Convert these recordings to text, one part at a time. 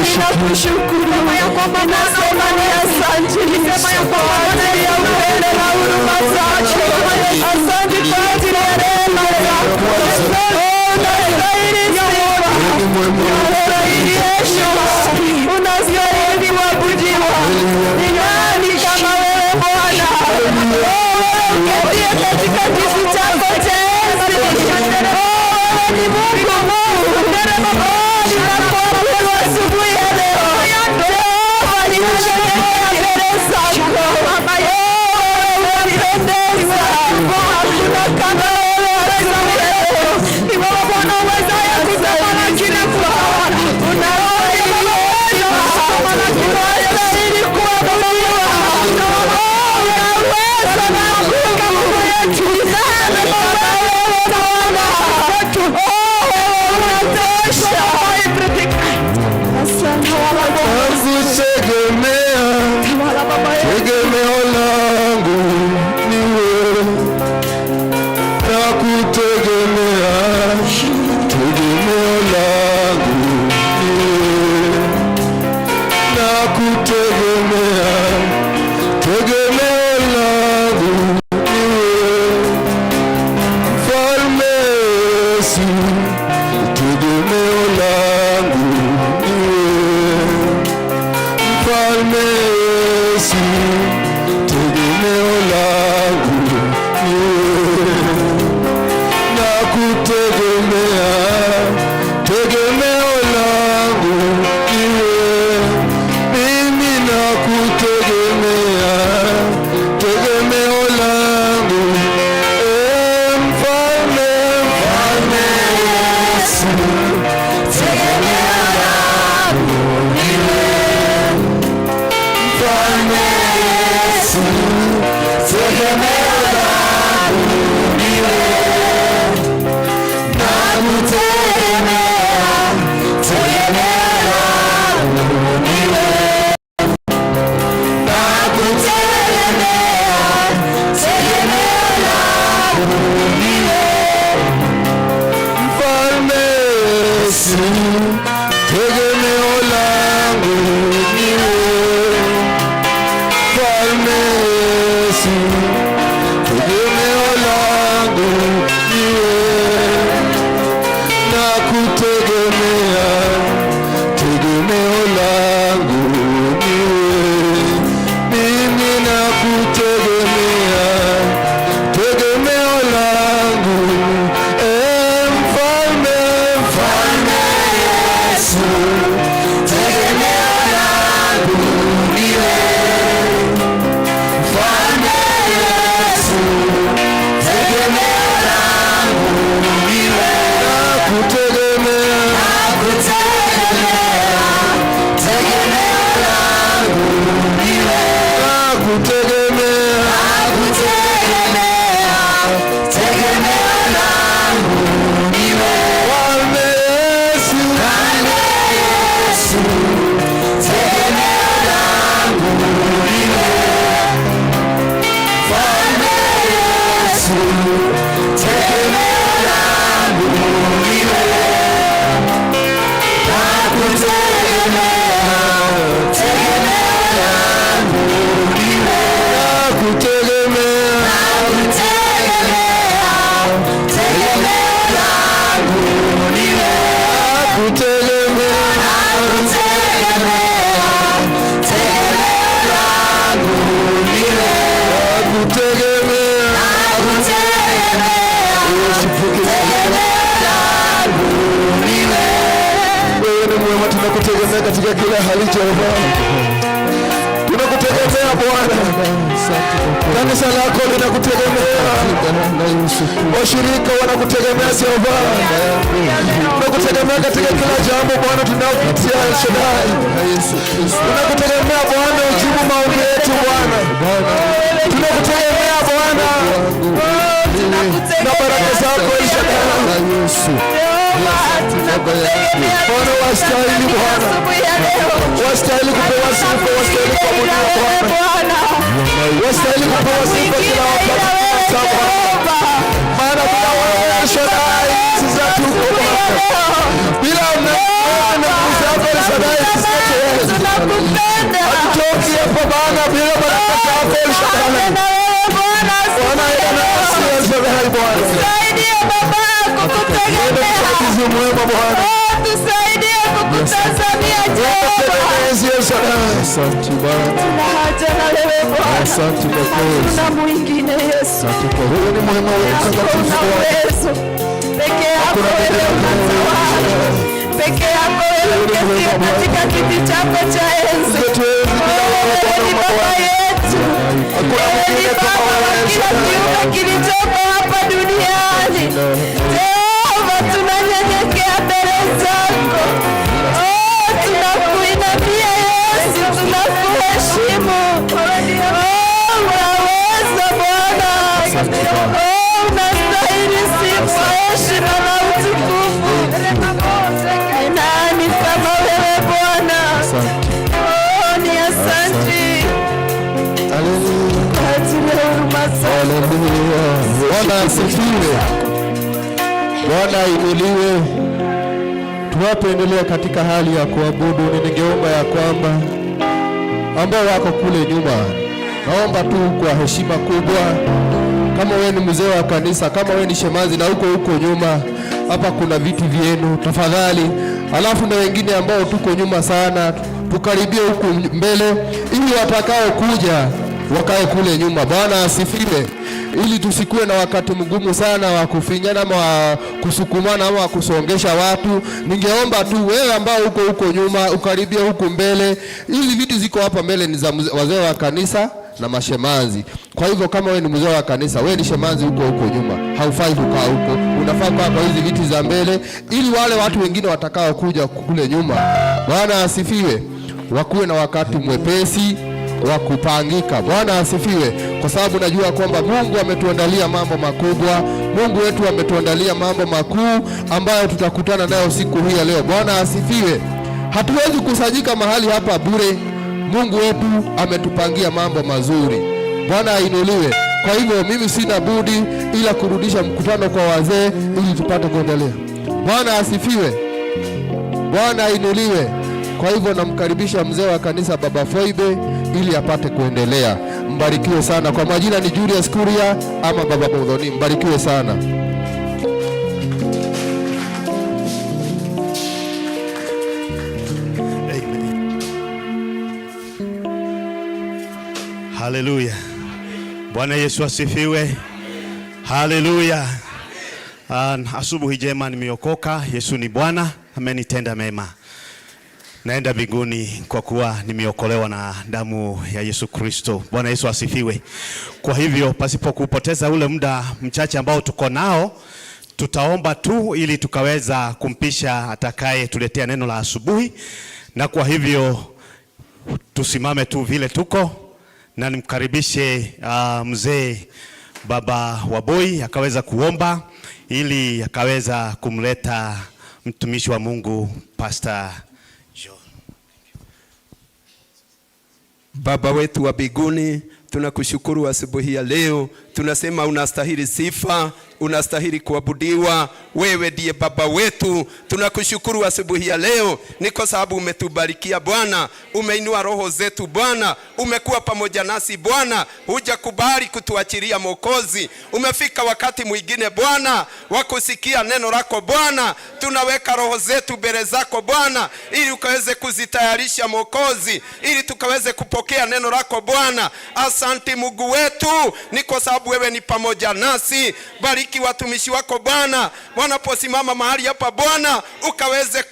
Ninakushukuru, ninasema ni asante kwa ajili ya upendo na huruma zako. Asante kwa ajili ya rehema zako. Oh, unastahili sifa, unastahili heshima, unastahili kuabudiwa. Ni nani kama wewe, Bwana? Oh, wewe uketie katika kiti chako cha enzi. Oh, wewe ni Mungu Mungu. Oh, ninakuabudu asubuhi ya leo. Jehova, ninanyenyekea mbele zako. Oh, wewe unapendeza. Hakuna kama wewe asubuhi ya leo. Ni wewe, Bwana, uwezaye kutamalaki na kutawala. Unastahili heshima. Unastahili kuabudiwa. Oh, unaweza na nguvu. Ni nani kama wewe, Bwana? Oh, wewe unatosha. Asante Bwana. Nakutegemea, Tawala, Baba yetu. Tegemeo langu ni wewe. Nakutegemea, tegemeo langu ni wewe. Nakutegemea, tegemeo langu ni wewe. Mfalme Yesu, tegemeo langu ni wewe. Mfalme Yesu, tegemeo langu ni wewe. Nakutegemea, tegemeo langu ni wewe. Mimi nakutegemea, tegemeo langu. Eh, Mfalme, Mfalme Yesu, tegemeo langu ni wewe. Mfalme Yesu, tegemeo langu ni wewe. Nakutegemea, tegemeo langu ni wewe. Nakutegemea, tegemeo langu ni wewe. Mfalme Yesu, tegemeo langu ni wewe. Mfalme Yesu, tegemeo langu ni wewe. Nakutegemea, tegemeo langu ni wewe. Mimi nakutegemea, tegemeo langu. Eh, Mfalme, Mfalme Yesu, tegemeo langu ni wewe. Mfalme Yesu, tegemeo langu ni wewe. Nakutegemea, nakutegemea, tegemeo langu ni wewe. Nakutegemea, nakutegemea, tegemeo langu ni wewe. Mfalme Yesu, Mfalme Yesu, tegemeo langu ni wewe. Mfalme Yesu, tegemeo langu ni wewe. Nakutegemea, tegemeo langu ni wewe. Nakutegemea, nakutegemea, tegemeo langu ni wewe. Nakutegemea, nakutegemea, tegemeo langu ni wewe. Nakutegemea, nakutegemea, tegemeo langu ni wewe. Wewe ni mwema, tunakutegemea katika kila hali, Jehova. Tunakutegemea, Bwana. Kanisa lako linakutegemea, washirika wanakutegemea, Jehova. Tunakutegemea katika kila jambo, Bwana, tunaopitia, El Shaddai. Tunakutegemea, Bwana, ujibu maombi yetu, Bwana. Tunakutegemea, Bwana, na baraka zako, El Shaddai. Bwana, wastahili, Bwana, wastahili kupewa sifa, wastahili kuabudiwa, Bwana, wastahili kupewa sifa kila wakati, Bwana. Maana bila wewe, El Shaddai, sisi hatuko, Bwana. Bila wewe na nguvu zako, El Shaddai, sisi Ndio mwema Bwana. Oh, tusaidie kukutazamia Jehova. Tegemezi El Shaddai. Asante Bwana. Tuna haja na wewe Bwana. Asante kwa kweli. Hatuna mwingine Yesu. Wewe ni mwema, wewe ni mtakatifu Una Bwana. uwezo peke yako, wewe unatawala peke yako, wewe uketie katika kiti chako cha enzi. Wewe ni baba yetu, wewe ni baba wa kila kiumbe kilichoko hapa duniani. Jehova, tunanyenyekea mbele zako. Oh, tunakuinamia Yesu, tunakuheshimu. Oh, unaweza Bwana. Oh, unastahili sifa, heshima na utukufu. Ni nani kama wewe Bwana? Oh, ni asante kwa ajili ya huruma zako. Haleluya. Bwana asifiwe. Bwana ainuliwe. Tunapoendelea katika hali ya kuabudu, ningeomba ya kwamba ambao wako kule nyuma, naomba tu kwa heshima kubwa, kama wewe ni mzee wa kanisa, kama wewe ni shemazi na uko huko nyuma, hapa kuna viti vyenu tafadhali. Alafu na wengine ambao tuko nyuma sana, tukaribie huku mbele, ili watakao kuja wakae kule nyuma. Bwana asifiwe, ili tusikuwe na wakati mgumu sana wa kufinyana ama wa kusukumana ama wa kusongesha watu. Ningeomba tu wewe ambao uko huko nyuma ukaribie huku mbele, ili viti ziko hapa mbele ni za wazee wa kanisa na mashemazi. Kwa hivyo kama wewe ni mzee wa kanisa, wewe ni shemazi huko huko nyuma, haufai kukaa huko, unafaa kukaa kwa hizi viti za mbele, ili wale watu wengine watakao kuja kule nyuma, Bwana asifiwe, wakuwe na wakati mwepesi wa kupangika. Bwana asifiwe, kwa sababu najua kwamba Mungu ametuandalia mambo makubwa. Mungu wetu ametuandalia mambo makuu ambayo tutakutana nayo siku hii ya leo. Bwana asifiwe. Hatuwezi kusanyika mahali hapa bure. Mungu wetu ametupangia mambo mazuri. Bwana ainuliwe. Kwa hivyo mimi sina budi ila kurudisha mkutano kwa wazee ili tupate kuendelea. Bwana asifiwe. Bwana ainuliwe. Kwa hivyo namkaribisha mzee wa kanisa Baba Foibe ili apate kuendelea. Mbarikiwe sana. Kwa majina ni Julius Kuria ama Baba Muthoni. Mbarikiwe sana. Amen. Haleluya. Bwana Yesu asifiwe. Haleluya. Asubuhi njema, nimeokoka. Yesu ni Bwana, amenitenda mema. Naenda mbinguni kwa kuwa nimeokolewa na damu ya Yesu Kristo. Bwana Yesu asifiwe. Kwa hivyo pasipo kupoteza ule muda mchache ambao tuko nao, tutaomba tu ili tukaweza kumpisha atakaye tuletea neno la asubuhi. Na kwa hivyo tusimame tu vile tuko na nimkaribishe mzee Baba Waboi akaweza kuomba ili akaweza kumleta mtumishi wa Mungu Pastor John. Baba wetu wa mbinguni, tunakushukuru asubuhi ya leo. Tunasema unastahili sifa, unastahili kuabudiwa. Wewe ndiye Baba wetu. Tunakushukuru asubuhi ya leo, ni kwa sababu umetubarikia Bwana, umeinua roho zetu Bwana, umekuwa pamoja nasi Bwana, hujakubali kutuachilia Mwokozi. Umefika wakati mwingine Bwana wa kusikia neno lako Bwana. Tunaweka roho zetu mbele zako Bwana, ili ukaweze kuzitayarisha Mwokozi, ili tukaweze kupokea neno lako Bwana. Asante Mungu wetu, ni kwa sababu wewe ni pamoja nasi. Bariki watumishi wako Bwana, wanaposimama mahali hapa Bwana, ukaweze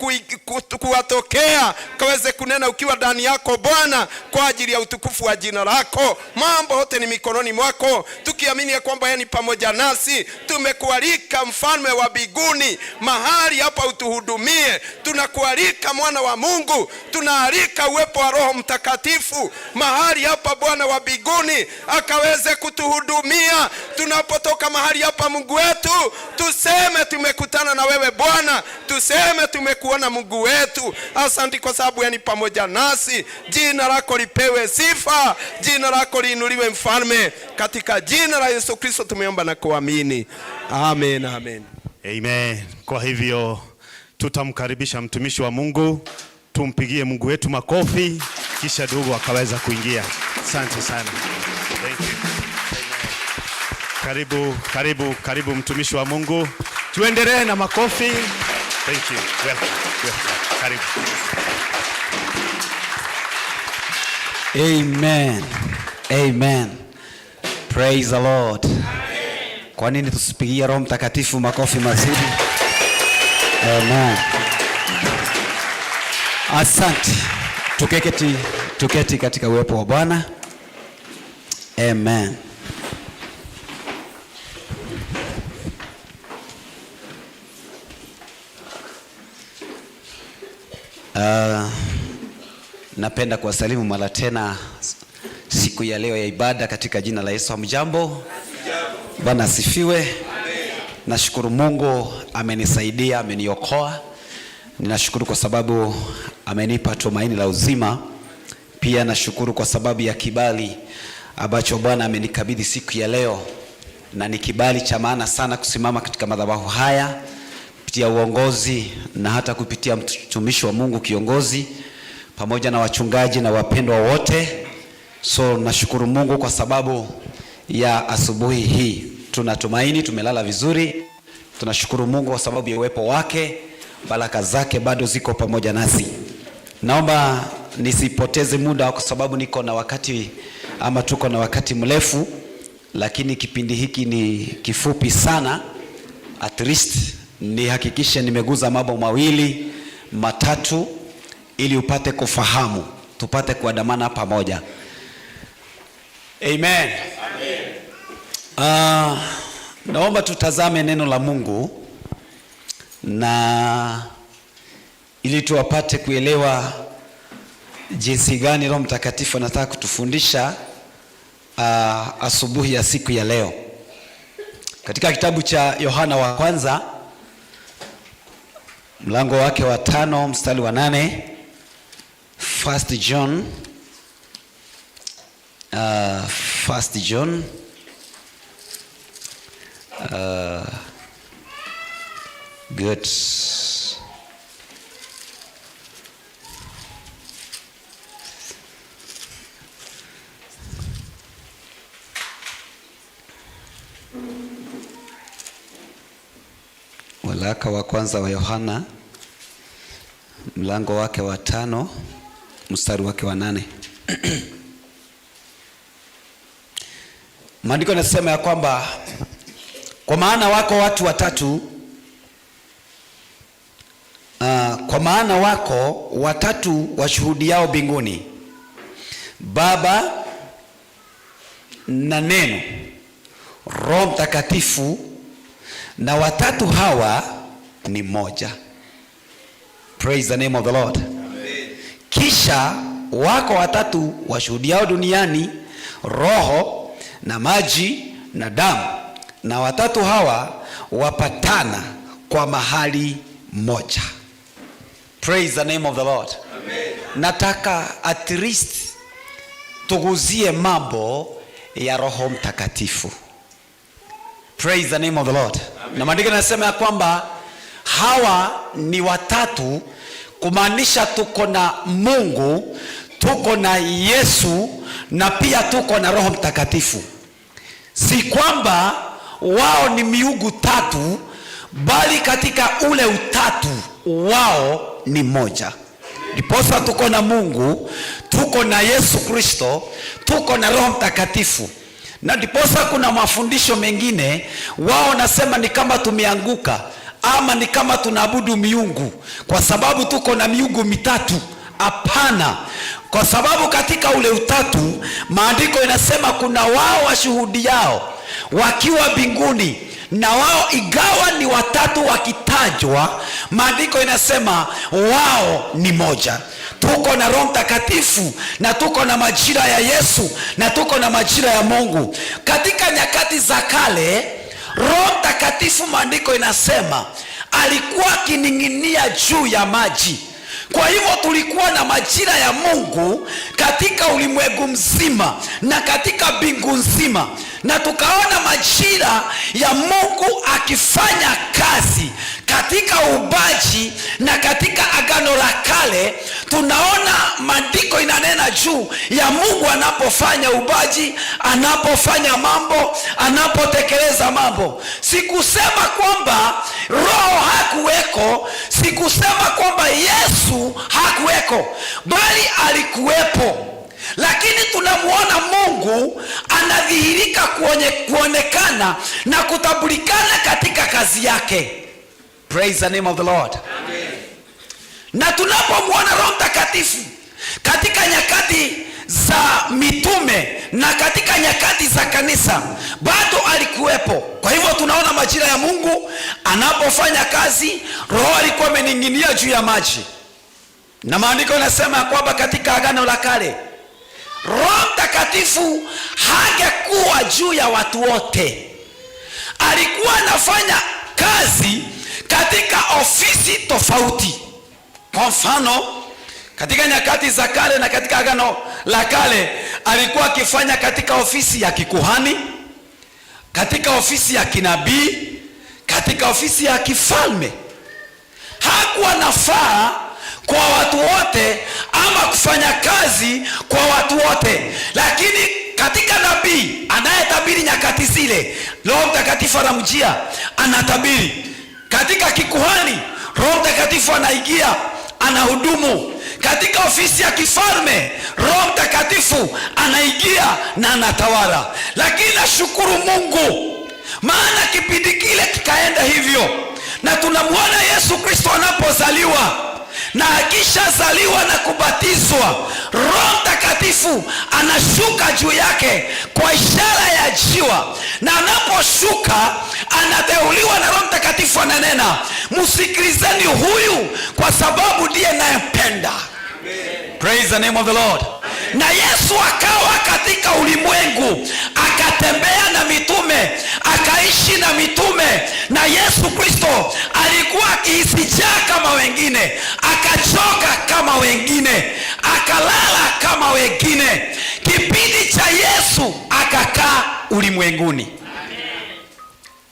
kuwatokea, ukaweze kunena ukiwa ndani yako Bwana, kwa ajili ya utukufu wa jina lako. Mambo yote ni mikononi mwako, tukiamini ya kwamba yeye ni pamoja nasi. Tumekualika mfalme wa mbinguni mahali hapa utuhudumie. Tunakualika mwana wa Mungu, tunaalika uwepo wa Roho Mtakatifu mahali hapa Bwana wa mbinguni, akaweze kutuhudumia. Tunapotoka mahali hapa Mungu wetu, tuseme tumekutana na wewe Bwana, tuseme tumekuona Mungu wetu. Asante kwa sababu wewe ni pamoja nasi. Jina lako lipewe sifa, jina lako liinuliwe mfalme, katika jina la Yesu Kristo tumeomba na kuamini. Amen, amen. Amen. Kwa hivyo tutamkaribisha mtumishi wa Mungu, tumpigie Mungu wetu makofi, kisha ndugu akaweza kuingia. Asante sana. Thank you. Amen. Karibu, karibu, karibu mtumishi wa Mungu. Tuendelee na makofi. Thank you. Welcome. Welcome. Karibu. Amen. Amen. Praise the Lord. Kwa nini tusipigie Roho Mtakatifu makofi mazuri? Amen. Asante. Tuketi, tuketi katika uwepo wa Bwana. Amen. Napenda kuwasalimu mara tena siku ya leo ya ibada katika jina la Yesu. Hamjambo? Bwana asifiwe. Nashukuru Mungu amenisaidia, ameniokoa. Ninashukuru kwa sababu amenipa tumaini la uzima. Pia nashukuru kwa sababu ya kibali ambacho Bwana amenikabidhi siku ya leo, na ni kibali cha maana sana kusimama katika madhabahu haya kupitia uongozi na hata kupitia mtumishi wa Mungu kiongozi pamoja na wachungaji na wapendwa wote. So nashukuru Mungu kwa sababu ya asubuhi hii. Tunatumaini tumelala vizuri. Tunashukuru Mungu kwa sababu ya uwepo wake, baraka zake bado ziko pamoja nasi. Naomba nisipoteze muda kwa sababu niko na wakati ama tuko na wakati mrefu, lakini kipindi hiki ni kifupi sana. At least nihakikishe nimeguza mambo mawili matatu ili upate kufahamu, tupate kuandamana pamoja. Amen. Amen. Naomba tutazame neno la Mungu na ili tuwapate kuelewa jinsi gani Roho Mtakatifu anataka kutufundisha asubuhi ya siku ya leo. Katika kitabu cha Yohana wa kwanza mlango wake wa 5 mstari wa 8, First John, First John, good. Waraka wa kwanza wa Yohana mlango wake wa 5 mstari wake wa 8. Maandiko yanasema ya kwamba kwa maana wako watu watatu, kwa maana wako watatu washuhudiao mbinguni, Baba na Neno, Roho Mtakatifu, na watatu hawa ni moja. Praise the name of the Lord. Amen. Kisha wako watatu washuhudiao duniani, Roho na maji na damu, na watatu hawa wapatana kwa mahali moja. Praise the name of the Lord. Amen. Nataka at least tuguzie mambo ya Roho Mtakatifu. Praise the name of the Lord. Amen. Na maandiko yanasema ya kwamba hawa ni watatu, kumaanisha tuko na Mungu, tuko na Yesu na pia tuko na Roho Mtakatifu. Si kwamba wao ni miungu tatu, bali katika ule utatu wao ni moja. Ndiposa tuko na Mungu, tuko na Yesu Kristo, tuko na Roho Mtakatifu. Na ndiposa kuna mafundisho mengine wao nasema ni kama tumeanguka ama ni kama tunaabudu miungu kwa sababu tuko na miungu mitatu. Hapana, kwa sababu katika ule utatu maandiko inasema kuna wao washuhudiao wakiwa mbinguni, na wao ingawa ni watatu wakitajwa, maandiko inasema wao ni moja. Tuko na Roho Mtakatifu na tuko na majira ya Yesu na tuko na majira ya Mungu. Katika nyakati za kale Roho Mtakatifu maandiko inasema alikuwa akining'inia juu ya maji. Kwa hivyo tulikuwa na majira ya Mungu katika ulimwengu mzima na katika mbingu nzima, na tukaona majira ya Mungu akifanya kazi katika ubaji na katika Agano la Kale. Tunaona maandiko inanena juu ya Mungu anapofanya ubaji, anapofanya mambo, anapotekeleza mambo. Sikusema kwamba Roho hakuweko, si kusema kwamba Yesu hakuweko, bali alikuwepo. Lakini tunamuona Mungu anadhihirika kuonekana na kutambulikana katika kazi yake. Praise the name of the Lord. Amen. Na tunapomwona Roho Mtakatifu katika nyakati za mitume na katika nyakati za kanisa bado alikuwepo. Kwa hivyo tunaona majira ya Mungu anapofanya kazi, Roho alikuwa amening'inia juu ya maji, na maandiko yanasema ya kwamba katika Agano la Kale Roho Mtakatifu hangekuwa juu ya watu wote. Alikuwa anafanya kazi katika ofisi tofauti. Kwa mfano, katika nyakati za kale na katika Agano la Kale alikuwa akifanya katika ofisi ya kikuhani, katika ofisi ya kinabii, katika ofisi ya kifalme. Hakuwa nafaa kwa watu wote ama kufanya kazi kwa watu wote, lakini katika nabii anayetabiri nyakati zile, Roho Mtakatifu anamjia anatabiri. Katika kikuhani Roho Mtakatifu anaingia anahudumu. Katika ofisi ya kifalme Roho Mtakatifu anaingia na anatawala. Lakini nashukuru Mungu, maana kipindi kile kikaenda hivyo, na tunamuona Yesu Kristo anapozaliwa na akishazaliwa na kubatizwa, Roho Mtakatifu anashuka juu yake kwa ishara ya jiwa, na anaposhuka anateuliwa na Roho Mtakatifu ananena, msikilizeni huyu kwa sababu ndiye nayempenda. Praise the name of the Lord. Na Yesu akawa katika ulimwengu, akatembea na mitume, akaishi na mitume, na Yesu Kristo alikuwa akihisi njaa kama wengine, akachoka kama wengine, akalala kama wengine. Kipindi cha Yesu akakaa ulimwenguni.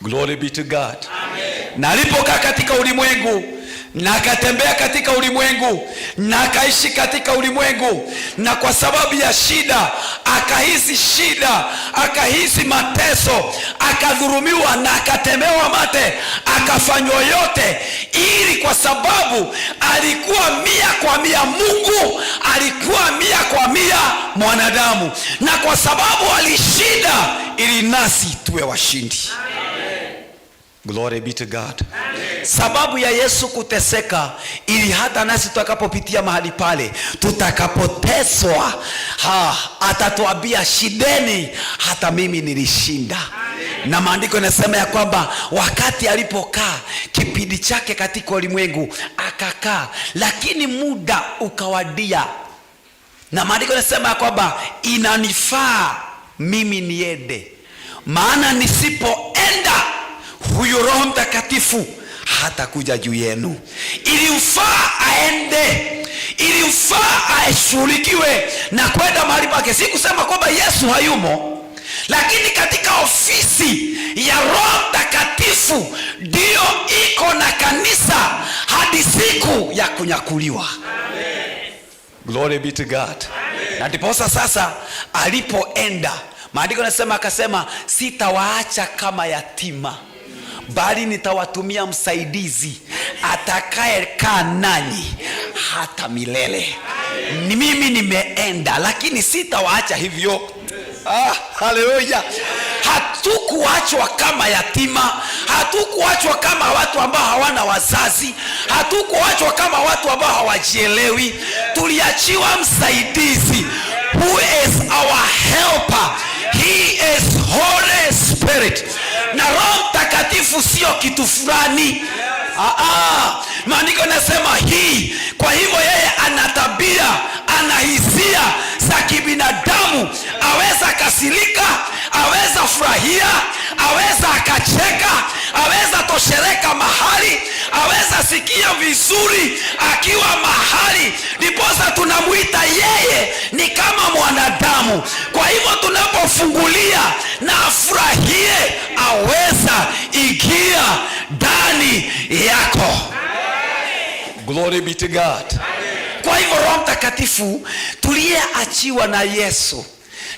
Glory be to God. Amen. Na alipokaa katika ulimwengu na akatembea katika ulimwengu na akaishi katika ulimwengu, na kwa sababu ya shida akahisi shida, akahisi mateso, akadhurumiwa na akatemewa mate, akafanywa yote, ili kwa sababu alikuwa 100% Mungu, alikuwa 100% mwanadamu, na kwa sababu alishinda, ili nasi tuwe washindi. Glory be to God. Amen. Sababu ya Yesu kuteseka, ili hata nasi tutakapopitia mahali pale, tutakapoteswa, atatuambia shideni, hata mimi nilishinda. Amen. Na maandiko yanasema ya kwamba wakati alipokaa kipindi chake katika ulimwengu akakaa, lakini muda ukawadia, na maandiko yanasema ya kwamba inanifaa mimi niende, maana nisipoenda huyo Roho Mtakatifu hatakuja juu yenu. Ilimfaa aende, ilimfaa ashughulikiwe na kwenda mahali pake. Si kusema kwamba Yesu hayumo, lakini katika ofisi ya Roho Mtakatifu ndio iko na kanisa hadi siku ya kunyakuliwa. Amen. Glory be to God. Amen. Na ndiposa sasa alipoenda, maandiko yanasema akasema, sitawaacha kama yatima, bali nitawatumia msaidizi atakayekaa nanyi hata milele. Ni mimi nimeenda, lakini sitawaacha hivyo. Haleluya. Hatukuachwa kama yatima, hatukuachwa kama watu ambao hawana wazazi, hatukuachwa kama watu ambao hawajielewi. Tuliachiwa msaidizi who is our helper. He is Holy Spirit. Na Roho Mtakatifu sio kitu fulani. Maandiko yanasema hii. Kwa hivyo yeye ana tabia, ana hisia za kibinadamu. Aweza kasirika, aweza furahia, aweza akacheka, aweza toshereka mahali, aweza sikia vizuri akiwa mahali. Ndiposa tunamuita yeye ni kama mwanadamu. Kwa hivyo tunapofungulia na afurahie, aweza ingia ndani yako. Glory be to God. Kwa hivyo Roho Mtakatifu tuliyeachiwa na Yesu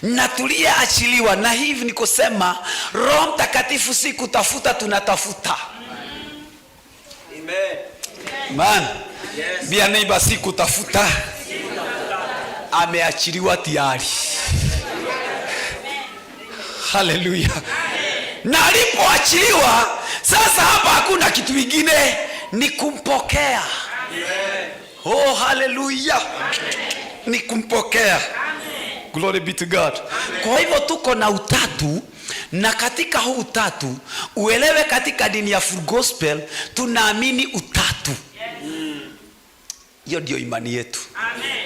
na tuliyeachiliwa na hivi ni kusema Roho Mtakatifu si kutafuta tunatafuta. Man, bia neighbor, si kutafuta, ameachiliwa tayari. Haleluya. Na alipoachiliwa sasa, hapa hakuna kitu kingine, ni kumpokea. Oh, haleluya, ni kumpokea. Glory be to God. Kwa hivyo tuko na utatu, na katika huu utatu uelewe, katika dini ya Full Gospel tunaamini utatu. Hiyo ndio imani yetu.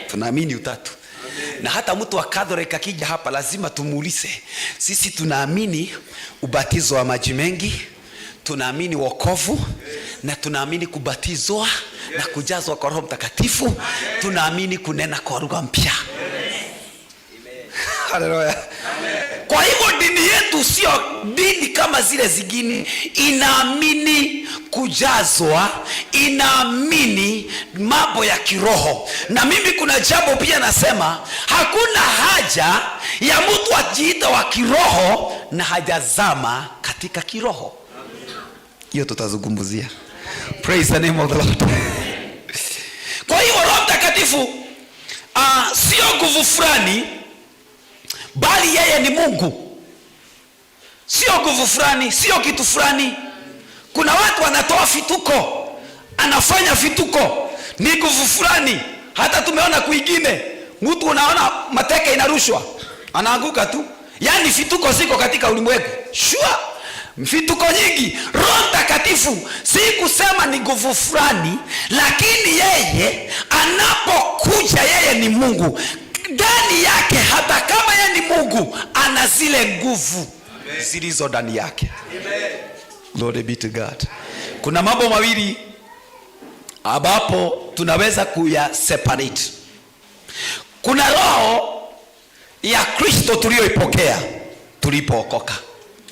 Tunaamini utatu. Na hata mtu wa Catholic akija hapa lazima tumuulize, sisi tunaamini ubatizo wa maji mengi, tunaamini wokovu, na tunaamini kubatizwa na kujazwa kwa Roho Mtakatifu, tunaamini kunena kwa lugha mpya. Haleluya. Kwa hivyo dini yetu sio dini kama zile zingine, inaamini kujazwa, inaamini mambo ya kiroho. Na mimi kuna jambo pia nasema, hakuna haja ya mtu ajiita wa kiroho na hajazama katika kiroho. Hiyo tutazungumzia. Praise the name of the Lord. Kwa hiyo Roho Mtakatifu sio nguvu fulani, bali yeye ni Mungu. Sio nguvu fulani, sio kitu fulani. Kuna watu wanatoa vituko, anafanya vituko, ni nguvu fulani. Hata tumeona kwingine, mtu unaona mateke inarushwa, anaanguka tu. Yaani vituko ziko katika ulimwengu. Sure, vituko nyingi. Roho Mtakatifu si kusema ni nguvu fulani, lakini yeye anapokuja, yeye ni Mungu. Ndani yake, hata kama yeye ni Mungu, ana zile nguvu zilizo ndani yake. Glory be to God. Kuna mambo mawili ambapo tunaweza kuya separate. Kuna roho ya Kristo tuliyoipokea tulipookoka.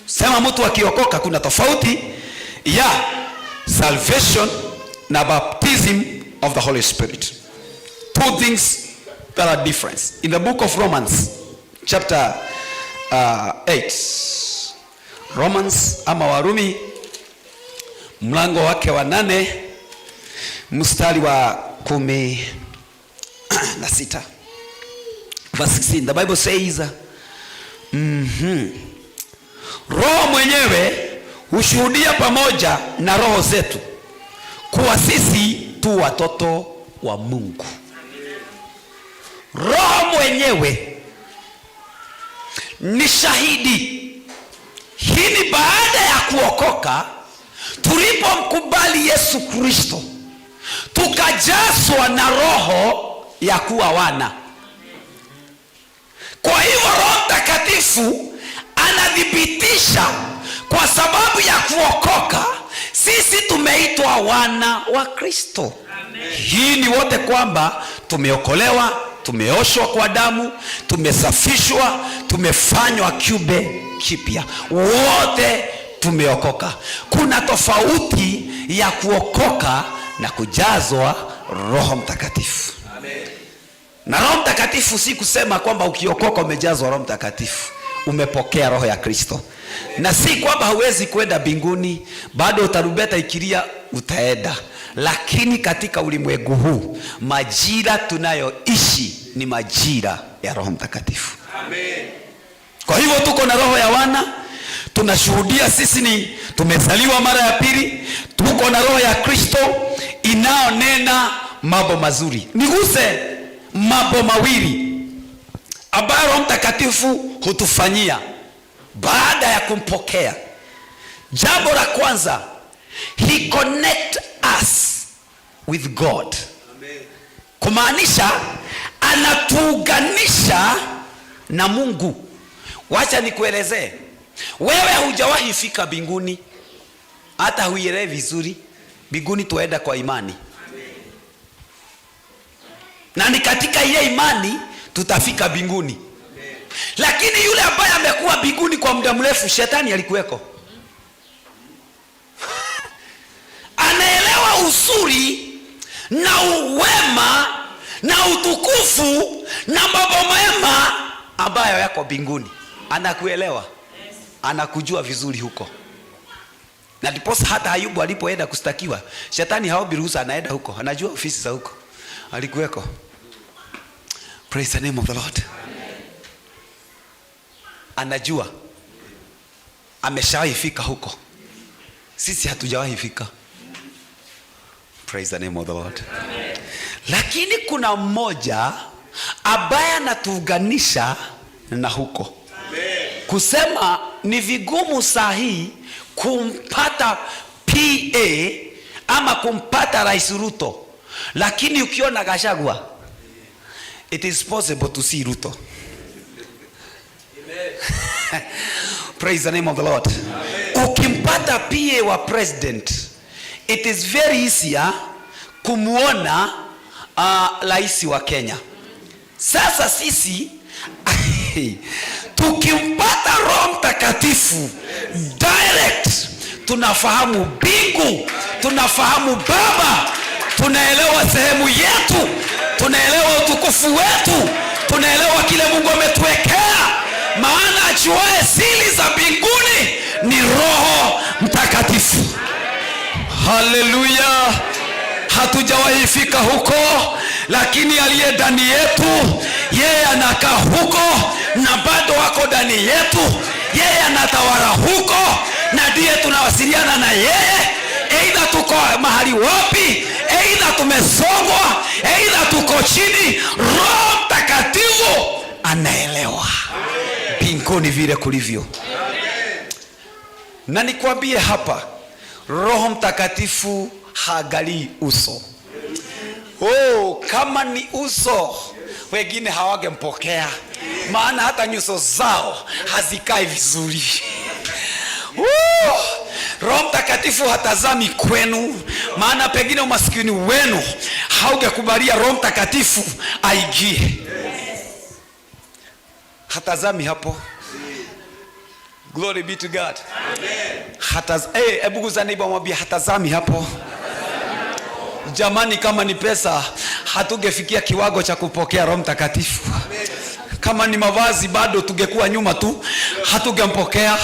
Sema mtu akiokoka, kuna tofauti ya salvation na baptism of the Holy Spirit. Two things that are different. In the book of Romans chapter 8. Romans ama Warumi mlango wake wa 8 mstari wa 16. Verse 16. The Bible says, Roho mwenyewe hushuhudia pamoja na roho zetu kuwa sisi tu watoto wa Mungu. Roho mwenyewe ni shahidi. Hii ni baada ya kuokoka, tulipomkubali Yesu Kristo, tukajazwa na roho ya kuwa wana. Kwa hivyo Roho Mtakatifu anathibitisha kwa sababu ya kuokoka sisi tumeitwa wana wa Kristo. Hii ni wote kwamba tumeokolewa, tumeoshwa kwa damu, tumesafishwa, tumefanywa kiumbe kipya. Wote tumeokoka. Kuna tofauti ya kuokoka na kujazwa Roho Mtakatifu. Amen. Na Roho Mtakatifu si kusema kwamba ukiokoka umejazwa Roho Mtakatifu, umepokea roho ya Kristo. Na si kwamba huwezi kwenda mbinguni, bado tarumbeta ikilia utaenda. Lakini katika ulimwengu huu majira tunayoishi ni majira ya Roho Mtakatifu. Amen. Kwa hivyo tuko na roho ya wana, tunashuhudia sisi ni tumezaliwa mara ya pili, tuko na roho ya Kristo inaonena mambo mazuri. Niguse mambo mawili ambayo Roho Mtakatifu hutufanyia baada ya kumpokea. Jambo la kwanza, he connect us with God. Amen. Kumaanisha anatuunganisha na Mungu. Wacha nikuelezee. Wewe hujawahi fika mbinguni, hata huielewi vizuri. Mbinguni tuenda kwa imani. Amen. Na ni katika ile imani tutafika mbinguni. Amen. Lakini yule ambaye amekuwa mbinguni kwa muda mrefu, shetani alikuweko, anaelewa uzuri na uwema na utukufu na mambo mema ambayo yako mbinguni. Anakuelewa, anakujua vizuri huko. Na ndiposa hata Ayubu alipoenda kustakiwa, shetani haombi ruhusa, anaenda huko, anajua ofisi za huko alikuweko. Praise the name of the Lord. Anajua ameshawahi fika huko, sisi hatujawahi fika. Praise the name of the Lord. Amen. Lakini kuna mmoja ambaye anatuunganisha na huko. Amen. Kusema ni vigumu saa hii kumpata PA ama kumpata Rais Ruto, lakini ukiona Gachagua it is possible to see Ruto. Amen. Praise the name of the Lord. Amen. Ukimpata PA wa president it is very easier kumuona rais wa Kenya. Sasa sisi tukimpata Roho Mtakatifu direct, tunafahamu mbingu, tunafahamu Baba, tunaelewa sehemu yetu, tunaelewa utukufu wetu, tunaelewa kile Mungu ametuwekea. Maana ajuaye siri za mbinguni ni Roho Mtakatifu. Haleluya! Hatujawahi fika huko, lakini aliye ndani yetu yeye anakaa huko na bado wako ndani yetu, yeye anatawala huko na ndiye tunawasiliana na yeye, aidha tuko mahali wapi, aidha tumesongwa, aidha tuko chini, Roho Mtakatifu anaelewa mbinguni vile kulivyo. Na nikwambie hapa, Roho Mtakatifu haangalii uso. Oh, kama ni uso wengine hawangempokea, maana hata nyuso zao hazikai vizuri. Roho Mtakatifu hatazami kwenu, maana pengine umasikini wenu haungekubalia Roho Mtakatifu aingie. Hatazami hapo. Glory be to God. Hebu guza neighbor mwambie hatazami hapo. Jamani, kama ni pesa hatugefikia kiwango cha kupokea Roho Mtakatifu. Kama ni mavazi bado tungekuwa nyuma tu, hatungempokea.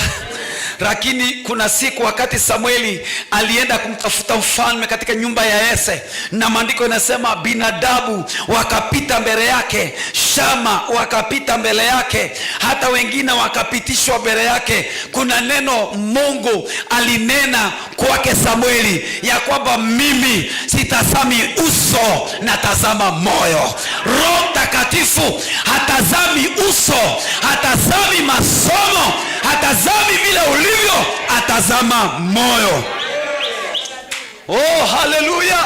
Lakini kuna siku wakati Samueli alienda kumtafuta mfalme katika nyumba ya Yese, na maandiko yanasema binadamu wakapita mbele yake, Shama wakapita mbele yake, hata wengine wakapitishwa mbele yake. Kuna neno Mungu alinena kwake Samueli ya kwamba mimi sitazami uso, natazama moyo. Roho Mtakatifu hatazami uso, hatazami masomo, hatazami vile ulivyo, atazama moyo. Oh, haleluya!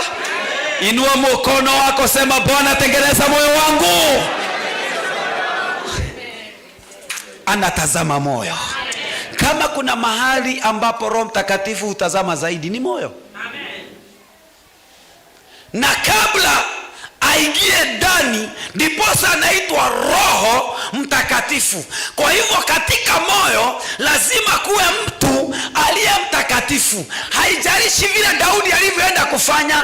Inua mkono wako, sema Bwana, tengeneza moyo wangu. Anatazama moyo. Kama kuna mahali ambapo Roho Mtakatifu hutazama zaidi ni moyo. Amen. Na kabla aingie ndani ndiposa anaitwa Roho Mtakatifu. Kwa hivyo katika moyo lazima kuwe mtu aliye mtakatifu. Haijalishi vile Daudi alivyoenda kufanya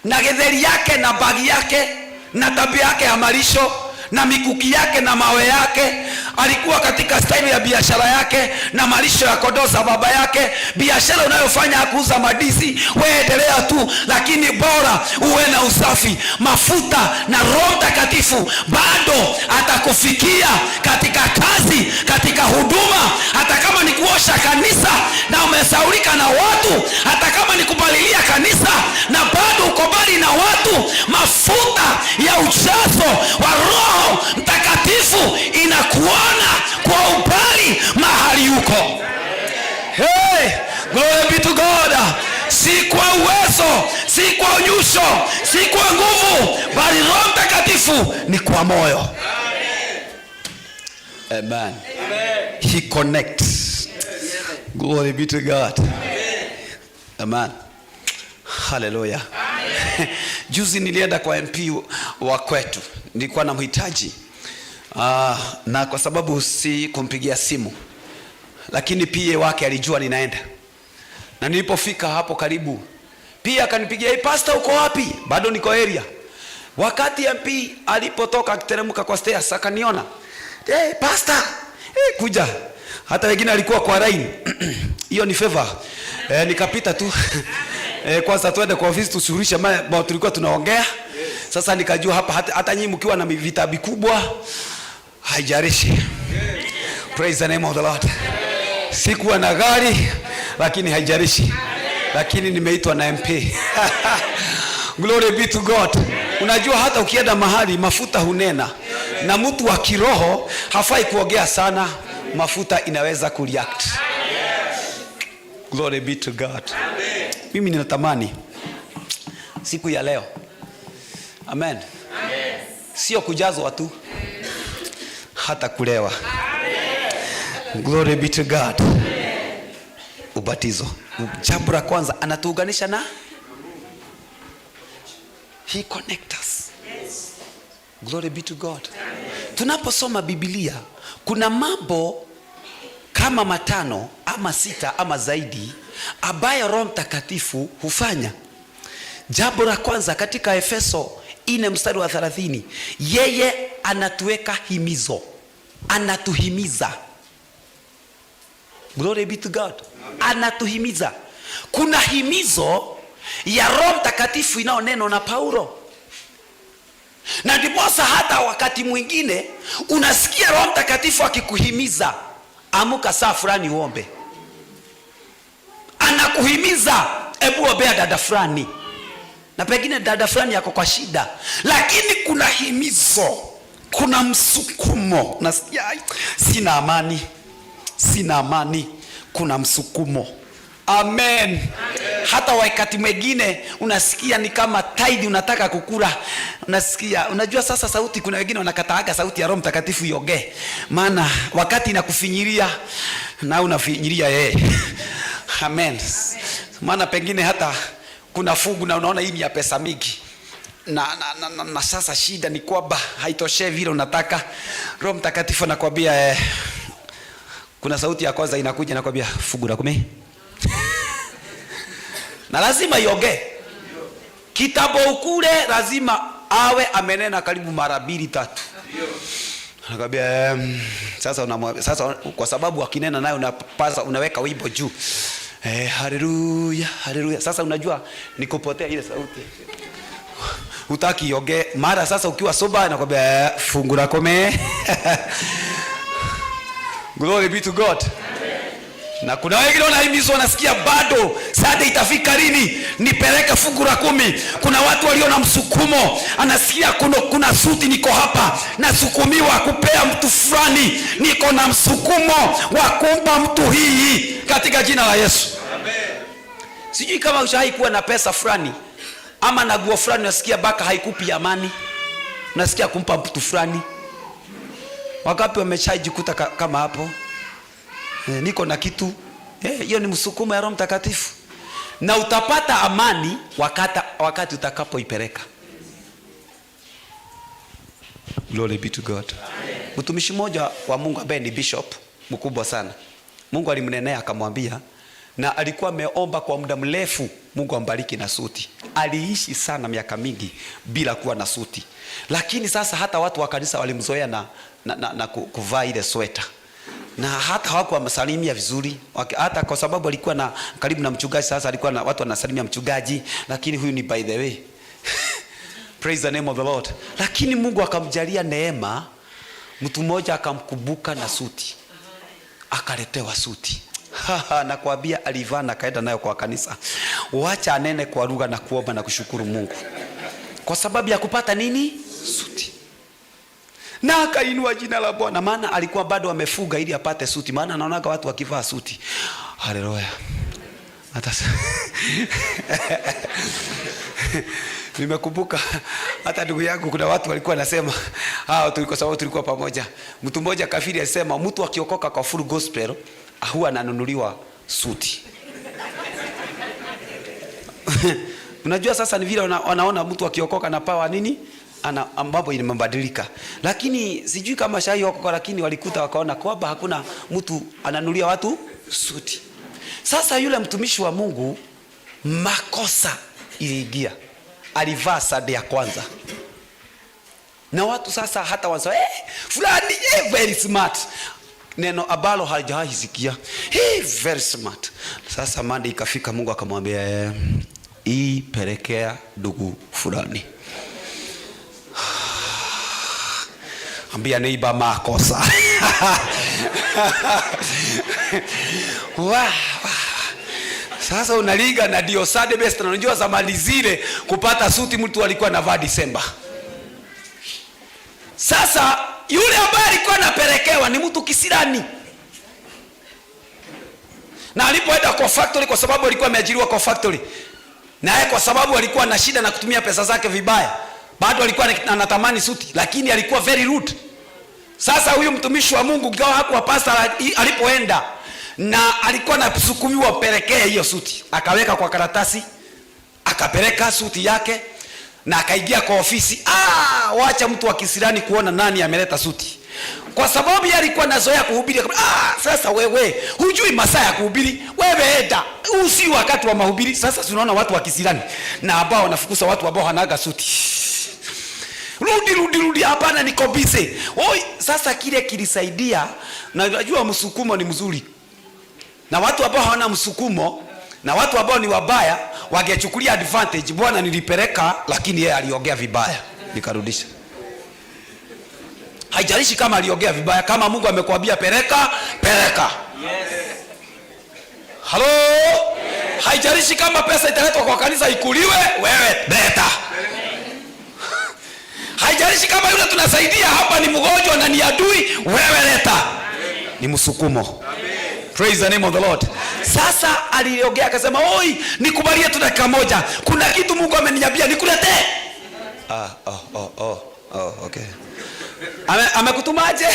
na getheri yake na bagi yake na tabia yake ya malisho na mikuki yake na mawe yake. Alikuwa katika staili ya biashara yake na malisho ya kondoo za baba yake. Biashara unayofanya kuuza madisi, wewe endelea tu, lakini bora uwe na usafi, mafuta na Roho Mtakatifu bado atakufikia katika kazi, katika huduma. Hata kama ni kuosha kanisa na umesaulika na watu, hata kama ni kupalilia kanisa na bado uko mbali na watu, mafuta ya ujazo wa Roho Mtakatifu inakuona kwa umbali mahali uko. Hey, glory be to God. Si kwa uwezo, si kwa unyusho, si kwa nguvu, bali Roho Mtakatifu ni kwa moyo. Amen. He connects. Glory be to God. Amen. Hallelujah. Juzi nilienda kwa MP wa kwetu, nilikuwa namhitaji na kwa sababu si kumpigia simu, lakini PA wake alijua ninaenda, na nilipofika hapo karibu pia akanipigia, "Hey pastor, uko wapi?" Bado niko area. Wakati MP alipotoka akiteremka kwa stairs akaniona, "Hey pastor, hey, kuja." Hata wengine alikuwa kwa line. Hiyo ni favor. Nikapita tu. Kwanza tuende kwa ofisi tusuluhishe mambo tulikuwa tunaongea. Sasa nikajua hapa hata nyinyi mkiwa na vita vikubwa haijalishi. Praise the name of the Lord. Sikuwa na gari lakini haijalishi. Lakini nimeitwa na MP. Glory be to God. Unajua hata ukienda mahali mafuta hunena. Na mtu wa kiroho hafai kuongea sana, mafuta inaweza kureact. Glory be to God. Mimi ninatamani siku ya leo. Amen. Sio kujazwa tu, hata kulewa. Glory be to God. Ubatizo. Jambo la kwanza anatuunganisha na He connect us. Glory be to God. Tunaposoma Biblia kuna mambo kama 5 ama 6 ama zaidi ambayo Roho Mtakatifu hufanya. Jambo la kwanza katika Efeso 4 mstari wa 30, yeye anatuweka himizo, anatuhimiza. Glory be to God. Anatuhimiza. Kuna himizo ya Roho Mtakatifu inayonenwa na Paulo. Na ndiposa hata wakati mwingine unasikia Roho Mtakatifu akikuhimiza, amuka saa fulani uombe. Anakuhimiza, ebu ombea dada fulani. Na pengine dada fulani yako kwa shida, lakini kuna himizo, kuna msukumo. Nasikia sina amani, sina amani, kuna msukumo. Amen. Amen. Hata wakati mwingine unasikia ni kama tithe unataka kukula. Unasikia, unajua sasa sauti, kuna wengine wanakataaga sauti ya Roho Mtakatifu iongee. Maana wakati inakufinyiria na unafinyiria yeye. Amen. Maana pengine hata kuna fungu na unaona hii ni ya pesa mingi. Na sasa shida ni kwamba haitoshei vile unataka. Roho Mtakatifu anakuambia kuna sauti ya kwanza inakuja inakwambia fungu la 10. Na lazima iongee. Kitambo ukule lazima awe amenena karibu mara 2 3. Anakuambia sasa kwa sababu akinena naye unapasa unaweka wimbo juu. Haleluya, haleluya. Sasa unajua nikupotea ile sauti. Hutaki iongee. Mara sasa ukiwa sober anakuambia fungu la 10. Glory be to God. Na kuna wengine wanahimizwa, wanasikia bado Sunday itafika lini nipeleke fungu la 10. Kuna watu walio na msukumo, anasikia kuna suti niko hapa nasukumiwa kupea mtu fulani, niko na msukumo wa kumpa mtu hii katika jina la Yesu. Amen. Sijui kama ushawahi kuwa na pesa fulani ama na nguo fulani, unasikia baka haikupi amani, unasikia kumpa mtu fulani. Wangapi wameshajikuta kama hapo? Niko na kitu. Hiyo ni msukumo ya Roho Mtakatifu. Na utapata amani wakati utakapoipeleka. Glory be to God. Mtumishi mmoja wa Mungu ambaye ni bishop mkubwa sana, Mungu alimnenea akamwambia, na alikuwa ameomba kwa muda mrefu Mungu ambariki na suti. Aliishi sana miaka mingi bila kuwa na suti. Lakini sasa hata watu wa kanisa walimzoea na kuvaa ile sweta. Na hata hawakuwa vizuri, hata kwa sababu alikuwa na karibu na mchungaji. Sasa alikuwa na watu wanasalimia mchungaji, lakini huyu ni by the way. Praise the name of the Lord. Lakini Mungu akamjalia neema, mtu mmoja akamkumbuka na suti. Akaletewa suti. Nakwambia alivaa na kaenda nayo kwa kanisa. Wacha anene kwa lugha na kuomba na kushukuru Mungu. Kwa sababu ya kupata nini? Suti. Na akainua jina la Bwana, maana alikuwa bado amefuga ili apate suti. Maana anaonaga watu wakivaa suti. Haleluya. Hata nimekumbuka hata ndugu yangu kuna watu walikuwa wanasema, kwa sababu tulikuwa pamoja. Mtu mmoja kafiri alisema mtu akiokoka kwa full gospel huwa ananunuliwa suti. Unajua sasa ni vile wanaona mtu akiokoka na power nini? Ana ambapo imebadilika. Lakini sijui kama shai wako, lakini walikuta wakaona kwamba hakuna mtu ananunulia watu suti. Sasa yule mtumishi wa Mungu makosa iliingia. Alivaa sade ya kwanza. Na watu sasa hata wanasema, fulani, very smart. Neno ambalo hajawahi sikia. Hey, very smart. Sasa Monday ikafika, Mungu akamwambia, hii pelekea ndugu fulani. Ambia neighbor makosa. Wow. Sasa unaliga na ndio Sunday best. Na unajua zamani zile kupata suti mtu alikuwa anavaa December. Sasa yule ambaye alikuwa anapelekewa ni mtu kisirani. Na alipoenda kwa factory, kwa sababu alikuwa ameajiriwa kwa factory, na yeye kwa sababu alikuwa na shida na kutumia pesa zake vibaya, bado alikuwa anatamani suti, lakini alikuwa very rude. Sasa huyu mtumishi wa Mungu gawa hakuwa pastor, alipoenda na alikuwa anasukumiwa pelekee hiyo suti, akaweka kwa karatasi, akapeleka suti yake na akaingia kwa ofisi. Wacha mtu wa kisirani kuona nani ameleta suti. Kwa sababu yeye alikuwa anazoea kuhubiri. Sasa wewe hujui masaa ya kuhubiri, wewe enda. Huu si wakati wa mahubiri. Sasa tunaona watu wa kisirani na ambao wanafukuza watu ambao hanaga suti. Rudi, rudi, rudi, hapana niko busy. Oi, sasa kile kilisaidia, na unajua msukumo ni mzuri. Na watu ambao hawana msukumo na watu ambao ni wabaya wangechukulia advantage. Bwana nilipeleka, lakini yeye aliongea vibaya, nikarudisha. Haijalishi kama aliongea vibaya, kama Mungu amekwambia peleka, peleka. Yes. Hello? Yes. Haijalishi kama pesa italetwa kwa kanisa ikuliwe, wewe leta. Haijalishi kama yule tunasaidia hapa ni mgonjwa na ni adui, wewe leta. Ni msukumo. Praise the name of the Lord. Sasa aliongea akasema, oi, nikubalie tu dakika moja, kuna kitu Mungu ameniambia nikuletee. Okay. Amekutumaje?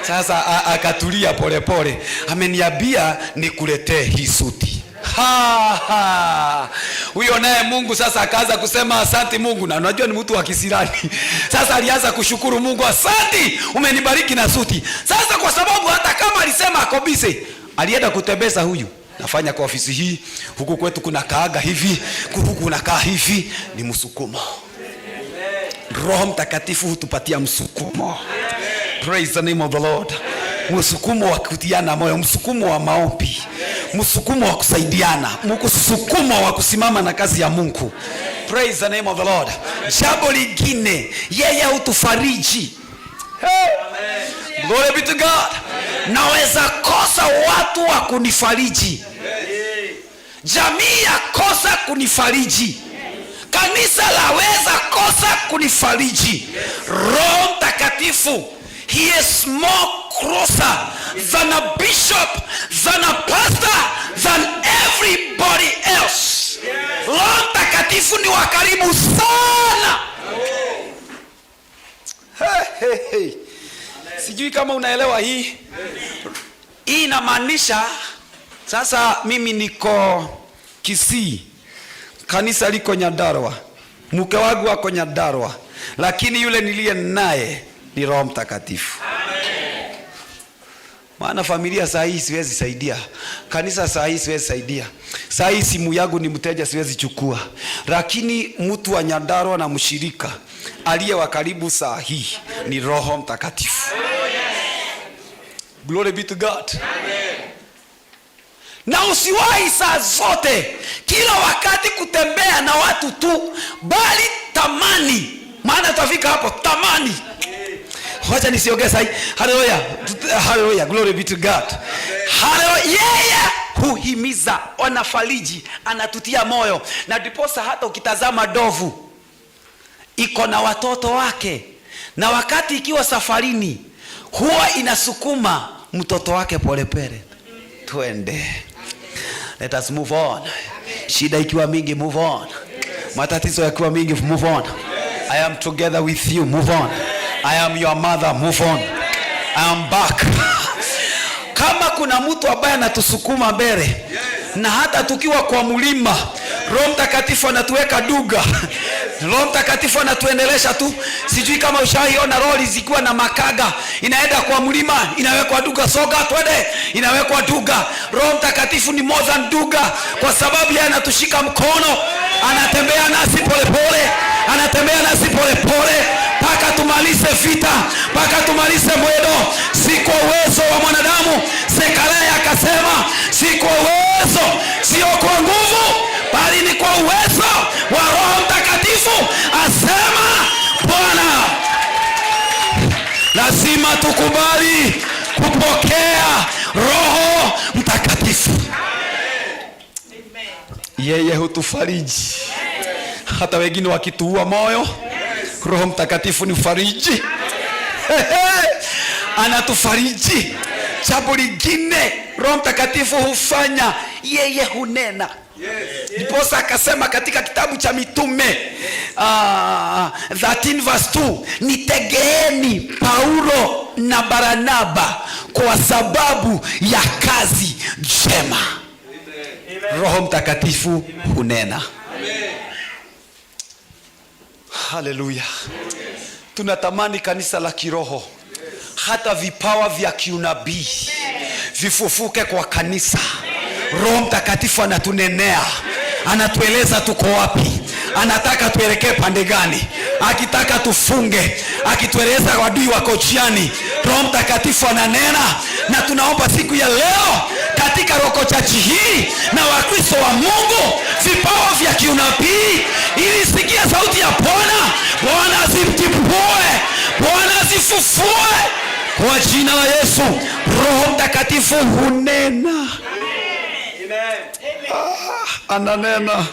Sasa akatulia pole pole. Ameniambia nikuletee hii suti. Ha. Huyo naye Mungu sasa akaanza kusema asante Mungu, na unajua ni mtu wa kisirani. Sasa alianza kushukuru Mungu, asante umenibariki na suti. Sasa kwa sababu hata kama alisema akobise, alienda kutembeza huyu. Nafanya kwa ofisi hii, huku kwetu kuna kaaga hivi, huku kuna kaa hivi, ni msukumo. Roho Mtakatifu hutupatia msukumo. Praise the name of the Lord. Msukumo wa kutiana moyo, msukumo wa maombi, msukumo wa kusaidiana, msukumo wa kusimama na kazi ya Mungu. Praise the name of the Lord. Jambo lingine, yeye hutufariji. Hey. Glory be to God. Naweza kosa watu wa kunifariji, jamii ya kosa kunifariji, kanisa laweza kosa kunifariji. Roho Mtakatifu, he is more closer than a bishop, than a pastor, than everybody else. Roho Mtakatifu ni wa karibu sana. Hey, hey, hey. Sijui kama unaelewa hii. Hii inamaanisha sasa mimi niko Kisii, kanisa liko Nyandarua, mke wangu wako Nyandarua, lakini yule niliye naye ni Roho Mtakatifu. Maana familia saa hii siwezi saidia, kanisa saa hii siwezi saidia, saa hii simu yangu ni mteja siwezi chukua, lakini mtu wa Nyandarua na mshirika aliye wa karibu saa hii ni Roho Mtakatifu. Glory be to God. Amen. Na usiwahi saa zote kila wakati kutembea na watu tu, bali tamani, maana tutafika hapo, tamani. Wacha nisiongee sahi. Hallelujah. Hallelujah. Glory be to God. Hallelujah. Yeye huhimiza, anafariji, anatutia moyo. Na ndiposa hata ukitazama ndovu iko na watoto wake, na wakati ikiwa safarini huwa inasukuma mtoto wake polepole. Twende. Let us move on. Shida ikiwa mingi, move on. Matatizo yakiwa mingi, move on. I am together with you, move on. I am your mother, move on. I am back. Kama kuna mtu ambaye anatusukuma mbele, na hata tukiwa kwa mlima, Roho Mtakatifu anatuweka duga. Roho Mtakatifu anatuendelesha tu. Sijui kama ushaiona lori zikiwa na makaga, inaenda kwa mlima, inawekwa duga, soga twende, inawekwa duga. Roho Mtakatifu ni more than duga, kwa sababu yeye anatushika mkono, anatembea nasi polepole, anatembea nasi polepole mpaka tumalize vita, mpaka tumalize mwendo. Si kwa uwezo wa mwanadamu. Zekaria akasema si kwa uwezo, sio kwa nguvu, bali ni kwa uwezo wa Roho Mtakatifu, asema Bwana. Lazima tukubali kupokea Roho Mtakatifu. Yeye hutufariji hata wengine wakituua moyo. Roho Mtakatifu ni ufariji, anatufariji. Jambo lingine Roho Mtakatifu hufanya, yeye hunena. Ndiposa akasema katika kitabu cha Mitume 13 verse 2, nitegeeni Paulo na Barnaba kwa sababu ya kazi njema. Roho Mtakatifu hunena. Haleluya! Tunatamani kanisa la kiroho, hata vipawa vya kiunabii vifufuke kwa kanisa. Roho Mtakatifu anatunenea, anatueleza tuko wapi, anataka tuelekee pande gani, akitaka tufunge, akitueleza wadui wako njiani. Roho Mtakatifu ananena, na tunaomba siku ya leo katika Roko Church hii na Wakristo wa Mungu, vipawa vya kiunabii, ili sikia sauti ya Bwana. Bwana azitipue, Bwana azifufue kwa jina la Yesu. Roho Mtakatifu hunena. Ananena.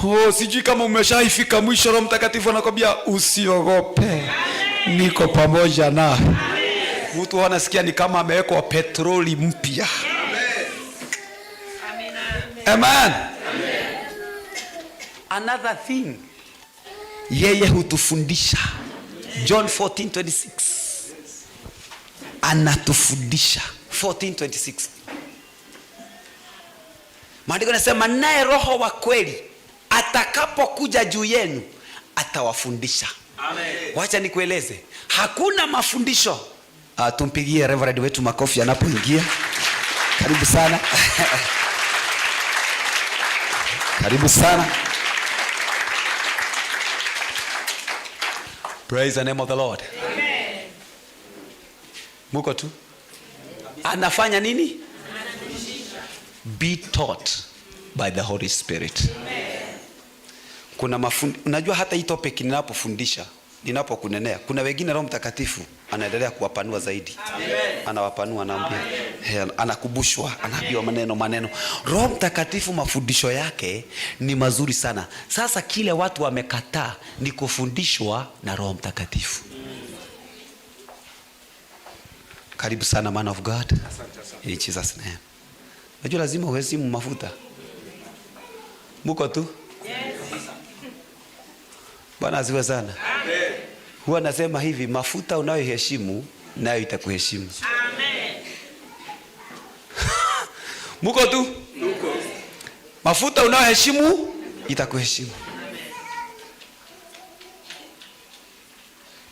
Oh, sijui kama umeshaifika mwisho. Roho Mtakatifu anakwambia usiogope, niko pamoja na mtu. Anasikia ni kama amewekwa petroli mpya. Amen. Another thing, yeye hutufundisha. John 14:26 anatufundisha. 14:26 Maandiko yanasema naye Roho wa kweli atakapokuja juu yenu atawafundisha. Amen. Wacha nikueleze, hakuna mafundisho. Tumpigie Reverend wetu makofi anapoingia. Karibu sana. Karibu sana. Praise the name of the Lord. Amen. Muko tu? Anafanya nini? Be taught by the Holy Spirit. Amen. Kuna mafundi, unajua hata hii topic ninapofundisha, ninapokunenea, kuna wengine Roho Mtakatifu anaendelea kuwapanua zaidi. Amen. Anawapanua, anaambia, anakubushwa, anaambiwa maneno. Roho Mtakatifu mafundisho yake ni mazuri sana. Sasa kile watu wamekataa ni kufundishwa na Roho Mtakatifu. Karibu sana man of God. In Jesus name. Unajua lazima uheshimu mafuta. Muko tu? Yes. Bwana asifiwe sana. Amen. Huwa nasema hivi, mafuta unayoheshimu nayo itakuheshimu. Amen. Muko tu? Muko. Mafuta unayoheshimu itakuheshimu.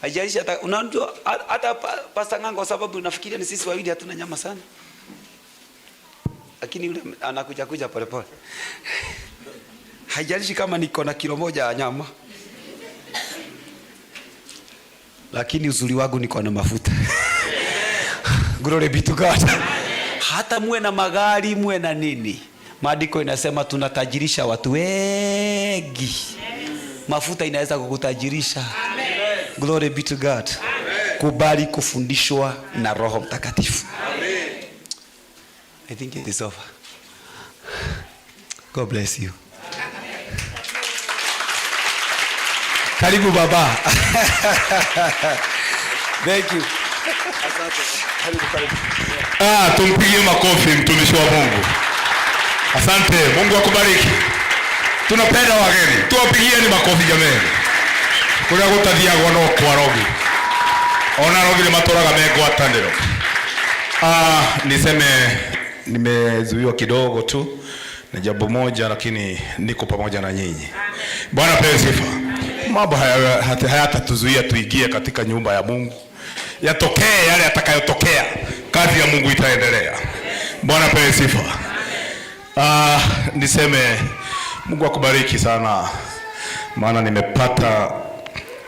Haijalishi hata unajua hata Pastor Ngango, sababu nafikiria ni sisi wawili hatuna nyama sana. Lakini yule anakuja kuja pole pole. Haijalishi kama niko na kilo moja ya nyama, lakini uzuri wangu niko na mafuta. Glory be to God. Hata muwe na magari, muwe na nini, maandiko inasema tunatajirisha watu wengi. Mafuta inaweza kukutajirisha. Glory be to God. Kubali kufundishwa na Roho Mtakatifu. I think it is over. God bless you. Karibu baba. Thank you. Karibu, karibu. Tumpigie makofi mtumishi wa Mungu. Asante, Mungu akubariki. Tunapenda wageni. Tuwapigieni makofi jameni. Kuria gutathiagwo no kwa rogi. Ona rogi ni maturaga me ngwataniro. Niseme nimezuiwa kidogo tu na jambo moja, lakini niko pamoja na nyinyi. Bwana pewe sifa. Mambo hayatatuzuia tuingie katika nyumba ya Mungu. Yatokee yale yatakayotokea, kazi ya Mungu itaendelea. Bwana pewe sifa. Niseme Mungu akubariki sana, maana nimepata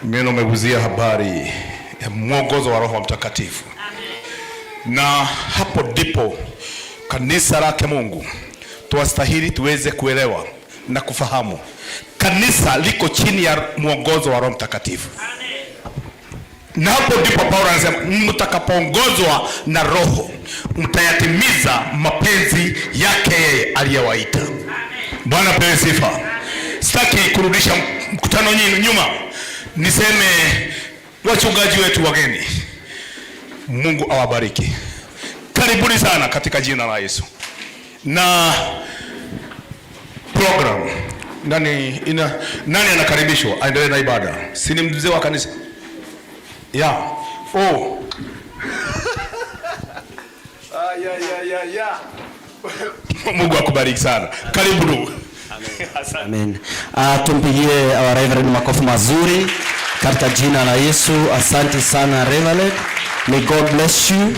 Mimi nimeguzia habari ya mwongozo wa Roho Mtakatifu. Na hapo ndipo kanisa lake Mungu tuwastahili tuweze kuelewa na kufahamu. Kanisa liko chini ya mwongozo wa Roho Mtakatifu. Na hapo ndipo Paulo anasema mtakapoongozwa na Roho mtayatimiza mapenzi yake yeye aliyewaita. Bwana pewe sifa. Sitaki kurudisha mkutano nyuma. Niseme wachungaji wetu wageni, Mungu awabariki. Karibuni sana katika jina la Yesu. Na program nani anakaribishwa aendelee na ibada? Si ni mzee wa kanisa? Yeah. Oh. Ya. Mungu akubariki sana. Karibu ndugu. Amen. Tumpigie our Reverend makofi mazuri katika jina la Yesu. Asante sana Reverend. May God bless you.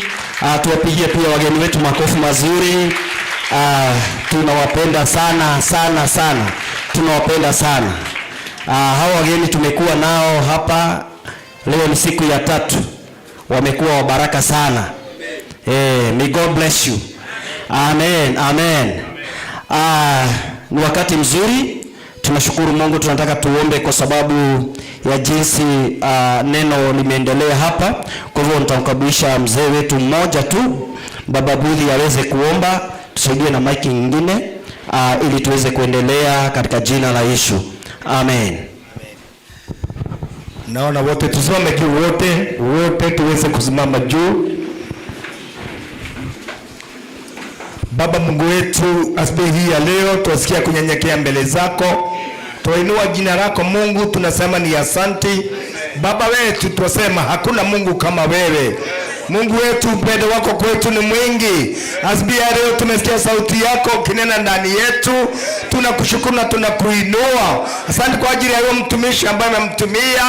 Tuwapigie pia wageni wetu makofi mazuri. Tunawapenda sana sana sana. Tunawapenda sana. Hawa wageni tumekuwa nao hapa leo ni siku ya tatu. Wamekuwa wa baraka sana. May God bless you. Amen. Amen. Ni wakati mzuri. Tunashukuru Mungu. Tunataka tuombe kwa sababu ya jinsi neno limeendelea hapa. Kwa hivyo nitamkaribisha mzee wetu mmoja tu, Baba Budhi, aweze kuomba, tusaidie na mic nyingine ili tuweze kuendelea katika jina la Yesu. Amen. Naona wote tusimame juu, wote tuweze kusimama juu. Baba Mungu wetu, asubuhi hii ya leo tuwasikia kunyenyekea mbele zako. Tuinua jina lako Mungu, tunasema ni asante. Baba wetu, twasema hakuna Mungu kama wewe. Mungu wetu, upendo wako kwetu ni mwingi. Asubuhi ya leo tumesikia sauti yako kinena ndani yetu. Tunakushukuru na tunakuinua. Asante kwa ajili ya huyo mtumishi ambaye amemtumia,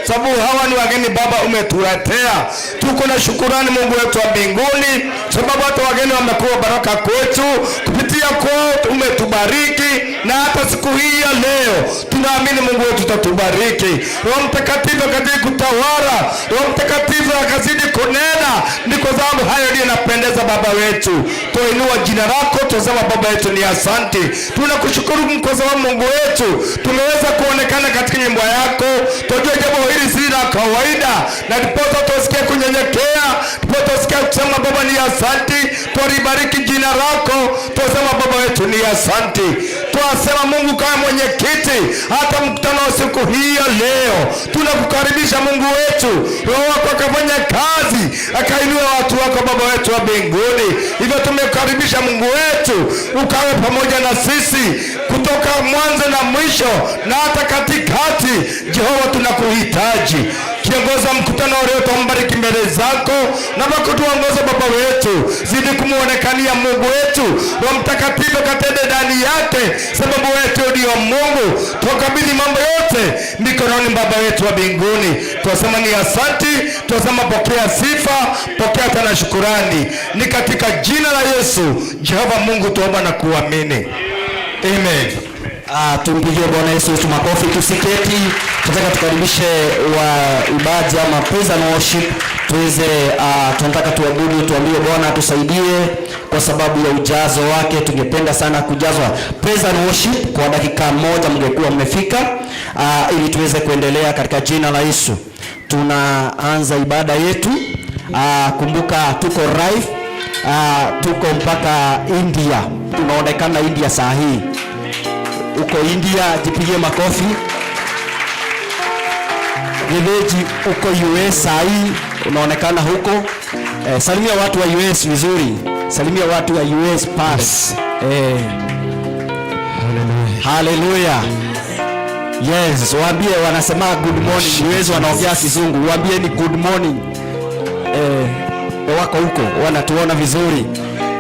sababu hawa ni wageni Baba umetuletea. Tuko na shukurani Mungu wetu wa mbinguni, sababu hata wageni wamekuwa baraka kwetu. Kupitia kwao umetubariki, na hata siku hii ya leo tunaamini Mungu wetu utatubariki. Roho Mtakatifu akazidi kutawala, Roho Mtakatifu akazidi kunena. Ni kwa sababu hayo ndiyo yanapendeza Baba wetu. Tuinua jina lako, tusema Baba yetu ni asante. Tunakushukuru kwa sababu Mungu wetu tumeweza kuonekana katika nyumba yako. Tujue jambo hili si la kawaida, na ndiposa tusikie kunyenyekea, ndiposa tusikie kusema Baba ni asante. Tulibariki jina lako, tusema Baba wetu ni asante. Twasema Mungu kama mwenyekiti hata mkutano wa siku hii ya leo, tunakukaribisha Mungu wetu. Roho wako akafanya kazi, akainua watu wako Baba wetu wa mbinguni. Hivyo tumekukaribisha Mungu wetu, ukawe pamoja na sisi kutoka mwanzo na mwisho na hata katikati. Jehova, tunakuhitaji. Kiongoza mkutano leo, tumbariki mbele zako na kutuongoza Baba wetu. Zidi kumuonekania Mungu wetu, Roho Mtakatifu katende ndani yake, sababu wetu ndio Mungu. Tukabidhi mambo yote mikononi Baba wetu wa mbinguni. Twasema ni asante, twasema pokea sifa, pokea tena shukurani. Ni katika jina la Yesu Jehova Mungu tuomba na kuamini. Amen. Tumpigie Bwana Yesu makofi. Tusiketi, tunataka tukaribishe waimbaji ama praise and worship. Tuweze tunataka tuabudu, tuambie Bwana tusaidie kwa sababu ya ujazo wake. Tungependa sana kujazwa. Praise and worship kwa dakika moja mngekuwa mmefika, ili tuweze kuendelea katika jina la Yesu. Tunaanza ibada yetu. Kumbuka tuko live, tuko mpaka India. Tunaonekana India saa hii. Uko India, jipigie makofi. Village uko US saa hii, unaonekana huko. Salimia watu wa US vizuri. Salimia watu wa US pass. Hallelujah. Yes, waambie wanasema good morning. US wanaongea Kizungu. Waambie ni good morning. Wako huko wanatuona vizuri.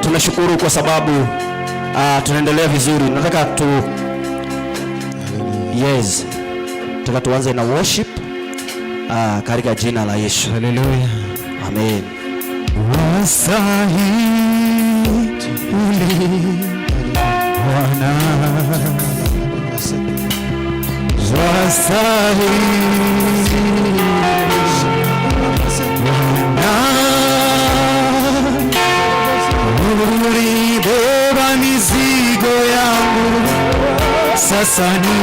Tunashukuru kwa sababu tunaendelea vizuri. Nataka tu yes. Nataka tuanze na worship katika jina la Yesu. Hallelujah. Amen. Wastahili Bwana, wastahili Sasa ni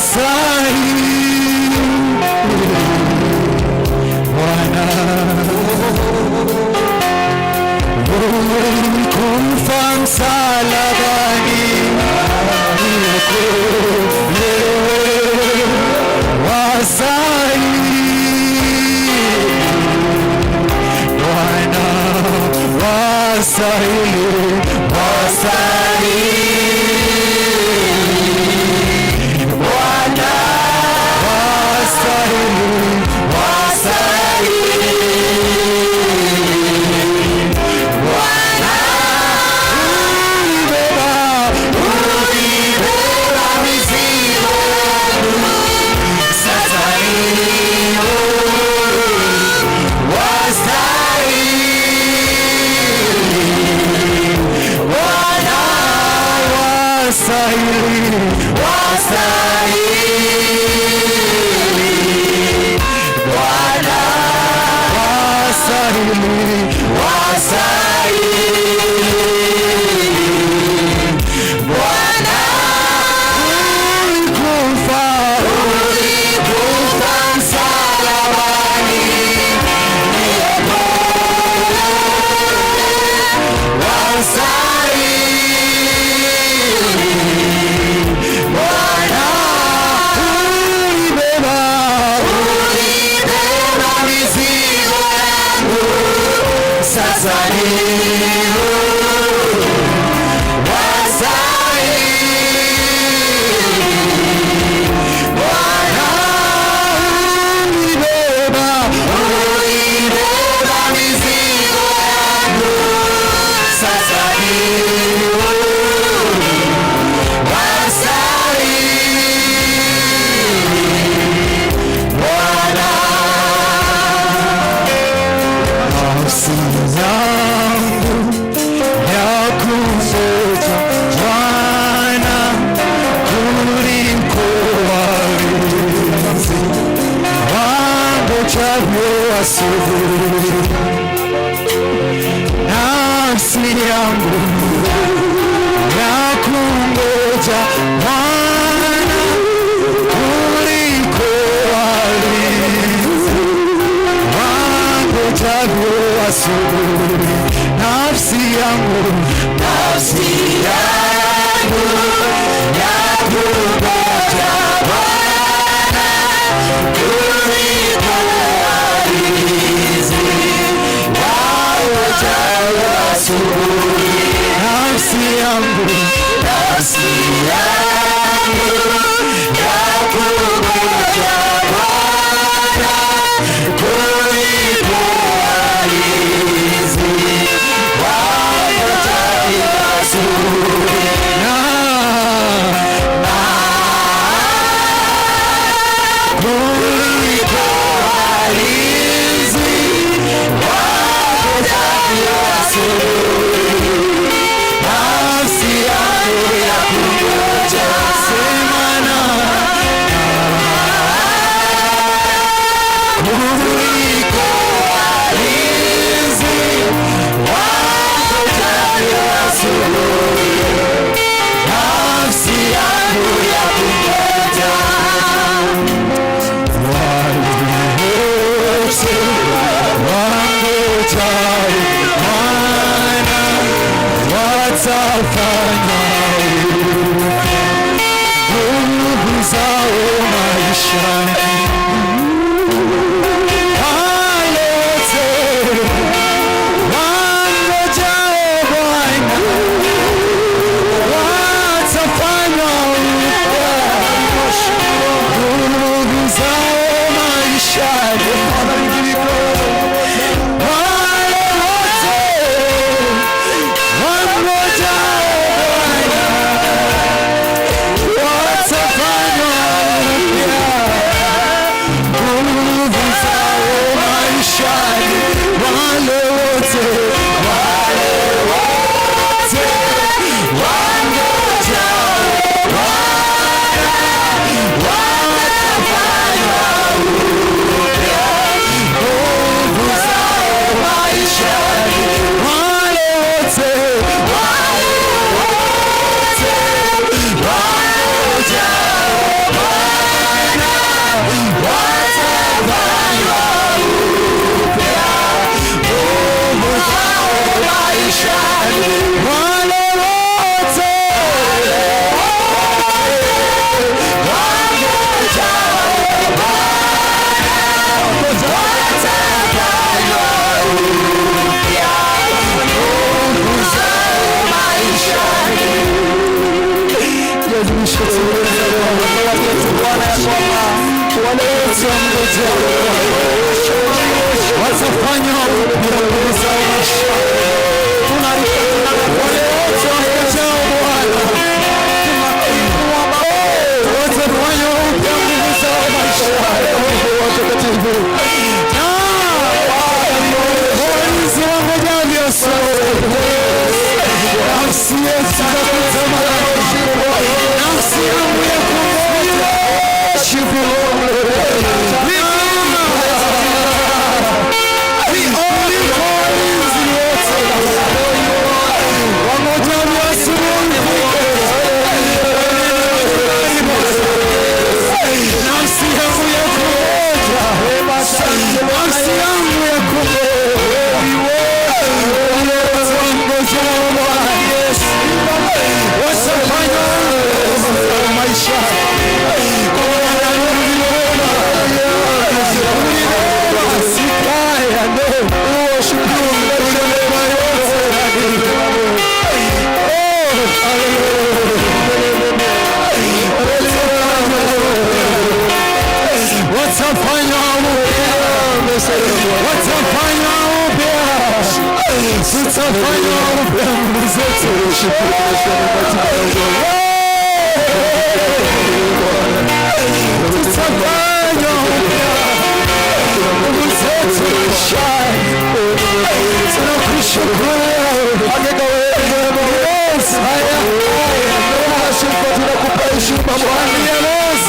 wastahili Bwana, ulikufa msalabani niokolewe, wastahili Bwana, wastahili, wastahili Bwana, wastahili, wastahili Bwana, ulibeba, ulibeba mizigo yangu, sasa ni huru, wastahili Bwana, wastahili, wastahili Bwana, wastahili, wastahili Bwana, ulikufa, ulikufa msalabani niokolewe, wastahili Bwana, ulibeba, ulibeba mizigo yangu, sasa ni huru, wastahili Bwana, ulibeba, ulibeba mizigo yangu, sasa ni huru, wastahili Bwana, nafsi yangu yakungoja Bwana kuliko walinzi wangojavyo asubuhi. Nafsi yangu yakungoja Bwana kuliko walinzi wangojavyo asubuhi. Nafsi yangu, nafsi yangu yakungoja Bwana kuliko walinzi wangojavyo asubuhi. Nafsi yangu, nafsi yangu yakungoja Bwana kuliko walinzi wangojavyo asubuhi. Na kuliko walinzi wangojavyo asubuhi, nafsi yangu yakungoja, sema na kuliko walinzi wangojavyo asubuhi, nafsi yangu yakungoja. Wale wote wangojao Bwana watafanya nguvu zao maishani. Wale wote wangojao Bwana watafanya upya nguvu zao maishani. Wale wote wangojao Bwana watafanywa upya. Wale wote wamngojao watafanywa upya nguvu zao maishani. Wale wote wamngojao Bwana watafanywa upya nguvu zao maishani. Walinzi wangojavyo nafsi yetu itakutamani, nafsi yangu ya kungoja. Walinzi wote wangojavyo asubuhi, nafsi yangu ya kungoja, nafsi yangu ya kungoja. Wale wote wamngojao Bwana watafanywa maisha. Watafanywa upya, watafanywa upya, tutafanywa upya nguvu zetu. Tutafanywa upya nguvu zetu maishani. Tunakushukuru Yes, haya Tunakupa heshima Bwana. Yes,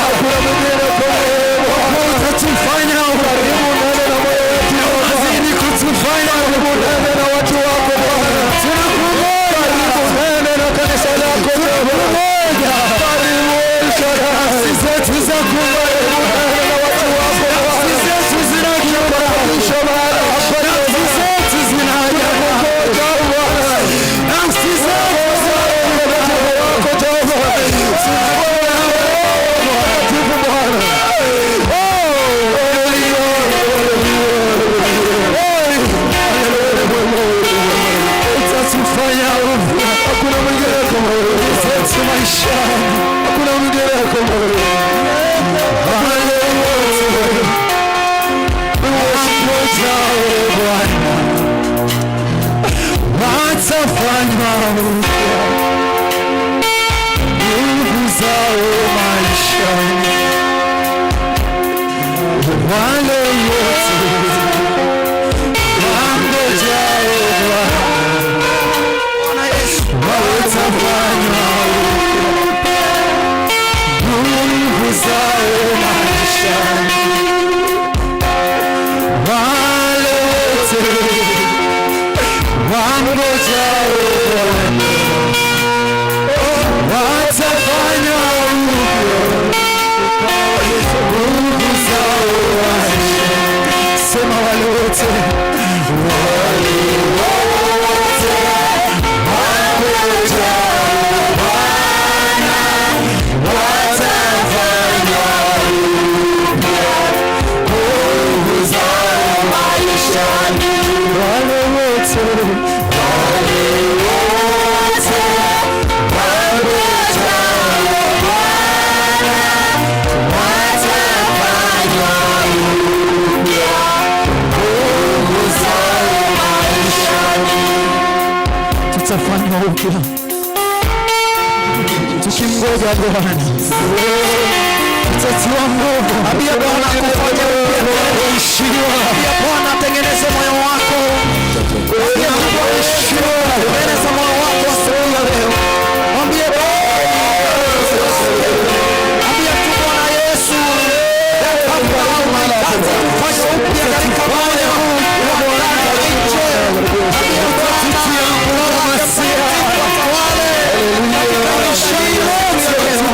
Hakuna mwingine kama wewe Bwana. utatufanya Karibu nene na moyo wetu Bwana. Zidi kutufanya Karibu nene na watu wako Bwana. Tunakungoja, Karibu nene na kanisa lako Bwana. Karibu El Shaddai. nafsi zetu za kungoja, Karibu nene na watu wako Bwana. nafsi zetu zinakiuka, Karibisha mahali hapa nafsi zetu zinaja, Tunakungoja Bwana. nafsi zetu Wako Jehova. Mtakatifu Bwana. utatufanya upya, Hakuna mwingine kama wewe. zetu maishani. Hakuna mwingine kama wewe. Wale wote wamngojao Bwana watafanywa upya nguvu zao maishani. Wale wote wamngojao Bwana watafanywa upya nguvu zao maishani. Wale wote wamngojao Bwana watafanywa upya nguvu zao maishani. Sema wale wote, wale wote wamngojao Bwana watafanywa upya nguvu zao maishani. Wale wote, wale wote wamngojao Bwana watafanywa upya nguvu zao maishani. Tutafanywa upya tukimgoja Bwana, tutatiwa nguvu. Ambia Bwana akufanye upya. Ishiwa Ambia Bwana atengeneze moyo wako. Ambia Bwana tengeneza moyo wako asubuhi ya leo. Mwambie Bwana, ambia tu Bwana Yesu ya kwamba unahitaji kufanywa upya katika moyo wa ndani na nje. Ambia Bwana Roho Mtakatifu atawale katika maisha yetu ya leo.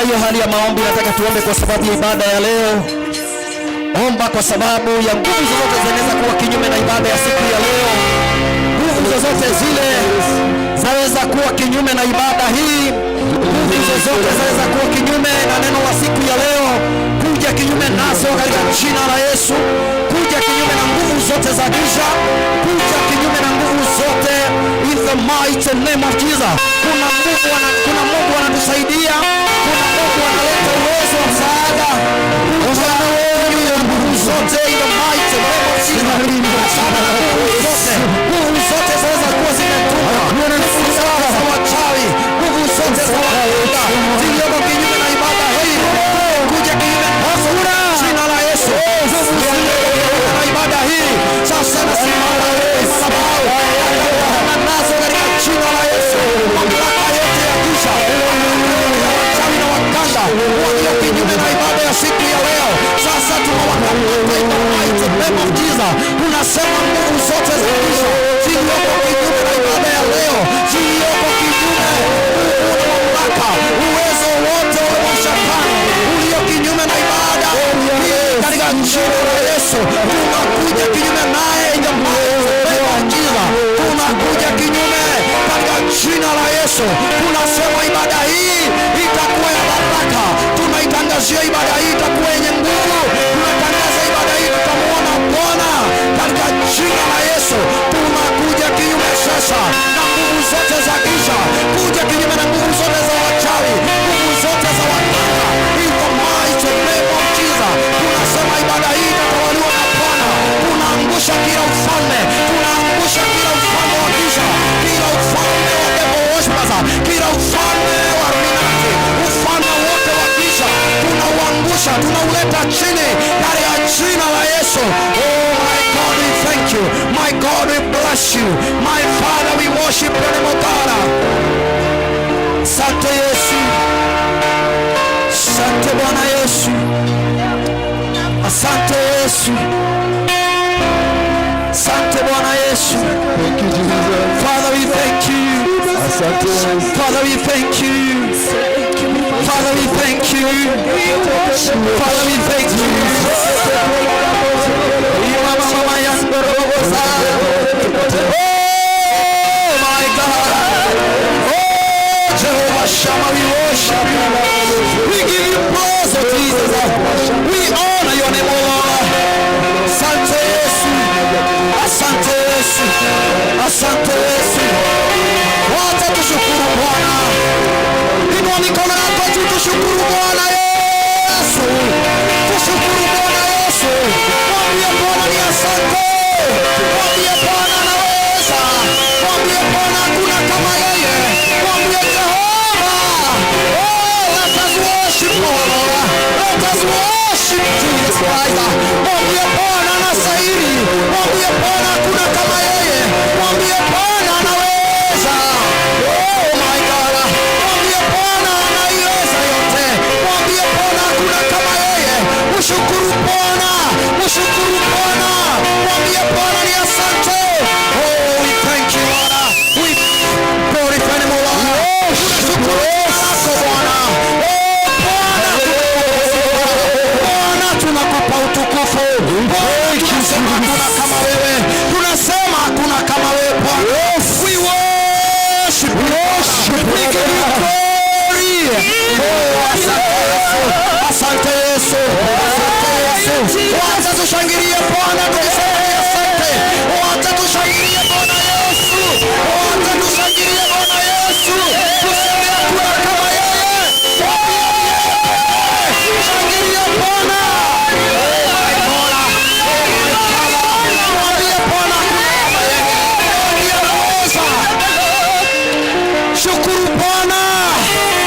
hiyo hali ya maombi, nataka tuombe kwa sababu ya ibada ya leo. Omba kwa sababu ya nguvu zozote zinaweza kuwa kinyume na ibada ya siku ya leo. Nguvu zozote zile zaweza kuwa kinyume na ibada hii. Nguvu zozote zaweza kuwa kinyume na neno la siku ya leo, kuja kinyume nazo katika jina la Yesu. Kuja kinyume na nguvu zote za giza, kuja kinyume na nguvu zote in the mighty name of Jesus. Kuna Mungu anatusaidia, kuna Mungu analeta uwezo wa msaada. Kuja kinyume na nguvu zote in the mighty name of Jesus. Achana na nguvu zote, nguvu zote zaweza kuwa zimetumwa, nguvu zote za wachawi, nguvu zote za waganga zilizoko kinyume na ibada hii, kuja kinyume nazo jina la Yesu. Nguvu zilizoko kinyume na ibada hii sasa nasimama madhabahu na nazo katika jina la Yesu. Mamlaka yote ya giza, mamlaka ya wachawi na waganga walio kinyume na ibada ya siku ya leo, sasa tunawakamata in the mighty name of Jesus. Tunasema nguvu zote za giza zilizoko kinyume na ibada ya leo, zilizoko kinyume, nguvu na mamlaka, uwezo wote wa shetani ulio kinyume na ibada hii, katika jina la Yesu tunakuja kinyume naye in the mighty name of Jesus. Tunakuja kinyume katika jina la Yesu. Tunasema ibada hii itakuwa ya baraka. Tunaitangazia ibada hii itakuwa yenye nguvu. Tunatangaza ibada hii tutamuona Bwana katika jina la Yesu. Tunakuja kinyume sasa na nguvu zote za giza, kuja kinyume na nguvu zote za wachawi, nguvu zote za waganga in the mighty name of Jesus. Tunasema ibada hii itatawaliwa na Bwana. Tunaangusha kila ufalme, tunaangusha kila ufalme wa giza, kila ufalme wa devil worshippers, kila ufalme wa Illuminati, ufalme wote wa giza tunauangusha, tunauleta chini katika jina la Yesu. Oh my God, we thank you. My God, we bless you. My Father, we worship your name, O God. Asante Yesu. Asante Bwana Yesu. Asante Yesu. Asante Bwana Yesu. Thank you, Jesus. Father, we thank you. Asante Yesu. Father, we thank you. Father, we thank you. Father, we thank you. Mama, mama, Oh my God. Oh Jehovah Shammah, we worship you. We give you praise, oh Jesus. We honor your name, oh Lord. Asante Yesu. Asante Yesu. Asante Yesu. Wacha tushukuru Bwana. Inua mikono yako juu, tushukuru Bwana Yesu. Tushukuru Bwana Yesu. Mwambie Bwana ni asante. Mwambie Bwana anaweza. Mwambie Bwana hakuna kama yeye. Mwambie Jehova. Oh, let us worship Lord. Let us worship Jesus Christ. Mwambie Bwana anastahili. Mwambie Bwana hakuna kama yeye. Mwambie Bwana anaweza. Oh my God. Mwambie Bwana anaiweza yote. Mwambie Bwana hakuna kama yeye. Mshukuru Bwana. Mshukuru Bwana. Mwambie Bwana ni asante. Oh, we thank you, Lord. We glorify your name, Lord. Tunashukuru lako Bwana. Oh Bwana, Bwana tunakupa utukufu. Bwana tunasema hakuna kama wewe. Tunasema hakuna kama wewe Bwana. We worship you. We give you glory. Oh, asante Yesu. Asante Yesu. Asante Yesu. Wacha tushangilie Bwana tukisema ni asante. Wacha tushangilie Bwana Yesu. Wacha tushangilie Bwana Yesu. Tuseme hakuna kama yeye. Shangilia Bwana. Oh my God. Oh my Father. Mwambie Bwana hakuna kama yeye. Ndiye anaweza. Shukuru Bwana.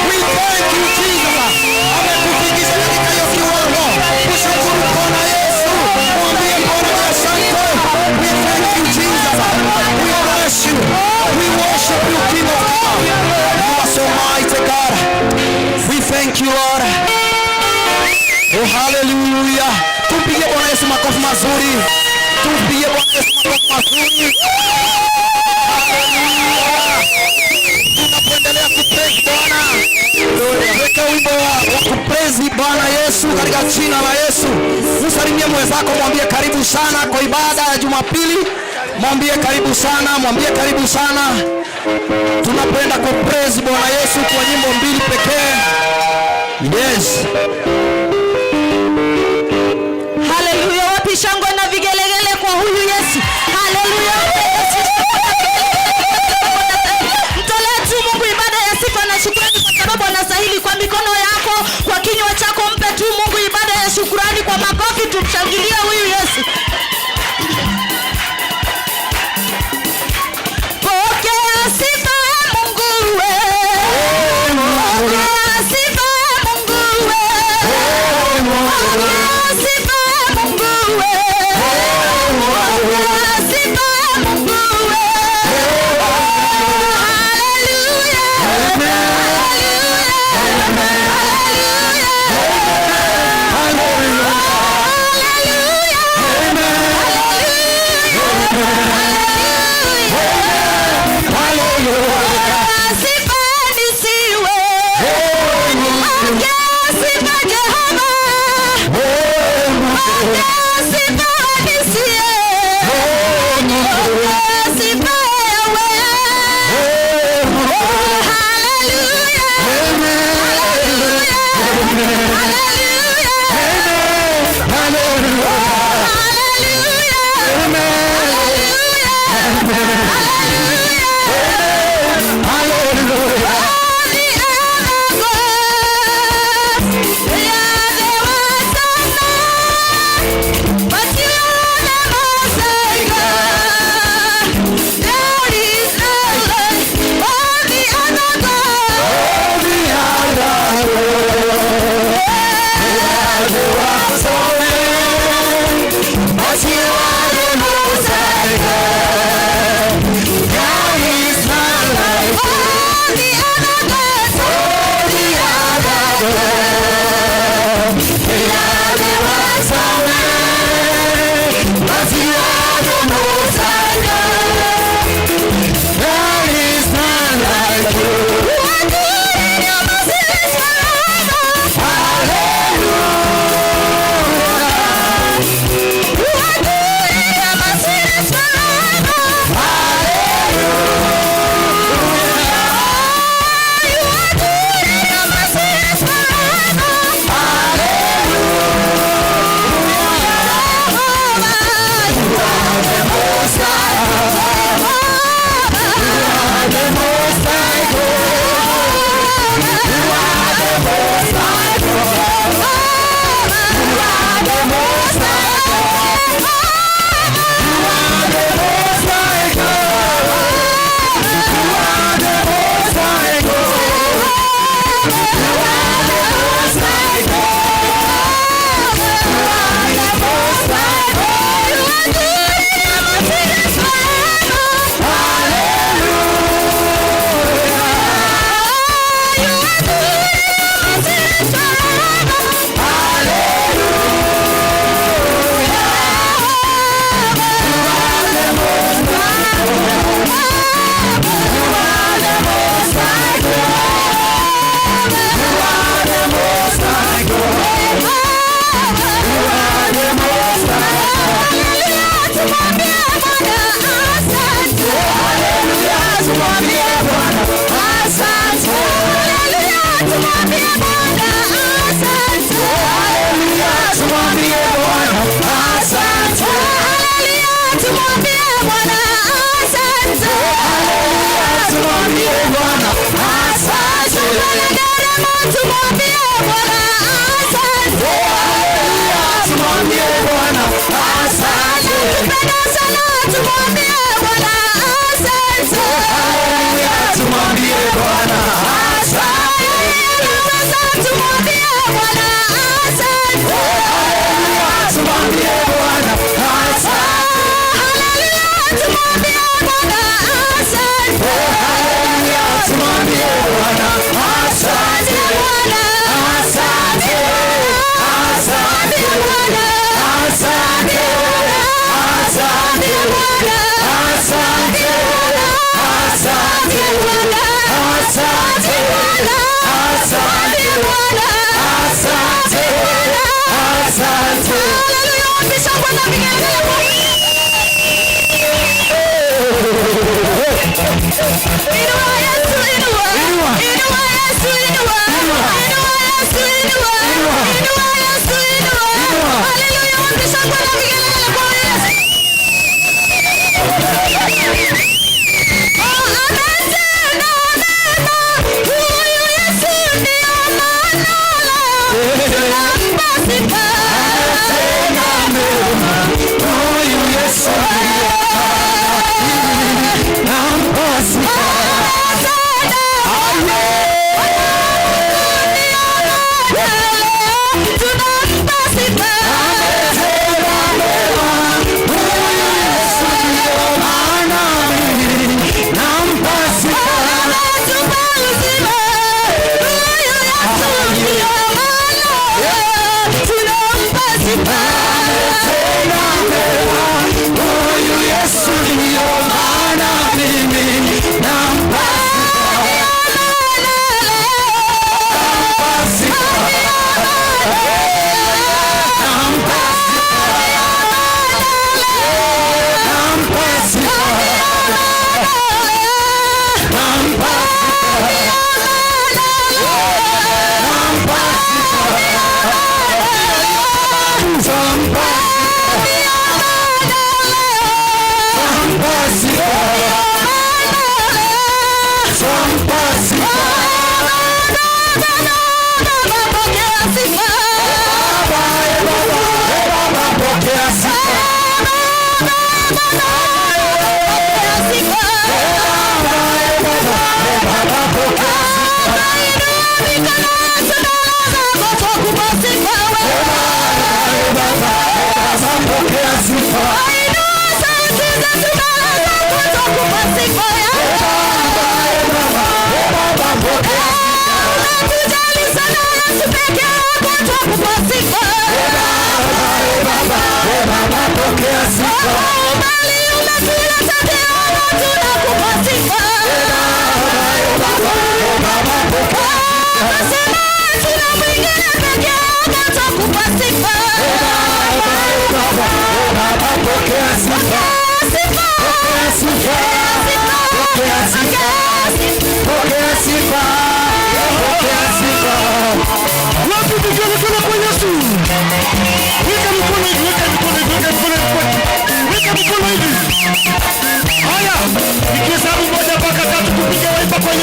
We thank you, Jesus. Amekufikisha katika hiyo kiwango. Kushukuru Bwana Yesu. Mwambie Bwana ni asante. We thank you, Jesus. We bless you. We worship you, King of Kings. You are so mighty, God. We thank you, Lord. Oh, hallelujah. Tumpigie Bwana Yesu makofi mazuri. Tumpigie Bwana Yesu makofi mazuri. Hallelujah. Tunapoendelea kupraise Bwana, weka wimbo wa Praise Bwana Yesu katika jina la Yesu. Msalimie mwenzako, mwambie karibu sana kwa ibada ya Jumapili. Mwambie karibu sana, mwambie karibu sana. Tunapenda ku praise Bwana Yesu kwa nyimbo mbili pekee. Yes. Haleluya! Wapi shangwe na vigelegele kwa huyu Yesu? Haleluya! Mtolee tu Mungu ibada ya sifa na shukrani, kwa sababu anastahili. Kwa mikono yako, kwa kinywa chako, mpe tu Mungu ibada ya shukrani kwa makofi, tumshangilie huyu Yesu. Pokea sifa Mungu we. Pokea sifa Mungu we. Pokea sifa Mungu we. Pokea sifa Mungu we. Haleluya. Haleluya. Haleluya. Sifa nisiwe. Pokea sifa Jehova. Pokea sifa nisiye. Pokea sifa Yahweh. Oh, haleluya. Haleluya. Haleluya. Haleluya. Haleluya. All the other gods, yeah, they were so fine, but you are the Most High God. There is no like all the other gods. All the other gods, they were so many, but you are the Most High God. There is none like all the other gods. All the other gods, yeah, they were so many, but you are the Most High God. There is none like you. You are good and your mercy is forever. Hallelujah. You are good and your mercy is forever. You are good and your mercy is forever. Jehovah, you are the Most High. Jehovah, You are the Most High God. You are the Most High God. You are the Most High God. You are the Most High God. You are the Most High God. You are the Most High God. You are the Most High God. You are good and your mercy is forever. Hallelujah. You are good and your mercy is forever. Asante Bwana.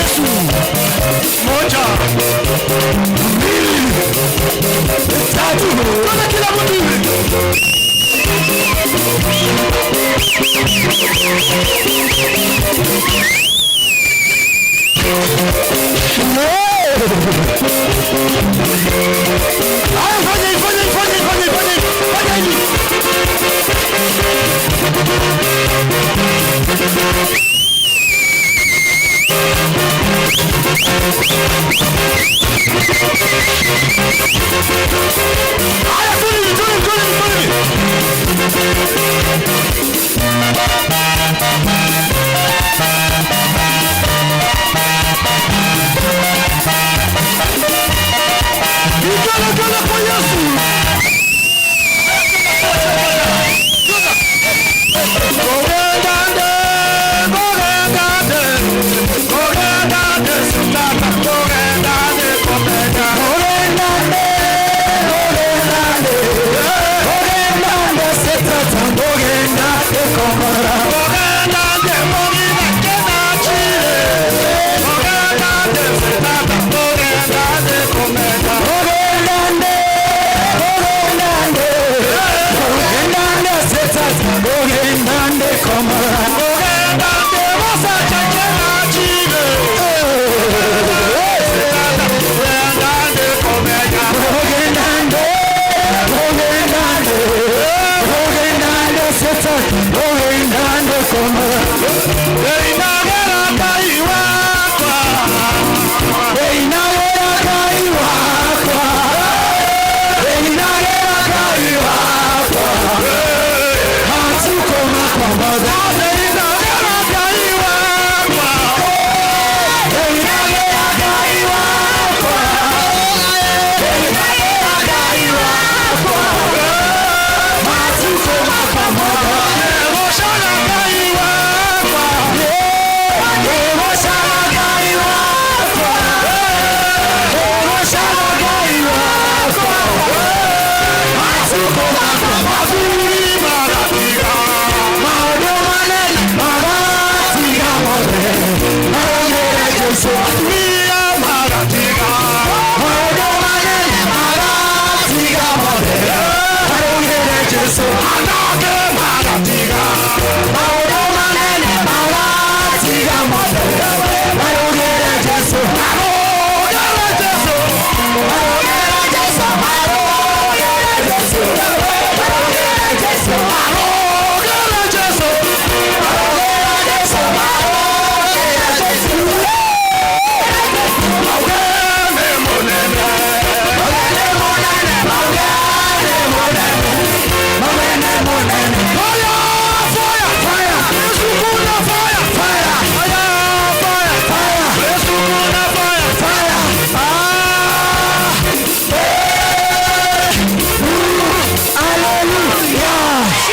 Yesu. Moja, mbili, tatu. Kwanza kila mtu. Haya, fanya hivi, fanya hivi, fanya hivi, fanya hivi, fanya hivi, fanya hivi. Haya, twende hivi, twende, twende, twende hivi. Vigelegele kwa Yesu.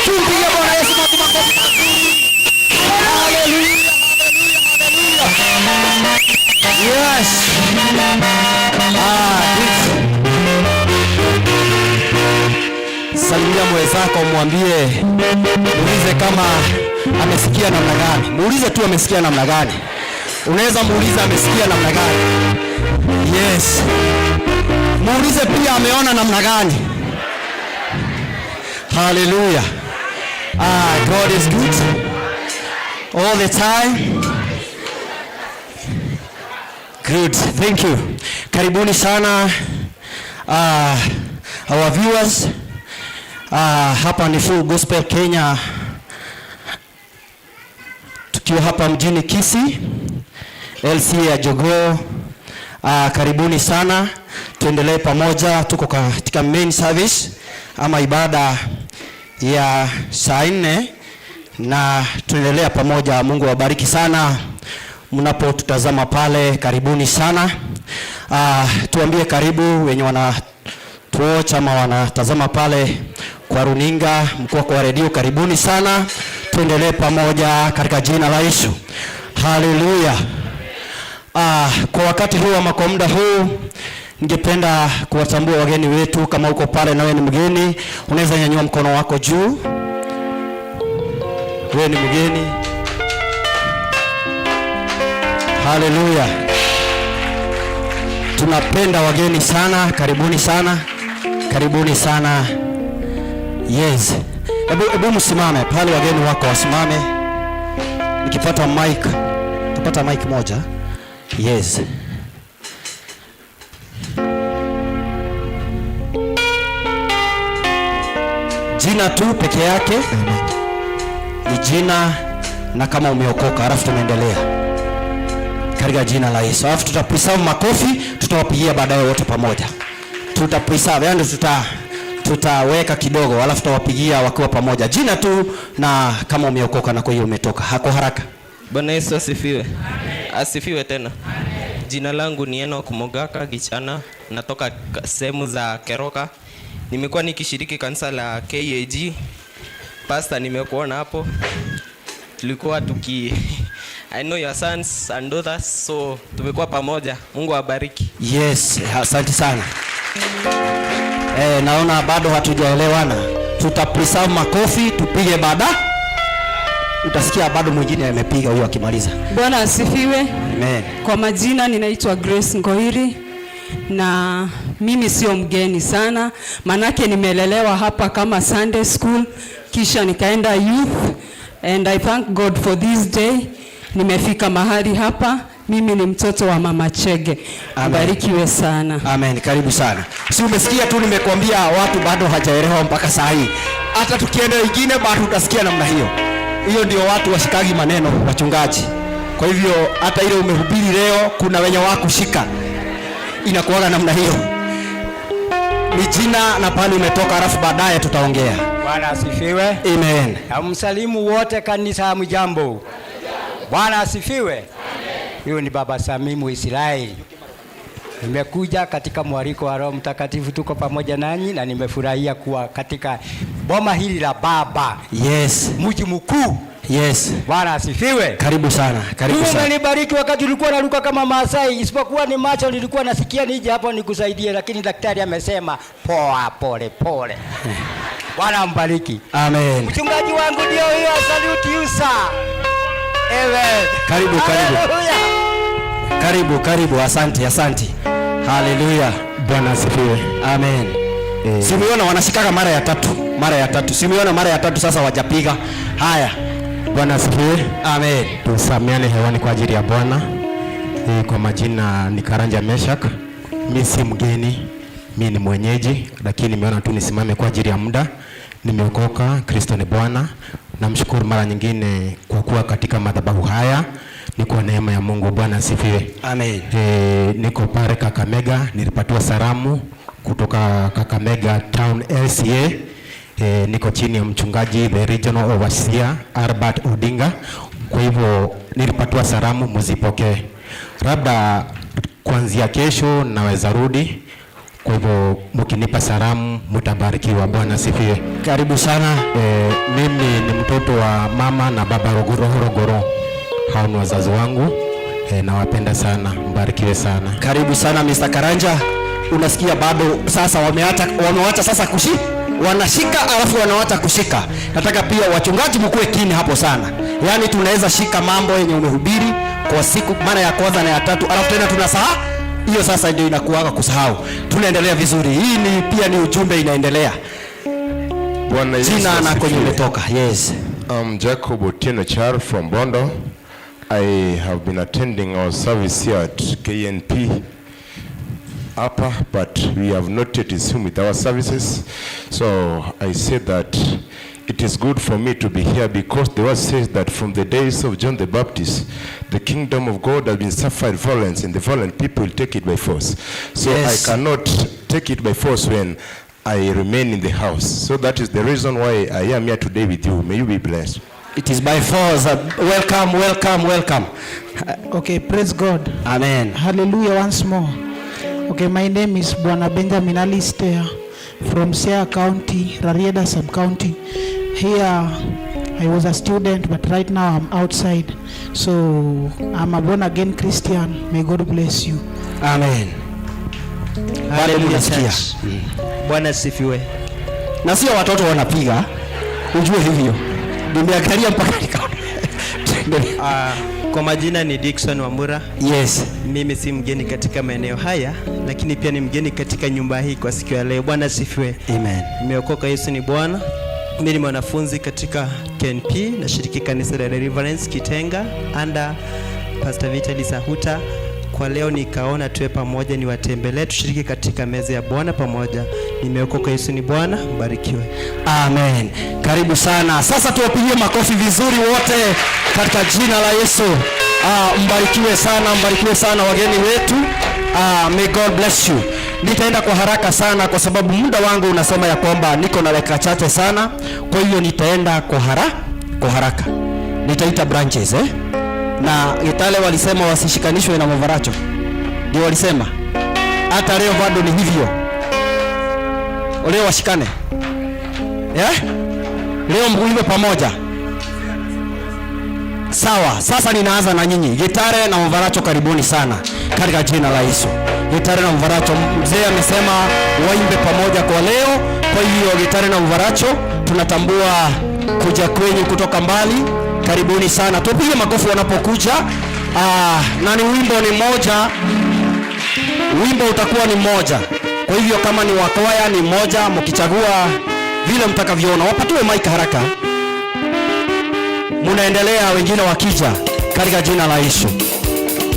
Tumpigie Bwana Yesu makofi mazuri. Hallelujah, hallelujah, hallelujah. Yes. Ah, please. Salimia mwenzako, mwambie, muulize kama amesikia namna gani. Muulize tu amesikia namna gani. Unaweza muuliza amesikia namna gani. Yes. Muulize pia ameona namna gani. Hallelujah. Ah, God is good all the time. Good, thank you. Karibuni sana our viewers. Hapa ni Full Gospel Kenya, tukiwa hapa mjini Kisii, LC ya Jogoo. Karibuni sana, tuendelee pamoja. Tuko katika main service ama ibada ya saa 4 na tunaendelea pamoja. Mungu awabariki sana mnapotutazama pale, karibuni sana. Tuambie karibu wenye wanatuwatch ama wanatazama pale kwa runinga, mkuu kwa redio, karibuni sana, tuendelee pamoja katika jina la Yesu. Haleluya. Kwa wakati huu ama kwa muda huu ningependa kuwatambua wageni wetu. Kama uko pale nawe ni mgeni, unaweza nyanyua mkono wako juu. Wewe ni mgeni. Haleluya. Tunapenda wageni sana, karibuni sana, karibuni sana. Yes. Hebu msimame pale, wageni wako wasimame. Nikipata mic, tupata mic moja. Yes. Jina tu peke yake ni jina, na kama umeokoka, halafu tunaendelea katika jina la Yesu. Alafu tutapreserve makofi, tutawapigia baadaye wote pamoja. Tutapreserve, yani tutaweka kidogo, alafu tutawapigia wakiwa pamoja. Jina tu na kama umeokoka na kwa hiyo umetoka. Hako haraka. Bwana Yesu asifiwe. Asifiwe tena. Jina langu ni Enoch Mogaka Gichana, natoka sehemu za Keroka. Nimekuwa nikishiriki kanisa la KAG. Pastor, nimekuona hapo. Tulikuwa tuki I know your sons and daughters, so tumekuwa pamoja. Mungu awabariki. Yes, asante sana. Naona bado hatujaelewana. Tutapreserve makofi tupige baada. Utasikia bado mwingine amepiga huyo akimaliza. Bwana asifiwe. Amen. Kwa majina ninaitwa Grace Ngoiri na mimi sio mgeni sana, manake nimelelewa hapa kama Sunday school, kisha nikaenda youth and I thank God for this day. Nimefika mahali hapa. Mimi ni mtoto wa Mama Chege. Amen. Mbarikiwe sana. Amen. Karibu sana. Si umesikia tu nimekuambia watu bado hajaelewa mpaka saa hii. Hata tukienda wengine bado utasikia namna hiyo. Hiyo ndio watu washikagi maneno wachungaji. Kwa hivyo hata ile umehubiri leo kuna wenye wakushika. Inakuwaga namna hiyo. Ni jina na pale umetoka, alafu baadaye tutaongea. Bwana asifiwe. Amen. Namsalimu wote kanisa, hamjambo? Bwana asifiwe. Huyu ni Baba Samimu Israeli. Nimekuja katika mwaliko wa Roho Mtakatifu, tuko pamoja nanyi na nimefurahia kuwa katika boma hili la Baba. Yes. Mji mkuu. Yes. Bwana asifiwe. Karibu sana. Karibu Mungu sana. amenibariki wakati ulikuwa naruka kama Maasai, isipokuwa ni macho nilikuwa nasikia nije hapo nikusaidie, lakini daktari amesema poa, pole pole. Bwana ambariki. Amen. Mchungaji wangu ndio hiyo, salute you sir. Amen. Karibu, karibu. Hallelujah. Karibu, karibu. Asante, asante. Haleluya. Bwana asifiwe. Amen. Simeona wanashikaga mara ya tatu, mara ya tatu. Simeona mara ya tatu sasa wajapiga. Haya. Bwana asifiwe. Amen. Tusamiane hewani kwa ajili ya Bwana. Kwa majina ni Karanja Meshak. Mi si mgeni, mi ni mwenyeji, lakini nimeona tu nisimame kwa ajili ya muda. Nimeokoka, Kristo ni Bwana. Namshukuru mara nyingine kwa kuwa katika madhabahu haya. Ni kwa neema ya Mungu. Bwana asifiwe. Amen. Niko pale Kakamega, nilipatiwa salamu kutoka Kakamega Town LCA. Niko chini ya mchungaji the regional overseer Albert Odinga. Kwa hivyo nilipatiwa salamu, muzipokee. Labda kuanzia kesho naweza rudi. Kwa hivyo mkinipa salamu mtabarikiwa. Bwana asifiwe. Karibu sana. Mimi ni mtoto wa mama na baba Rogoro Rogoro. Hao ni wazazi wangu. Nawapenda sana, mbarikiwe sana. Karibu sana Mr. Karanja. Unasikia bado sasa wameacha sasa wanashika alafu wanawacha kushika. Nataka pia wachungaji mkuwe kini hapo sana. Yaani tunaweza shika mambo yenye umehubiri kwa siku mara ya kwanza na ya tatu, alafu tena tunasahau. Hiyo sasa ndio inakuwaga kusahau. Tunaendelea vizuri. Hii ni pia ni ujumbe inaendelea. Bwana Yesu Jina na kwenye asifiwe. umetoka. Yes. I'm Jacob Otieno Char from Bondo. I have been attending our service here at KNP Upper, but we have not yet resumed with our services. So I say that it is good for me to be here because the word says that from the days of John the Baptist, the kingdom of God has been suffered violence, and the violent people will take it by force. So Yes. I cannot take it by force when I remain in the house. So that is the reason why I am here today with you. May you be blessed. It is by force. Welcome, welcome, welcome. Okay, praise God. Amen. Hallelujah once more. Okay, my name is Bwana Benjamin Alistair from Siaya County, Rarieda sub-county. Here, I was a student, but right now I'm outside. So I'm a born-again Christian. May God bless you. Amen. Bado Hallelujah, mnasikia. church. Bwana asifiwe. Na sio watoto wanapiga, ujue hivyo. Nimeangalia mpaka nikaona. Kwa majina ni Dickson Wambura. Yes. Mimi si mgeni katika maeneo haya, lakini pia ni mgeni katika nyumba hii kwa siku ya leo. Bwana asifiwe. Amen. Nimeokoka, Yesu ni Bwana. Mimi ni mwanafunzi katika KNP, nashiriki kanisa la Deliverance Kitenga under Pastor Vitalis Ahuta. Kwa leo nikaona tuwe pamoja, niwatembelee, tushiriki katika meza ya Bwana pamoja. Nimeokoka, Yesu ni Bwana. Mbarikiwe. Amen. Karibu sana. Sasa tuwapigie makofi vizuri wote katika jina la Yesu. Mbarikiwe sana, mbarikiwe sana wageni wetu. May God bless you. Nitaenda kwa haraka sana kwa sababu muda wangu unasema ya kwamba niko na dakika chache sana. Kwa hiyo nitaenda kwa haraka. Nitaita branches Na Gitale walisema wasishikanishwe na Mavaracho. Ndio walisema. Hata leo bado ni hivyo. Leo washikane. Yeah? Leo mkuimbe pamoja. Sawa, sasa ninaanza na nyinyi. Gitare na Mvaracho, karibuni sana katika jina la Yesu. Gitare na Mvaracho, mzee amesema waimbe pamoja kwa leo. Kwa hiyo Gitare na Mvaracho, tunatambua kuja kwenyu kutoka mbali. Karibuni sana. Tupige makofi wanapokuja. Na ni wimbo ni moja. Wimbo utakuwa ni moja. Kwa hivyo kama ni wakwaya ni moja, mkichagua vile mtakavyoona. Wapatiwe mic haraka. Munaendelea wengine wakija katika jina la Yesu.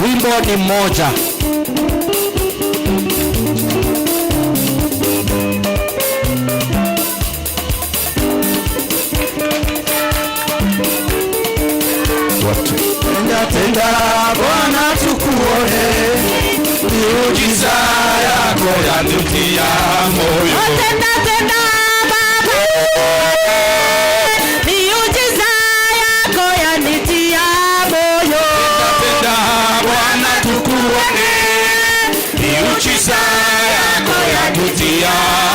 Wimbo ni mmoja. Tenda, tenda Bwana tukuone, miujiza yako yatutia moyo. Tenda, tenda Baba, miujiza yako yanitia moyo. Tenda, tenda Bwana tukuone, miujiza yako yatutia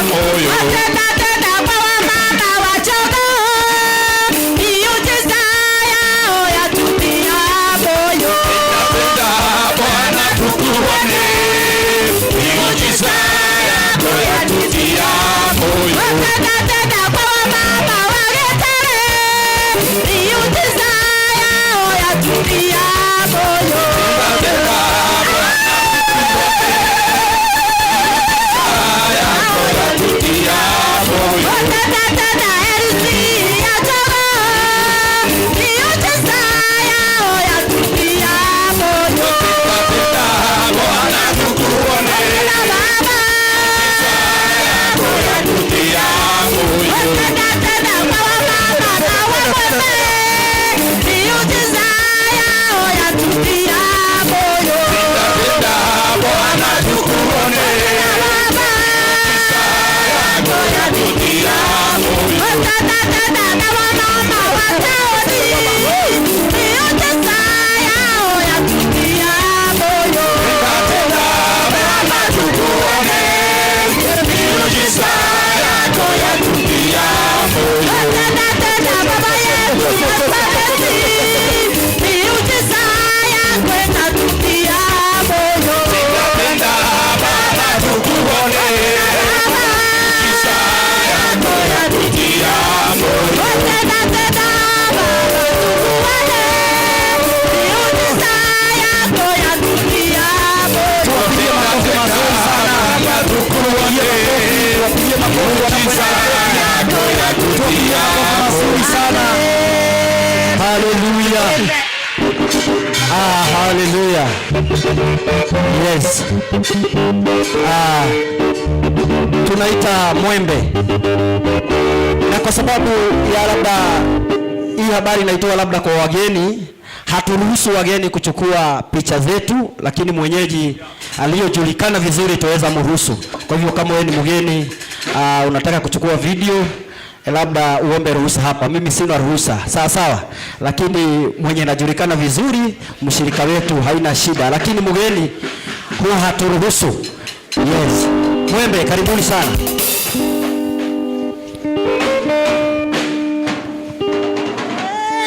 moyo. Tenda, tenda kwa wamama wachogo, miujiza yao yatutia moyo. Tenda, tenda Bwana tukuone, miujiza yako yatutia moyo. Tenda, tenda kwa wamama wa Gitare, miujiza yao yatutia moyo. Tenda, tenda Bwana yako yatutia moyo. Tenda, tenda Elsi ya Chogo, miujiza yao yatutia moyo. Tenda, tenda Bwana tukuone, Tenda Baba yako yatutia moyo. Tenda, tenda kwa wamama na wamame, miujiza yao yatutia moyo. Tenda, tenda Bwana tukuone, Baba yako yatutia moyo. Tenda, tenda na wamama wa taoni, miujiza yao yatutia moyo. Tenda, tenda Bwana tukuone, miujiza yako yatutia moyo. Tenda, tenda Baba yetu Nazareti, miujiza yako inatutia moyo. Tenda, tenda Baba tukuone, miujiza yako yatutia moyo. Tenda, tenda Baba tukuone, miujiza yako yatutia moyo. Tuwapigie makofi mazuri sana. Baba tukuone, Tuwapigie makofi miujiza yako yatutia mazuri sana. Haleluya. Haleluya. Yes. Tunaita Mwembe. Na kwa sababu ya labda hii habari naitoa labda kwa wageni, haturuhusu wageni kuchukua picha zetu, lakini mwenyeji aliyojulikana vizuri tuweza mruhusu. Kwa hivyo kama wewe ni mgeni, unataka kuchukua video, labda uombe ruhusa hapa. Mimi sina ruhusa, sawa sawa, lakini mwenye anajulikana vizuri, mshirika wetu, haina shida, lakini mgeni huwa haturuhusu. Yes. Mwembe, karibuni sana.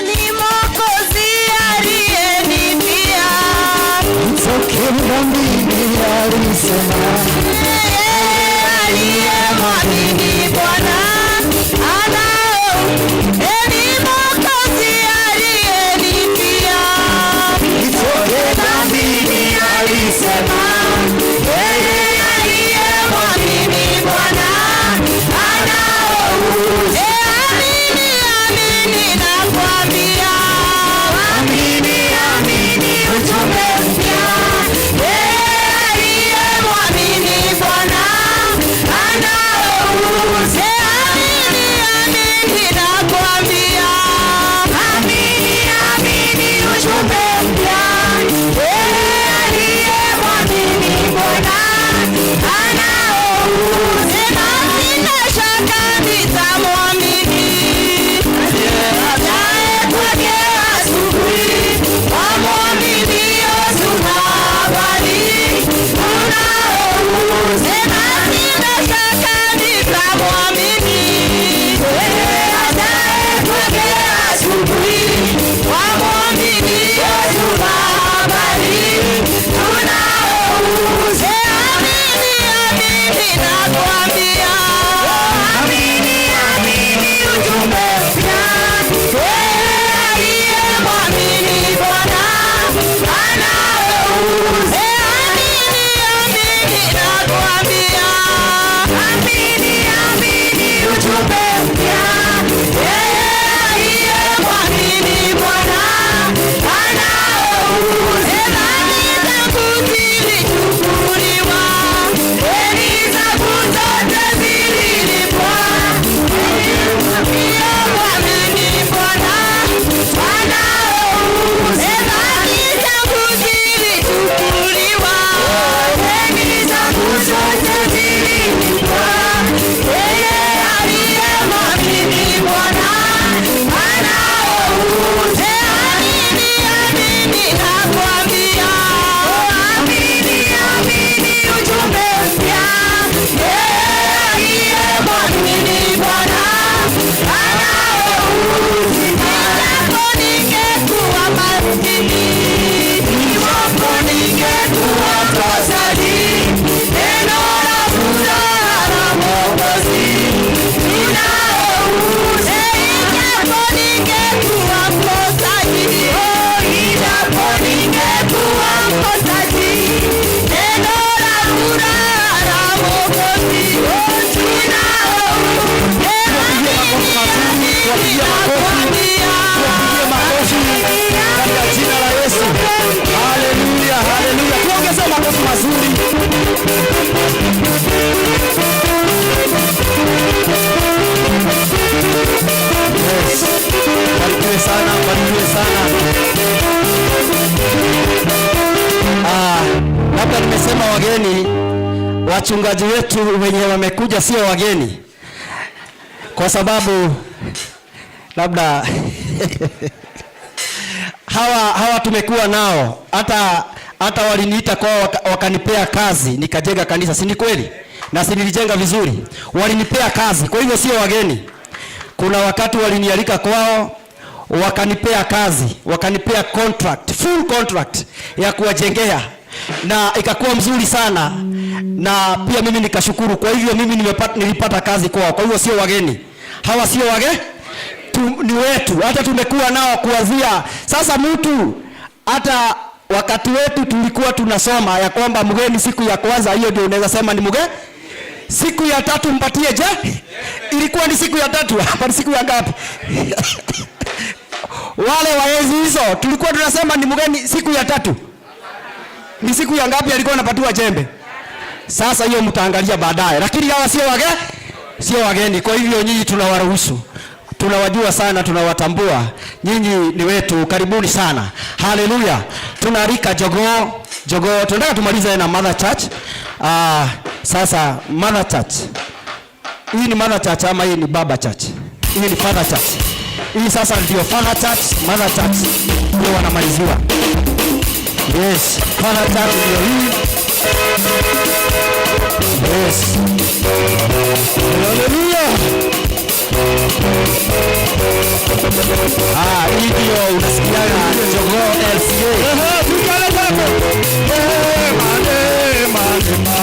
Ni Mwokozi aliyenifia, Nitoke dhambini alisema, yeye aliyemwamini Bwana anao. Ni Mwokozi aliyenifia, Wachungaji wetu wenye wamekuja sio wageni, kwa sababu labda hawa tumekuwa nao, hata waliniita kwao wakanipea kazi nikajenga kanisa, si ni kweli? Na si nilijenga vizuri, walinipea kazi, kwa hivyo sio wageni. Kuna wakati walinialika kwao wakanipea kazi, wakanipea contract, full contract ya kuwajengea, na ikakuwa mzuri sana, na pia mimi nikashukuru. Kwa hivyo mimi nilipata kazi kwao, kwa hivyo sio wageni. Hawa sio wageni, ni wetu, hata tumekuwa nao kuanzia sasa. Mtu hata wakati wetu tulikuwa tunasoma ya kwamba mgeni siku ya kwanza, hiyo ndio unaweza sema ni mgeni. Siku ya tatu mpatie je? Ilikuwa ni siku ya tatu, hapa ni siku ya ngapi? Wale wa enzi hizo tulikuwa tunasema ni mgeni siku ya tatu. Ni siku ya ngapi alikuwa anapatiwa jembe? Sasa hiyo mtaangalia baadaye. Lakini hawa sio wageni, sio wageni. Kwa hivyo nyinyi tunawaruhusu. Tunawajua sana, tunawatambua. Nyinyi ni wetu, karibuni sana. Haleluya. Tunaalika jogoo, jogoo. Tunataka tumalize na Mother Church. Sasa Mother Church. Hii ni Mother Church ama hii ni Baba Church? Hii ni Father Church. Hii sasa ndio Father Church, Mother Church ndio wanamaliziwa. Yes, Father Church ndio hii. Yes. Haleluya. Hii ndio unasikiaga jogoo LCA. Neema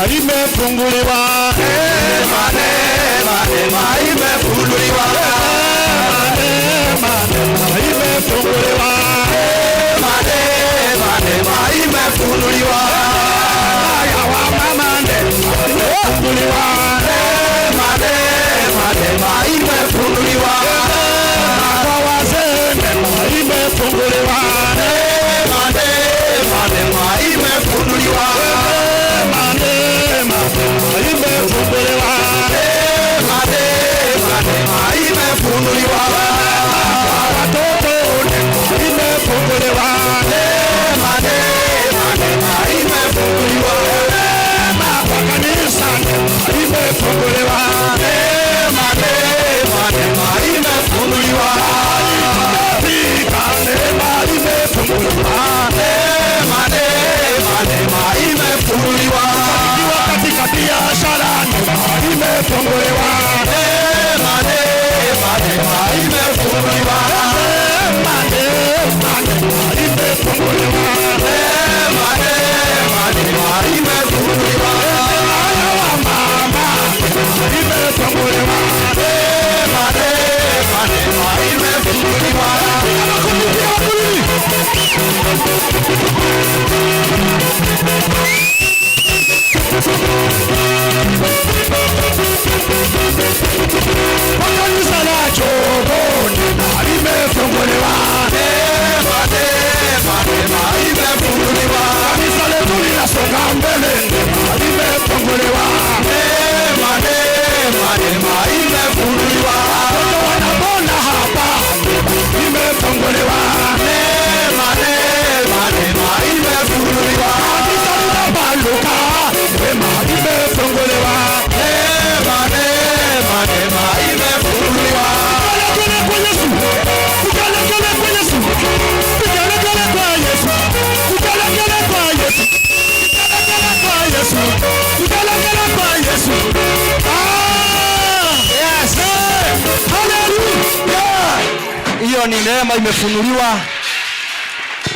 imefunguliwa. Neema, neema, neema imefunguliwa. Neema, neema imefunguliwa. Neema, neema, neema imefunguliwa. Ya wa mama neema imefunguliwa. Neema, neema, neema imefunguliwa. Kwa wazee neema imefunguliwa. Neema, neema, neema imefunguliwa. Neema, neema, neema imefunguliwa. Neema, neema, neema imefunguliwa. Kwa watoto neema imefunguliwa. Neema, neema, neema imefunguliwa. Neema kwa kanisa neema imefunguliwa. Neema, neema, neema imefunguliwa. Pika neema imefunguliwa. Neema, neema, neema imefunguliwa. Ikiwa katika biashara neema imefunguliwa. Neema, neema, neema imefunguliwa. Neema, neema, neema imefunguliwa. Neema, neema, neema imefunguliwa. Neema ya mama imefunguliwa. Neema, neema, neema imefunguliwa. Kanisa la Jogoo neema imefunguliwa. Neema, neema, neema imefunguliwa. Kanisa letu linasonga mbele, neema imefunguliwa. Neema, neema, neema imefunguliwa. Watoto wanapona hapa, neema imefunguliwa. Neema, neema, neema imefunguliwa. Kanisa linapanuka, neema imefunguliwa. Neema, neema, neema imefunguliwa. Vigelegele kwa Yesu, vigelegele kwa Yesu, vigelegele kwa Yesu, vigelegele kwa Yesu, vigelegele kwa Yesu, vigelegele kwa Yesu. Yes. Hallelujah. Hiyo ni neema imefunuliwa.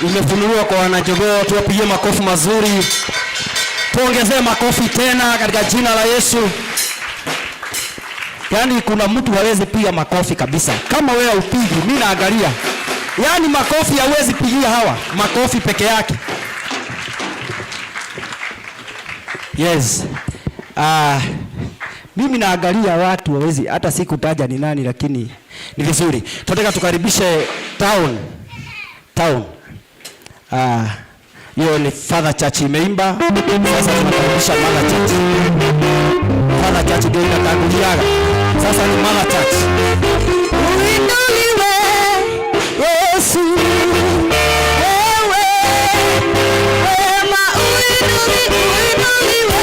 Imefunuliwa kwa wanajogoo. Tuwapigie makofi mazuri. Tuongezee makofi tena katika jina la Yesu. Yaani kuna mtu hawezi piga makofi kabisa. Kama wewe upigi, mimi naangalia. Yaani makofi hawezi pigia hawa, makofi peke yake. Yes. Mimi naangalia watu hawezi, hata sikutaja ni nani, lakini ni vizuri. Tunataka tukaribishe town. Town. Hiyo ni Father Church imeimba. Sasa tunakaribisha Mother Church. Father Church ndio inatanguliaga. Sasa ni Mother Church. Uinuliwe Yesu, wewe wema, uinuliwe, uinuliwe.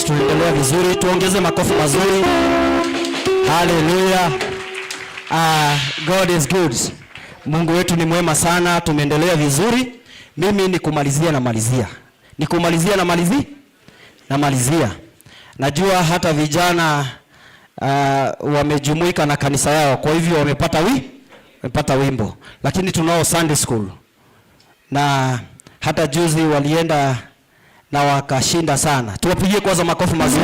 Yes, tunaendelea vizuri, tuongeze makofi mazuri. Haleluya. God is good. Mungu wetu ni mwema sana, tumeendelea vizuri. Mimi ni kumalizia na malizia. Ni kumalizia na malizia. Najua hata vijana wamejumuika na kanisa yao, kwa hivyo wamepata wimbo. Lakini tunao Sunday school. Na hata juzi walienda na wakashinda sana. Tuwapigie kwanza makofi mazuri.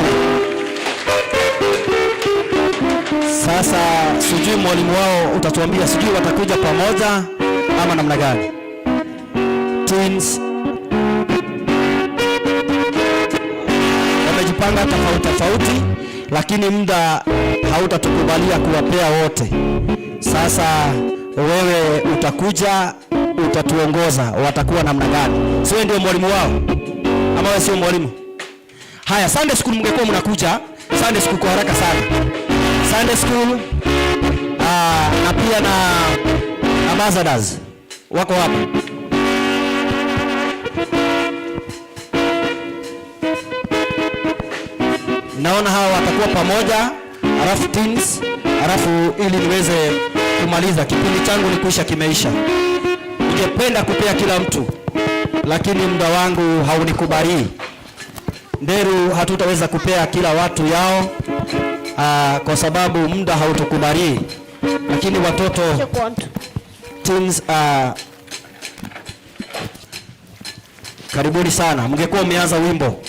Sasa sijui mwalimu wao utatuambia, sijui watakuja pamoja ama namna gani. Twins wamejipanga tofauti tofauti, lakini muda hautatukubalia kuwapea wote. Sasa wewe utakuja utatuongoza watakuwa namna gani. Sio ndio mwalimu wao? Ama wewe sio mwalimu? Haya, Sunday school mngekuwa mnakuja Sunday school kwa haraka sana. Sunday school na pia na ambassadors wako hapa. Naona hawa watakuwa pamoja, alafu teens, alafu ili niweze kumaliza kipindi changu ni kuisha kimeisha. Ningependa kupea kila mtu, lakini muda wangu haunikubali. Nderu hatutaweza kupea kila watu yao kwa sababu muda hautukubali. Lakini watoto teens, karibuni sana. Mngekuwa mmeanza wimbo.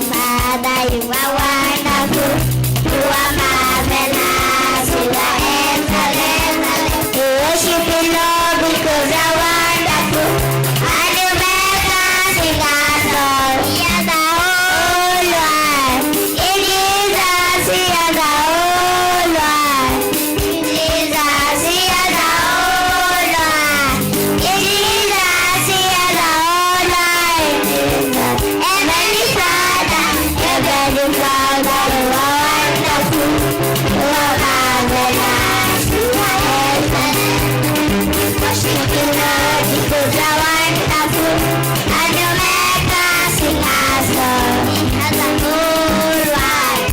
Father, you are wonderful. You are marvelous. You are excellent. We worship you, Lord, because you are wonderful. And you make us sing a song. We are the whole world. In Jesus, we are the whole world. In Jesus, we are the whole world. In Jesus, we are the whole world. Heavenly Father, Heavenly Father, you are wonderful. You are marvelous. You are excellent. Worship you, Lord, because you are wonderful. And you make us sing a song. We are the whole world.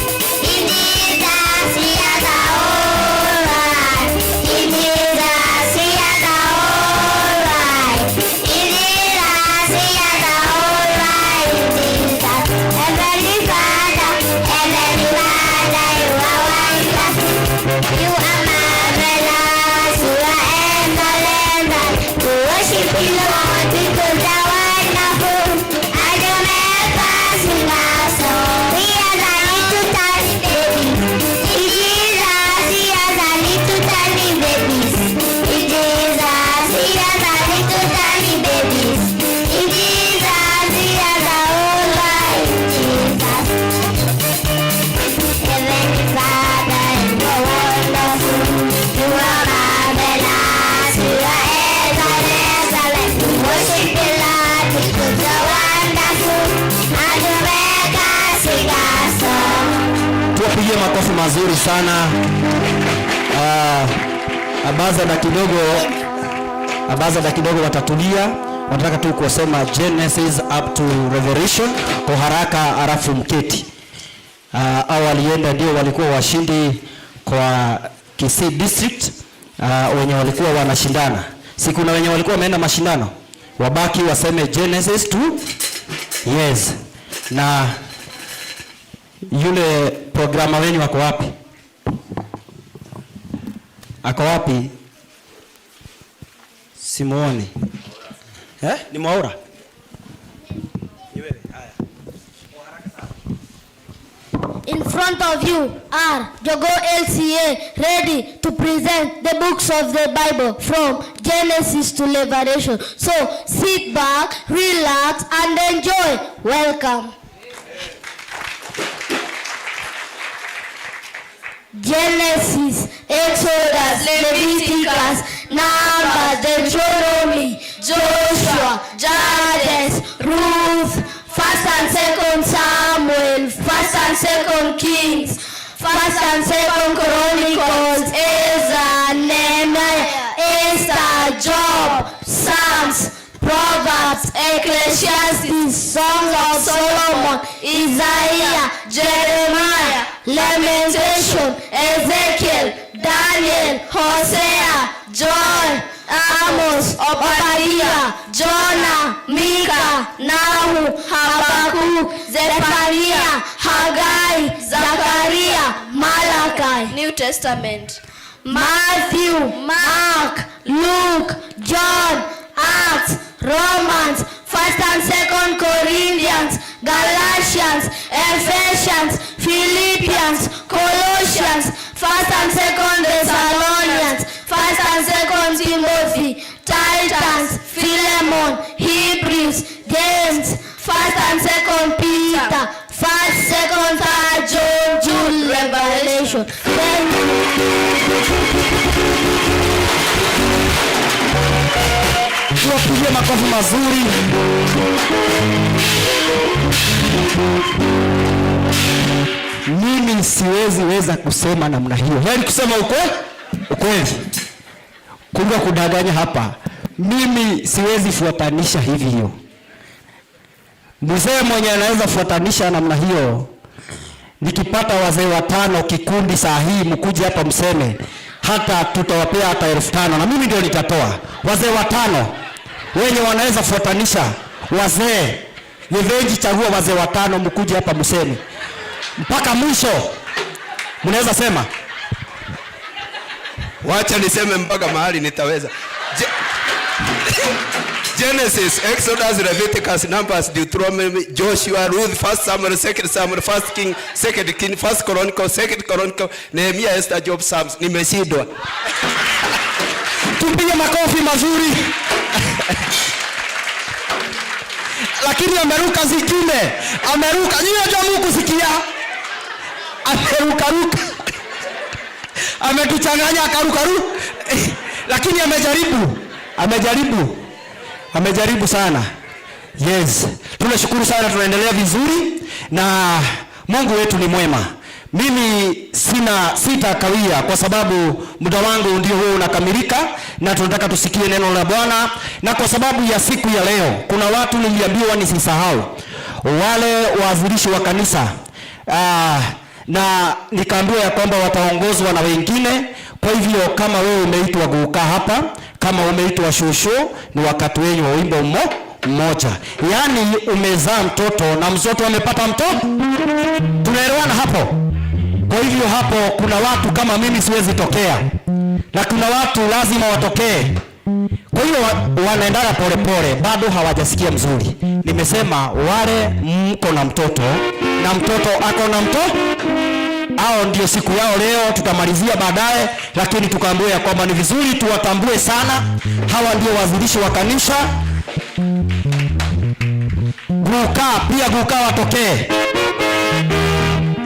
In Jesus, we are the whole world. In Jesus, we are the whole world. In Jesus, we are the whole world. In Jesus, Heavenly Father, Heavenly Father, you are wonderful. You are marvelous. You are excellent. We worship you, Lord, because you are wonderful. And you make us sing a song. We are the little tiny babies. In Jesus, we are the little tiny babies. In Jesus, we are the little tiny babies. In Jesus, we are the whole world. Jesus. Heavenly Father, you are wonderful. You are marvelous. You are excellent. We worship you, Lord, because you are wonderful. And you make us sing a song. Tuwapigie makofi mazuri sana. Abaza kidogo watatulia. Wanataka tu kusema Genesis up to Revelation kwa haraka, alafu mketi. Au walienda ndio walikuwa washindi kwa Kisii District, wenye walikuwa wanashindana. Si kuna wenye walikuwa wameenda mashindano? Wabaki waseme Genesis to yes. Na yule programa wenu wako wapi? Ako wapi? Simuoni. Ni Mwaura? Ni wewe. Haya. In front of you are Jogo LCA, ready to present the books of the Bible from Genesis to Revelation. So sit back, relax, and enjoy. Welcome. Genesis, Exodus, Leviticus, Numbers, Deuteronomy, Joshua, Judges, Ruth, First and Second Samuel, First and Second Kings, First and Second Chronicles, Ezra, Nehemiah, Esther, Job, Psalms, Proverbs, Ecclesiastes, Songs of Solomon, Isaiah, Jeremiah, Lamentation, Ezekiel, Daniel, Hosea, Joel, Amos, Obadiah, Jonah, Micah, Nahum, Habakkuk, Zephaniah, Haggai, Zechariah, Malachi. New Testament. Matthew, Mark, Luke, John, Acts, Romans, First and Second Corinthians, Galatians, Ephesians, Philippians, Colossians, First and Second Thessalonians, First and Second Timothy, Titus, Philemon, Hebrews, James, First and Second Peter, First, Second, Third John, Jude, Revelation. Tuwapigie makofi mazuri. Mimi siwezi weza kusema namna hiyo. Heri kusema ukweli kuliko kudanganya hapa. Mimi siwezi fuatanisha hivi hiyo. Mzee mwenye anaweza fuatanisha namna hiyo, nikipata wazee watano kikundi saa hii, mkuje hapa mseme, hata tutawapea hata 5,000 na mimi ndio nitatoa. Wazee watano wenye wanaweza fuatanisha wazee. Yevenji, chagua wazee watano mkuje hapa mseme mpaka mwisho. Mnaweza sema? Wacha niseme mpaka mahali nitaweza. Genesis, Exodus, Leviticus, Numbers, Deuteronomy, Joshua, Ruth, First Samuel, Second Samuel, First King, Second King, First Chronicle, Second Chronicle, Nehemiah, Esther, Job, Psalms. Nimeshindwa. Tupige makofi mazuri. Lakini ameruka zingine. Ameruka. Nyinyi unajua Mungu kusikia. Ameruka ruka. Ametuchanganya akaruka ru. Lakini amejaribu. Amejaribu. Amejaribu sana. Yes. Tunashukuru sana, tunaendelea vizuri na Mungu wetu ni mwema. Mimi sitakawia kwa sababu muda wangu ndio huo unakamilika na tunataka tusikie neno la Bwana. Na kwa sababu ya siku ya leo, kuna watu niliambiwa nisisahau, wale waanzilishi wa kanisa, na nikaambiwa ya kwamba wataongozwa na wengine. Kwa hivyo kama wewe umeitwa kukaa hapa, kama umeitwa shosho, ni wakati wenu wa wimbo mmoja. Yaani umezaa mtoto na mtoto amepata mtoto. Tunaelewana hapo? Kwa hivyo hapo kuna watu kama mimi siwezi tokea, na kuna watu lazima watokee. Kwa hiyo wanaendana pole pole, bado hawajasikia mzuri. Nimesema wale mko na mtoto na mtoto ako na mtoto, hao ndio siku yao leo, tutamalizia baadaye, lakini tukaambiwa ya kwamba ni vizuri tuwatambue sana. Hawa ndio waanzilishi wa kanisa. Guka pia, guka watokee.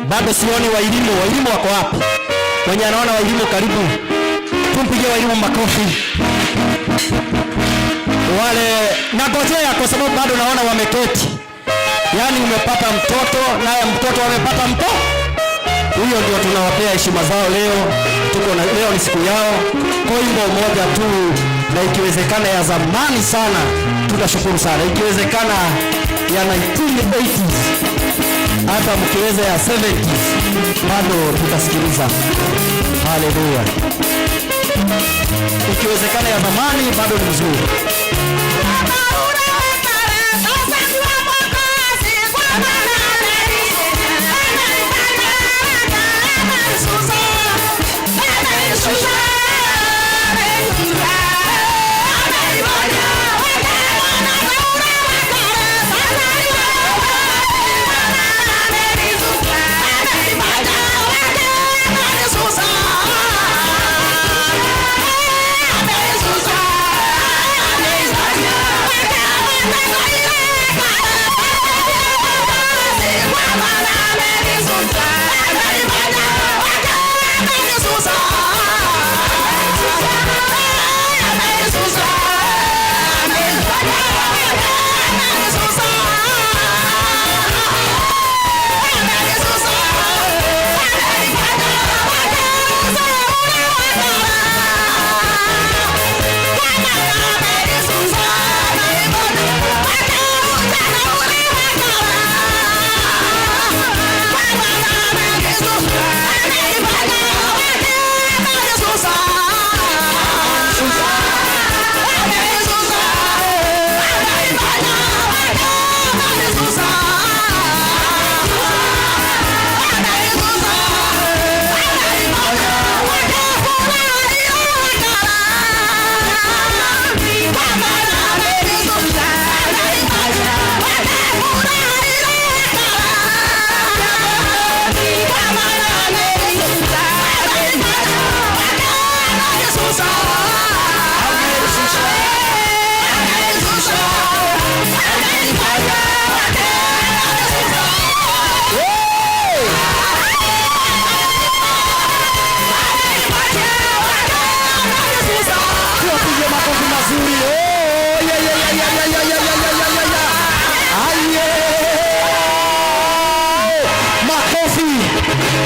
Bado sioni waelimu. Waelimu wako wapi? Mwenye anaona waelimu karibu, tumpigie waelimu makofi. Wale nagojea kwa sababu bado naona wameketi. Yaani umepata mtoto naye mtoto amepata mtoto. Huyo ndio tunawapea heshima zao leo. Tuko na leo ni siku yao. Kwa wimbo mmoja tu, na ikiwezekana ya zamani sana, tutashukuru sana. Ikiwezekana ya 1980s, hata mkiweza ya 70s, bado tutasikiliza. Haleluya. Ikiwezekana ya zamani bado ni mzuri. Bye.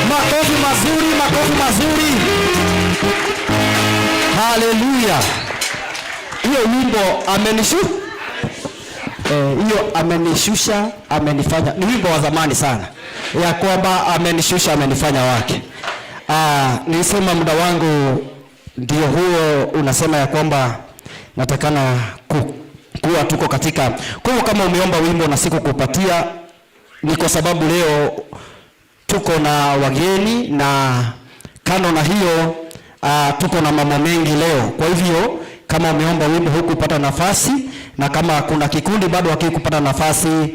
Makofi mazuri, makofi mazuri. Haleluya. Hiyo wimbo hiyo amenishusha, amenifanya. Ni wimbo wa zamani sana, ya kwamba amenishusha, amenifanya wake. Nilisema muda wangu ndio huo, unasema ya kwamba natakana kuwa tuko katika. Kwa hiyo kama umeomba wimbo na sikukupatia, ni kwa sababu leo tuko na wageni, na kando na hiyo tuko na mambo mengi leo. Kwa hivyo kama umeomba wimbo hukupata nafasi, na kama kuna kikundi bado hakikupata nafasi,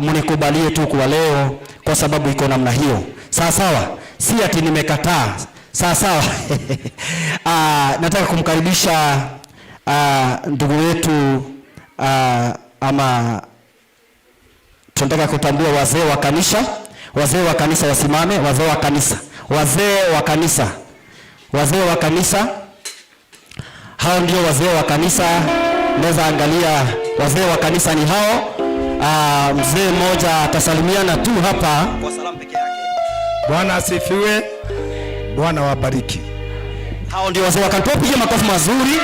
mnikubalie tu kwa leo, kwa sababu iko namna hiyo. Sawa sawa, si ati nimekataa. Sawa sawa. Nataka kumkaribisha ndugu wetu, ama tunataka kutambua wazee wa kanisa. Wazee wa kanisa wasimame, wazee wa kanisa, wazee wa kanisa, wazee wa kanisa. Hao ndio wazee wa kanisa. Naweza angalia wazee wa kanisa ni hao. Mzee mmoja atasalimiana tu hapa. Kwa salamu peke yake. Bwana asifiwe. Bwana wabariki. Hao ndio wazee wa kanisa. Tupige makofi mazuri.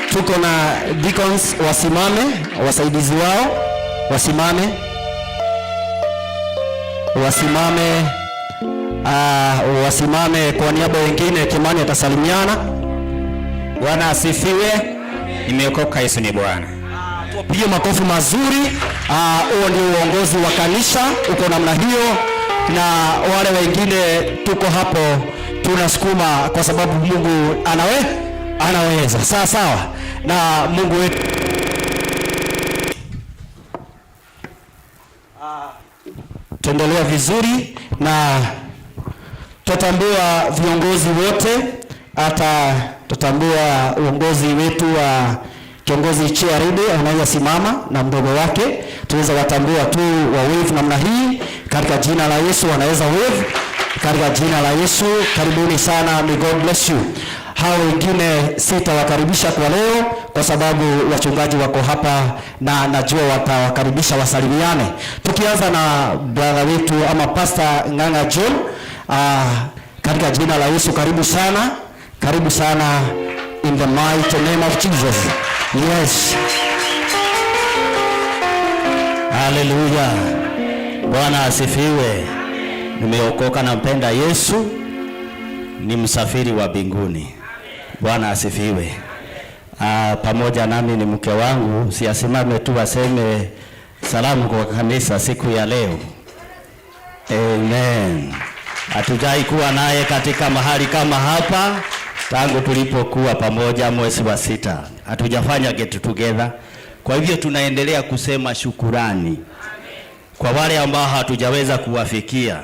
Tuko na deacons wasimame, wasaidizi wao wasimame. Wasimame. Wasimame kwa niaba wengine. Kimani atasalimiana. Bwana asifiwe. Nimeokoka, Yesu ni Bwana. Tupige makofi mazuri. Huo ndio uongozi wa kanisa, uko namna hiyo, na wale wengine tuko hapo tunasukuma kwa sababu Mungu anaweza. Sawa sawa. Na Mungu wetu. Tuendelea vizuri na tutambua viongozi wote, hata tutambua uongozi wetu wa kiongozi Chiaridi anaweza simama na mdogo wake. Tuweza watambua tu wa wave namna hii katika jina la Yesu, wanaweza wave katika jina la Yesu. Karibuni sana, may God bless you. Hao wengine sitawakaribisha kwa leo kwa sababu wachungaji wako hapa na najua watawakaribisha wasalimiane. Tukianza na brother wetu ama Pastor Ng'ang'a John, katika jina la Yesu, karibu sana, karibu sana in the mighty name of Jesus. Yes. Hallelujah. Bwana asifiwe. Nimeokoka na mpenda Yesu, ni msafiri wa mbinguni. Bwana asifiwe. Pamoja nami ni mke wangu, siasimame tu aseme salamu kwa kanisa siku ya leo. Amen. Hatujai kuwa naye katika mahali kama hapa tangu tulipokuwa pamoja mwezi wa 6. Hatujafanya get together. Kwa hivyo tunaendelea kusema shukurani kwa wale ambao hatujaweza kuwafikia.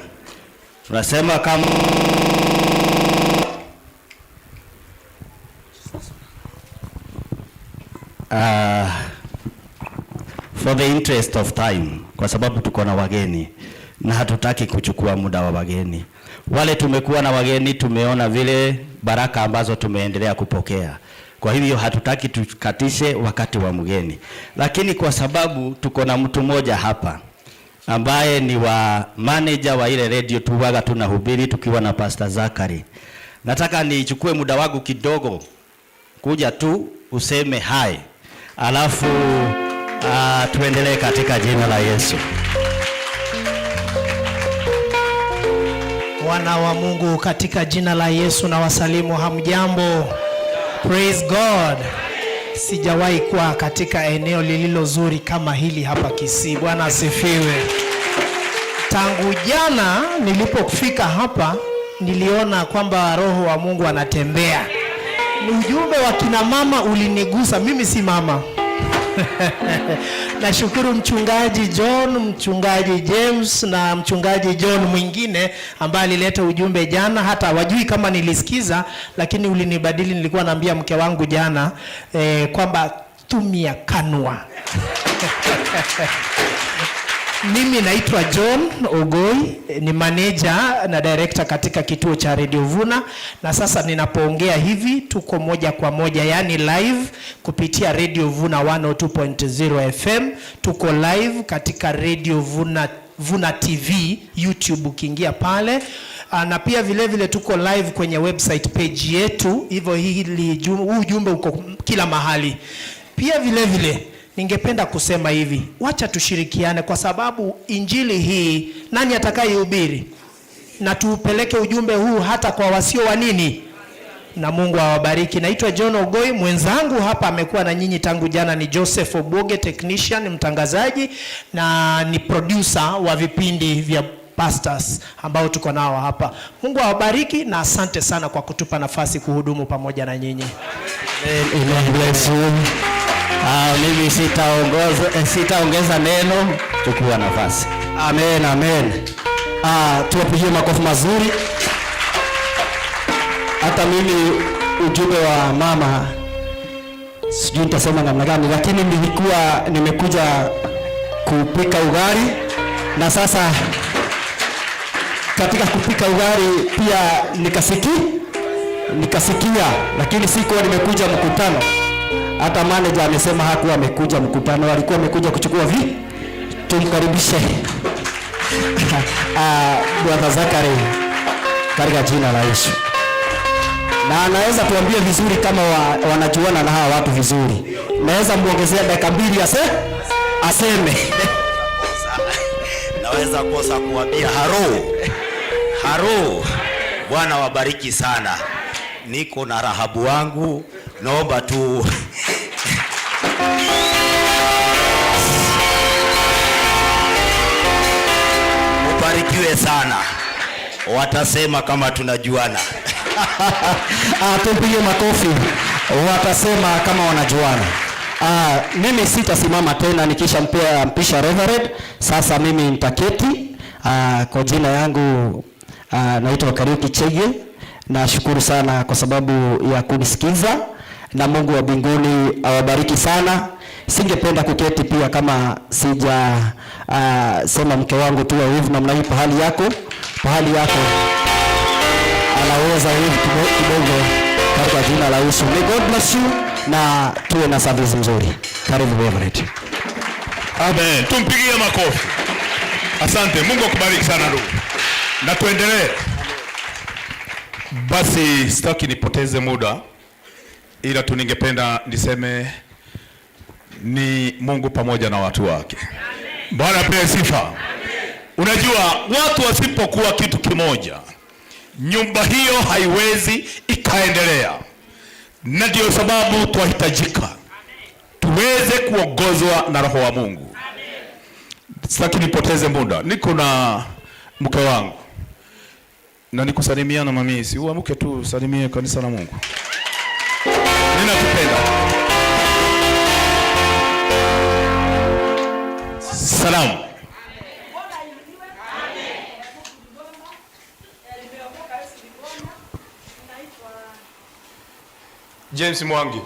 Tunasema kama for the interest of time, kwa sababu tuko na wageni na hatutaki kuchukua muda wa wageni. Wale tumekuwa na wageni tumeona vile baraka ambazo tumeendelea kupokea. Kwa hivyo hatutaki tukatishe wakati wa mgeni. Lakini kwa sababu tuko na mtu mmoja hapa ambaye ni wa manager wa ile radio tuwaga tunahubiri tukiwa na Pastor Zachary. Nataka nichukue muda wangu kidogo kuja tu useme hi. Alafu tuendelee katika jina la Yesu. Wana wa Mungu katika jina la Yesu na wasalimu, hamjambo? Praise God. Sijawahi kuwa katika eneo lililo zuri kama hili hapa Kisii. Bwana asifiwe. Tangu jana nilipofika hapa niliona kwamba Roho wa Mungu anatembea. Ujumbe wa kina mama ulinigusa. Mimi si mama. Nashukuru mchungaji John, mchungaji James na mchungaji John mwingine ambaye alileta ujumbe jana. Hata wajui kama nilisikiza, lakini ulinibadili. Nilikuwa naambia mke wangu jana kwamba tumia kanwa. Mimi naitwa John Ogoi, ni manager na director katika kituo cha Radio Vuna, na sasa ninapoongea hivi tuko moja kwa moja, yani live kupitia Radio Vuna 102.0 FM. Tuko live katika Radio Vuna Vuna TV YouTube ukiingia pale. Na pia vile vile tuko live kwenye website page yetu, hivyo huu ujumbe uko kila mahali. Pia vile vile ningependa kusema hivi, wacha tushirikiane kwa sababu injili hii nani atakayehubiri? Na tuupeleke ujumbe huu hata kwa wasio wa nini? Na Mungu awabariki. Naitwa John Ogoi, mwenzangu hapa amekuwa na nyinyi tangu jana ni Joseph Oboge, technician, mtangazaji na ni producer wa vipindi vya pastors ambao tuko nao hapa. Mungu awabariki na asante sana kwa kutupa nafasi kuhudumu pamoja na nyinyi. Amen, bless you. Mimi sitaongeza neno, chukua nafasi. Amen, amen. Tuwapigie makofi mazuri. Hata mimi ujumbe wa mama sijui nitasema namna gani, lakini nilikuwa nimekuja kupika ugali, na sasa katika kupika ugali pia nikasikia, lakini sikuwa nimekuja mkutano. Hata manager amesema hakuwa amekuja mkutano, alikuwa amekuja kuchukua vi. Tumkaribishe Brother Zachary katika jina la Yesu. Na anaweza tuambie vizuri kama wanajuana na hawa watu vizuri. Naweza muongezea dakika 2 aseme. Naweza kosa kuambia haro. Haro. Bwana wabariki sana. Niko na Rahabu wangu, naomba tu ubarikiwe sana. Watasema kama tunajuana. Tupige makofi. Watasema kama wanajuana. Mimi sitasimama tena nikisha mpisha Reverend. Sasa mimi nitaketi. Kwa jina yangu naitwa Kariuki Chege. Nashukuru sana kwa sababu ya kunisikiza, na Mungu wa mbinguni awabariki sana. Singependa kuketi pia kama sija sema mke wangu tu hivi namna hii, pahali yako anaweza hivi kidogo katika jina la Yesu. May God bless you na tuwe na service nzuri. Karibu Reverend. Amen. Tumpigie makofi. Asante. Mungu akubariki sana ndugu. Na tuendelee. Basi sitaki nipoteze muda, ila tu ningependa niseme ni Mungu pamoja na watu wake. Bwana apewe sifa. Unajua watu wasipokuwa kitu kimoja, nyumba hiyo haiwezi ikaendelea. Na ndio sababu twahitajika tuweze kuongozwa na Roho wa Mungu. Sitaki nipoteze muda. Niko na mke wangu. Na nikusalimiana mami, si uamke tu salimie kanisa la Mungu. Ninakupenda. Salamu. James Mwangi.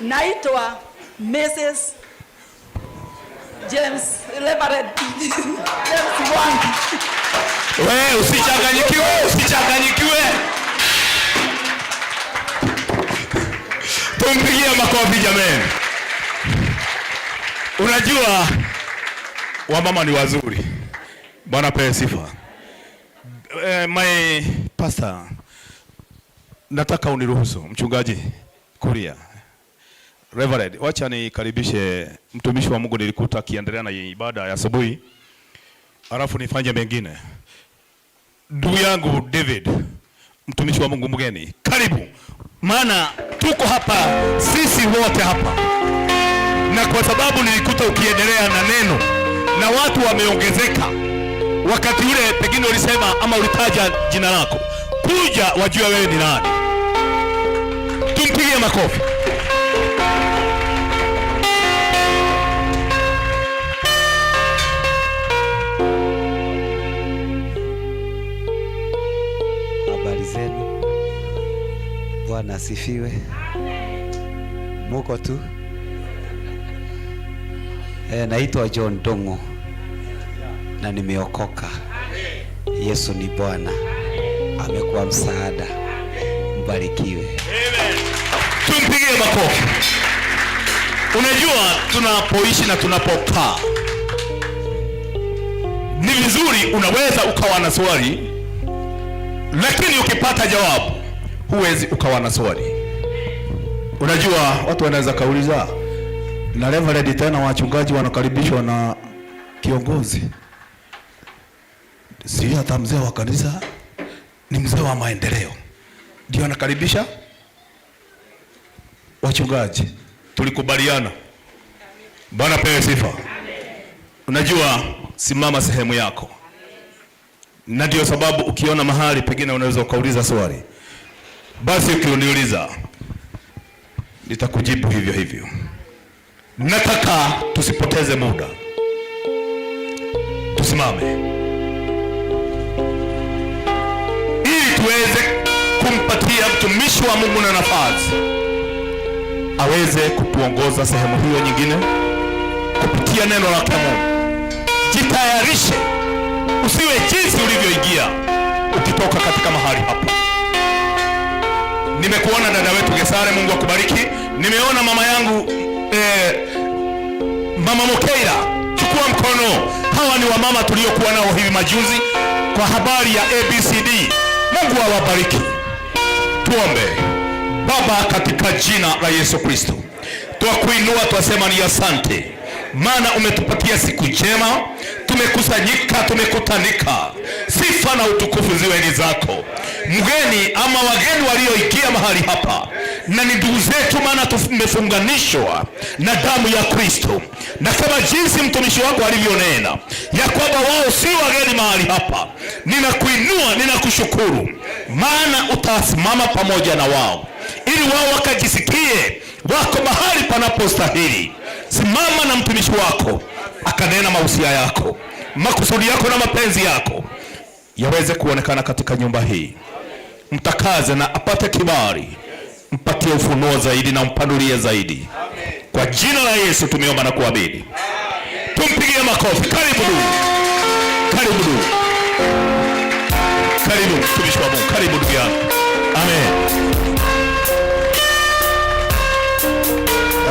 Naitwa Mrs. James Reverend James Mwangi. Wewe usichanganyikiwe, usichanganyikiwe. Tumpigie makofi jameni. Unajua wamama ni wazuri. Bwana pewe sifa. My pastor, nataka uniruhusu mchungaji Kuria, Reverend, wacha nikaribishe mtumishi wa Mungu nilikuta akiendelea na ibada ya asubuhi, alafu nifanye mengine. Ndugu yangu David, mtumishi wa Mungu mgeni, karibu. Maana tuko hapa sisi wote hapa, na kwa sababu nilikuta ukiendelea na neno na watu wameongezeka. Wakati ule pengine ulisema ama ulitaja jina lako, kuja wajue wewe ni nani. Tumpigie makofi. Habari zenu. Bwana asifiwe. Muko tu? Naitwa John Dongo na nimeokoka. Yesu ni Bwana. Amekuwa msaada. Mbarikiwe. Amen. Tumpigie makofi. Unajua, tunapoishi na tunapokaa ni vizuri, unaweza ukawa na swali, lakini ukipata jawabu huwezi ukawa na swali. Unajua, watu wanaweza kauliza, na Reverend tena wachungaji wanakaribishwa na kiongozi, si hata mzee wa kanisa, ni mzee wa maendeleo ndio anakaribisha wachungaji. Tulikubaliana. Bwana pewe sifa. Unajua, simama sehemu yako, na ndio sababu ukiona mahali pengine unaweza ukauliza swali, basi ukiuniuliza nitakujibu hivyo hivyo. Nataka tusipoteze muda, tusimame ili tuweze kumpatia mtumishi wa Mungu na nafasi aweze kutuongoza sehemu hiyo nyingine kupitia neno lake Mungu. Jitayarishe, usiwe jinsi ulivyoingia ukitoka katika mahali hapa. Nimekuona dada wetu Gesare, Mungu akubariki. Nimeona mama yangu mama Mokeira, chukua mkono. Hawa ni wamama tuliokuwa nao hivi majuzi kwa habari ya ABCD. Mungu awabariki. Tuombe. Baba, katika jina la Yesu Kristo, twakuinua, twasema ni asante, maana umetupatia siku njema, tumekusanyika, tumekutanika. Sifa na utukufu ziwe ni zako. Mgeni ama wageni walioingia mahali hapa na ni ndugu zetu, maana tumefunganishwa na damu ya Kristo, na kama jinsi mtumishi wako alivyonena ya kwamba wao si wageni mahali hapa, ninakuinua, ninakushukuru, maana utasimama pamoja na wao ili wao wakajisikie wako mahali panapostahili. Simama na mtumishi wako akanena mausia yako, makusudi yako na mapenzi yako yaweze kuonekana katika nyumba hii. Mtakaze na apate kibali, mpatie ufunuo zaidi na mpanulie zaidi. Kwa jina la Yesu tumeomba na kuamini. Tumpigie makofi. Karibu ndugu, karibu ndugu, karibu mtumishi wa Mungu, karibu ndugu yangu. Amen.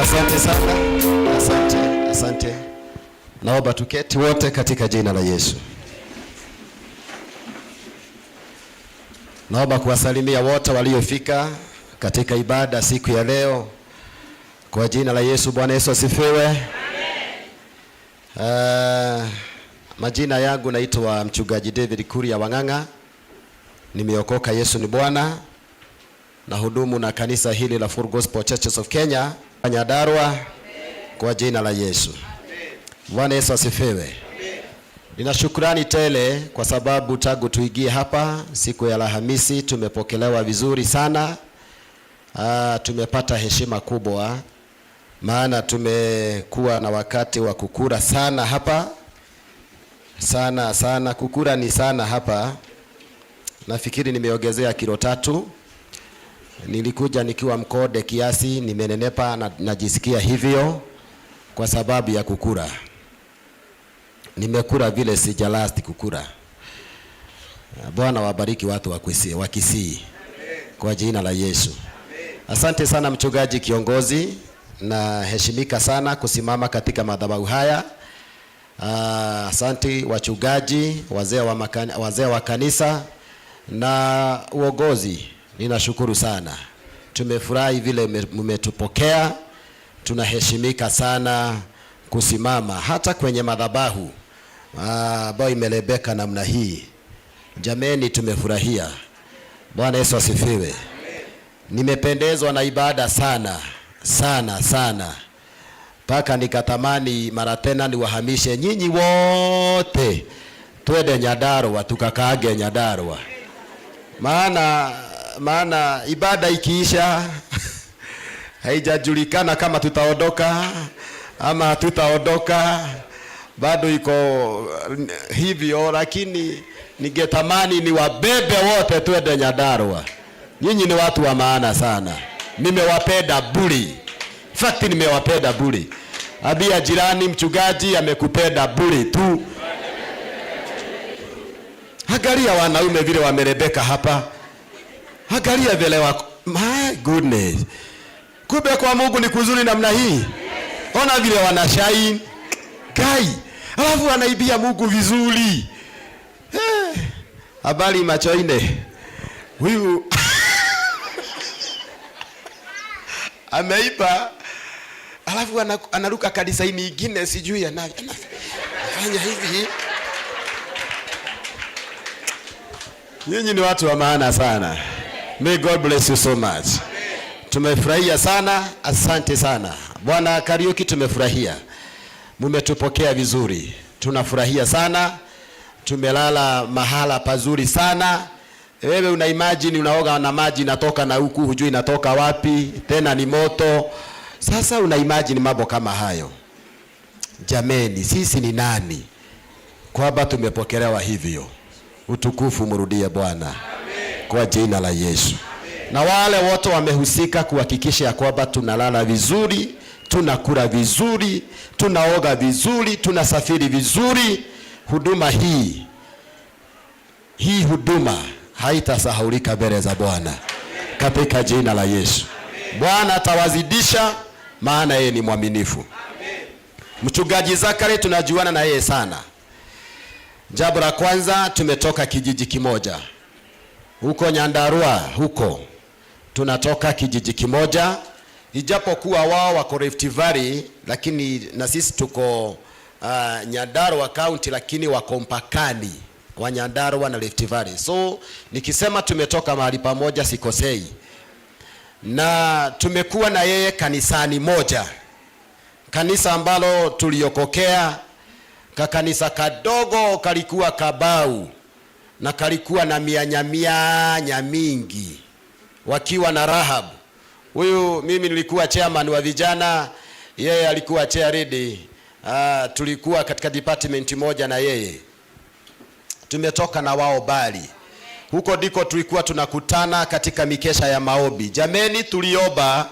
Asante sana, asante, asante. Naomba tuketi wote katika jina la Yesu. Naomba kuwasalimia wote waliofika katika ibada siku ya leo kwa jina la Yesu. Bwana Yesu asifiwe. Majina yangu naitwa Mchungaji David Kuria Wang'ang'a. Nimeokoka, Yesu ni Bwana. Nahudumu na kanisa hili la Full Gospel Churches of Kenya Nyandarua kwa jina la Yesu. Bwana Yesu asifiwe. Nina shukrani tele kwa sababu tangu tuingie hapa siku ya Alhamisi tumepokelewa vizuri sana. Tumepata heshima kubwa, maana tumekuwa na wakati wa kukura sana hapa, sana sana, kukura ni sana hapa. Nafikiri nimeongezea kilo 3. Nilikuja nikiwa mkode kiasi, nimenenepa na najisikia hivyo kwa sababu ya kukura. Nimekura vile sijalast kukura. Bwana wabariki watu wa Kisii kwa jina la Yesu. Asante sana mchungaji kiongozi, na heshimika sana kusimama katika madhabahu haya. Asante wachungaji, wazee wa kanisa na uongozi. Ninashukuru sana. Tumefurahi vile mmetupokea. Tunaheshimika sana kusimama hata kwenye madhabahu ambayo imelebeka namna hii. Jameni, tumefurahia. Bwana Yesu asifiwe. Nimependezwa na ibada sana sana sana, mpaka nikatamani mara tena niwahamishe nyinyi wote twende Nyandarua, tukakaage Nyandarua. Maana ibada ikiisha haijajulikana kama tutaondoka ama hatutaondoka, bado iko hivyo, lakini ningetamani niwabebe wote twende Nyandarua. Nyinyi ni watu wa maana sana. Nimewapenda bure. In fact, nimewapenda bure. Ambia jirani, mchungaji amekupenda bure tu. Angalia wanaume vile wamerebeka hapa. Angalia vile wako. My goodness. Kumbe kwa Mungu ni kuzuri namna hii. Ona vile wanashine kai, alafu wanaibia Mungu vizuri. Habari macho ine, huyu ameiba, alafu anaruka kanisa ingine, sijui anafanya hivi. Nyinyi ni watu wa maana sana. May God bless you so much. Tumefurahia sana, asante sana. Bwana Kariuki, tumefurahia. Mumetupokea vizuri. Tunafurahia sana. Tumelala mahala pazuri sana. Wewe una imagine unaoga na maji inatoka na huku hujui inatoka wapi, tena ni moto. Sasa una imagine mambo kama hayo. Jameni, sisi ni nani kwamba tumepokelewa hivyo? Utukufu mrudie Bwana kwa jina la Yesu. Na wale wote wamehusika kuhakikisha ya kwamba tunalala vizuri, tunakula vizuri, tunaoga vizuri, tunasafiri vizuri. Huduma hii huduma haitasahaulika mbele za Bwana katika jina la Yesu. Bwana atawazidisha, maana yeye ni mwaminifu. Mchungaji Zakari tunajuana na yeye sana. Jambo la kwanza, tumetoka kijiji kimoja huko Nyandarua, huko tunatoka kijiji kimoja, ijapokuwa wao wako Rift Valley, lakini na sisi tuko Nyandarua County, lakini wako mpakani wa Nyandarua na Rift Valley. So nikisema tumetoka mahali pamoja sikosei, na tumekuwa na yeye kanisani moja, kanisa ambalo tuliokokea, kakanisa kadogo kalikuwa kabau na kalikuwa na mianya mianya mingi, wakiwa na Rahab. Huyu mimi nilikuwa chairman wa vijana, yeye alikuwa chair lady. Tulikuwa katika department moja na yeye, tumetoka na wao bali huko ndiko tulikuwa tunakutana katika mikesha ya maombi. Jameni, tuliomba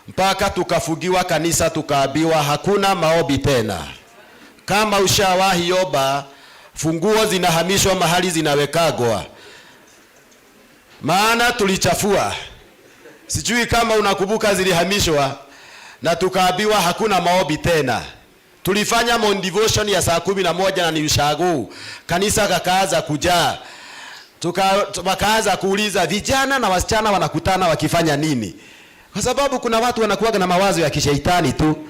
mpaka tukafugiwa kanisa, tukaambiwa hakuna maombi tena. Kama ushawahi omba, funguo zinahamishwa mahali zinawekagwa, maana tulichafua. Sijui kama unakumbuka, zilihamishwa na tukaambiwa hakuna maombi tena. Tulifanya morning devotion ya saa 11 na ni ushago, kanisa kakaanza kujaa. Wakaanza kuuliza vijana na wasichana wanakutana wakifanya nini? Kwa sababu kuna watu wanakuwa na mawazo ya kisheitani tu,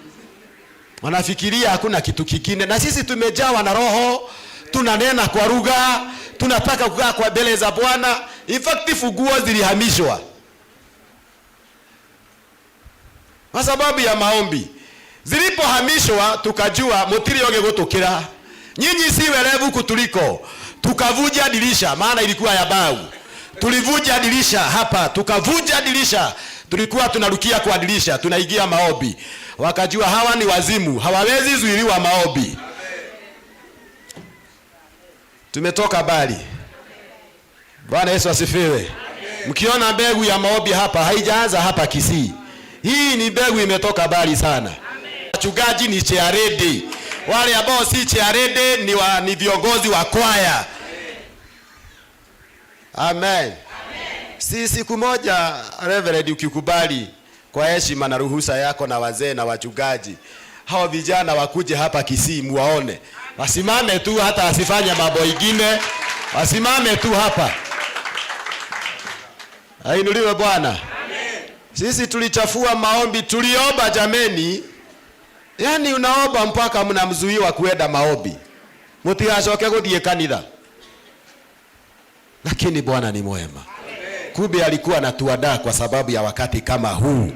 wanafikiria hakuna kitu kingine, na sisi tumejawa na Roho, tunanena kwa lugha, tunataka kukaa kwa mbele za Bwana. In fact, funguo zilihamishwa kwa sababu ya maombi. Zilipohamishwa tukajua mutirioge gutukira, nyinyi si werevu kutuliko. Tukavuja dirisha, maana ilikuwa ya bao. Tulivuja dirisha hapa, tukavuja dirisha. Tulikuwa tunarukia kwa dirisha, tunaingia maombi. Wakajua hawa ni wazimu, hawawezi zuiliwa maombi. Tumetoka bali. Bwana Yesu asifiwe. Mkiona mbegu ya maombi hapa, haijaanza hapa Kisii. Hii ni mbegu imetoka bali sana. Wachungaji ni chairlady. Wale ambao si chairlady ni viongozi wa kwaya. Amen. Si siku moja Reverend, ukikubali kwa heshima na ruhusa yako na wazee na wachungaji, hao vijana wakuje hapa Kisii muwaone. Wasimame tu, hata asifanye mambo ingine, wasimame tu hapa. Ainuliwe Bwana. Sisi tulichafua maombi, tuliomba jameni. Yaani unaomba mpaka mnamzuiwa kuenda maombi, mutigacoke guthie kanitha. Lakini Bwana ni mwema. Kumbe alikuwa anatuandaa kwa sababu ya wakati kama huu.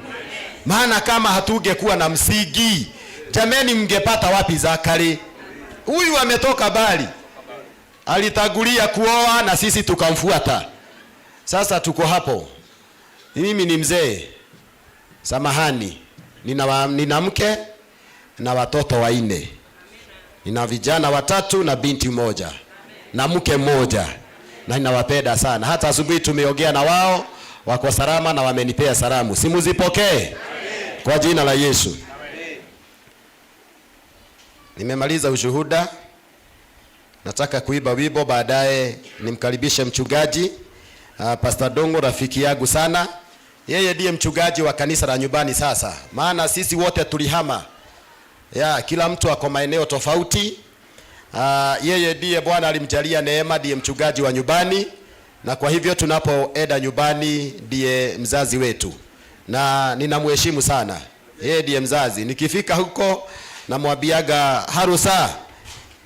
Maana kama hatungekuwa na msingi, jameni, mngepata wapi Zakari? Huyu ametoka bali, alitangulia kuoa na sisi tukamfuata. Sasa tuko hapo. Mimi ni mzee, samahani, nina mke na watoto 4, nina vijana 3 na binti 1 na mke 1, na ninawapenda sana. Hata asubuhi tumeongea na wao, wako salama na wamenipea salamu. Simuzipokee kwa jina la Yesu. Nimemaliza ushuhuda. Nataka kuiba wimbo, baadaye nimkaribishe mchungaji Pastor Dongo, rafiki yangu sana. Yeye ndiye mchungaji wa kanisa la nyumbani sasa, maana sisi wote tulihama. Ya, kila mtu ako maeneo tofauti. Yeye ndiye Bwana alimjalia neema, ndiye mchungaji wa nyumbani, na kwa hivyo tunapoenda nyumbani ndiye mzazi wetu, na ninamheshimu sana. Yeye ndiye mzazi. Nikifika huko namwambiaga harusa,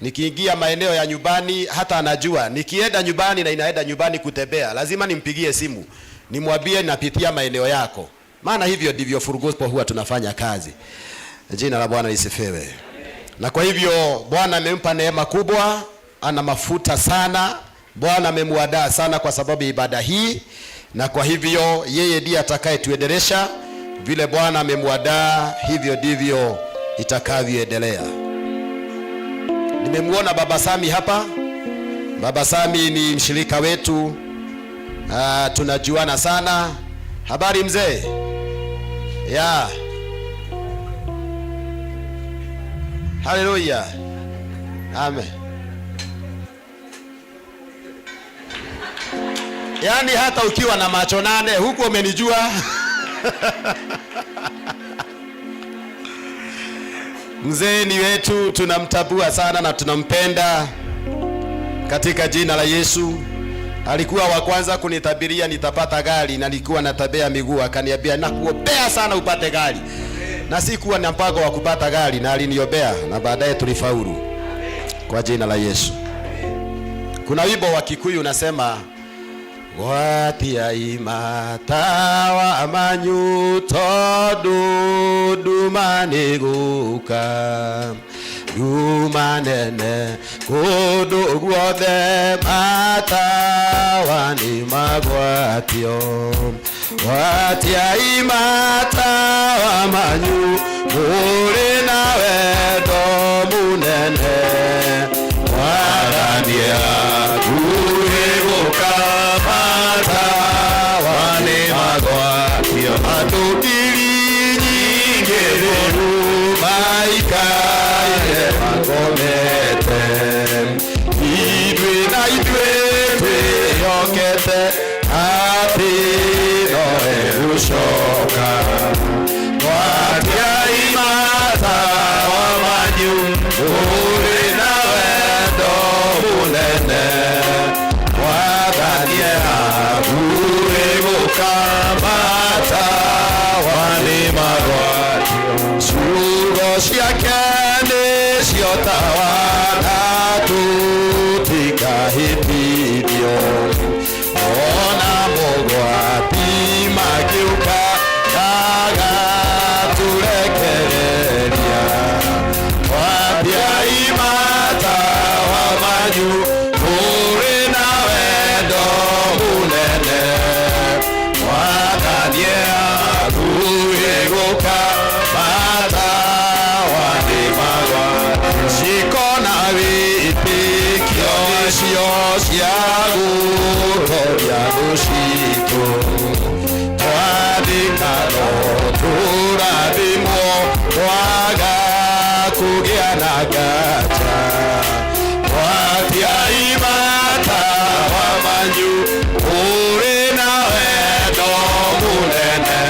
nikiingia maeneo ya nyumbani hata anajua nikienda nyumbani na inaenda nyumbani kutembea, lazima nimpigie simu nimwambie napitia maeneo yako, maana hivyo ndivyo Full Gospel huwa tunafanya kazi. Jina la Bwana lisifiwe. Na kwa hivyo Bwana amempa neema kubwa, ana mafuta sana. Bwana amemuandaa sana kwa sababu ya ibada hii, na kwa hivyo yeye ndiye atakayetuendelesha vile Bwana amemuandaa, hivyo ndivyo itakavyoendelea. Nimemuona Baba Sami hapa. Baba Sami ni mshirika wetu, tunajuana sana. Habari mzee? Ya. Haleluya. Amen. Yaani hata ukiwa na macho 8 huku umenijua. Mzee ni wetu, tunamtabua sana na tunampenda katika jina la Yesu. Alikuwa wa kwanza kunitabiria nitapata gari, na nilikuwa natembea miguu, akaniambia nakuombea sana upate gari. Na sikuwa na mpango wa kupata gari, na aliniombea na baadaye tulifaulu kwa jina la Yesu. Kuna wimbo wa Kikuyu unasema gwatia imatawa manyu tondu nduma nĩgũka, nduma nene kũndũ guothe matawa nĩ magwatio. Gwatia imatawa manyu mũrĩ na wendo mũnene, mwathani akuhĩ gũka matawa nĩ magwatio. Andũ ngiri nyingĩ rĩu maikaire makomete, ithuĩ na ithuĩ twĩhokete atĩ no egũcoka. Gwatia imatawa manyu mũrĩ na wendo mũnene, mwathani akuhĩ gũka matawa nĩ magwatio. Ciugo ciake nĩcio tawa na tũtikahĩtithio, ona mogwati magĩũka ndagatũrekereria. Gwatia imatawa manyu mũrĩ na wendo mũnene, mwathani akuhĩ gũka matawa nĩ magwatio. Ciĩko na wĩtĩkio nĩcio cia gũtoria thũ citũ, twathĩka no tũrathimwo twaga kũgĩa na nganja. Gwatia imatawa manyu mũrĩ na wendo mũnene,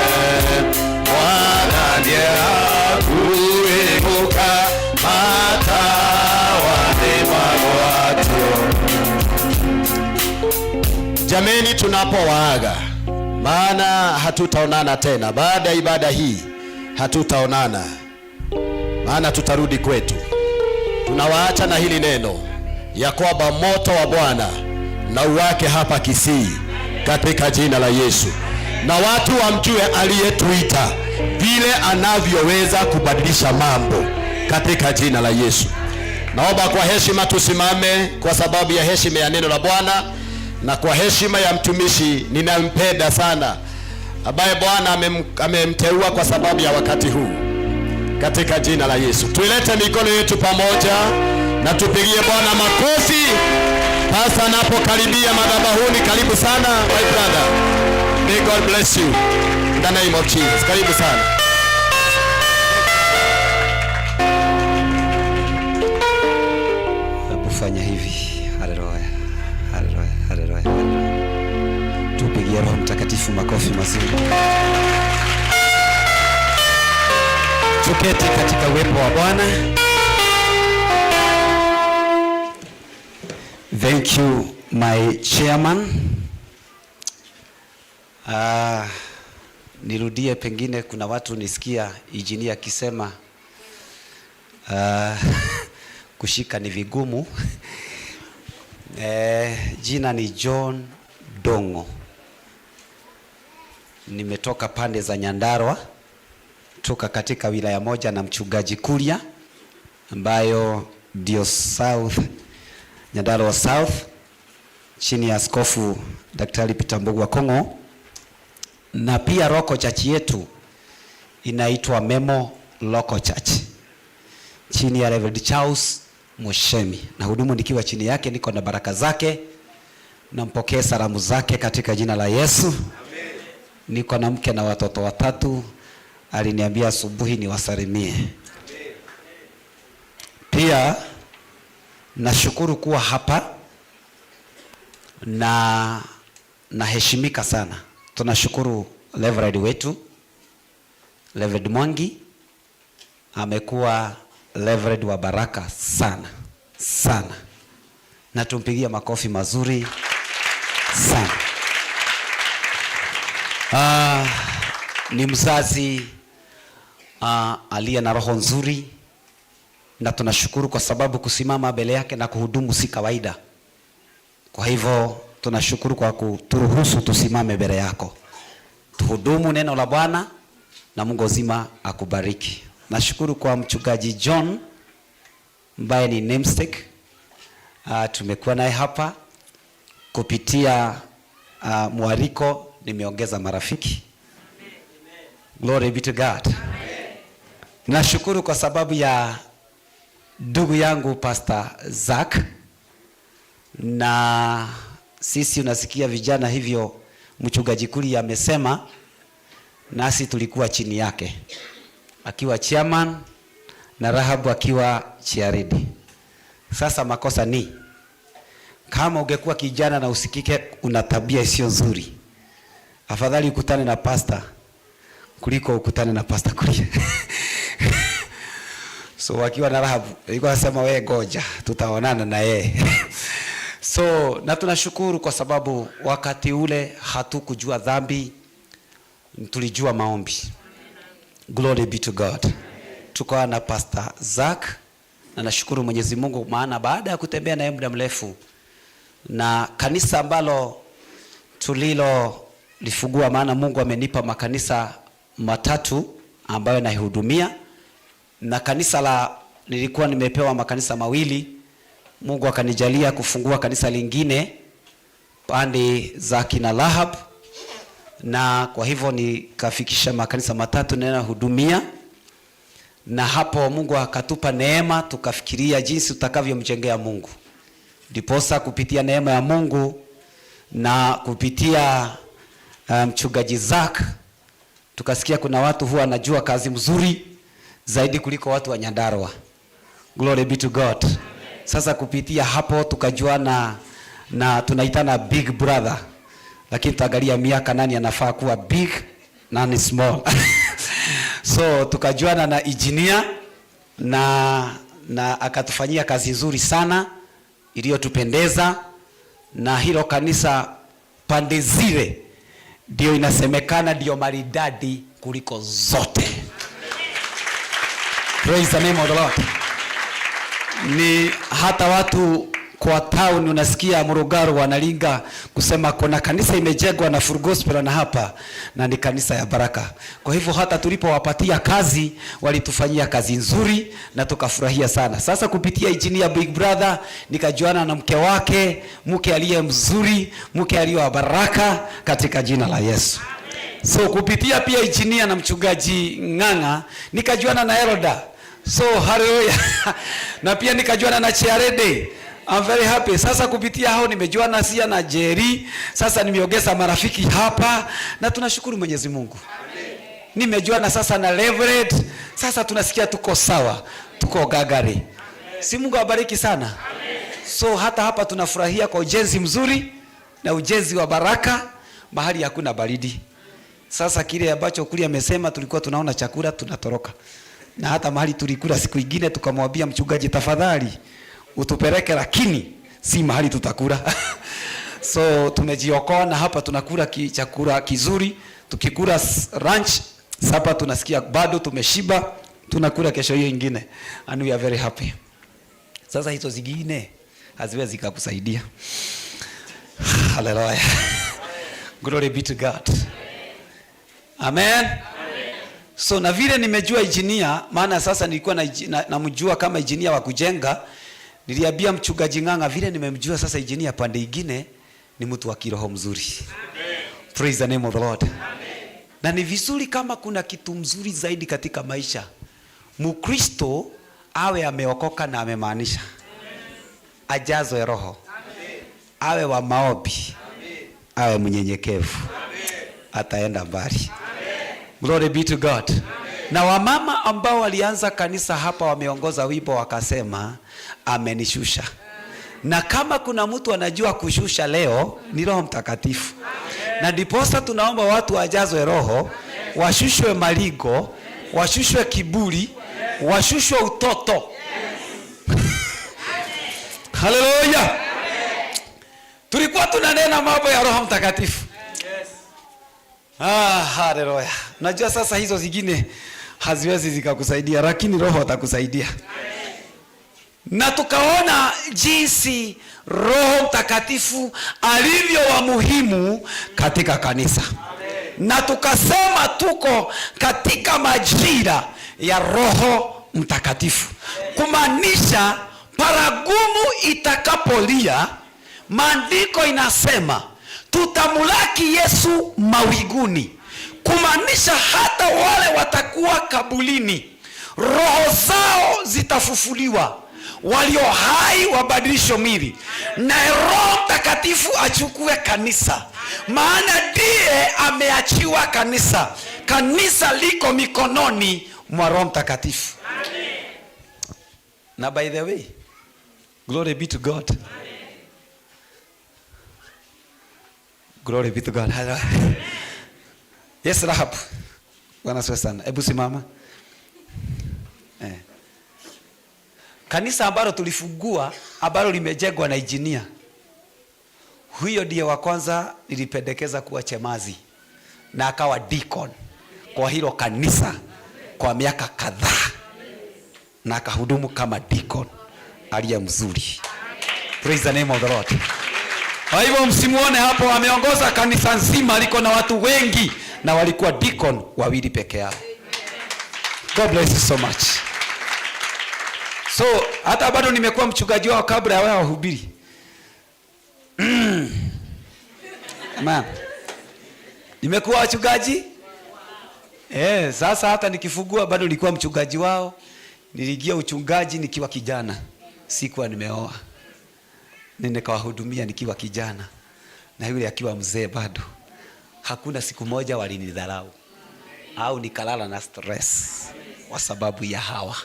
mwathani akuhĩ gũka matawa nĩ magwatio. Jameni, tunapowaaga, maana hatutaonana tena baada ya ibada hii, hatutaonana maana tutarudi kwetu. Tunawaacha na hili neno ya kwamba moto wa Bwana na uwake hapa Kisii katika jina la Yesu, na watu wamjue aliyetuita vile anavyoweza kubadilisha mambo katika jina la Yesu. Naomba kwa heshima tusimame kwa sababu ya heshima ya neno la Bwana na kwa heshima ya mtumishi ninampenda sana, ambaye Bwana amemteua kwa sababu ya wakati huu katika jina la Yesu. Tuilete mikono yetu pamoja na tupigie Bwana makofi. Pasa anapokaribia madhabahuni, karibu sana my brother. May God bless you in the name of Jesus. Karibu sana. Fanya hivi. Haleluya. Haleluya. Haleluya. Haleluya. Tupigie Roho Mtakatifu makofi mazuri. Tuketi katika uwepo wa Bwana. Thank you my chairman. Nirudie, pengine kuna watu nisikia injinia akisema kushika ni vigumu. Jina ni John Dongo, nimetoka pande za Nyandarua, toka katika wilaya moja na mchungaji Kuria ambayo ndio South Nyandarua South, chini ya Askofu Daktari Peter Mbugua Kongo, na pia Roko Church yetu inaitwa Memo Local Church chini ya Reverend Charles Mushemi, na hudumu nikiwa chini yake, niko na baraka zake, nampokee salamu zake katika jina la Yesu. Amen. Niko na mke na watoto watatu, aliniambia asubuhi niwasalimie. Pia nashukuru kuwa hapa na naheshimika sana. Tunashukuru Reverend wetu Reverend Mwangi, amekuwa Reverend wa baraka sana sana, na tumpigie makofi mazuri sana. Ni mzazi aliye na roho nzuri, na tunashukuru kwa sababu kusimama mbele yake na kuhudumu si kawaida. Kwa hivyo tunashukuru kwa kuturuhusu tusimame mbele yako tuhudumu neno la Bwana, na Mungu azima akubariki. Nashukuru kwa mchungaji John ambaye ni namesake. Tumekuwa naye hapa kupitia mwaliko, nimeongeza marafiki. Glory be to God. Nashukuru kwa sababu ya ndugu yangu Pastor Zack, na sisi unasikia vijana hivyo, mchungaji Kuria amesema, nasi tulikuwa chini yake akiwa chairman na Rahabu akiwa chairlady. Sasa makosa ni kama ungekuwa kijana na usikike una tabia isiyo nzuri, afadhali ukutane na pastor kuliko ukutane na Pastor Kuria. So wakiwa na Rahabu ilikuwa nasema wewe ngoja tutaonana na yeye. So na tunashukuru kwa sababu wakati ule hatukujua dhambi, tulijua maombi. Glory be to God. Tukawa na Pastor Zack, na nashukuru Mwenyezi Mungu maana baada ya kutembea naye muda mrefu na kanisa ambalo tulilo lifungua, maana Mungu amenipa makanisa matatu ambayo naihudumia, na kanisa la nilikuwa nimepewa makanisa mawili, Mungu akanijalia kufungua kanisa lingine pande za kina Lahab, na kwa hivyo nikafikisha makanisa matatu ninayohudumia. Na hapo Mungu akatupa neema, tukafikiria jinsi tutakavyomjengea Mungu. Ndiposa kupitia neema ya Mungu na kupitia mchungaji Zack, tukasikia kuna watu huwa wanajua kazi mzuri zaidi kuliko watu wa Nyandarua. Glory be to God. Sasa kupitia hapo tukajuana na tunaitana big brother, lakini tutaangalia miaka nani anafaa kuwa big nani small. So tukajuana na engineer na akatufanyia kazi nzuri sana iliyotupendeza, na hilo kanisa pande zile ndio inasemekana ndio maridadi kuliko zote. Praise the name of the Lord. Ni hata watu kwa town unasikia Murugaro wanalinga kusema kuna kanisa imejengwa na Full Gospel na hapa, na ni kanisa ya baraka. Kwa hivyo hata tulipowapatia kazi walitufanyia kazi nzuri na tukafurahia sana. Sasa kupitia engineer Big Brother nikajuana na mke wake, mke aliye mzuri, mke aliye wa baraka katika jina la Yesu. So kupitia pia engineer na mchungaji Ng'ang'a nikajuana na Eroda. So hallelujah. Na pia nikajuana na Chiarede. I'm very happy. Sasa kupitia hao nimejuana Sia na Jerry. Sasa nimeongeza marafiki hapa na tunashukuru Mwenyezi Mungu. Nimejuana sasa na Reverend. Sasa tunasikia tuko sawa, tuko gagari. Si Mungu awabariki sana. Amen. So hata hapa tunafurahia kwa ujenzi mzuri na ujenzi wa baraka, mahali hakuna baridi. Sasa kile ambacho Kuria amesema, tulikuwa tunaona chakula tunatoroka. Na hata mahali tulikula siku ingine tukamwambia mchungaji, tafadhali utupeleke, lakini si mahali tutakula. So tumejiokoa na hapa tunakula chakula kizuri. Tukikula lunch sapa tunasikia bado tumeshiba, tunakula kesho hiyo ingine, and we are very happy. Sasa hizo zingine haziwezi zikakusaidia. Hallelujah. Glory be to God. Amen. So na vile nimejua injinia, maana sasa nilikuwa namjua kama injinia wa kujenga, niliambia mchungaji Ng'ang'a vile nimemjua sasa injinia pande ingine ni mtu wa kiroho mzuri. Amen. Praise the name of the Lord. Amen. Na ni vizuri kama kuna kitu mzuri zaidi katika maisha, Mkristo awe ameokoka na amemaanisha, ajazwe Roho, awe wa maombi, awe mnyenyekevu, ataenda mbali. Glory be to God. Amen. Na wamama ambao walianza kanisa hapa wameongoza wimbo wakasema amenishusha. Na kama kuna mtu anajua kushusha leo ni Roho Mtakatifu. Amen. Na ndiposa tunaomba watu wajazwe Roho, washushwe maligo, washushwe kiburi, washushwe utoto. Haleluya. Tulikuwa tunanena mambo ya Roho Mtakatifu. Ah, haleluya. Najua sasa hizo zingine haziwezi zikakusaidia, lakini Roho atakusaidia. Na tukaona jinsi Roho Mtakatifu alivyo wa muhimu katika kanisa. Na tukasema tuko katika majira ya Roho Mtakatifu. Kumaanisha paragumu itakapolia, maandiko inasema tutamulaki Yesu mawinguni. Kumaanisha hata wale watakuwa kabulini, roho zao zitafufuliwa, walio hai wabadilishwe mwili, na Roho Mtakatifu achukue kanisa, maana ndiye ameachiwa kanisa. Kanisa liko mikononi mwa Roho Mtakatifu. Na by the way, glory be to God. Glory be to God. Yes, Rahab. Bwana asifiwe sana. Hebu simama. Kanisa ambalo tulifungua, ambalo limejengwa na injinia, huyo ndiye wa kwanza nilipendekeza kuwa chemazi, na akawa deacon kwa hilo kanisa kwa miaka kadhaa, na akahudumu kama deacon aliye mzuri. Praise the name of the Lord. Kwa hivyo msimuone hapo ameongoza kanisa nzima liko na watu wengi, na walikuwa deacon wawili peke yao. God bless you so much. So hata bado nimekuwa mchungaji wao kabla ya wao wahubiri. Amen. Nimekuwa wachungaji? Sasa hata nikifungua bado nilikuwa mchungaji wao. Niliingia uchungaji nikiwa kijana. Sikuwa nimeoa. Nikawahudumia nikiwa kijana, na yule akiwa mzee bado. Hakuna siku moja walinidharau au nikalala na stress kwa sababu ya hawa.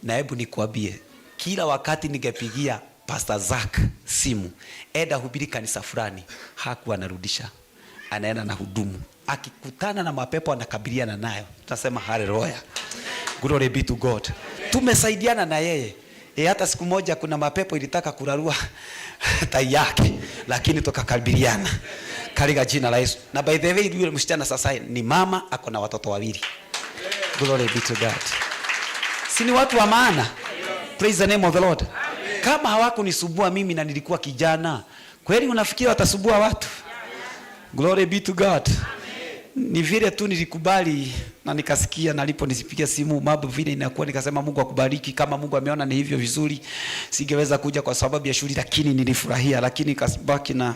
Na hebu nikwambie, kila wakati ningepigia Pastor Zack simu, enda hubiri kanisa fulani, hakuwa anarudisha, anaenda na hudumu. Akikutana na mapepo anakabiliana nayo. Tunasema haleluya, glory be to God. Tumesaidiana na yeye. Hata siku moja kuna mapepo ilitaka kurarua tai yake, lakini tukakabiliana katika jina la Yesu. Na by the way, yule msichana sasa ni mama, ako na watoto wawili. Glory be to God. Si ni watu wa maana? Praise the name of the Lord. Kama hawakunisumbua mimi na nilikuwa kijana, kweli unafikiri watasumbua watu? Glory be to God. Ni vile tu nilikubali na nikasikia, na niliponisipigia simu mambo vile inakuwa, nikasema Mungu akubariki. Kama Mungu ameona ni hivyo vizuri, singeweza kuja kwa sababu ya shughuli, lakini nilifurahia. Lakini kasibaki na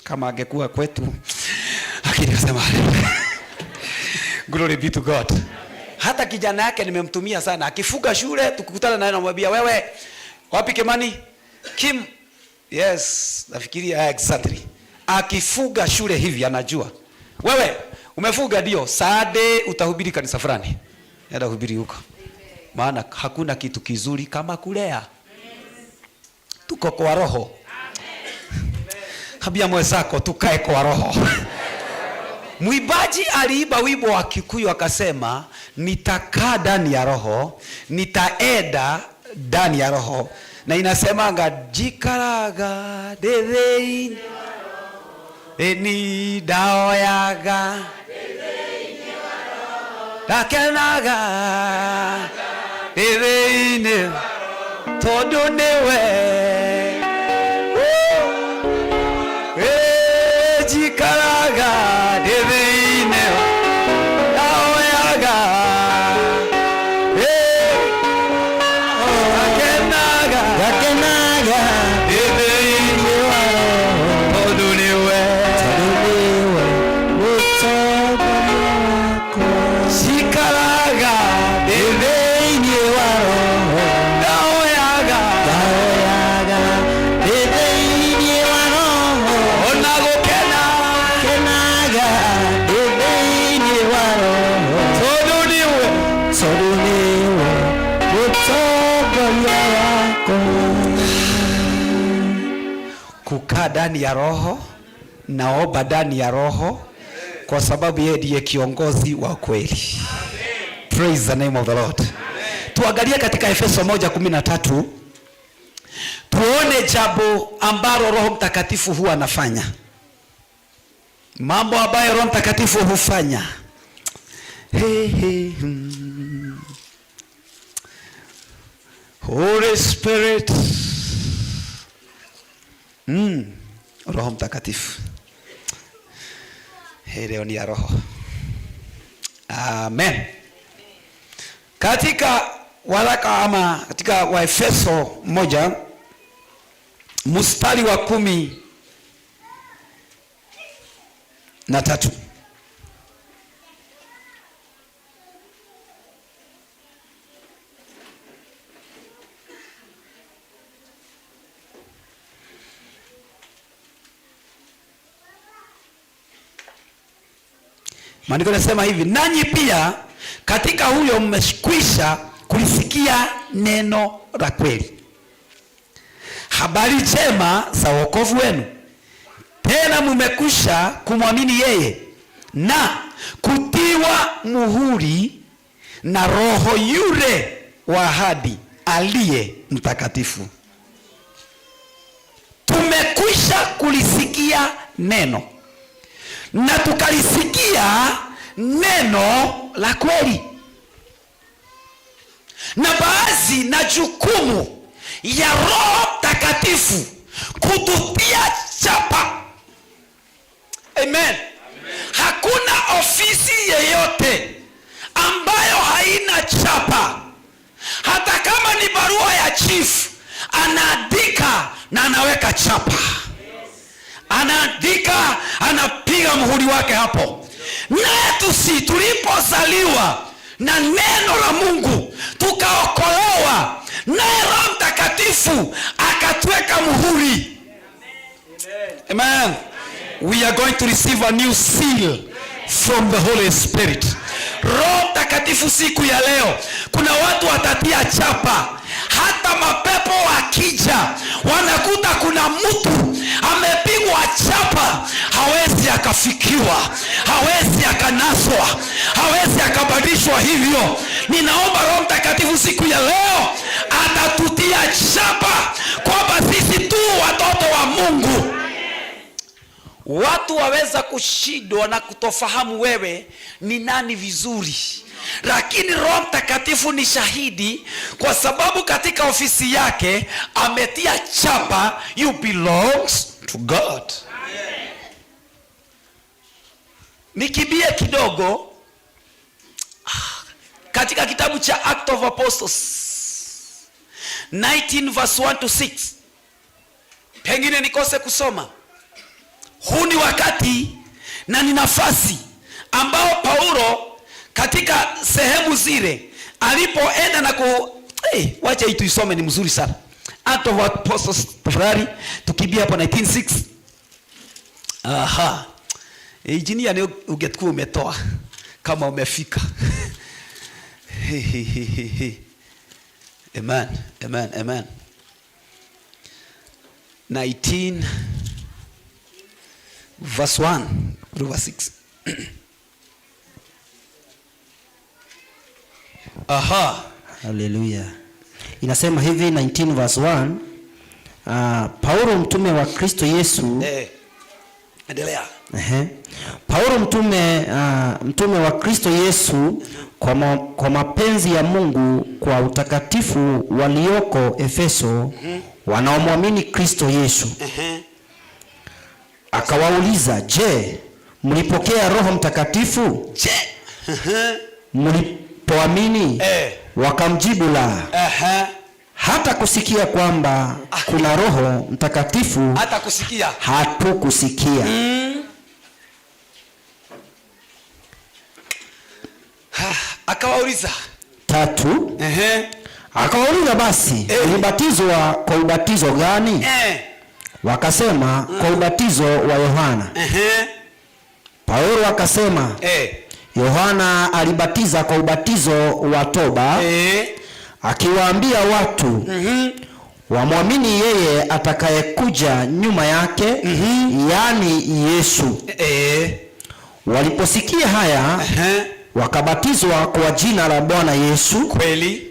kama angekuwa kwetu, lakini nikasema glory be to God. Hata kijana yake nimemtumia sana, akifuga shule tukikutana naye namwambia, wewe wapi Kimani? Kim. Yes, nafikiria exactly. Akifuga shule hivi anajua. Wewe umefuga ndio, Saturday utahubiri kanisa fulani. Nenda hubiri huko. Maana hakuna kitu kizuri kama kulea. Tuko kwa roho. Ambia mwenzako tukae kwa roho. Mwimbaji aliimba wimbo wa Kikuyu akasema, nitakaa ndani ya Roho, nitaenda ndani ya Roho. Na inasemanga jikaraga ndĩ thĩinĩ ni ndaoyaga ndakenaga ndĩ thĩinĩ tondũ nĩwe njikaraga ndĩ thĩinĩ ndaoyaga ndakenaga ndakenaga ndĩ thĩinĩ wa Roho tondũ nĩwe mũtongoria wakwa. Njikaraga ndĩ thĩinĩ wa Roho, ndaoyaga ndaoyaga ndĩ thĩinĩ wa Roho, ona gũkena kenaga ndĩ thĩinĩ wa Roho, tondũ nĩwe tondũ nĩwe mũtongoria wakwa. Kukaa ndani ya Roho, naomba ndani ya Roho, kwa sababu yeye ndiye kiongozi wa kweli. Praise the name of the Lord. Tuangalie katika Efeso 1:13, tuone jambo ambalo Roho Mtakatifu huwa anafanya, mambo ambayo Roho Mtakatifu hufanya. Hey, hey, Holy Spirit. Roho Mtakatifu. Hii leo ni ya Roho. Amen. Katika waraka ama katika Waefeso 1 mstari wa 13. Maandiko yanasema hivi, nanyi pia katika huyo mmekwisha kulisikia neno la kweli, habari njema za wokovu wenu, tena mmekwisha kumwamini yeye na kutiwa muhuri na Roho yule wa ahadi aliye Mtakatifu. Tumekwisha kulisikia neno na tukalisikia neno la kweli. Na baadhi na jukumu ya Roho Mtakatifu kututia chapa. Amen. Amen. Hakuna ofisi yeyote ambayo haina chapa. Hata kama ni barua ya chief, anaandika na anaweka chapa. Anaandika, anapiga muhuri wake hapo. Na tusi tulipozaliwa na neno la Mungu tukaokolewa, naye Roho Mtakatifu akatuweka muhuri. Amen. We are going to receive a new seal from the Holy Spirit. Roho Mtakatifu siku ya leo, kuna watu watatia chapa. Hata mapepo wakija wanakuta kuna mtu amepigwa chapa, hawezi akafikiwa, hawezi akanaswa, hawezi akabadilishwa. Hivyo ninaomba Roho Mtakatifu siku ya leo atatutia chapa kwamba sisi tu watoto wa Mungu. Watu waweza kushindwa na kutofahamu wewe ni nani vizuri, lakini Roho Mtakatifu ni shahidi, kwa sababu katika ofisi yake ametia chapa, you belongs to God. Nikibie kidogo katika kitabu cha Act of Apostles 19 verse 1 to 6, pengine nikose kusoma. Huu ni wakati na ni nafasi ambao Paulo katika sehemu zile alipoenda na ku wacha hii tuisome, ni mzuri sana. Act of Apostles, tafadhali tukibia hapo 19:6. Aha. Engineer ni ungekuwa umetoa kama umefika. He, he, he, he, he. Amen, amen, amen. 19 verse 1 through verse 6. Aha. Haleluya. Inasema hivi 19 verse 1, Paulo mtume wa Kristo Yesu. Endelea. Ehe. Paulo mtume wa Kristo Yesu kwa mapenzi ya Mungu kwa utakatifu walioko Efeso wanaomwamini Kristo Yesu. Akawauliza, je, mlipokea Roho Mtakatifu? Je. Mlipoamini? Wakamjibu la. Hata kusikia kwamba kuna Roho Mtakatifu. Hata kusikia. Hatukusikia. Akawauliza. 3. Akawauliza basi, mlibatizwa kwa ubatizo gani? Wakasema, kwa ubatizo wa Yohana. Paulo akasema, Yohana alibatiza kwa ubatizo wa toba, akiwaambia watu wamwamini yeye atakayekuja nyuma yake, yaani Yesu. Waliposikia haya, wakabatizwa kwa jina la Bwana Yesu. Kweli.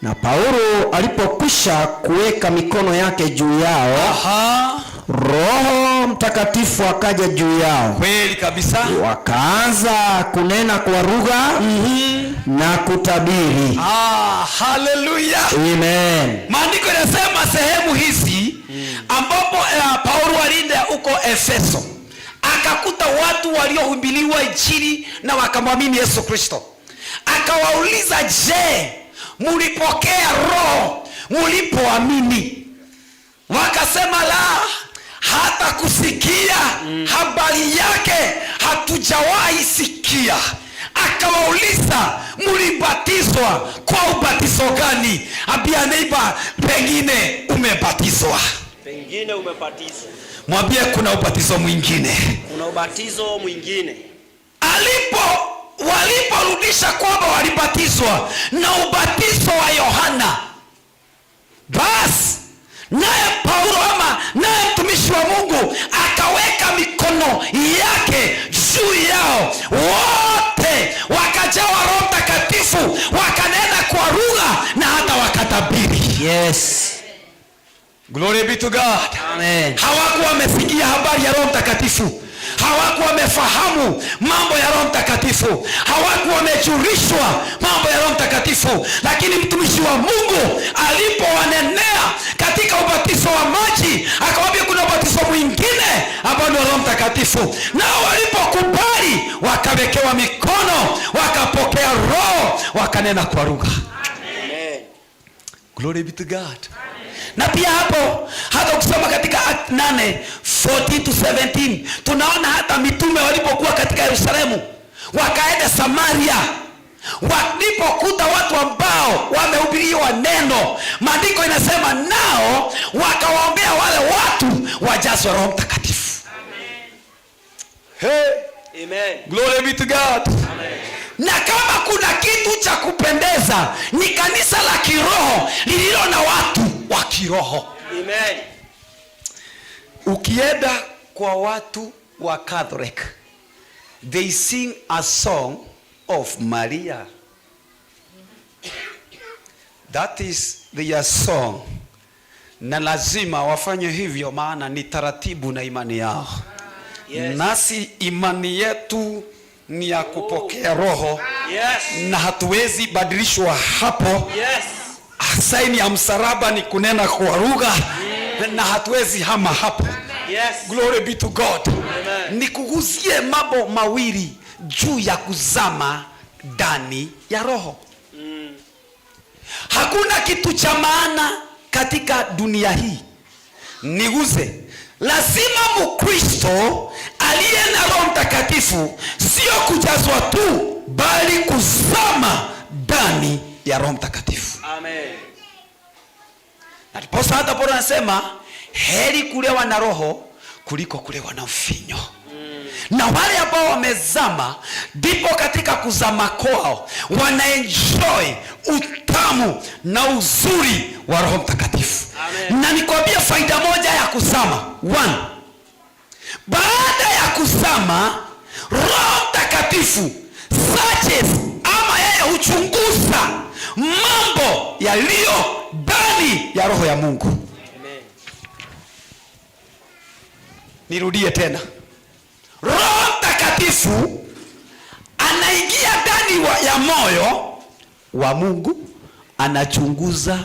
Na Paulo alipokwisha kuweka mikono yake juu yao, Roho Mtakatifu akaja juu yao. Kweli kabisa. Wakaanza kunena kwa lugha na kutabiri. Haleluya. Amen. Maandiko yanasema sehemu hizi ambapo Paulo alienda huko Efeso, akakuta watu waliohubiriwa Injili na wakamwamini Yesu Kristo. Akawauliza, je, mlipokea Roho mlipoamini? Wakasema la, hata kusikia habari yake hatujawahi sikia. Akawauliza, mlibatizwa kwa ubatizo gani? Ambia neighbor, pengine umebatizwa. Pengine umebatizwa. Mwambie kuna ubatizo mwingine. Kuna ubatizo mwingine. Waliporudisha kwamba walibatizwa na ubatizo wa Yohana, basi naye Paulo ama naye mtumishi wa Mungu akaweka mikono yake juu yao, wote wakajawa Roho Mtakatifu, wakanena kwa lugha na hata wakatabiri. Yes. Glory be to God. Amen. Hawakuwa wamesikia habari ya Roho Mtakatifu, hawakuwa wamefahamu mambo ya Roho Mtakatifu, hawakuwa wamejulishwa mambo ya Roho Mtakatifu, lakini mtumishi wa Mungu alipowanenea katika ubatizo wa maji, akawaambia kuna ubatizo mwingine ambao ni wa Roho Mtakatifu. Nao walipokubali wakawekewa mikono, wakapokea Roho, wakanena kwa lugha. Amen. Glory be to God. Na pia hapo hata ukisoma katika Act 8:14-17 tunaona hata mitume walipokuwa katika Yerusalemu wakaenda Samaria, walipokuta watu ambao wamehubiriwa neno, maandiko inasema nao wakawaombea wale watu wajazwe Roho Mtakatifu. Hey. Amen. Glory be to God. Amen. Na kama kuna kitu cha kupendeza ni kanisa la kiroho lililo na watu wa kiroho. Amen. Ukienda kwa watu wa Catholic, they sing a song of Maria. That is their song. Na lazima wafanye hivyo maana ni taratibu na imani yao. Yes. Nasi imani yetu ni ya kupokea Roho. Yes. Na hatuwezi badilishwa hapo. Yes. Saini ya msalaba ni kunena kwa lugha. Na hatuwezi hama hapo. Yes. Glory be to God. Amen. Nikuguzie mambo mawili juu ya kuzama ndani ya Roho. Hakuna kitu cha maana katika dunia hii. Niguze. Lazima Mkristo aliye na Roho Mtakatifu sio kujazwa tu, bali kuzama ndani ya Roho Mtakatifu. Amen. Na ndiposa hata Paulo anasema heri kulewa na Roho kuliko kulewa na mvinyo. Na wale ambao wamezama, ndipo katika kuzama kwao wanaenjoy utamu na uzuri wa Roho Mtakatifu. Amen. Na nikwambie faida moja ya kuzama. 1, baada ya kuzama, Roho Mtakatifu Mtakatifu searches, ama yeye huchunguza mambo yaliyo ndani ya roho ya Mungu. Nirudie tena, Roho Mtakatifu anaingia ndani ya moyo wa Mungu, anachunguza,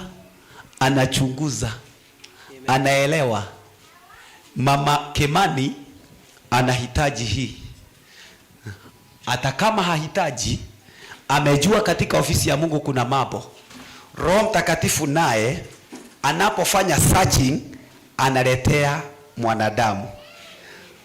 anachunguza, anaelewa Mama Kemani anahitaji hii. Hata kama hahitaji, amejua katika ofisi ya Mungu kuna mambo. Roho Mtakatifu naye anapofanya searching analetea mwanadamu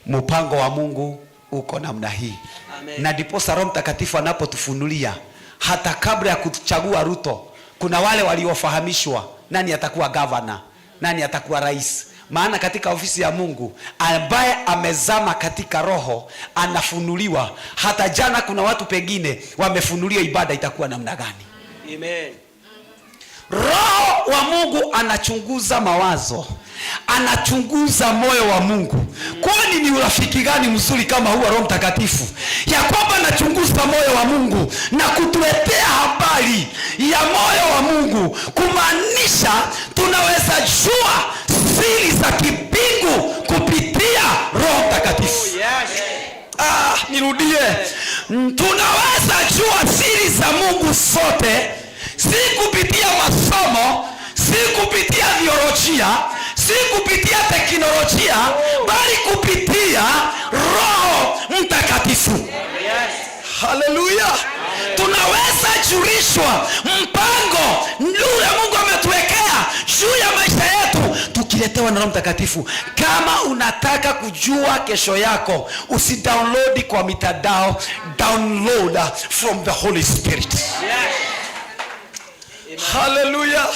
mpango wa Mungu uko namna hii. Amen. Na ndiposa Roho Mtakatifu anapotufunulia hata kabla ya kuchagua Ruto, kuna wale waliofahamishwa nani atakuwa governor, nani atakuwa rais. Maana katika ofisi ya Mungu ambaye amezama katika roho anafunuliwa. Hata jana kuna watu pengine wamefunuliwa ibada itakuwa namna gani. Amen. Roho wa Mungu anachunguza mawazo, anachunguza moyo wa Mungu. Kwani ni urafiki gani mzuri kama huwa Roho Mtakatifu, ya kwamba anachunguza moyo wa Mungu na kutuletea habari ya moyo wa Mungu, kumaanisha tunaweza jua siri za kibingu kupitia Roho Mtakatifu. Nirudie, tunaweza jua siri za Mungu sote, si kupitia masomo, si kupitia biolojia, si kupitia teknolojia, bali kupitia Roho Mtakatifu. Haleluya! Tunaweza julishwa mpango ule Mungu ametuwekea juu ya maisha yetu tukiletewa na Roho Mtakatifu. Kama unataka kujua kesho yako, usidownload kwa mitandao, download from the Holy Spirit. Haleluya!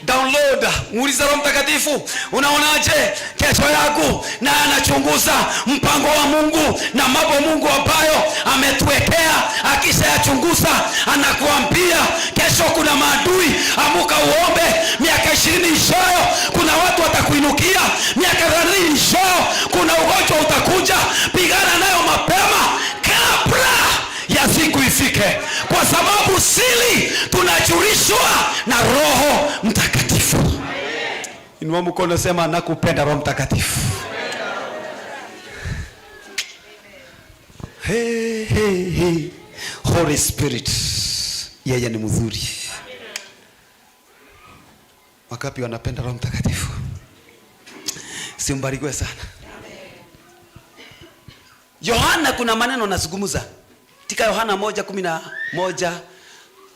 Download, muulize Roho Mtakatifu, unaonaje kesho yangu? Na anachunguza mpango wa Mungu na mambo Mungu ambayo ametuwekea. Akishayachunguza anakuambia kesho kuna maadui, amuka uombe. Miaka 20 ijayo kuna watu watakuinukia, miaka 30 ijayo kuna ugonjwa utakuja, pigana nayo mapema kabla ya siku ifike, kwa sababu siri tunajulishwa na Roho Mtakatifu. Inua mkono, sema nakupenda Roho Mtakatifu. Hey, hey, hey. Holy Spirit, yeye ni mzuri. Wakapi wanapenda Roho Mtakatifu? Simbarikiwe sana. Yohana kuna maneno anazungumza katika Yohana 1:11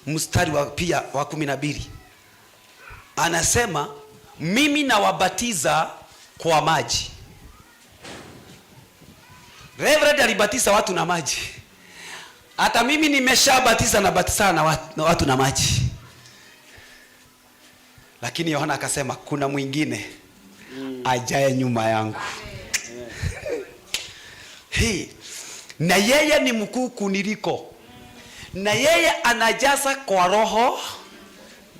mstari wa pia wa 12, anasema mimi nawabatiza kwa maji. Reverend alibatiza watu na maji. Hata mimi nimeshabatiza na batiza na watu na maji. Lakini Yohana akasema kuna mwingine ajaye nyuma yangu. Hii na yeye ni mkuu kuniliko, na yeye anajaza kwa roho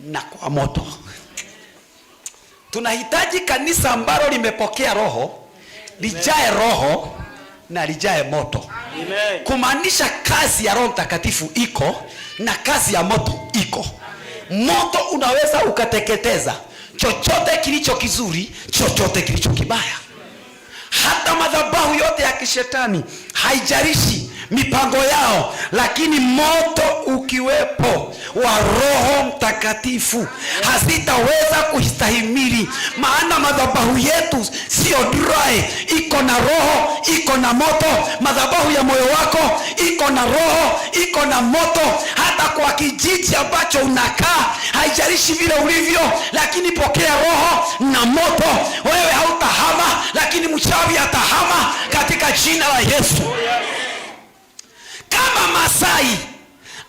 na kwa moto. Tunahitaji kanisa ambalo limepokea roho, lijae roho na lijae moto. Kumaanisha kazi ya Roho Mtakatifu iko na kazi ya moto iko. Moto unaweza ukateketeza chochote kilicho kizuri, chochote kilicho kibaya. Hata madhabahu yote ya kishetani, haijalishi mipango yao, lakini moto ukiwepo wa Roho Mtakatifu hazitaweza kustahimili. Maana madhabahu yetu sio dry, iko na roho, iko na moto. Madhabahu ya moyo wako iko na roho, iko na moto. Hata kwa kijiji ambacho unakaa, haijalishi vile ulivyo, lakini pokea roho na moto. Wewe hautahama, lakini mchawi atahama katika jina la Yesu. Kama Masai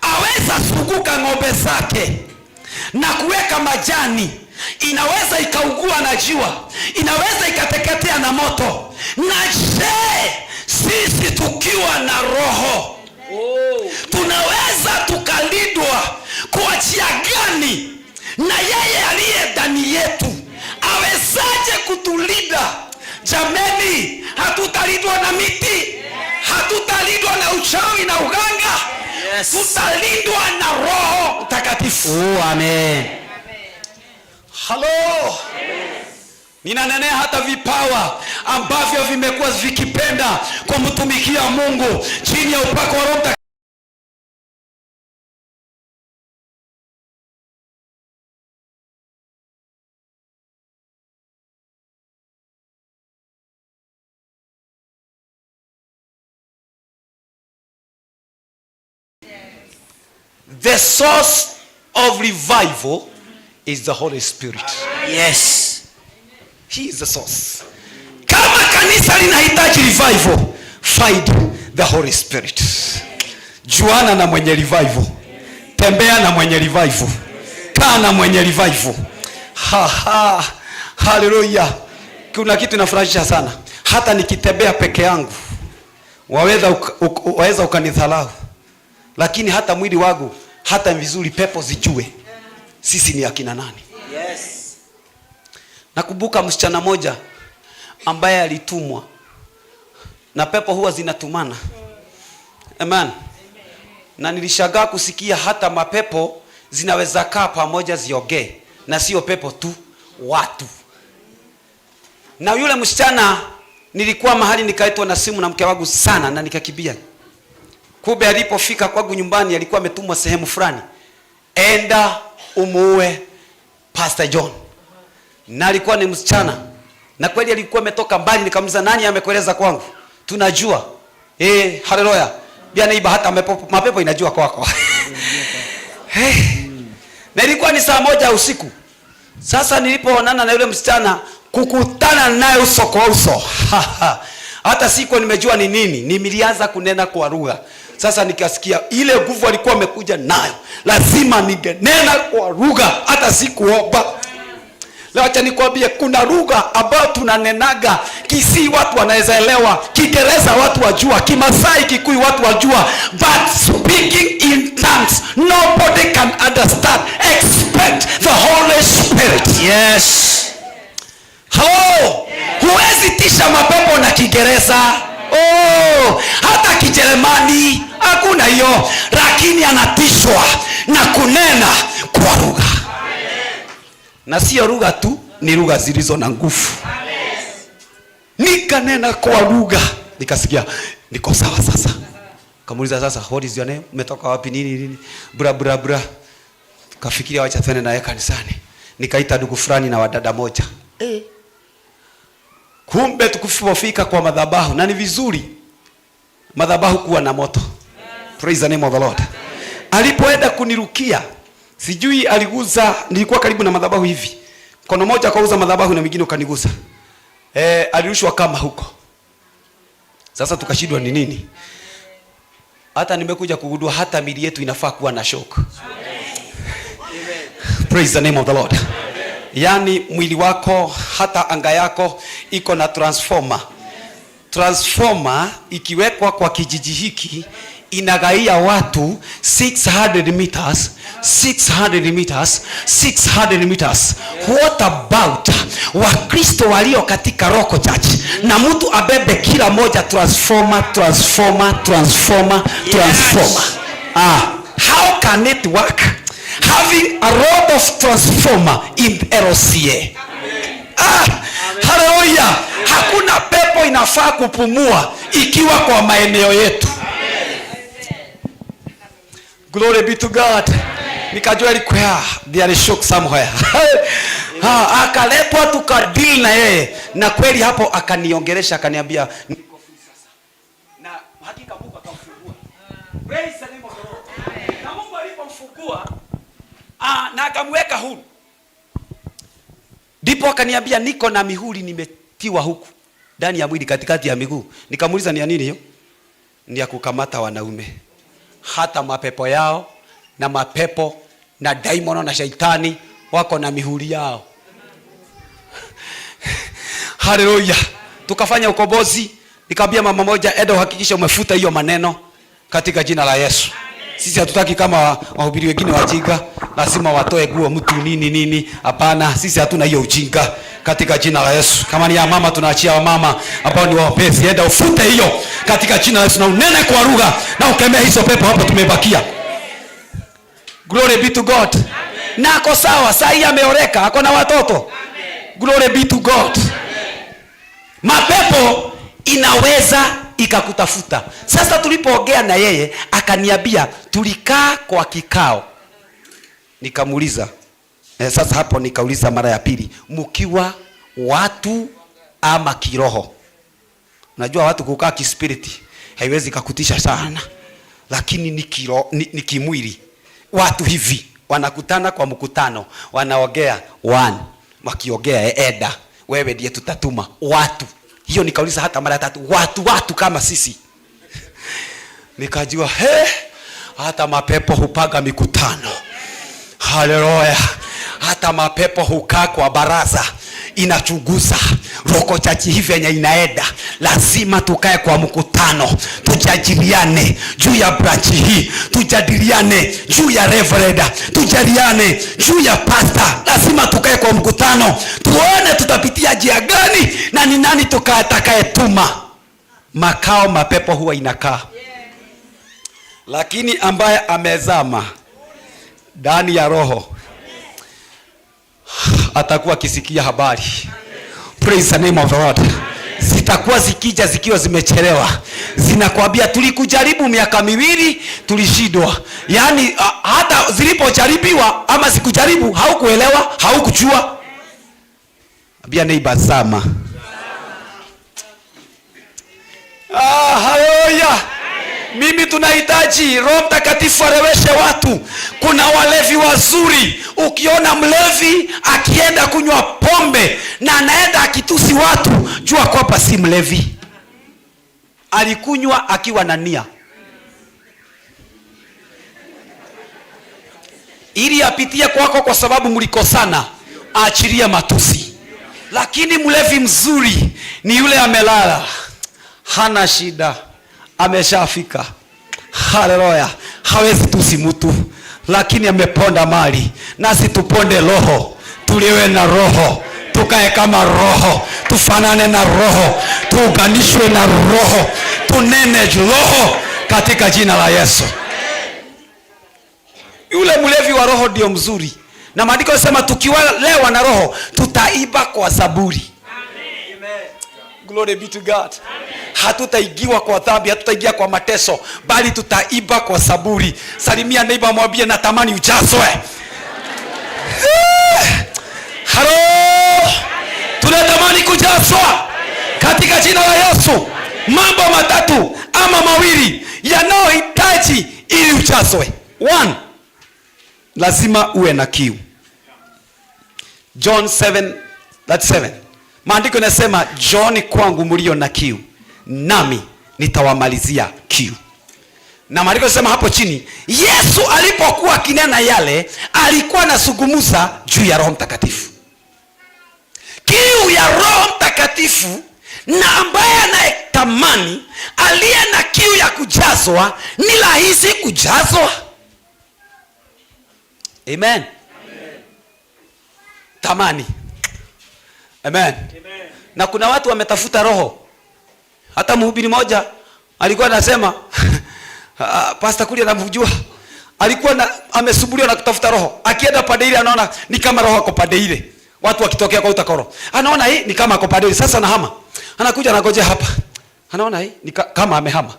aweza sunguka ng'ombe zake na kuweka majani, inaweza ikaugua na jua, inaweza ikateketea na moto. Na je, sisi tukiwa na roho tunaweza tukalindwa kwa njia gani? Na yeye aliye ndani yetu awezaje kutulinda? Jameni, hatutalindwa na miti, Hatutalindwa na uchawi na uganga. Yes. Tutalindwa na Roho Mtakatifu. Oh, amen. Halo. Ninanenea hata vipawa ambavyo vimekuwa vikipenda kumtumikia Mungu chini ya upako wa Roho Mtakatifu. The source of revival is the Holy Spirit. Yes. He is the source. Kama kanisa linahitaji revival, find the Holy Spirit. Juana na mwenye revival. Tembea na mwenye revival. Kaa na mwenye revival. Ha ha. Hallelujah. Kuna kitu inafurahisha sana. Hata nikitembea peke yangu, waweza ukanidharau. Lakini hata mwili wangu, hata vizuri pepo zijue sisi ni akina nani. Yes. Nakumbuka msichana moja ambaye alitumwa na pepo, huwa zinatumana. Amen. Na nilishangaa kusikia hata mapepo zinaweza kaa pamoja ziongee, na sio pepo tu, watu. Na yule msichana, nilikuwa mahali nikaitwa na simu na mke wangu sana na nikakimbia. Kumbe alipofika kwangu nyumbani alikuwa ametumwa sehemu fulani, enda umuue Pastor John. Na alikuwa ni msichana, na kweli alikuwa ametoka mbali. Nikamuuliza, nani amekueleza kwangu? Tunajua. Haleluya. Bia neiba, hata mapepo inajua kwako. Na ilikuwa ni saa 1 usiku. Sasa nilipoonana na yule msichana, kukutana naye uso kwa uso, hata siku nimejua ni nini, nilianza kunena kwa lugha. Sasa nikasikia ile nguvu alikuwa amekuja nayo, lazima ningenena kwa lugha, hata sikuomba. Leo acha nikwambie, kuna lugha ambayo tunanenaga Kisii watu wanaweza elewa, Kiingereza watu wajua, Kimasai, Kikuyu watu wajua, but speaking in tongues nobody can understand except the Holy Spirit. Yes. Hello. Huwezi tisha mapepo na Kiingereza. Oh, hata Kijerumani hakuna hiyo, lakini anatishwa na kunena kwa lugha. Na sio lugha tu, ni lugha zilizo na nguvu. Nikanena kwa lugha, nikasikia niko sawa sasa. Kamuuliza sasa, what is your name? Umetoka wapi? Nini nini? Bra bra bra. Kafikiria wacha twende naye kanisani. Nikaita ndugu fulani na wadada moja. Kumbe tukifika kwa madhabahu, na ni vizuri madhabahu kuwa na moto. Praise the name of the Lord. Alipoenda kunirukia, sijui aliguza, nilikuwa karibu na madhabahu hivi. Mkono mmoja akauza madhabahu na mwingine ukanigusa. Alirushwa kama huko. Sasa tukashindwa ni nini? Hata nimekuja kugundua hata miili yetu inafaa kuwa na shock. Praise the name of the Lord. Yaani mwili wako hata anga yako iko na transformer. Transformer ikiwekwa kwa kijiji hiki inagaia watu 600 meters, 600 meters, 600 meters. What about Wakristo walio katika Roko Church? Na mtu abebe kila moja transformer, transformer, transformer, transformer. How can it work? Having a lot of transformer in LCA. Hallelujah. Hakuna pepo inafaa kupumua ikiwa kwa maeneo yetu. Glory be to God. Nikajua ilikuwa there is shock somewhere. Akaletwa tukadeal na yeye, na kweli hapo akaniongelesha akaniambia niko free sasa. Na hakika Mungu akamfungua. Praise the name of the Lord. Na Mungu alipomfungua, na akamweka huru. Ndipo akaniambia niko na mihuri nimetiwa huku ndani ya mwili katikati ya miguu. Nikamuuliza ni ya nini hiyo? Ni ya kukamata wanaume. Hata mapepo yao na mapepo na daimono na shaitani wako na mihuri yao. Haleluya. Tukafanya ukombozi. Nikamwambia mama moja, enda uhakikishe umefuta hiyo maneno katika jina la Yesu. Sisi hatutaki kama wahubiri wengine wajinga, lazima watoe guo mtu nini nini. Hapana, sisi hatuna hiyo ujinga katika jina la Yesu. Kama ni ya mama, tunaachia wamama ambao ni wapesi. Enda ufute hiyo katika jina la Yesu, na unene kwa lugha na ukemee hizo pepo. Hapo tumebakia. Glory be to God. Amen. Na ako sawa, saa hii ameoreka, ako na watoto. Amen. Glory be to God. Amen. Mapepo inaweza ikakutafuta. Sasa tulipoongea na yeye akaniambia tulikaa kwa kikao. Nikamuuliza. Sasa hapo nikauliza mara ya pili, mkiwa watu ama kiroho? Unajua watu kukaa kispiriti haiwezi kakutisha sana, lakini ni kiroho, ni kimwili. Watu hivi wanakutana kwa mkutano, wanaongea one, wakiongea eda, wewe ndiye tutatuma watu. Hiyo nikauliza hata mara tatu, watu kama sisi. Nikajua hata mapepo hupaga mikutano. Haleluya. Hata mapepo hukaa kwa baraza, inachunguza roko chachi hivi yenye inaenda. Lazima tukae kwa mkutano, tujadiliane juu ya branch hii, tujadiliane juu ya reverend, tujadiliane juu ya pastor. Lazima tukae kwa mkutano, tuone tutapitia njia gani na ni nani tutakayetuma. Makao mapepo huwa inakaa, lakini ambaye amezama ndani ya roho atakuwa akisikia habari. Praise the name of the Lord. Zitakuwa zikija zikiwa zimechelewa, zinakwambia tulikujaribu miaka miwili tulishindwa. Yaani hata zilipojaribiwa ama sikujaribu, haukuelewa, haukujua. Ambia neighbor, zama. Haleluya. Mimi tunahitaji Roho Mtakatifu areweshe watu. Kuna walevi wazuri. Ukiona mlevi akienda kunywa pombe na anaenda akitusi watu, jua kwamba si mlevi. Alikunywa akiwa na nia ili apitie kwako, kwa sababu mlikosana, aachilie matusi. Lakini mlevi mzuri ni yule amelala, hana shida, ameshafika. Haleluya. Hawezi tusi mtu, lakini ameponda mali. Nasi tuponde roho, tuliwe na roho, tukae kama roho, tufanane na roho, tuunganishwe na roho, tunene roho katika jina la Yesu. Yule mlevi wa roho ndio mzuri. Na maandiko yanasema tukiwalewa na roho tutaiba kwa zaburi. Glory be to God. Hatutaigiwa kwa dhambi, hatutaingia kwa mateso, bali tutaiba kwa saburi. Salimia neighbor, mwambie natamani ujazwe. Halo. Tunatamani kujazwa katika jina la Yesu. Mambo matatu ama mawili yanayohitaji ili ujazwe. 1, lazima uwe na kiu. John 7:37. Maandiko yanasema John kwangu mlio na kiu, nami nitawamalizia kiu. Na maandiko yanasema hapo chini, Yesu alipokuwa akinena yale, alikuwa anazungumza juu ya Roho Mtakatifu. Kiu ya Roho Mtakatifu, na ambaye anayetamani, aliye na kiu ya kujazwa, ni rahisi kujazwa. Amen. Amen. Tamani. Amen. Amen. Na kuna watu wametafuta roho. Hata mhubiri mmoja alikuwa anasema Pastor Kuria anamjua, alikuwa amesumbuliwa na kutafuta roho. Akienda pande ile anaona ni kama roho ako pande ile. Watu wakitokea kwa utakoro, anaona hii ni kama ako pande ile. Sasa anahama. Anakuja anangojea hapa. Anaona hii ni kama amehama.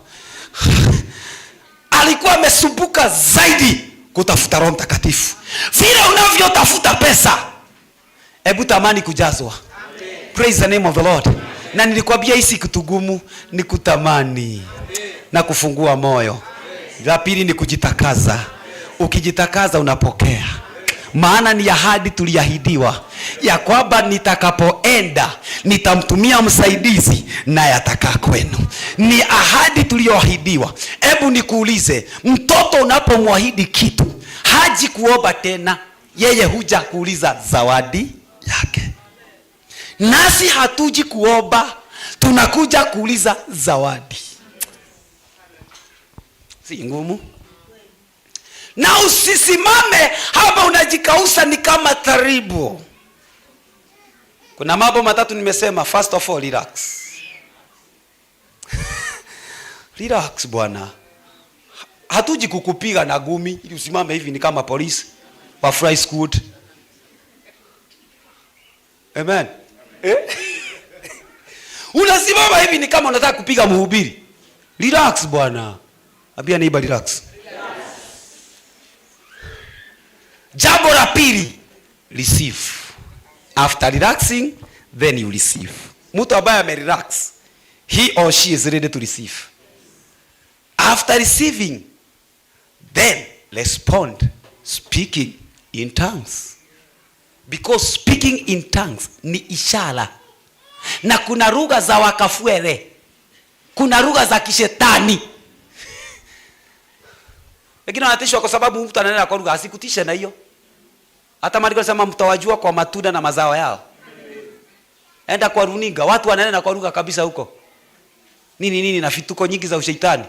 Alikuwa amesumbuka zaidi kutafuta Roho Mtakatifu. Vile unavyotafuta pesa, hebu tamani kujazwa. Praise the name of the Lord. Na nilikwambia hii si kitu gumu, ni kutamani na kufungua moyo. La pili ni kujitakaza. Ukijitakaza unapokea. Maana ni ahadi tuliahidiwa ya kwamba nitakapoenda nitamtumia msaidizi naye atakaa kwenu. Ni ahadi tuliyoahidiwa. Hebu nikuulize, mtoto unapomwahidi kitu haji kuomba tena, yeye huja kuuliza zawadi yake. Nasi hatuji kuomba, tunakuja kuuliza zawadi. Si ngumu? Na usisimame hapa unajikausa ni kama taribu. Kuna mambo matatu nimesema. First of all, relax. Relax bwana. Hatuji kukupiga na gumi ili usimame hivi ni kama polisi wa fly squad. Amen. Eh? Unasimama hivi ni kama unataka kupiga mhubiri. Relax bwana. Ambia neighbor relax. Jambo la pili, receive. After relaxing, then you receive. Mtu ambaye amerelax, he or she is ready to receive. After receiving, then respond speaking in tongues. Because speaking in tongues ni ishara. Na kuna lugha za wakafuere, kuna lugha za kishetani. Wengine wanatishwa kwa sababu mtu ananena kwa lugha, asikutishe na hiyo. Hata maandiko yanasema mtawajua kwa matunda na mazao yao. Enda kwa runinga, watu wananena kwa lugha kabisa huko. Nini nini na vituko nyingi za ushetani.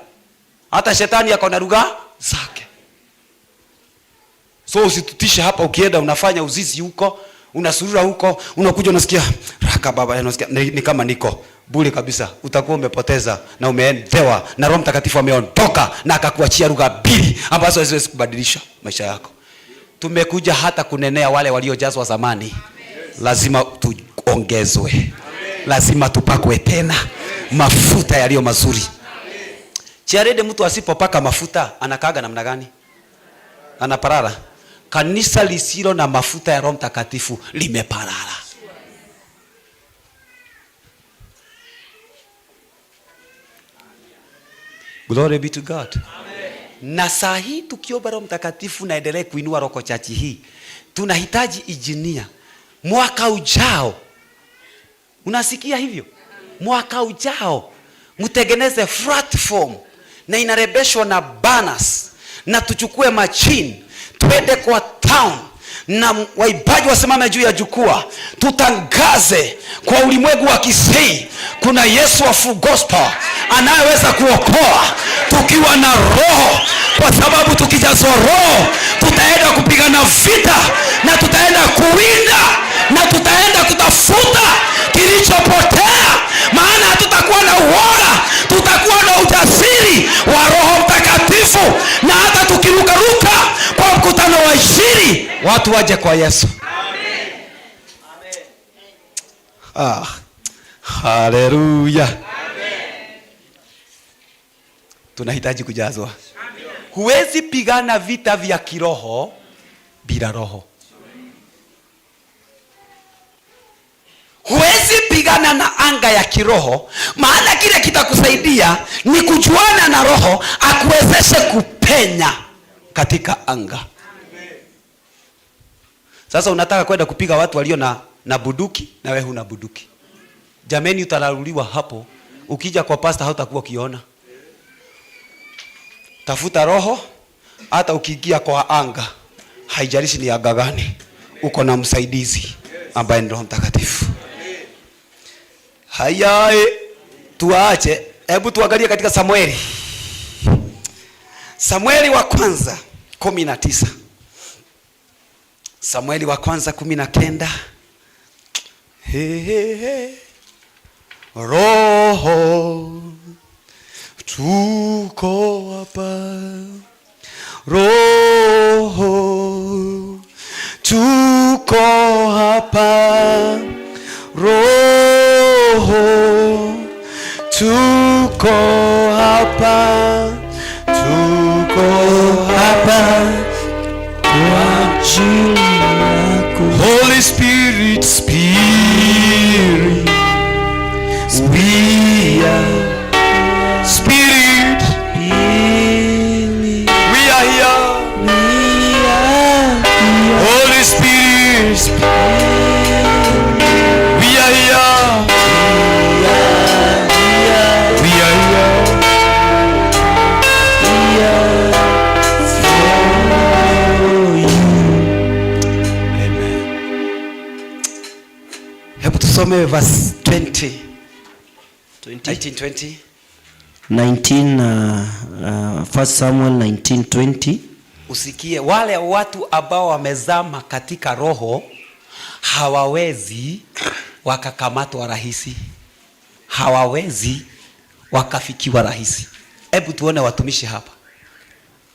Hata shetani ako na lugha zake. So usitutishe hapa, ukienda unafanya uzizi huko, unasurura huko, unakuja unasikia raka baba, unasikia ni kama niko bure kabisa. Utakuwa umepoteza na umeendewa na Roho Mtakatifu ameondoka na akakuachia lugha mbili ambazo haziwezi kubadilisha maisha yako. Tumekuja hata kunenea wale waliojazwa zamani. Lazima tuongezwe. Lazima tupakwe tena mafuta yaliyo mazuri. Chiarede, mtu asipopaka mafuta anakaaga namna gani? Anaparara. Kanisa lisilo na mafuta ya Roho Mtakatifu limeparara. Glory be to God. Amen. Na saa hii tukiomba Roho Mtakatifu na endelee kuinua Roko Church hii, tunahitaji injinia mwaka ujao. Unasikia hivyo? Mwaka ujao mtengeneze platform na inarebeshwa na banners, na tuchukue machine twende kwa town na waimbaji wasimame juu ya jukwaa, tutangaze kwa ulimwengu wa Kisii kuna Yesu wa Full Gospel anayeweza kuokoa tukiwa na Roho, kwa sababu tukijazwa Roho tutaenda kupigana vita na tutaenda kuwinda na tutaenda kutafuta kilichopotea, maana hatutakuwa na uoga, tutakuwa na ujasiri wa Roho Mtakatifu. Na hata tukirukaruka kwa mkutano wa Injili, watu waje kwa Yesu. Amen. Haleluya. Tunahitaji kujazwa. Huwezi pigana vita vya kiroho bila Roho. Huwezi pigana na anga ya kiroho, maana kile kitakusaidia ni kujuana na Roho akuwezeshe kupenya katika anga. Sasa unataka kwenda kupiga watu walio na buduki na wewe huna buduki. Jameni, utalaluliwa hapo. Ukija kwa pastor hautakuwa ukiona. Tafuta Roho, hata ukiingia kwa anga, haijalishi ni anga gani, uko na msaidizi ambaye ni Roho Mtakatifu. Haya, tuache. Hebu tuangalie katika Samueli. Samueli wa kwanza 19. Samueli wa kwanza 19. He, he, he. Roho tuko hapa, Roho tuko hapa, Roho tuko hapa, tuko hapa kwa ajili yako. Holy Spirit, Spirit, we are Spirit, we are here, we are here. Holy Spirit, we are here, we are here, we are for you. Amen. Hebu tusome verse 20. 1920. 19, 1 Samuel 19:20. Usikie, wale watu ambao wamezama katika roho hawawezi wakakamatwa rahisi, hawawezi wakafikiwa rahisi. Hebu tuone watumishi hapa.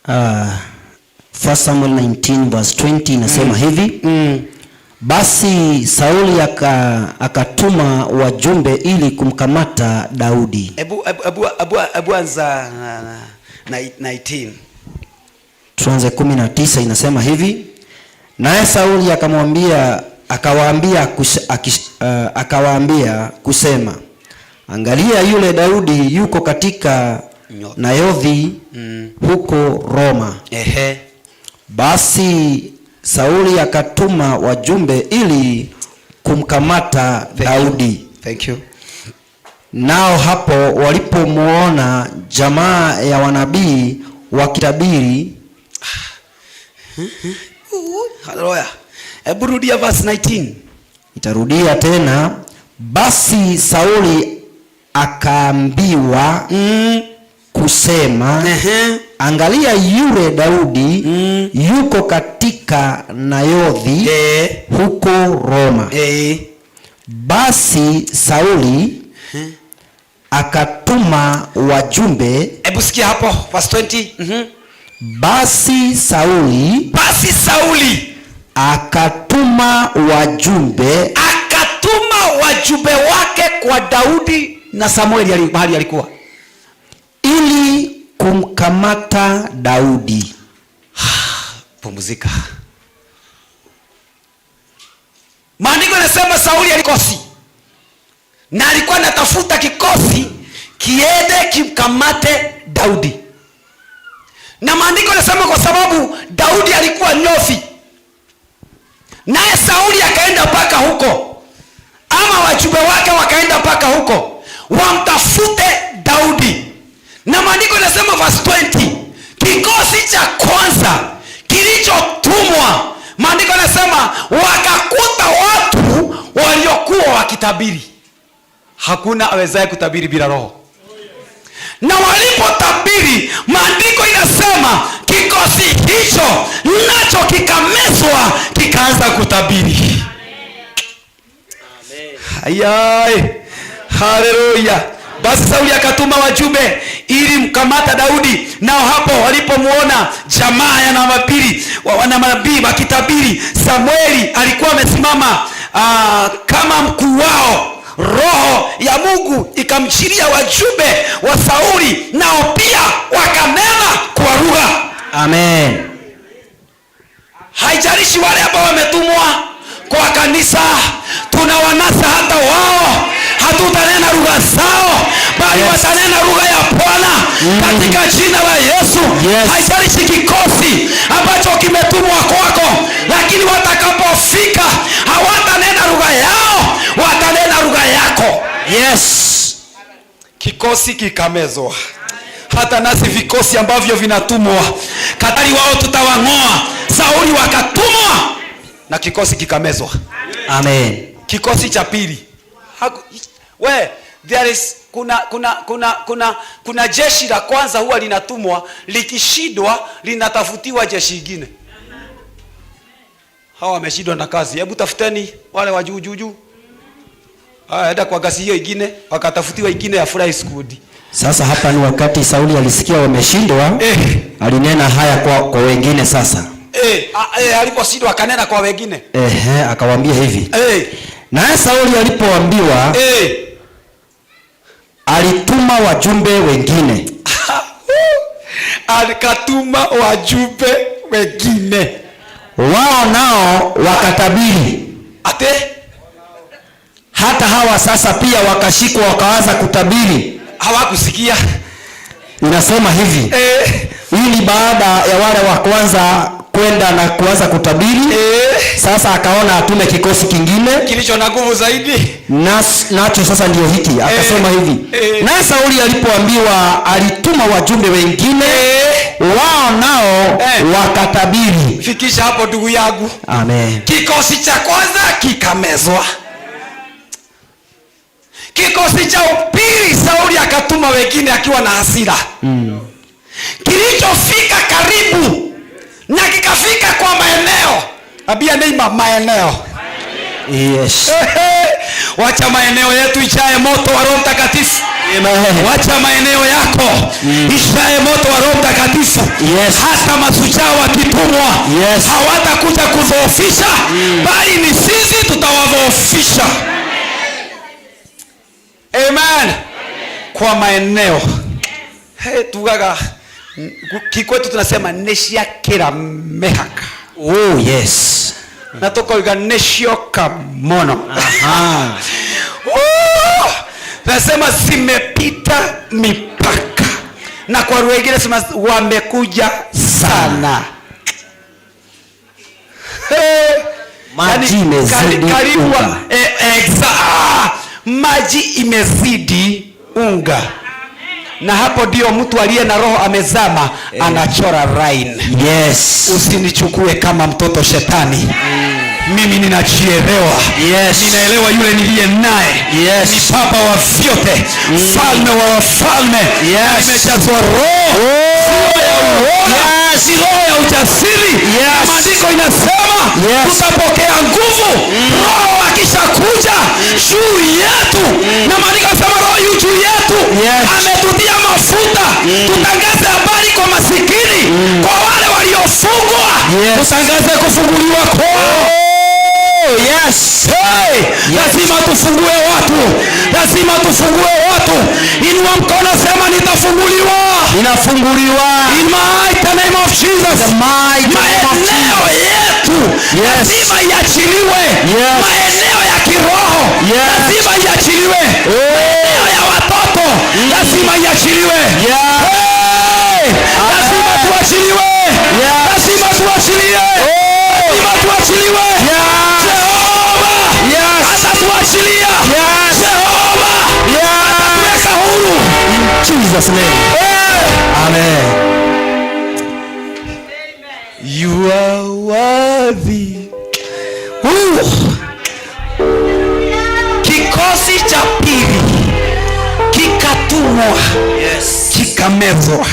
1 Samuel 19 verse 20 inasema hivi. Basi Sauli akatuma wajumbe ili kumkamata Daudi. Hebu anza na 19. Tuanze 19 inasema hivi. Naye Sauli akawaambia kusema, angalia yule Daudi yuko katika Nayothi huko Roma. Basi Sauli akatuma wajumbe ili kumkamata Daudi. Thank you. Nao hapo walipomuona jamaa ya wanabii wakitabiri. Haleluya. Hebu rudia verse 19. Itarudia tena. Basi Sauli akaambiwa kusema, angalia yule Daudi yuko katika Nayothi huko Roma. Basi Sauli akatuma wajumbe. Hebu sikia hapo verse 20. Basi Sauli akatuma wajumbe, akatuma wajumbe wake kwa Daudi na Samueli mahali alikuwa, ili kumkamata Daudi. Pumzika. Maandiko yanasema Sauli alikosi, na alikuwa anatafuta kikosi kiende kimkamate Daudi. Na maandiko yanasema kwa sababu Daudi alikuwa nyofi, naye Sauli akaenda mpaka huko, ama wajumbe wake wakaenda mpaka huko wamtafute Daudi. Na maandiko yanasema verse 20, kikosi cha kwanza kilichotumwa, maandiko yanasema wakakuta watu waliokuwa wakitabiri. Hakuna awezaye kutabiri bila roho. Na walipotabiri, maandiko inasema kikosi hicho nacho kikamezwa, kikaanza kutabiri. Ayai, haleluya. Basi Sauli akatuma wajumbe ili mkamata Daudi. Nao hapo walipomuona jamaa ya manabii wakitabiri, Samueli alikuwa amesimama kama mkuu wao. Roho ya Mungu ikamchilia wajumbe wa Sauli, nao pia wakanena kwa lugha. Amen. Haijalishi wale ambao wametumwa kwa kanisa, tunawanasa hata wao. Hatutanena lugha zao, bali watanena lugha ya Bwana katika jina la Yesu. Haijalishi kikosi ambacho kimetumwa kwako, lakini watakapofika hawatanena lugha yao, watanena lugha yako. Yes. Kikosi kikamezwa. Hata nasi vikosi ambavyo vinatumwa, katari wao tutawang'oa. Sauli wakatumwa na kikosi kikamezwa. Amen. Kikosi cha pili. There is kuna jeshi la kwanza huwa linatumwa, likishindwa linatafutiwa jeshi lingine. Hawa wameshindwa na kazi, hebu tafuteni wale wa juu juu juu. Enda kwa gasi hiyo ingine, wakatafutiwa ingine ya fly squad. Sasa hapa ni wakati Sauli alisikia wameshindwa, alinena haya kwa wengine sasa. Aliposhindwa akanena kwa wengine. Akawaambia hivi. Naye Sauli alipoambiwa, alituma wajumbe wengine. Alikatuma wajumbe wengine. Wao nao wakatabiri. Ate? Hata hawa sasa pia wakashikwa wakaanza kutabiri. Hawakusikia. Inasema hivi. Ili baada ya wale wa kwanza kwenda na kuanza kutabiri, sasa akaona atume kikosi kingine kilicho na nguvu zaidi. Nacho sasa ndio hiki. Akasema hivi. Na Sauli alipoambiwa alituma wajumbe wengine, wao nao wakatabiri. Fikisha hapo ndugu yangu. Amen. Kikosi cha kwanza kikamezwa. Kikosi cha pili Sauli akatuma wengine akiwa na hasira. Kilichofika karibu Na kikafika kwa maeneo. Ambia neima maeneo. Yes. Wacha maeneo yetu ijae moto wa Roho Mtakatifu. Amen. Wacha maeneo yako ijae moto wa Roho Mtakatifu. Yes. Hata mashujaa wakitumwa, Yes. hawatakuja kudhoofisha, bali ni sisi tutawadhoofisha. Amen. Kwa maeneo. Hey, tugaga kikwetu tunasema neciakĩra mĩhaka. Oh, yes. Na tukoiga nĩcioka mũno. Aha. Oh! Nasema zimepita mipaka, na kwa lugha ingine sema wamekuja sana. Hey! Maji imezidi Karibu unga. Maji imezidi unga. Na hapo ndio mtu aliye na roho amezama, anachora line. Yes. Usinichukue kama mtoto shetani. Mimi ninajielewa. Yes. Ninaelewa yule niliye naye. Yes. Ni baba wa vyote, mfalme wa wafalme. Yes. Nimejazwa roho. Oh. Sio ya uoga. Yes. Ni roho ya ujasiri. Yes. Maandiko inasema Yes. tutapokea nguvu roho akishakuja juu yetu. Na maandiko yanasema roho yu juu yetu. Yes. Ametutia mafuta. Tutangaze habari kwa masikini, kwa wale waliofungwa. Yes. Tutangaze kufunguliwa kwao. Oh, yes. Hey, Yes. lazima tufungue watu. Lazima tufungue watu. Inua mkono, sema nitafunguliwa. Ninafunguliwa. In mighty name of Jesus. The mighty name of Maeneo Jesus. yetu Yes. lazima iachiliwe. Yes. Maeneo ya kiroho Yes. lazima iachiliwe. Maeneo ya watoto lazima iachiliwe. Yeah. Hey, lazima tuachiliwe. Yes. Lazima tuachilie. Lazima tuachiliwe. Yes. Jehova Yes. atatuachilia. Yes. Jehova Yes. atatuweka huru. In Jesus name. Hey. Amen. You are worthy. Kikosi cha pili kikatumwa. Yes. Kikamezwa.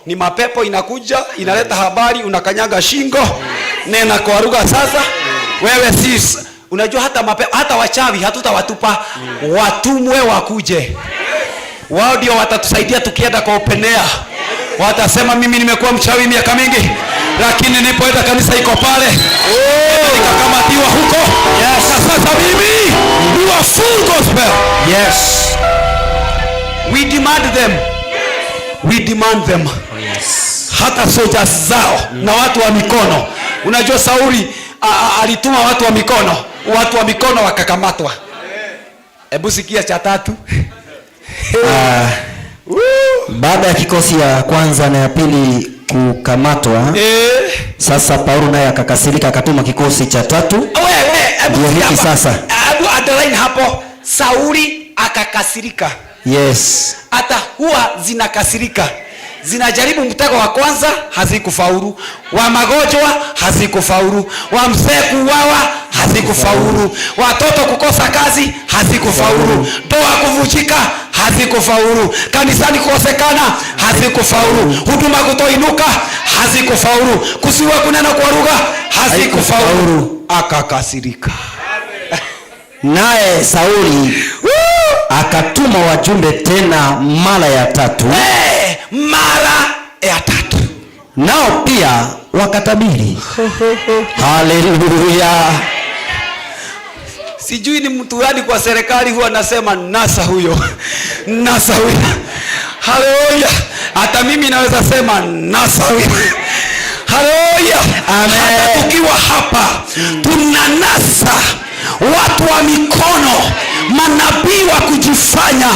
Ni mapepo inakuja, inaleta habari, unakanyaga shingo, nena kwa lugha sasa. Wewe si unajua hata mapepo, hata wachawi hatutawatupa, watumwe wakuje. Wao ndio watatusaidia tukienda kwa open air. Watasema mimi nimekuwa mchawi miaka mingi, lakini nilipoenda kanisa iko pale, nikakamatiwa huko. Yes. Na sasa mimi ni wa full gospel. Yes. We demand them. We demand them. Oh, yes. Hata soldiers zao na watu wa mikono. Unajua Sauli alituma watu wa mikono, watu wa mikono wakakamatwa. Hebu sikia cha tatu. Baada ya kikosi ya kwanza na ya pili kukamatwa, sasa Paulo naye akakasirika akatuma kikosi cha tatu. Wewe, hebu Ndio sikia hiki hapa. sasa. Hebu underline hapo. Sauli akakasirika. Yes. Hata huwa zinakasirika. Zinajaribu mtego wa kwanza, hazikufaulu. Wa magonjwa hazikufaulu. Wa mzee kuuawa hazikufaulu. Watoto kukosa kazi hazikufaulu. Ndoa kuvunjika hazikufaulu. Kanisani kukosekana hazikufaulu. Huduma kutoinuka hazikufaulu. Kusiwa kunena kwa lugha hazikufaulu. Akakasirika. Naye Sauli akatuma wajumbe tena mara ya tatu. Mara ya tatu. Nao pia wakatabiri. Haleluya. Sijui ni mtu gani kwa serikali huwa anasema nasa huyo. Nasa huyo. Haleluya. Hata mimi naweza sema nasa huyo. Haleluya. Amen. Hata tukiwa hapa tunanasa watu wa mikono, manabii wa kujifanya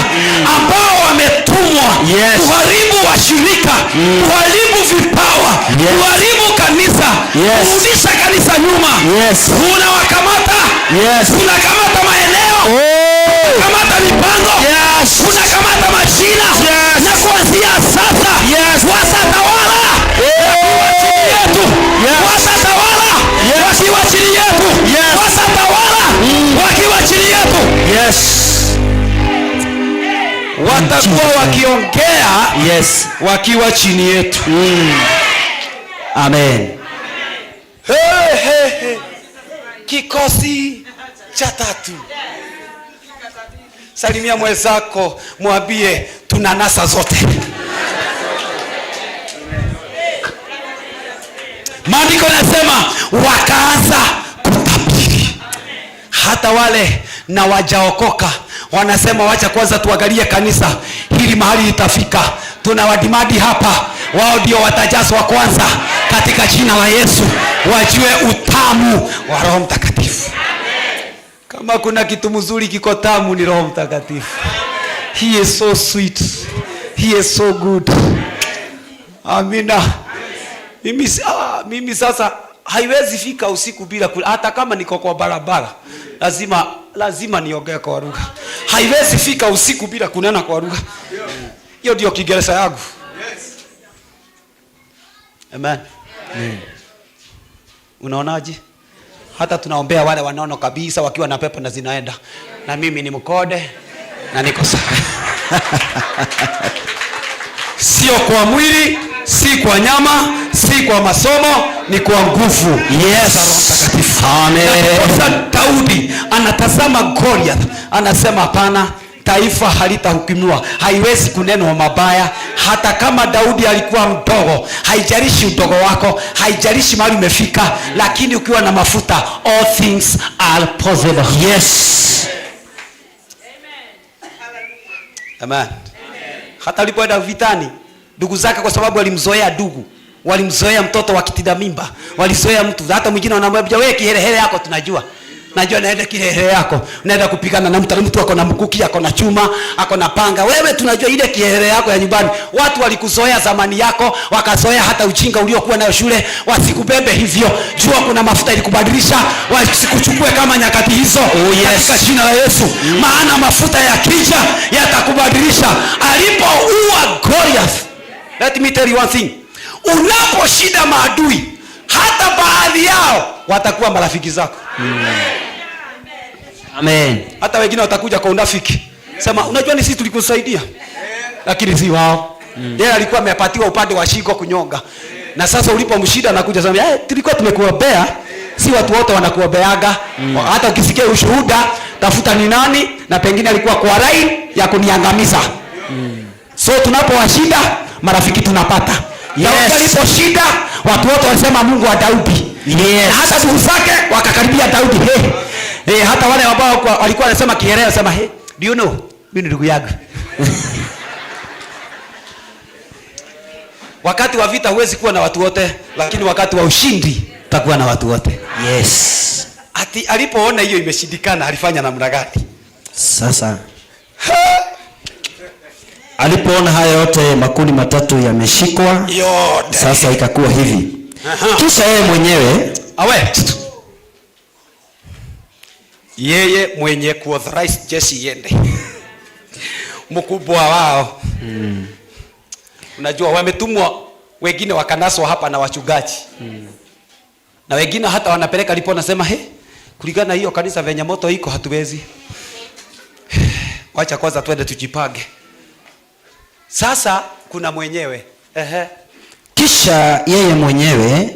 ambao wametumwa kuharibu washirika, kuharibu vipawa, kuharibu kanisa, kurudisha kanisa nyuma. Tunawakamata. Tunakamata maeneo. Tunakamata mipango. Tunakamata majina. Na kuanzia sasa watatawala wakiwa chini yetu. Watatawala wakiwa chini yetu. Watatawala wakiwa chini yetu. Watakuwa wakiongea wakiwa chini yetu. Amen. Hey, hey, hey. Kikosi cha tatu. Salimia mwenzako, mwambie tuna nasa zote. Maandiko yanasema wakaanza kutabiri. Hata wale na wajaokoka wanasema wacha kwanza tuangalie kanisa hili mahali litafika. Tunawadimadi hapa, wao ndio watajazwa kwanza katika jina la Yesu, wajue utamu wa Roho Mtakatifu. Kama kuna kitu mzuri kiko tamu ni Roho Mtakatifu. He is so sweet. He is so good. Amina. Mimi sasa haiwezi fika usiku bila kula, hata kama niko kwa barabara lazima niongee kwa lugha. Haiwezi fika usiku bila kunena kwa lugha. Hiyo ndio Kiingereza yangu. Amen. Unaonaje? Hata tunaombea wale wanono kabisa wakiwa na pepo na zinaenda. Na mimi ni mkode na niko sawa. Sio kwa mwili, si kwa nyama, si kwa masomo, ni kwa nguvu. Yes. Za Roho Mtakatifu. Amen. Na Daudi anatazama Goliath, anasema hapana, taifa halitahukumiwa, haiwezi kunenwa mabaya. Hata kama Daudi alikuwa mdogo, haijalishi udogo wako, haijalishi mahali umefika, lakini ukiwa na mafuta, all things are possible. Yes. Amen. Hata alipoenda vitani, ndugu zake, kwa sababu walimzoea ndugu, walimzoea mtoto wa kitinda mimba, walizoea mtu. Hata mwingine wanamwambia wewe kiherehere yako tunajua. Najua naenda kiherehere yako, unaenda kupigana na mtu, mtu ako na mkuki, ako na chuma, ako na panga. Wewe tunajua ile kiherehere yako ya nyumbani. Watu walikuzoea zamani yako, wakazoea hata ujinga uliokuwa nayo shule, wasikubebe hivyo. Jua kuna mafuta ilikubadilisha, wasikuchukue kama nyakati hizo. Oh, yes. Katika jina la Yesu. Maana mafuta yakija yatakubadilisha. Alipoua Goliath, let me tell you one thing. Unaposhinda maadui, hata baadhi yao watakuwa marafiki zako. Amen. Hata wengine watakuja kwa unafiki. Sema unajua ni sisi tulikusaidia. Lakini si wao. Yeye alikuwa amepatiwa upande wa shingo kunyonga. Na sasa ulipomshinda anakuja sema, tulikuwa tumekuombea. Si watu wote wanakuombeaga. Hata ukisikia ushuhuda, tafuta ni nani, na pengine alikuwa kwa line ya kuniangamiza. So tunapowashinda marafiki tunapata. Yes. Daudi aliposhinda watu wote walisema Mungu wa Daudi. Yes. Na hata ndugu zake wakakaribia Daudi. Hey. Hey, hata wale ambao walikuwa wanasema kiherehere wanasema, hey, do you know mimi ni ndugu yangu. Wakati wa vita huwezi kuwa na watu wote, lakini wakati wa ushindi utakuwa na watu wote. Yes. Ati alipoona hiyo imeshindikana alifanya namna gani? Sasa alipoona haya yote makundi matatu yameshikwa yote, sasa ikakuwa hivi. Kisha yeye mwenyewe awe yeye mwenye kuauthorize jeshi iende, mkubwa wao. Unajua wametumwa wengine wakanaswa hapa na wachungaji. Na wengine hata wanapeleka ripoti nasema, he, kulingana na hiyo kanisa venye moto iko hatuwezi. Wacha kwanza twende tujipange. Sasa kuna mwenyewe. Ehe. Kisha yeye mwenyewe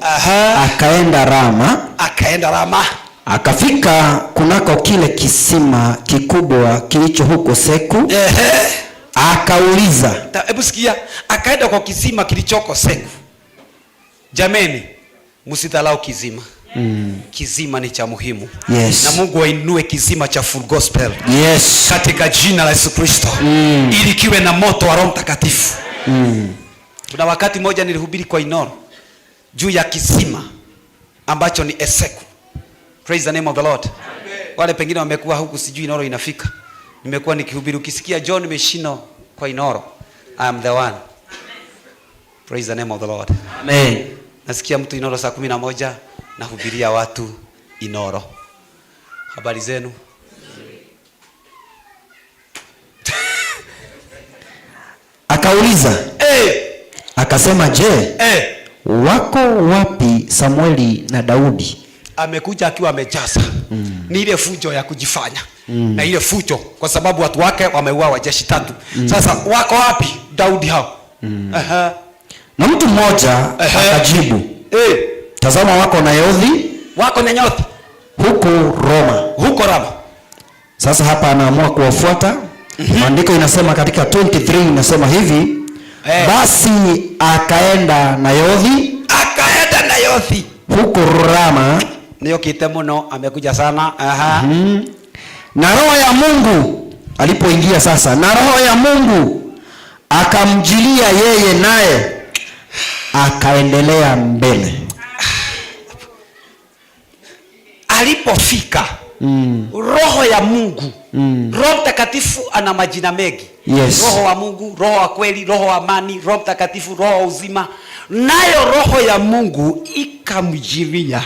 akaenda Rama. Akaenda Rama. Akafika kunako kile kisima kikubwa kilicho huko Seku. Ehe. Akauliza. Hebu sikia, akaenda kwa kisima kilichoko Seku. Jameni, msidharau kisima. Kisima ni cha muhimu. Yes. Na Mungu ainue kisima cha Full Gospel. Yes. Katika jina la Yesu Kristo. Ili kiwe na moto wa Roho Mtakatifu. Kuna wakati mmoja nilihubiri kwa Inoro juu ya kisima ambacho ni Eseku. Praise the name of the Lord. Amen. Wale pengine wamekuwa huku sijui Inoro inafika. Nimekuwa nikihubiri, ukisikia John Meshino kwa Inoro, I am the one. Praise the name of the Lord. Amen. Nasikia mtu Inoro saa 11 nahubiria watu Inoro. Habari zenu? Akauliza. Akasema, je, wako wapi Samueli na Daudi? Amekuja akiwa amejaza. Ni ile fujo ya kujifanya. Na ile fujo kwa sababu watu wake wameuawa jeshi tatu. Sasa wako wapi Daudi hao? Na mtu mmoja akajibu. Tazama wako Nayothi, Wako Nayothi huko Roma. Huko Rama. Sasa hapa anaamua kuwafuata. Maandiko inasema katika 23 inasema hivi, basi akaenda Nayothi, Akaenda Nayothi huko Rama. Niokite muno, amekuja sana. Aha. Na roho ya Mungu alipoingia sasa, na roho ya Mungu akamjilia yeye, naye akaendelea mbele. Alipofika roho ya Mungu, Roho Mtakatifu ana majina mengi. Roho wa Mungu, Roho wa kweli, Roho wa amani, Roho Mtakatifu, Roho wa uzima. Nayo roho ya Mungu ikamjilia.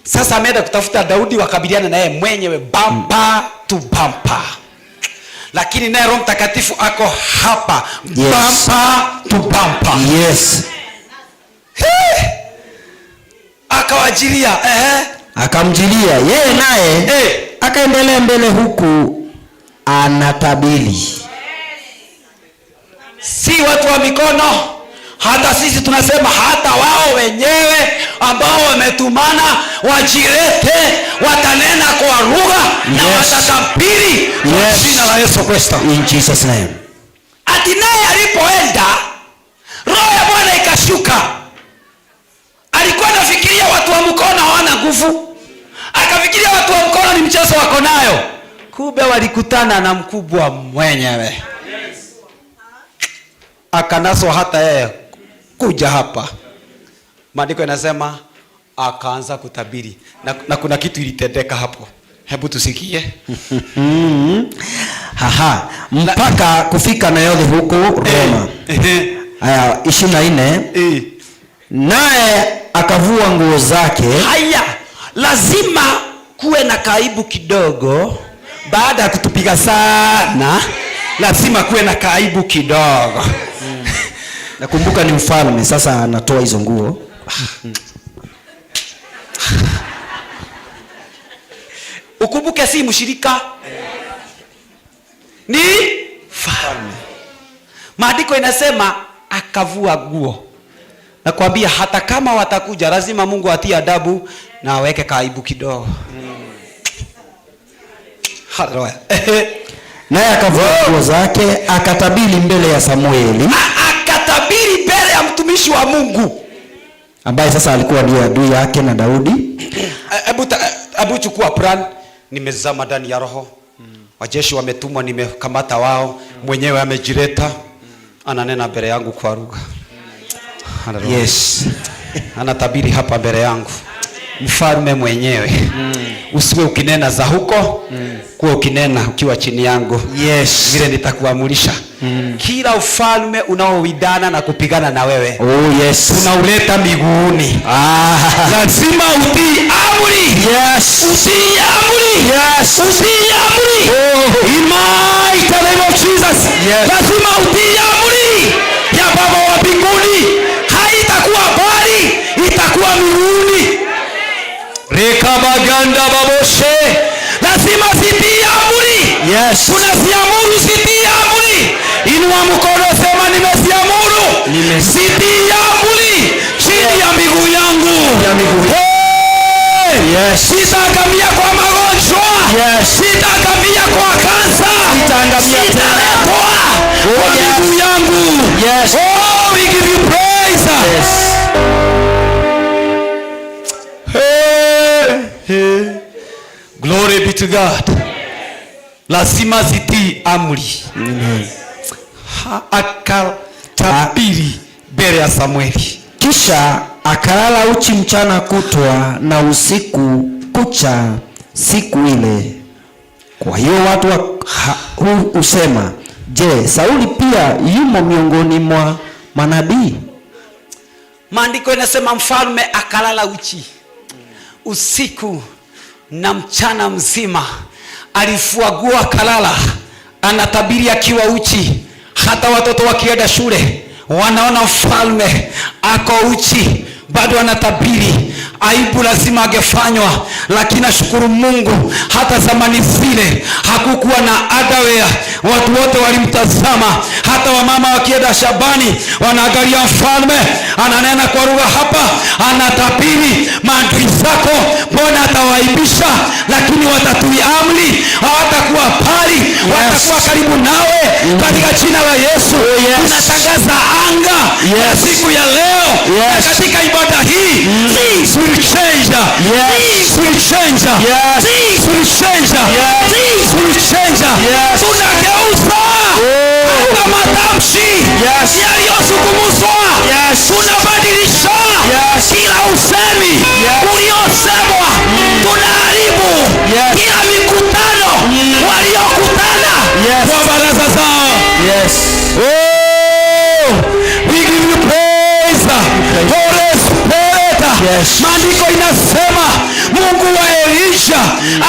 Sasa ameenda kutafuta Daudi wakabiliana naye mwenyewe bumper to bumper. Lakini naye Roho Mtakatifu ako hapa bumper to bumper. Hey! Akawajilia, ehe. Akamjilia yeye naye akaendelea mbele huku anatabiri. Si watu wa mikono, hata sisi tunasema hata wao wenyewe ambao wametumana wajilete, watanena kwa lugha na watatabiri kwa jina la Yesu Kristo. In Jesus name. Ati naye alipoenda roho ya Bwana ikashuka. Alikuwa anafikiria watu wa mkono hawana nguvu, akafikiria watu wa mkono ni mchezo wako nayo, kumbe walikutana na mkubwa mwenyewe. Akanaswa hata yeye kuja hapa. Maandiko yanasema akaanza kutabiri na kuna kitu ilitendeka hapo. Hebu tusikie. Haha, mpaka kufika Nayothi huko Roma. Aya, 24. Naye akavua nguo zake. Haya, lazima kuwe na kaibu kidogo. Baada ya kutupiga sana, lazima kuwe na kaibu kidogo. Nakumbuka ni mfalme sasa anatoa hizo nguo. Ukumbuke si mshirika, ni mfalme. Maandiko inasema akavua nguo. Nakwambia hata kama watakuja lazima Mungu atie adabu na aweke kaibu kidogo. Haleluya. Naye akavua nguo zake akatabiri mbele ya Samueli. Akatabiri mbele ya mtumishi wa Mungu ambaye sasa alikuwa ndiye adui yake na Daudi. Hebu chukua plan. Nimezama ndani ya roho. Wajeshi wametumwa, nimekamata wao. Mwenyewe amejileta. Ananena mbele yangu kwa lugha. Haleluya. Anatabiri hapa mbele yangu. Mfalme mwenyewe. Usiwe ukinena za huko, kuwa ukinena ukiwa chini yangu. Vile nitakuamulisha. Kila ufalme unaowindana na kupigana na wewe, Oh, yes. tunauleta miguuni. Lazima utii amri. Utii amri. Utii amri. Oh. In mighty name of Jesus. Lazima utii amri ya Baba wa mbinguni. Haitakuwa bali, itakuwa miguuni. Rekabaganda baboshe. Lazima zitii amri. Tunaziamuru zitii amri. Inua mkono sema nimeziamuru. Zitii amri chini ya miguu yangu. Ya miguu. Hey! Sitaangamia kwa magonjwa. Sitaangamia kwa kansa. Sitaangamia tena. Sitaletwa kwa miguu yangu. Oh, we give you praise. Hey, hey. Glory be to God. Lazima zitii amri. Akatabiri mbele ya Samueli. Kisha akalala uchi mchana kutwa na usiku kucha siku ile. Kwa hiyo watu husema, je, Sauli pia yumo miongoni mwa manabii? Maandiko inasema mfalme akalala uchi usiku na mchana mzima. Alifua nguo akalala, anatabiri akiwa uchi. Hata watoto wakienda shule wanaona mfalme ako uchi, bado anatabiri. Aibu lazima angefanywa, lakini nashukuru Mungu hata zamani zile hakukuwa na underwear Watu wote walimtazama, hata wamama wakienda shambani wanaangalia mfalme ananena kwa lugha hapa, anatabiri maadui zako, Bwana atawaibisha, lakini watatii amri, hawatakuwa pali, watakuwa karibu nawe katika jina la Yesu. Tunatangaza anga ya siku ya leo na katika ibada hii, things will change. Things will change. Things will change. Things will change. Tunageuza hata matamshi yaliyozungumzwa. Tunabadilisha kila usemi uliosemwa. Tunaharibu kila mikutano waliokutana kwa baraza zao. Oh, we give you praise. Holy Spirit. Maandiko inasema Mungu wa Elisha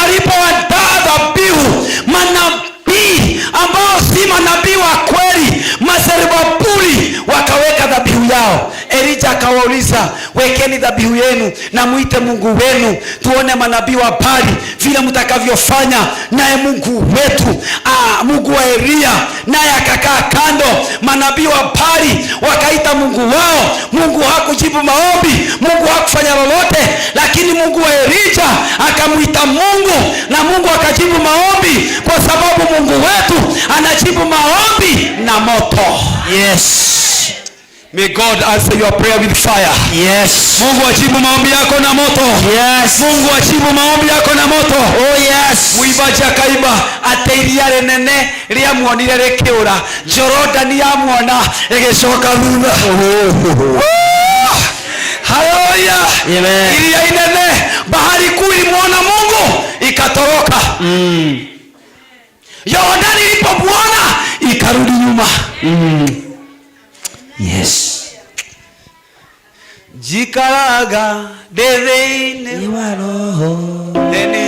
alipoandaa dhabihu, manabii ambao si manabii wa kweli, maserubabuli, wakaweka dhabihu yao. Elija akawauliza, wekeni dhabihu yenu na muite Mungu wenu, tuone manabii wa Baali vile mtakavyofanya. Naye Mungu wetu, Mungu wa Elia, naye akakaa kando. Manabii wa Baali wakaita Mungu wao, Mungu hakujibu maombi, Mungu hakufanya lolote, lakini Mungu wa Elija akamuita Mungu na Mungu akajibu maombi, kwa sababu Mungu wetu anajibu maombi na moto. Yes. May God answer your prayer with fire. Yes. Mungu ajibu maombi yako na moto. Yes. Mungu ajibu maombi yako na moto. Oh yes. Muimbaji akaimba atĩ iria rĩnene rĩamuonire rĩkĩũra, Jorodani yamuona ĩgĩcoka thutha. Haleluya. Amen. Iria inene, bahari kuu ilimuona Mungu ikatoroka. Yordani ilipomuona ikarudi nyuma. Yes. Jikaraga ndĩ thĩinĩ wa roho thĩinĩ.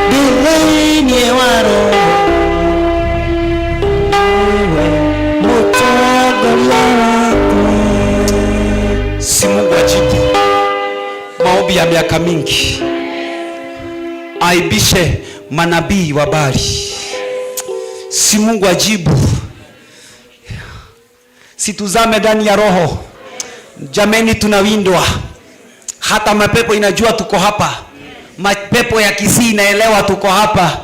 Ndĩ thĩinĩ wa roho wewe mũtongoria wakwa. Si Mungu ajibu maombi ya miaka mingi, aibishe manabii wa Baali. Si Mungu ajibu. Situzame ndani ya roho. Jameni, tunawindwa. Hata mapepo inajua tuko hapa. Mapepo ya Kisii inaelewa tuko hapa.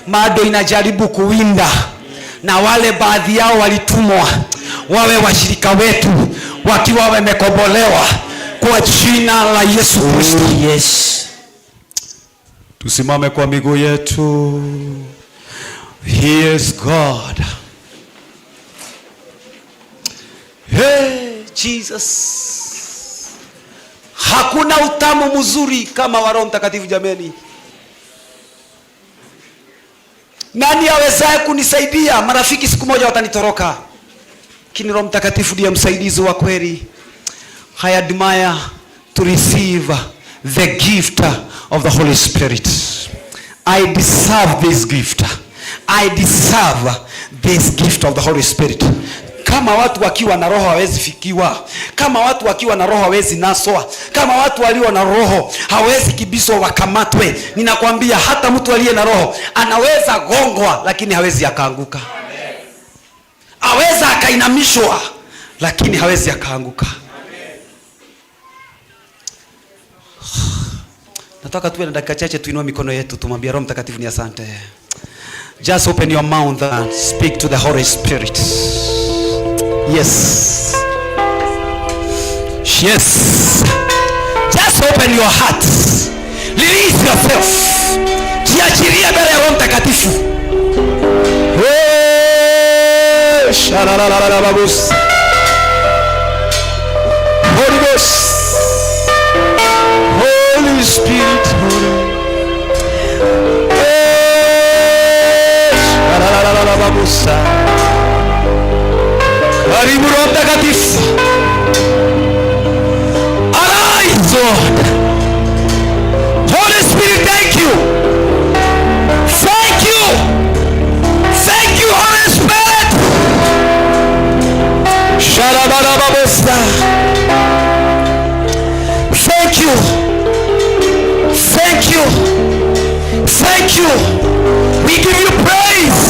Bado inajaribu kuwinda. Na wale baadhi yao walitumwa wawe washirika wetu wakiwa wamekombolewa kwa jina la Yesu Kristo. Yes. Tusimame kwa miguu yetu. He is God. Hey, Jesus. Hakuna utamu mzuri kama wa Roho Mtakatifu jameni. Nani awezaye kunisaidia? Marafiki siku moja watanitoroka, lakini Roho Mtakatifu ndiye msaidizi wa kweli. I admire to receive the gift of the Holy Spirit. I deserve this gift. I deserve this gift of the Holy Spirit. Kama watu wakiwa na roho hawezi fikiwa, kama watu wakiwa na roho hawezi naswa, kama watu walio na roho hawezi kibiswa wakamatwe. Ninakwambia hata mtu aliye na roho anaweza gongwa, lakini hawezi akaanguka. Aweza akainamishwa, lakini hawezi akaanguka. Nataka tuwe na dakika chache tuinue mikono yetu tumwambie Roho Mtakatifu ni asante. Just open your mouth and speak to the Holy Spirit. Yes. Yes. Just open your heart. Release yourself. Jiachilie mbele ya Roho Mtakatifu. Hey, shalalalalababus. Holy Ghost. Holy Spirit. Hey, shalalalalababus. Karibu Roho Mtakatifu. Arise, Lord. Holy Spirit, thank you. Thank you. Thank you, Holy Spirit. Shalabarababosa. Thank you. you. Thank you. We give you praise.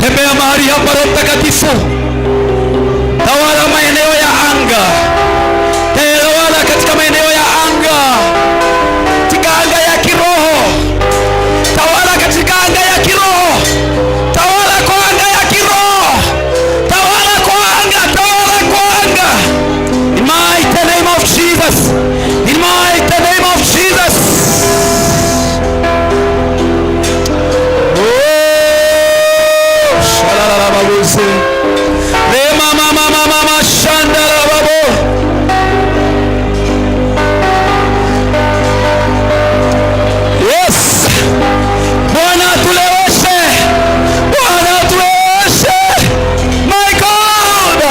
Tembea mahali hapa, Roho Mtakatifu, tawala maeneo ya anga, tawala katika maeneo ya anga, katika anga ya kiroho, tawala katika anga ya kiroho, tawala kwa anga ya kiroho, tawala kwa anga, tawala kwa anga. In mighty name of Jesus, in mighty name of Jesus. Oh, shalalalababuzi. Rema mama mama mama shandalababo. Yes. Bwana tuleweshe. Bwana tuleweshe. My God.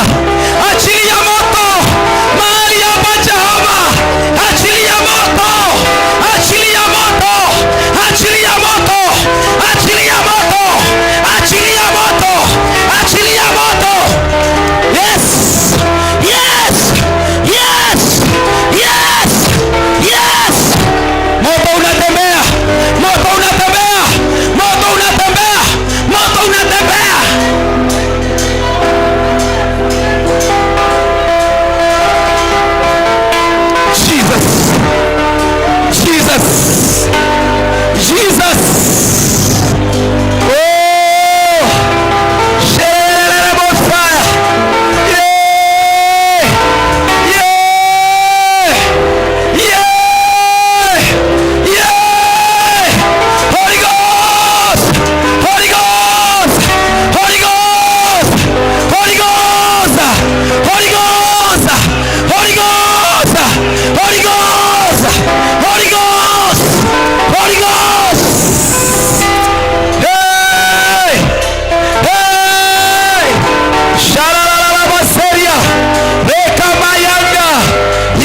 Achilia moto mahali hapa Jehova. Achilia moto. Achilia moto. Achilia moto. Achilia moto. Achilia moto. Achilia moto. Yes. Yes. Yes. Yes. Yes. Moto unatembea. Moto unatembea. Moto unatembea. Moto unatembea. Jesus. Jesus. Jesus. Oh. Shelelelebosaya. Yeah. Yeah. Yeah. Yeah. Holy Ghost. Holy Ghost. Holy Ghost. Holy Ghost. Holy Ghost. Holy Ghost. Holy Ghost. Holy Ghost. Holy Ghost. Hey! Hey! Shalalalabaseria. Rekamayanga.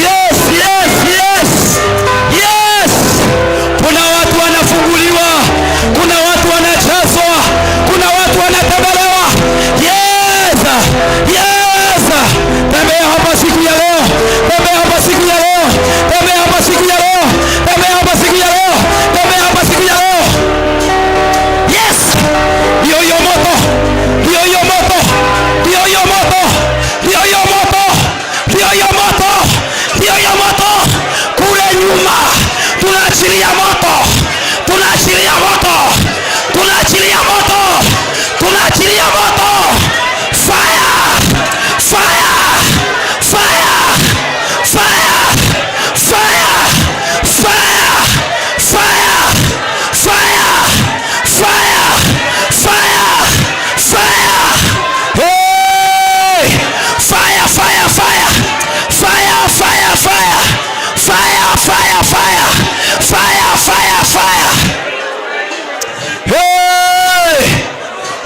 Yes, yes, yes. Yes. Kuna watu wanafunguliwa, kuna watu wanachaswa, kuna watu wanatembelewa. Yes. Yes. Tembea hapa siku ya leo. Tembea hapa siku ya leo. Tembea hapa siku ya leo. Tembea hapa siku ya leo. Tembea hapa siku ya leo. Yes. Hiyo hiyo moto. Hiyo hiyo moto. Hiyo hiyo moto. Hiyo hiyo moto. Hiyo hiyo moto. Hiyo hiyo moto. Kule nyuma tunaachilia moto. Tunaachilia moto. Tunaachilia moto. Tunaachilia moto. Fire. Fire. Fire. Fire. Fire. Fire. Fire. Fire. Fire. Fire. Fire. Hey! Fire, fire, fire. Fire, fire, fire. Fire, fire, fire. Fire, fire, fire. Hey!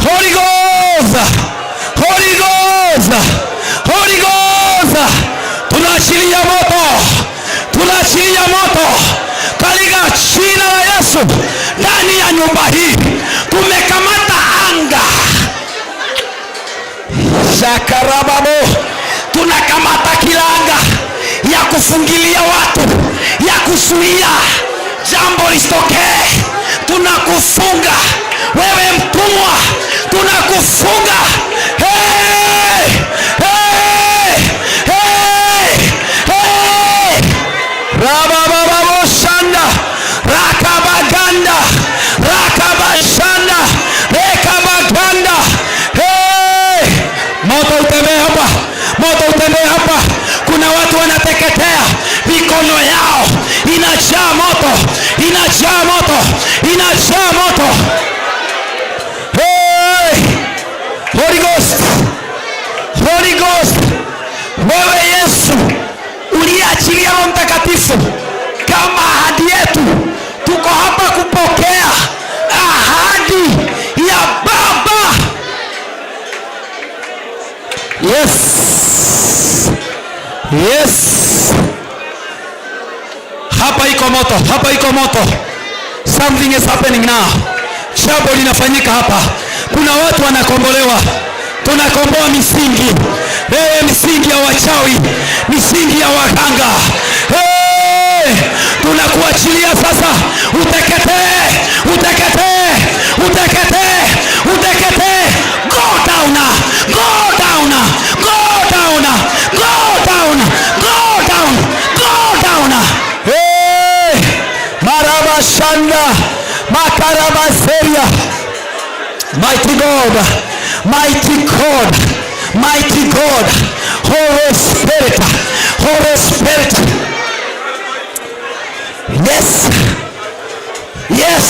Holy Ghost! Holy Ghost! Holy Ghost! Tunaachilia moto. Tunaachilia moto katika jina la Yesu. Ndani ya nyumba hii tumekamata anga. Shakarababo. Tunakamata kila anga ya kufungilia watu, ya kuzuia jambo lisitokee. Tunakufunga wewe mtumwa, tunakufunga. Hey! Hey! Hey! Hey! Rabababoshanda, rakabaganda, rakabashanda, rekabaganda. Hey! Moto utembee hapa, moto utembee hapa. Kuna watu wanateketea, mikono yao inajaa moto, inajaa moto, inajaa moto. Hey! Holy Ghost, Holy Ghost, wewe Yesu uliachilia Roho Mtakatifu kama ahadi yetu, tuko hapa kupokea ahadi ya Baba. Yes. Yes. Hapa iko moto, hapa iko moto. Something is happening now. Jambo linafanyika hapa. Kuna watu wanakombolewa. Tunakomboa misingi. Hey, misingi ya wachawi, misingi ya waganga. Hey, tunakuachilia sasa, uteketee, uteketee, uteketee, uteketee. Go down, go down, go down, go down, go down, go down. Hey, marabashanda, makarabaseria. Mighty God, mighty God, mighty God, Holy Spirit, Holy Spirit. Yes, yes,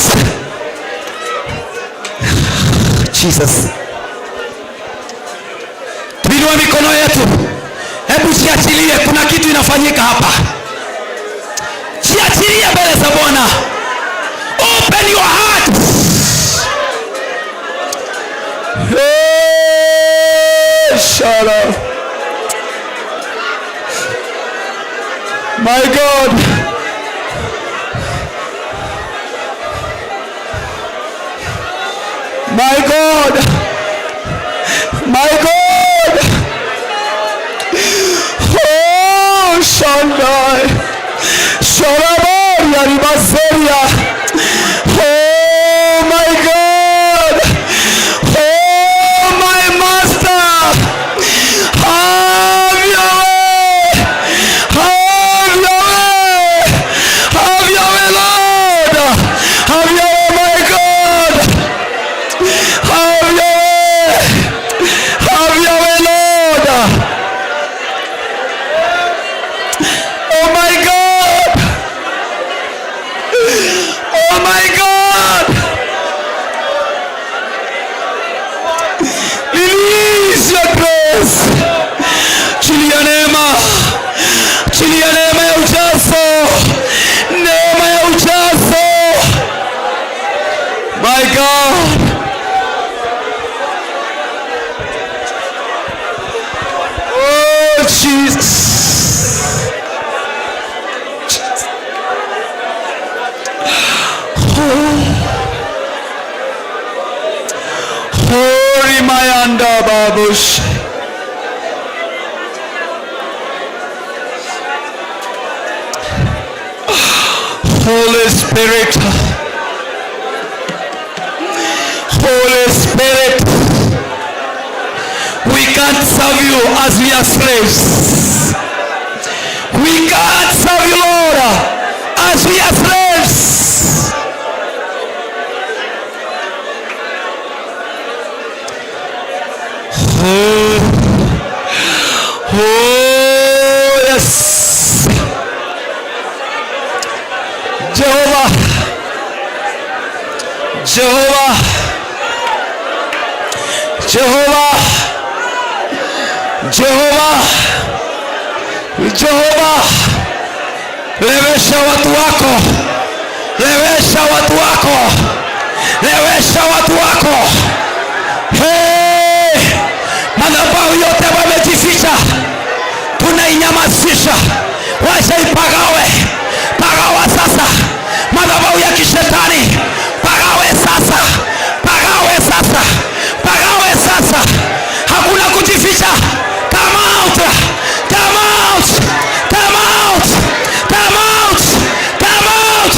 Jesus. Tuinue mikono yetu, hebu jiachilie, kuna kitu inafanyika hapa. Jiachilie mbele za Bwana. Open your heart. Hey, shut up. My God. My God. My God. Oh, Shandai. Shoraboria Ribaseria. Oh, my God. Oh, my master. Have your way. Have your way. Have your way, Lord. Have your way, my God. Have your way. Have your way, Lord. Oh my God. Oh my God. Release your grace. Chilia neema, chilia neema ya ujazo, neema ya ujazo. My God. Oh Jesus. Oh. Holy Mayanda Babush. Holy Spirit. Holy Spirit. We can't serve you as we are slaves. We can't serve you, Lord, as we are slaves. Oh, oh yes. Jehovah, Jehovah, Jehovah, Jehovah, Jehovah, lewesha watu wako, lewesha watu wako, lewesha watu wako. Hey, madhabahu yote wamejificha, tunainyamazisha, wacha ipagawe, pagawa sasa. Madhabahu ya kishetani pagawe sasa, pagawe sasa, pagawe sasa. Hakuna kujificha. Come out, come out, come out, come out, come out.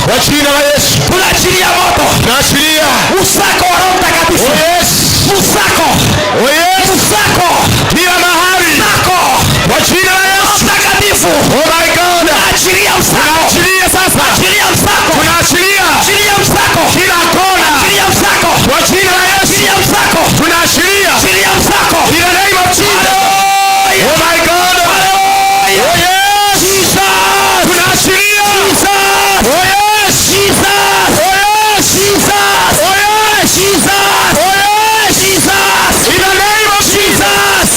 Kwa jina la Yesu. Tunaachilia moto. Tunaachilia usako wa Roho Mtakatifu. Oh yes. Usako. Oh yes. Usako. Kila mahali. Usako. Kwa jina la Yesu. Roho Mtakatifu. Oh my God. Tunaachilia usako. Tunaachilia sasa. Achilia usako. Tunaachilia. Achilia usako. Kila kona. Achilia usako. Kwa jina la Yesu. Achilia usako. Tunaachilia. Achilia usako. In the name of Jesus. Hallelujah. Oh my God. Hallelujah. Oh yes. Jesus. Tunaachilia. Jesus. Oh yes. Jesus. Oh yes. Jesus. Oh yes. Jesus. Oh yes. Jesus. In the name of Jesus.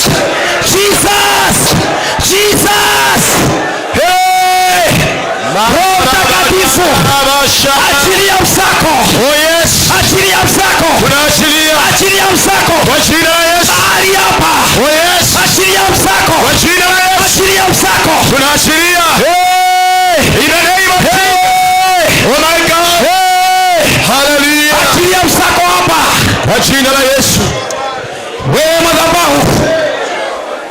Jesus. Jesus. Hey. Roho Mtakatifu. Achilia usako. Oh yes. Achilia usako. Tunaachilia. Achilia usako. Kwa jina la Yesu. Mahali hapa. Oh yes. Achilia usako. Kwa jina la Yesu. Achilia usako. Tunaachilia. Hey. In the name of Hey. Oh my God. Hey. Hallelujah. Achilia usako hapa. Kwa jina la Yesu. Wewe madhabahu.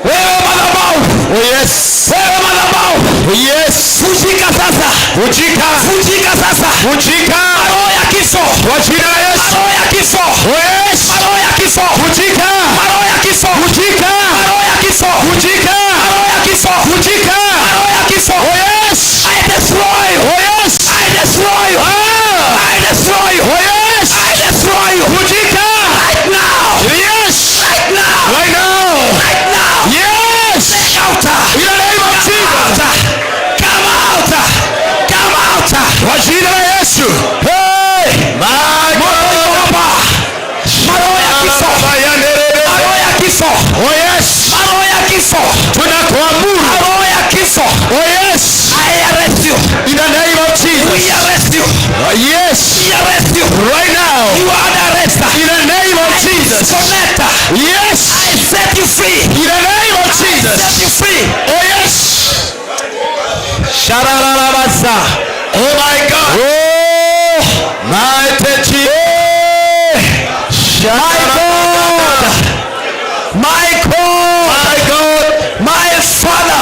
Wewe madhabahu. Oh yes. Wewe madhabahu. Oh yes. Vunjika sasa. Vunjika. Vunjika sasa. Vunjika. Roho ya kifo. Kwa jina la Yesu. Roho ya kifo. Oh yes. Roho ya kifo. Vunjika. Roho ya kifo. Vunjika. Roho ya kifo. Vunjika. Roho ya kifo. Vunjika. Roho ya kifo. Oh yes. I destroy you. Oh yes. I destroy you. Ah. I destroy you. Oh yes. I destroy you. Vunjika. Right now. Yes. Right now. Right now. Right now. Yes. Get out. In the name of Come Jesus. out. Come out. Come out. Kwa jina la Yesu. Hey. My Moto iko hapa. Maroho ya kifo. Maroho ya kifo. Oh yes. Maroho ya kifo. Tunakuamuru. Maroho ya kifo. Oh yes. I arrest you. In the name of Jesus. We arrest you. Yes. We arrest you. Right now. You are under arrest. In the name of I Jesus. disconnect. Yes. I set you free. In the name of I Jesus. set you free. Oh yes. Sharararabasa. Oh my God. Oh. Mighty Jesus. My God. My God. My God. My Father.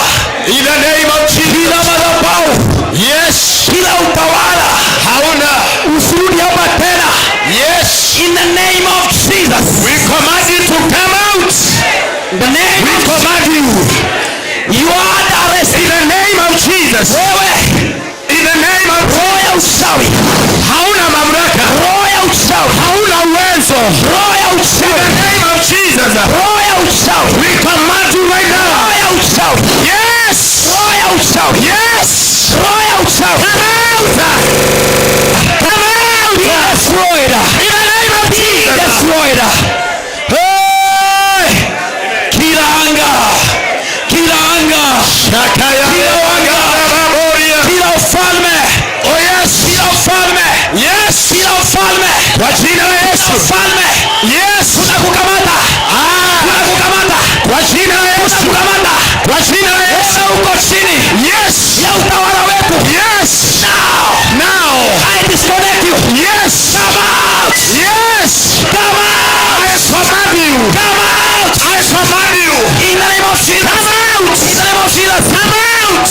In the name of Jesus. Kila madhabahu. Yes. Kila utawala. Hauna. Usirudi hapa tena. Yes. In the name of Jesus. We command you to come out. In the name We of command you. You are under arrest. In the name of Jesus. Wewe. In the name of Roho ya uchawi. Hauna mamlaka. Roho ya uchawi. Hauna uwezo. Roho ya In uchawi. the name of Jesus. Roho ya uchawi. We command you right now. Roho ya uchawi. Yes. Roho ya uchawi. Yes. Roho ya uchawi. Come out. Come out. Be destroyed. In the name of Be Jesus. destroyed. Hey! Kila anga. Kila anga. Shakaya. Kila anga. Kila ufalme. Oh yes. Kila ufalme. Yes. Kila ufalme. Kwa jina la Kila Yesu. ufalme. Yes. Tunakukamata. Ah. Tunakukamata. Kwa jina la Yesu. Tunakukamata. Kwa jina la Yesu. Wewe uko chini Yes. ya utawala wetu. Yes. Now. Now. I disconnect you. Yes. Come out. Yes. Come out. I command you. Come out. I command you. In the name of Jesus. Come out. In the name of Jesus. Come out.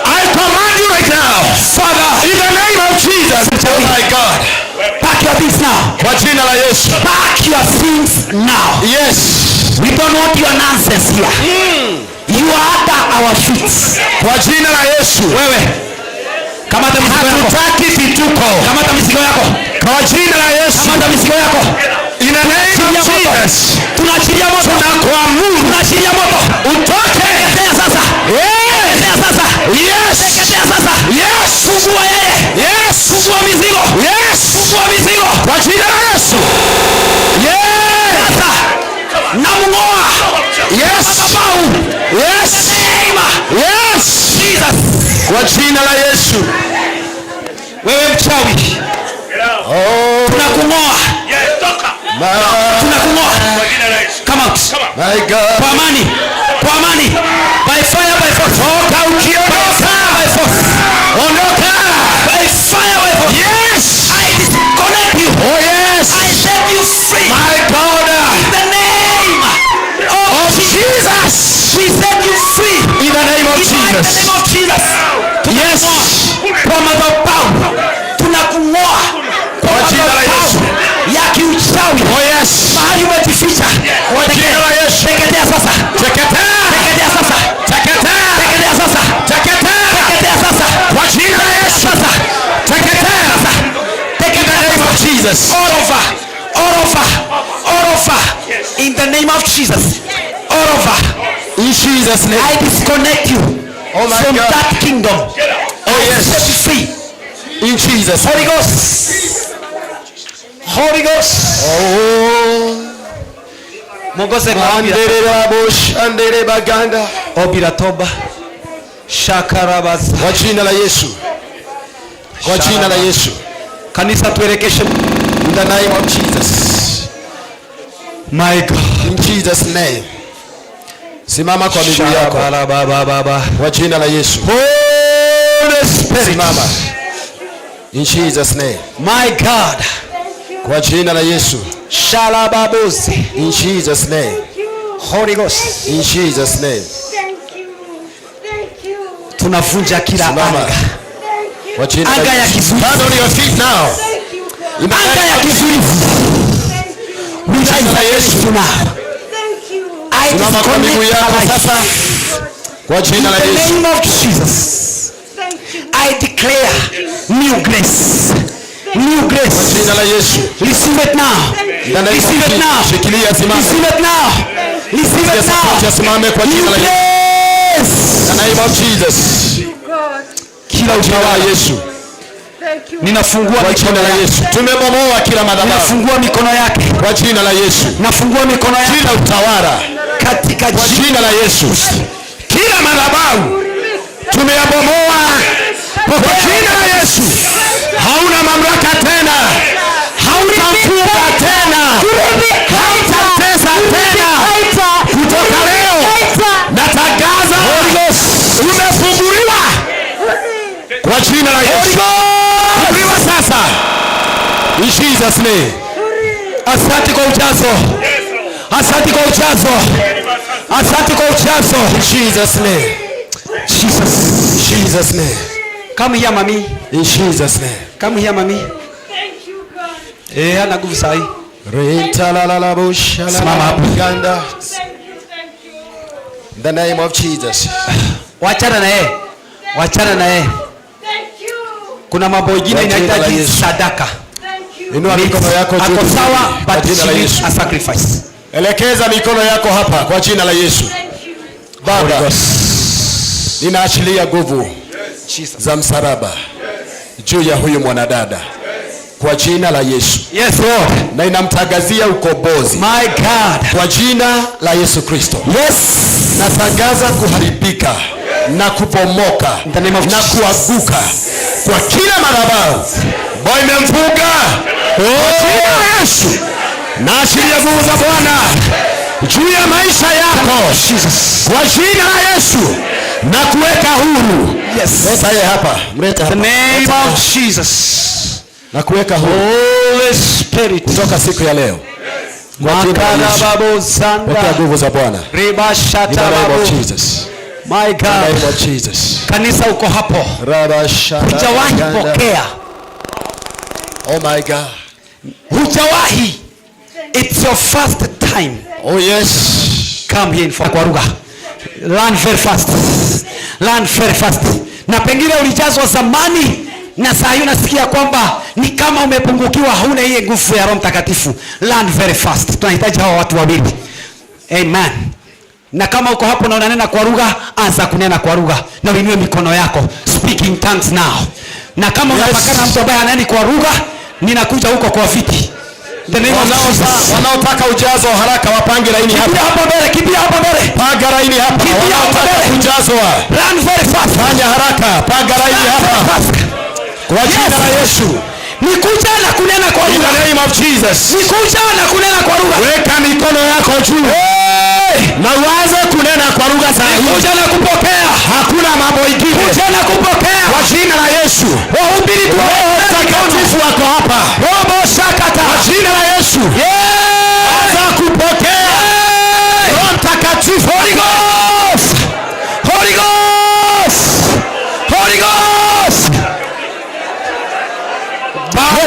I command you right now. Father. In the name of Jesus. Oh my God. Pack your things now. Kwa jina la Yesu. Pack your things now. Yes. We don't want your nonsense here. You are under our feet. Kwa jina la Yesu. Wewe. Kamata mizigo yako. Hatutaki vituko. Kamata mizigo yako. Kwa jina la Yesu. Kamata mizigo yako. In the name of Tunaachilia moto. Jesus. Tunaachilia moto. Tunakuamuru Tunaachilia moto. utoke. Teketea sasa. Teketea sasa. Yes. Teketea sasa. Yes. Fungua yeye. Yes. Fungua mizigo. Yes. Fungua mizigo. Kwa jina la Yesu. Yes. Sasa. Namng'oa. Yes. Madhabahu. Yes. Name. Yes. Jesus. Kwa jina la Yesu. Wewe mchawi. Oh. Tunakung'oa. Tunakung'oa. Come out. My God. Kwa amani. Kwa amani. By fire by force. Toka ukiondoka. By force. Ondoka. By fire by force. Yes. I disconnect you. Oh yes. I set you free. My God. In the name of Jesus. We set you free. In the name of In the Jesus. name of Jesus. Yes. Kwa madhabahu. Jesus. All over. All over. All over. In the name of Jesus. All over. In Jesus' name. I disconnect you Oh my from God. that kingdom. Oh I yes. set you free. In Jesus. Holy Ghost. Holy Ghost. Oh. Mwongoze kwa ombi la- Andere baganda. Ombi la toba. Shakarabasa. Kwa jina la Yesu. Kwa jina la Yesu. Kanisa tuelekeshe. In the name of Jesus. My God. In Jesus name. Simama kwa miguu yako. Kwa jina la Yesu. Holy Spirit. Simama. In Jesus name. My God. Kwa jina la Yesu. Shalababuzi. In Jesus name. Holy Ghost. In Jesus name. Tunavunja kila Simama. anga. Kwa jina la Anga ya Yesu. kizuizi. Stand on your feet now. In the Anga name ya of kizuizi. We Jina la Yesu. now. I Simama kwa miguu disconnect yako her life. sasa. Kwa jina la In the Yesu. name of Jesus. I declare new grace. New grace. Kwa jina la Yesu. Receive it now. In the name of Receive it Jesus. now. Shikilia, simama. Receive it now. Receive it now. Support, simame kwa New jina la Yesu. grace. In the name of Jesus. Kila Jina la utawala. Yesu. Ninafungua Kwa mikono jina la yake. Yesu. Tumebomoa kila madhabahu. Ninafungua mikono yake. Kwa jina la Yesu. Nafungua mikono yake. Kila utawala. Katika Kwa jina la Yesu. Kila madhabahu tumeyabomoa kwa jina la Yesu. Hauna mamlaka tena. Hautamfunga tena. Hautamtesa tena. Kutoka leo natangaza umefunguliwa kwa jina la Yesu. Funguliwa sasa. In Jesus name. Asante kwa ujazo. Asante kwa ujazo. Asante kwa ujazo. In Jesus name. Jesus. Jesus name. Come here mami. In Jesus name. Come here mami. Eh, ana nguvu sahi. Simama hapo. Uganda. In the name of Jesus. Wachana na yeye. Wachana na yeye. Kuna mambo mengine Kwa jina la inahitaji Yesu. sadaka. Inua mikono yako juu. Ako sawa Kwa but jina she la needs Yesu. a sacrifice. Elekeza mikono yako hapa kwa jina la Yesu. Baba, ninaachilia nguvu za msalaba juu ya huyu mwanadada kwa jina la Yesu. Yes Lord. Na inamtangazia ukombozi. My God. Kwa jina la Yesu Kristo. Yes. Natangaza kuharibika na kubomoka In the name of na Jesus. kuanguka kwa kila madhabahu ambayo imemfunga kwa jina la Yesu. Naachilia nguvu za Bwana juu ya maisha yako kwa jina la Yesu na kuweka huru. Yes. Leta yeye hapa, mlete The hapa. name Leta hapa. of Jesus. Na kuweka huru Holy Spirit. kutoka siku ya leo. Kwa jina la Yesu. Makarababo zanda. Pokea nguvu za Bwana. Riba In the name of shatarabo. Jesus. My In the name God. of Jesus. Kanisa uko hapo. Raba shada Hujawahi ganda. pokea. Oh my God. Hujawahi. It's your first time. Oh yes. Come here in kwa lugha. Learn very fast. Learn very fast. Na pengine ulijazwa zamani na saa hii unasikia kwamba ni kama umepungukiwa, hauna ile nguvu ya Roho Mtakatifu. Learn very fast. Tunahitaji hawa watu wawili. Amen. Na kama uko hapo na unanena kwa lugha, anza kunena kwa lugha na uinue mikono yako. Speak in tongues now. Na kama Yes. unapakana na mtu ambaye haneni kwa lugha, ninakuja huko kwa viti. The name of Jesus. Wanaotaka ujazo wa haraka wapange laini Kimbia hapa. hapo mbele, kimbia hapo mbele. Panga laini hapa. Kimbia hapo Wanaotaka mbele. kujazwa. Run very fast. Fanya haraka. Panga laini Run very hapa. fast. Kwa jina la Yesu. Ni kuja na kunena kwa In lugha. the name of Jesus. Ni kuja na kunena kwa lugha. Weka mikono yako juu. Na uanze kunena kwa lugha saa Ni hii. kuja na kupokea. Hakuna mambo ingine. Kuja na kupokea. Kwa jina la Yesu. Wahubiri tu Roho Mtakatifu wako hapa. Robo shakata. Kwa jina la Yesu. Yeah. Anza kupokea. Roho Mtakatifu. Holy Ghost. Holy Ghost. Holy Ghost. Baba,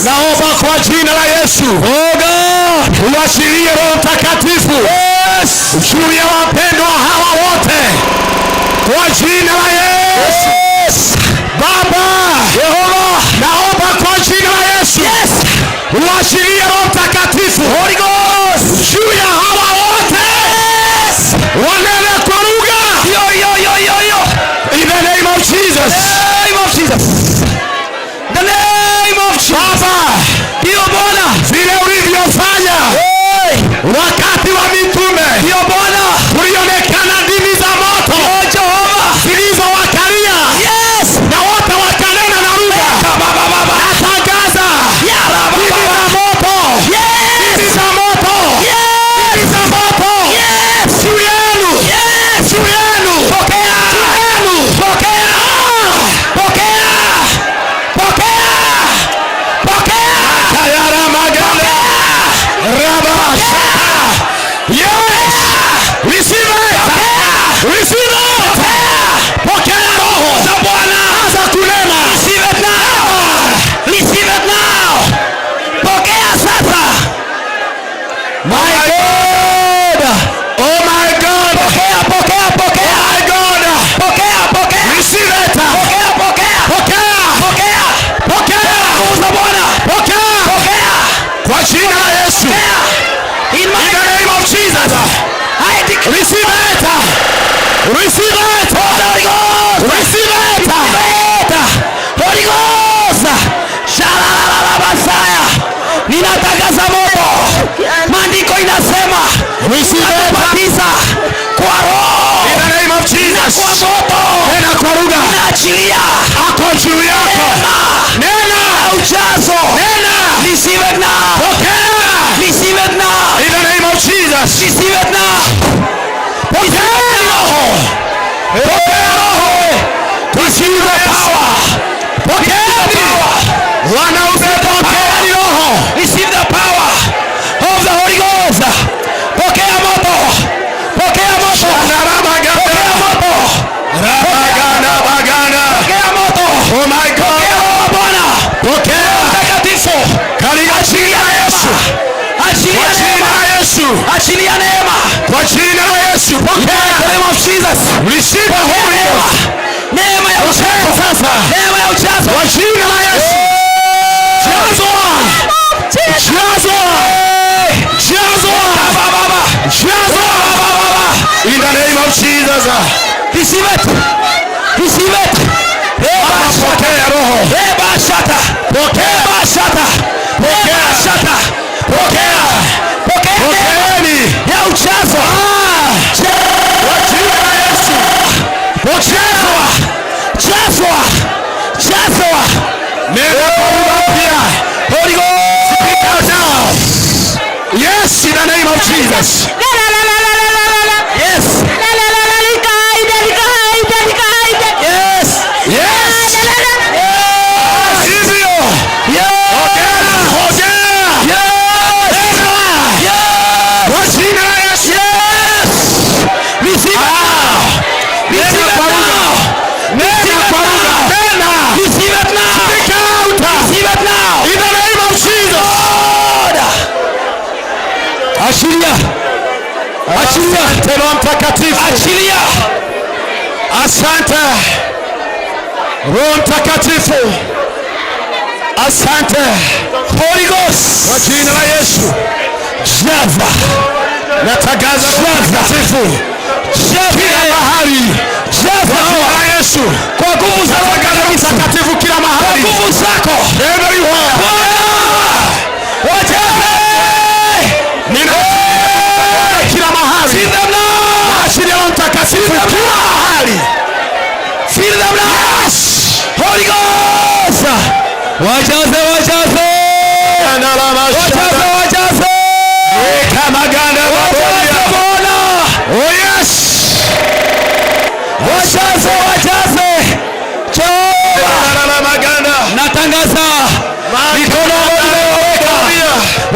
naomba kwa jina la Yesu. Oh God. Uachilie Roho Mtakatifu. Yes. Juu ya wapendwa hawa wote. Kwa jina la Yesu. Yes. Baba, Yehova. naomba kwa jina la Yesu. Uachilie Roho Mtakatifu. Holy Ghost. Juu ya hawa wote. Yes. Wanene kwa lugha. Yo, yo, yo, yo, yo. In the name of Jesus. The name of Jesus. The name of Jesus. Baba, Ndio Bwana. vile ulivyofanya Hey. wakati wa mitume, Ndio Bwana. kulionekana ndimi za moto Oh Jehova. zilizowakalia Yes. na wote wakanena na lugha. Baba, baba. Natangaza Ya baba. ndimi za moto, Yes. ndimi za moto, Yes. ndimi za moto Yes. juu yenu, Yes. juu yenu, Pokea. juu yenu. Pokea. Pokea. Pokea. Pokea. Tayara maganda raba shaka. Yes, receive it, receive it. Pokea roho Za Bwana. anza kunena. Receive it now. Receive it now. Pokea sasa. My God, oh my God, Pokea, pokea, pokea. oh my God, Pokea, pokea. receive it. Pokea, pokea. Pokea, Pokea. pokea, Nguvu za Bwana. pokea Pokea. kwa jina la Yesu. Pokea. In In my the name of Jesus, I declare receive it, receive it, Holy Ghost. receive it. It. Holy Ghost. Shalalala Basaya. Ninatangaza moto. Maandiko inasema Receive it. batiza kwa roho In the name of na Jesus. kwa moto. Nena kwa lugha. Naachilia Ako juu yako. neema Nena, na ujazo. nena, Receive it now. pokea. Receive it now. In the name of Jesus. Receive it now. Pokea roho. Pokea roho. Receive the power. Pokeeni. Wanaume pokeeni roho. Receive the power of the Holy Ghost. Pokea moto. Pokea moto. Pokea moto. Rabagana bagana. Pokea moto. Oh my God. Pokea roho wa Bwana. Pokea. Mtakatifu. Katika jina la Yesu. Achilia Kwa jina neema. la Yesu. Achilia neema. Kwa jina la Yesu. In the Pokea. name of Jesus. Receive the Pokea Holy neema. Ghost. Neema ya Pokea ujazo. sasa. Neema ya ujazo. Kwa jina la Yesu. Jazwa. Jazwa. Jazwa. Baba, baba. Jazwa. Baba, baba. In the name of Jesus. Receive it. Receive it. Eba shata. Pokea roho. Eba shata. Pokea. Eba shata. Pokea. Eba shata. Pokea. Pokea neema Pokeeni. ya ujazo. Kwa jina la Yesu. Jazwa. Jazwa. Jazwa. Nena kwa lugha mpya. Holy Ghost. Speak out now. Yes, in the name of Jesus. La la la la la la la la. Yes. La la la la likaida likaida likaida. Yes. Yes. La la la la. Hivyo. Yes. Pokea. Pokea. Yes. Nena. Yes. Kwa jina la Yesu. Yes. Receive it now. Nena Receive it kwa lugha. now. Nena Receive it kwa lugha. now. Nena. Receive it now. Speak out. Receive it now. In the name of Jesus. God. Achilia. Achilia. Asante Roho Mtakatifu. Achilia. Asante Roho Mtakatifu. Asante Holy Ghost. kwa jina la Yesu. Jaza. Natangaza Roho Mtakatifu kila mahali. Jaza. Kwa jina la Yesu. Kwa nguvu za Roho Natangaza Roho Mtakatifu kila Kwa mahali. nguvu zako. Everywhere. Bwana. Wajaze. Nina kila mahali. Fill them now. Naachilia Roho Mtakatifu kila mahali. Fill them now. Yes. Holy Ghost. Wajaze, wajaze. Wajaze, wajaze. Kamaganda Wajaze Bwana. Oh yes. Wajaze, wajaze. Jehova. Maganda. Natangaza mikono ambayo nimewaweka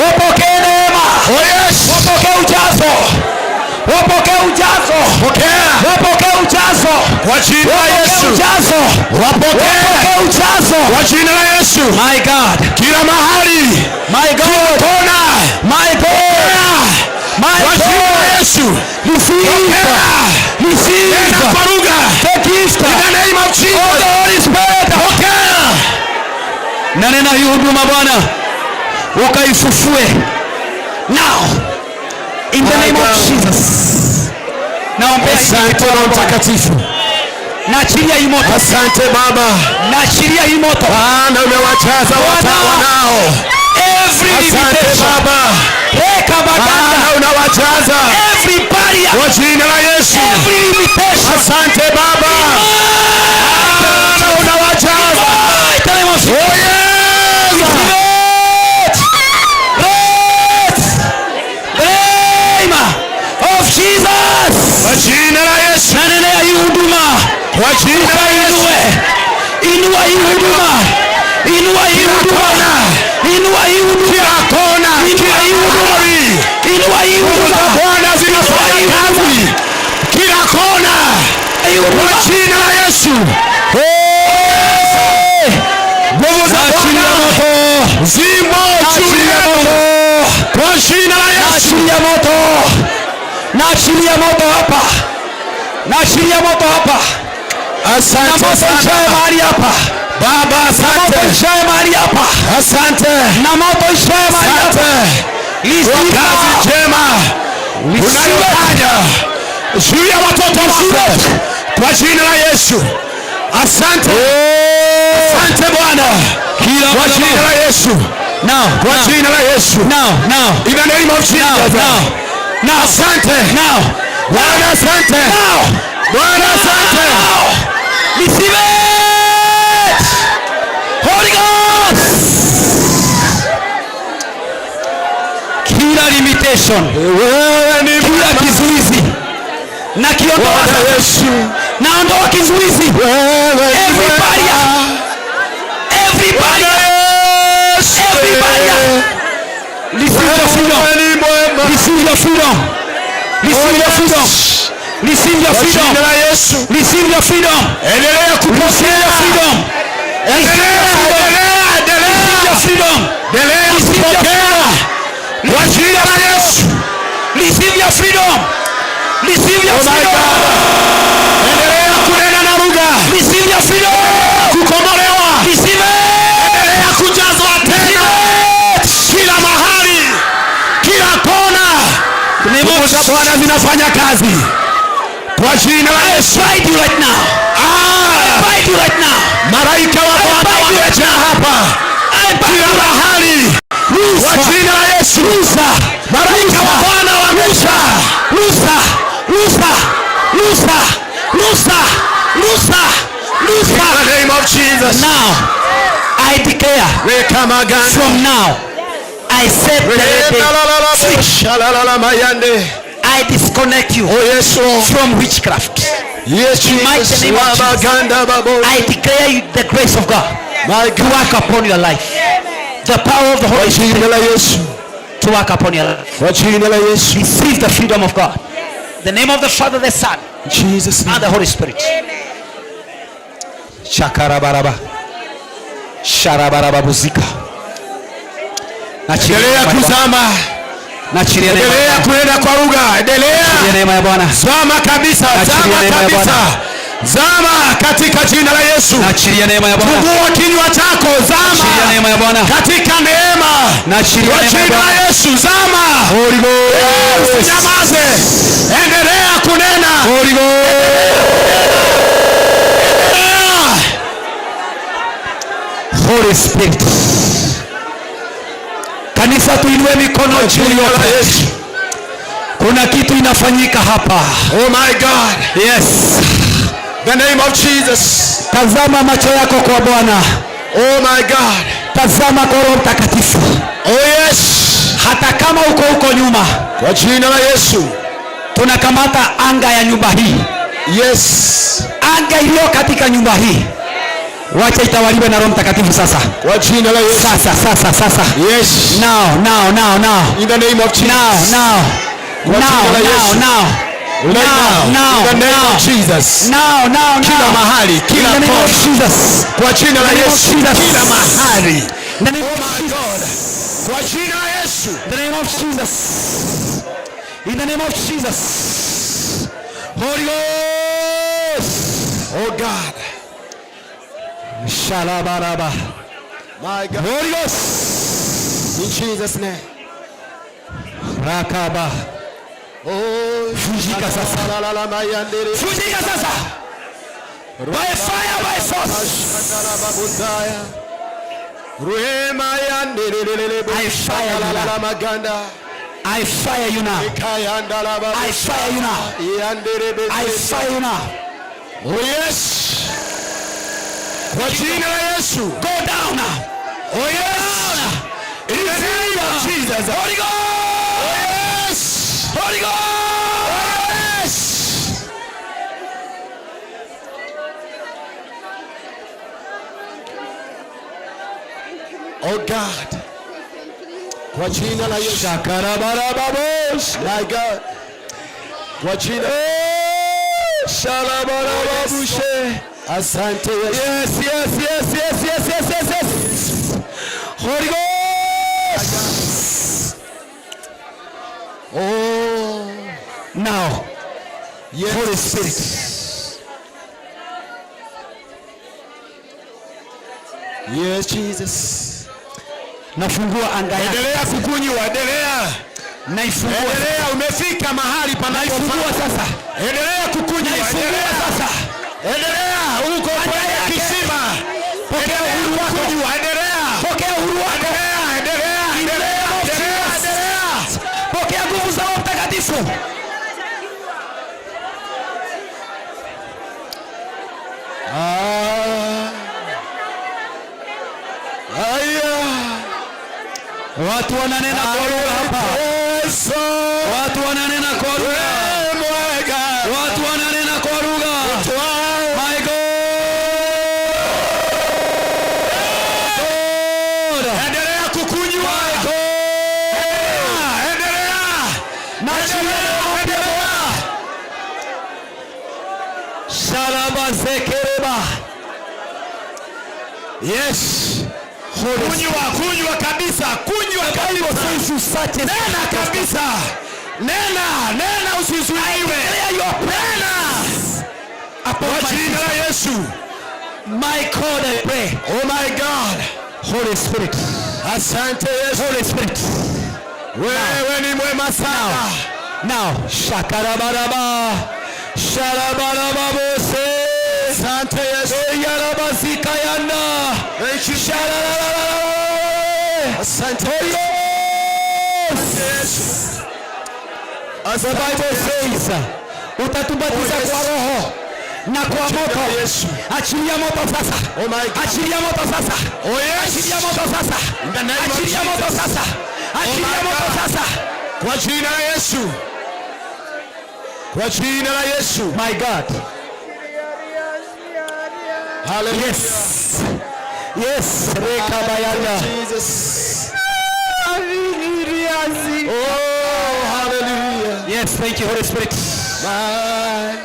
wapokee neema. Oh yes. Wapokee ujazo. Wapokee ujazo. Pokea. Wapokee ujazo. Kwa jina la Wapokee Yesu. ujazo. Wapokee. Wapokee ujazo. Kwa jina la Yesu. My God. Kila mahali. My God. Kona. My God. My Kwa jina la God. Yesu. Receive. Pokea. Receive. Nena kwa lugha. The gift In the name of of Jesus. the Holy Spirit. Pokea. Na nena hii huduma Bwana, Ukaifufue. Now in the name of Jesus. Naombea hii Asante kipawa Roho Bwana. Mtakatifu. Naachilia hii moto. Asante Baba. Naachilia hii moto. Bwana umewajaza Bwana, wanao. Every Asante limitation. Baba. Reka baganda. Bwana unawajaza. Every barrier. Kwa jina la Yesu. Every limitation. Asante Baba. Bwana unawajaza. In the name of Jesus. Oh yes. Red. Red. Name of Jesus. Kwa jina la Yesu. Nanenea hii huduma. Kwa jina la Yesu. Ukainue. Inua hii huduma. Inua hii huduma. Inua hii huduma. Kila kona, Inua kila hii huduma. mahali. Inua hii Nguvu huduma. za Bwana zinafanya kazi kila kona. Kwa jina la Yesu. Hey! Nguvu za Naachilia Bwana moto. zimo juu Naachilia yenu. moto. Kwa jina la Yesu. Naachilia moto. Naachilia moto hapa. Naachilia moto hapa. Na Asante moto sana. ishaye mahali hapa. Baba, Na moto asante. ishaye mahali hapa. Asante. Na moto ishaye mahali hapa. Asante. Kwa Receive kazi now. njema unayofanya juu ya watoto wako kwa jina la Yesu. Asante. Asante Bwana. Kila Kwa madhabahu. jina la Yesu. Now, Kwa now. jina la Yesu. Now, now. In the name of Jesus. Now, now. Asante. Now. Bwana asante. Now. Bwana asante. Now. Receive it. Holy Ghost. Kila limitation. Wewe ni Kila kizuizi. Na kiondoa Bwana sasa. Yesu. Naondoa kizuizi. Wewe ni Every mwema. barrier. Every barrier. Yesu. Every barrier. Receive your freedom. Wewe ni mwema. Receive your freedom. Receive your freedom. Receive your Kwa freedom. jina la Yesu. Receive your freedom. Endelea Receive your kupokea. freedom. Endelea, endelea, endelea. Receive your freedom. Endelea Receive your kupokea. freedom. Kwa jina la Yesu. Receive your freedom. Receive your Oh my freedom. God. Endelea kunena na lugha. Receive your freedom. Kukombolewa. Receive it. Endelea kujazwa tena. Kila mahali, kila kona. Nguvu za Bwana zinafanya kazi. Kwa jina la Yesu. I bind you right now. Ah, I bind you right now. malaika wa Bwana bind you right wamejaa hapa. I bind Kila you right mahali. Kwa jina la Yesu. Loose. Malaika wa Bwana wamejaa. Loose. Loose. Loose. Loose. Loose. Loose. In the name of Jesus. Now, I declare We come again. from now, I set the lady free. Shalalamayande. I disconnect you Oh yes, Lord. from witchcraft. Yes, In mighty Jesus. name of Jesus. Wabaganda babo. I declare you the grace of God My to God. work upon your life. The power of the Kwa Holy jina la Spirit Yesu. to work upon your life. Kwa jina la Yesu. Receive the freedom of God. The name of the Father, the Son, Jesus. and the Holy Spirit. Shakarabaraba. Sharabarababuzika. Naachilia Endelea neema ya Bwana. kuzama. Naachilia neema ya Endelea Bwana. kuenda kwa lugha. Endelea. Naachilia neema ya Bwana. Zama kabisa, Naachilia zama neema ya kabisa. Bwana. Zama katika jina la Yesu. Naachilia neema ya Bwana. Fungua kinywa chako, Naachilia zama neema ya Bwana. katika neema. Naachilia Kwa neema ya jina la Bwana. Yesu, zama. Holy Ghost. Usinyamaze. Endelea kunena. Holy Ghost. Endelea. Holy Spirit. Kanisa, tuinue mikono juu Jina la yote. Yesu. Kuna kitu inafanyika hapa. Oh my God. Yes. The name of Jesus. Tazama macho yako kwa Bwana. Oh my God. Tazama kwa Roho Mtakatifu. Oh yes. Hata kama uko huko nyuma, Kwa jina la Yesu. tunakamata anga ya nyumba hii, Yes. anga iliyo katika nyumba hii, wacha itawaliwe na Roho Mtakatifu sasa. Kwa jina la Yesu. Sasa, sasa, sasa. Yes. Now, now, now, now. In the name of Jesus. Now, now. Kwa Now, jina la now, Yesu. now. Right Now, now. now, In the name now. of Jesus. Now, now, Kila now. mahali, kila In the name of kona. Jesus. Kwa jina la In the name of Yesu. Jesus. Kila mahali. In the name Oh my God. Kwa jina la Yesu. In the name of Jesus. In the name of Jesus. Holy Ghost. Oh God. Shalabaraba. My God. Holy Ghost. In Jesus name. Rakaba. Oh, Vunjika sasa. Vunjika sasa. By fire, by force. I fire you now. I fire you now. I fire you now. I fire you now. Oh yes. Kwa jina la Yesu. Go down now. Oh yes. In the name of Jesus. Holy Ghost. Oh yes. Holy Ghost. Oh yes. Oh God. Kwa jina la Yesu. Shakarabarababos. My God. Kwa jina Shalabarababushe. Asante Yesu. Yes, yes, yes, yes, yes, yes, yes, yes. Holy Ghost. Oh. Now. Yes. Holy Spirit. Yes, Jesus. Nafungua anga yako. Endelea kukunywa, endelea. Naifungua. Endelea, umefika mahali panapofaa. Naifungua sasa. Endelea kukunywa, Naifungua endelea. sasa. Endelea, uko kwenye kisima. Pokea uhuru wako. Kunywa, endelea. Pokea uhuru wako. Endelea, endelea, endelea, endelea, endelea. Pokea nguvu za Roho Mtakatifu. Ah. Aya. Watu wananena kwa lugha hapa. Yesu. Watu wananena kwa lugha. Mwega. Watu wananena kwa lugha. My God. Endelea kukunywa. My God. Endelea. Naachilia roho mpya Bwana. Shalabazekereba. Yes. Kunywa, kunywa kabisa, kunywa kabisa. Nena kabisa. Nena, nena usizuiwe. Nena. Kwa jina la Yesu. My God, I pray. Oh my God. Holy Spirit. Asante Yesu. Holy Spirit. Wewe ni mwema sana. Now, shakarabaraba. Sharabarababose. Asante Yesu. Eyarabazikayanda. Thank you. Shararararara. Asante Holy Ghost. Yesu. The Bible says, utatubatiza Oh, yes. kwa roho na kwa moto. Yesu. Achilia moto sasa. Oh my God. Achilia moto sasa. Oh yes. Achilia moto sasa. In the name of Achilia moto Jesus. sasa. Achilia my moto God. sasa. Kwa jina la Yesu. Kwa jina la Yesu. My God. Hallelujah. Yes. Yes. Rekabayanda. Jesus. Oh, hallelujah. Yes, thank you, Holy Spirit. My,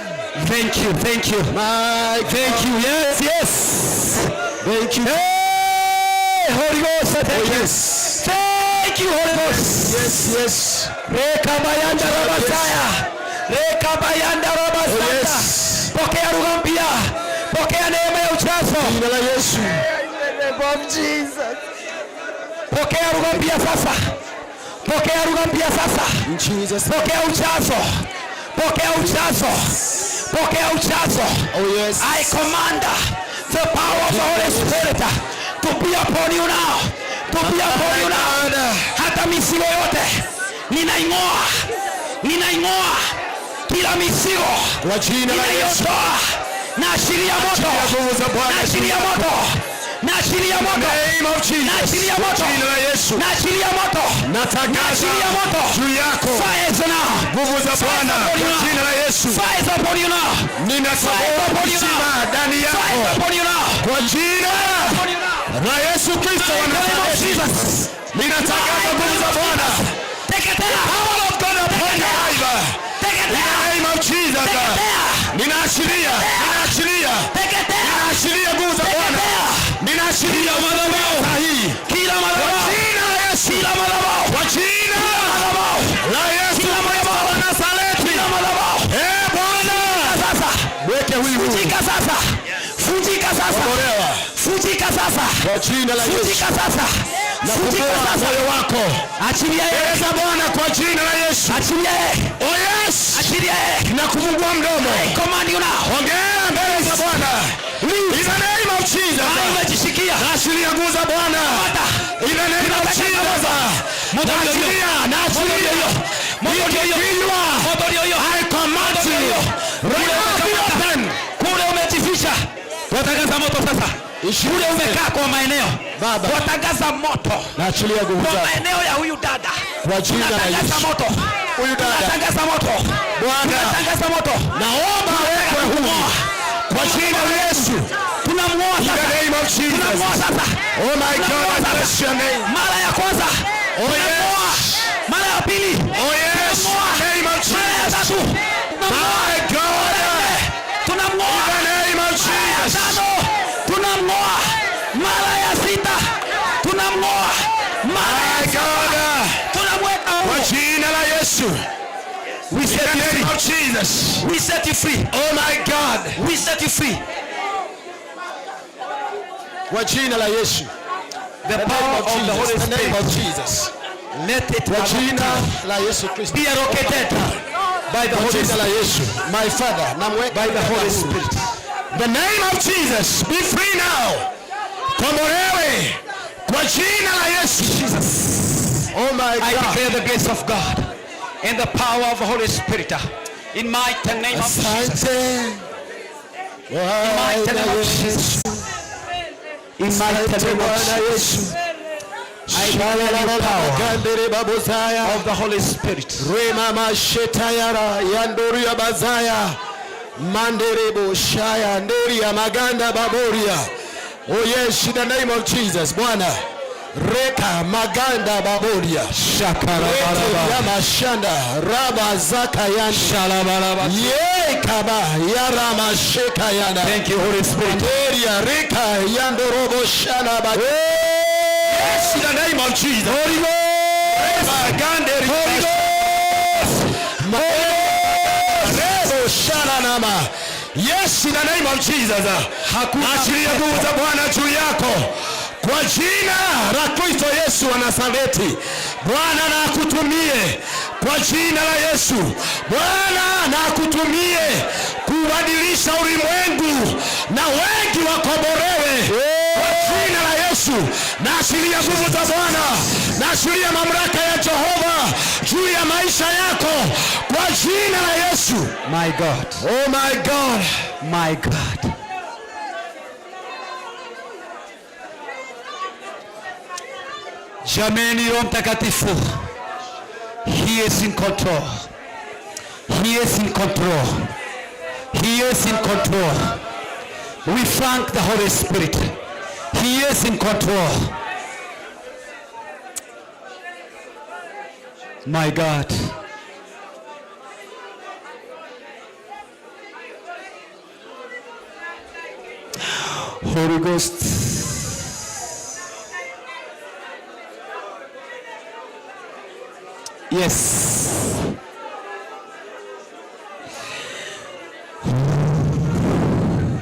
Thank you, thank you. my Thank you. Yes, yes. Thank you. Hey, Holy Ghost, I thank Oh, you. yes. Thank you, Holy Ghost. Yes, yes. Rekabayanda rabasaya. Rekabayanda rabasaya. Oh, yes. Pokea lugha mpya. Pokea neema ya ujazo. Jina la Yesu. Pokea lugha mpya sasa. Pokea lugha mpya sasa. In Jesus. Pokea ujazo. Pokea ujazo. Pokea ujazo. Oh, yes. I command the power of the Holy Spirit to be upon you now. To be upon you now. Hata mizigo yote ninaing'oa, ninaing'oa kila mizigo Kwa jina la Yesu. ninaiondoa. Naachilia moto, Achilia nguvu za Bwana naachilia moto, naachilia moto, Name of Jesus. naachilia moto, Jina la Yesu. naachilia moto, Natangaza naachilia moto juu yako Fire is now. nguvu za Bwana Fire is upon you kwa now. jina la Yesu. Fire is upon you now. Fire is Ninatoboa upon you kisima now. ndani Fire is yako upon you now. kwa jina Upon you now. la Yesu Kristo wa In the name of Nazareti. Jesus. Ninatangaza nguvu za Bwana. Teketea. Power of God upon your life. In the name of Jesus. Teketea. Ninaashiria, ninaashiria, Teketea. ninaashiria nguvu za Bwana. Teketea. Ninaashiria Kila madhabahu. sahihi. Kila Kwa madhabahu. jina la Yesu. Kila madhabahu. Kwa jina Madhabahu. la Yesu Kila Kristo wa Nazareti. Kila madhabahu. Eh, Bwana. Sasa. Mweke huyu huru. Vunjika sasa. Vunjika sasa. Kombolewa. Vunjika sasa. Kwa jina la Yesu. Vunjika sasa. Na Futika kufungua sasa. moyo wako. Achilia yeye. Mbele za Bwana kwa jina la Yesu. Achilia yeye. Oh yes. Achilia yeye. Na kufungua mdomo. I command you now. Ongea mbele za Bwana. In the name of Jesus. Mahali umejishikia. Naachilia nguvu za Bwana. In the name of Jesus. Moto ndio hiyo. Naachilia, naachilia. Moto ndio hiyo. Kinywa. Moto ndio hiyo. I command Moto ndio you. hiyo. Right now, be open. Kule umejificha. Watangaza moto sasa. Kule umekaa kwa maeneo. Baba. Watangaza moto. Naachilia nguvu Kwa zako. maeneo ya huyu dada. Kwa jina la Tunatangaza Yesu. moto. Huyu dada. Tunatangaza moto. Bwana. Tunatangaza moto. Naomba awekwe huru. Kwa jina la Yesu. Tunamuoa In the sasa. name of Jesus. Tunamuoa sasa. Oh my God, Tunamuoa I sasa. bless your name. Mara ya kwanza. Oh Tunamuoa. yes. Mara ya pili. Oh yes. Tunamuoa. In the name of Mara ya Jesus. tatu. Tunamuoa. My God. Tunamuoa. In the name of Mara ya Jesus. tano. Tunamng'oa. Mara ya sita. Tunamng'oa. Mara ya My saba. God. Tunamweka Kwa huru. jina la Yesu. We In set the you name free. of Jesus. We set you free. Oh my God. We set you free. Kwa jina la Yesu. The name power of of the Jesus. Holy The name Spirit. of Jesus. Let it Kwa jina allocate. la Yesu Kristo. Be allocated by the Kwa Holy jina la Spirit. Yesu. My Father, namweka By the Holy huru. Spirit. The name of Jesus. Be free now. Kombolewe. Kwa jina la Yesu. Jesus. Oh my I God. declare the grace of God and the power of the Holy Spirit in mighty name of Jesus. Asante. In mighty name of Jesus. In mighty name of Bwana Jesus. Yesu. I declare the power Kandere babozaya. of the Holy Spirit. Rema mashetayara yandoria bazaya manderebo shaya nderia maganda baboria. Oh yes, in the name of Jesus. Bwana reka maganda baboria Shakarabaraba. ya mashanda raba zaka yanda Shalabaraba. ye kaba yarama sheka yanda. Thank you, Holy Spirit. Nderia reka yandorobo shana ba. Yes, in the name of Jesus. Holy Ghost. Magande Holy Ghost. Rebo shana nama. Yes, in the name of Jesus. Hakuna Achilia pepo. nguvu za Bwana juu yako kwa jina la Kristo Yesu wa Nazareti. Bwana na akutumie kwa jina la Yesu. Bwana na akutumie kubadilisha ulimwengu na wengi wakombolewe kwa jina la Yesu. Naachilia nguvu za Bwana, naachilia mamlaka ya Jehova juu ya maisha yako kwa jina la Yesu. My God. Oh my God. My God. Jameni, Roho Mtakatifu, He is in control. He is in control. He is in control. We thank the Holy Spirit. He is in control. My God. Holy Ghost. Yes.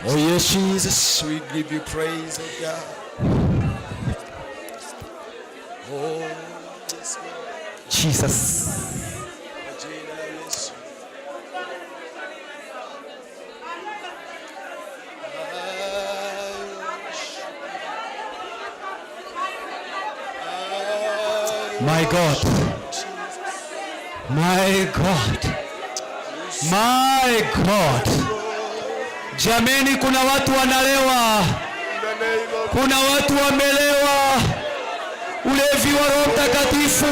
Oh yes, Jesus, we give you praise, oh God. Oh yes, Lord. Jesus. Kwa jina la Yesu. My God. My God. My God. Jameni, kuna watu wanalewa. Kuna watu wamelewa. Ulevi wa Roho Mtakatifu.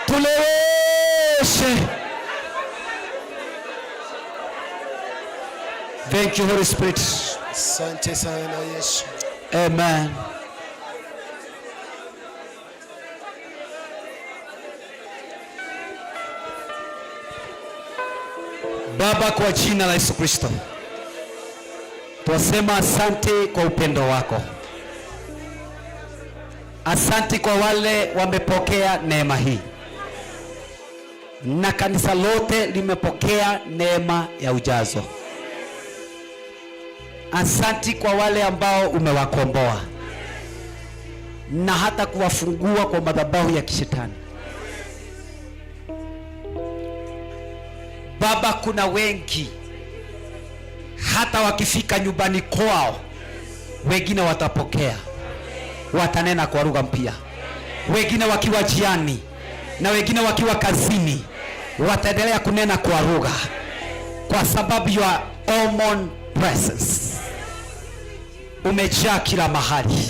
Tuleweshe. Thank you, Holy Spirit. Asante sana Yesu. Amen. Baba, kwa jina la Yesu Kristo, twasema asante kwa upendo wako. Asante kwa wale wamepokea neema hii, na kanisa lote limepokea neema ya ujazo. Asante kwa wale ambao umewakomboa. na hata kuwafungua kwa madhabahu ya kishetani. Baba, kuna wengi hata wakifika nyumbani kwao, wengine watapokea, watanena kwa lugha mpya, wengine wakiwa jiani na wengine wakiwa kazini wataendelea kunena kwa lugha, kwa sababu ya omnipresence umejaa kila mahali.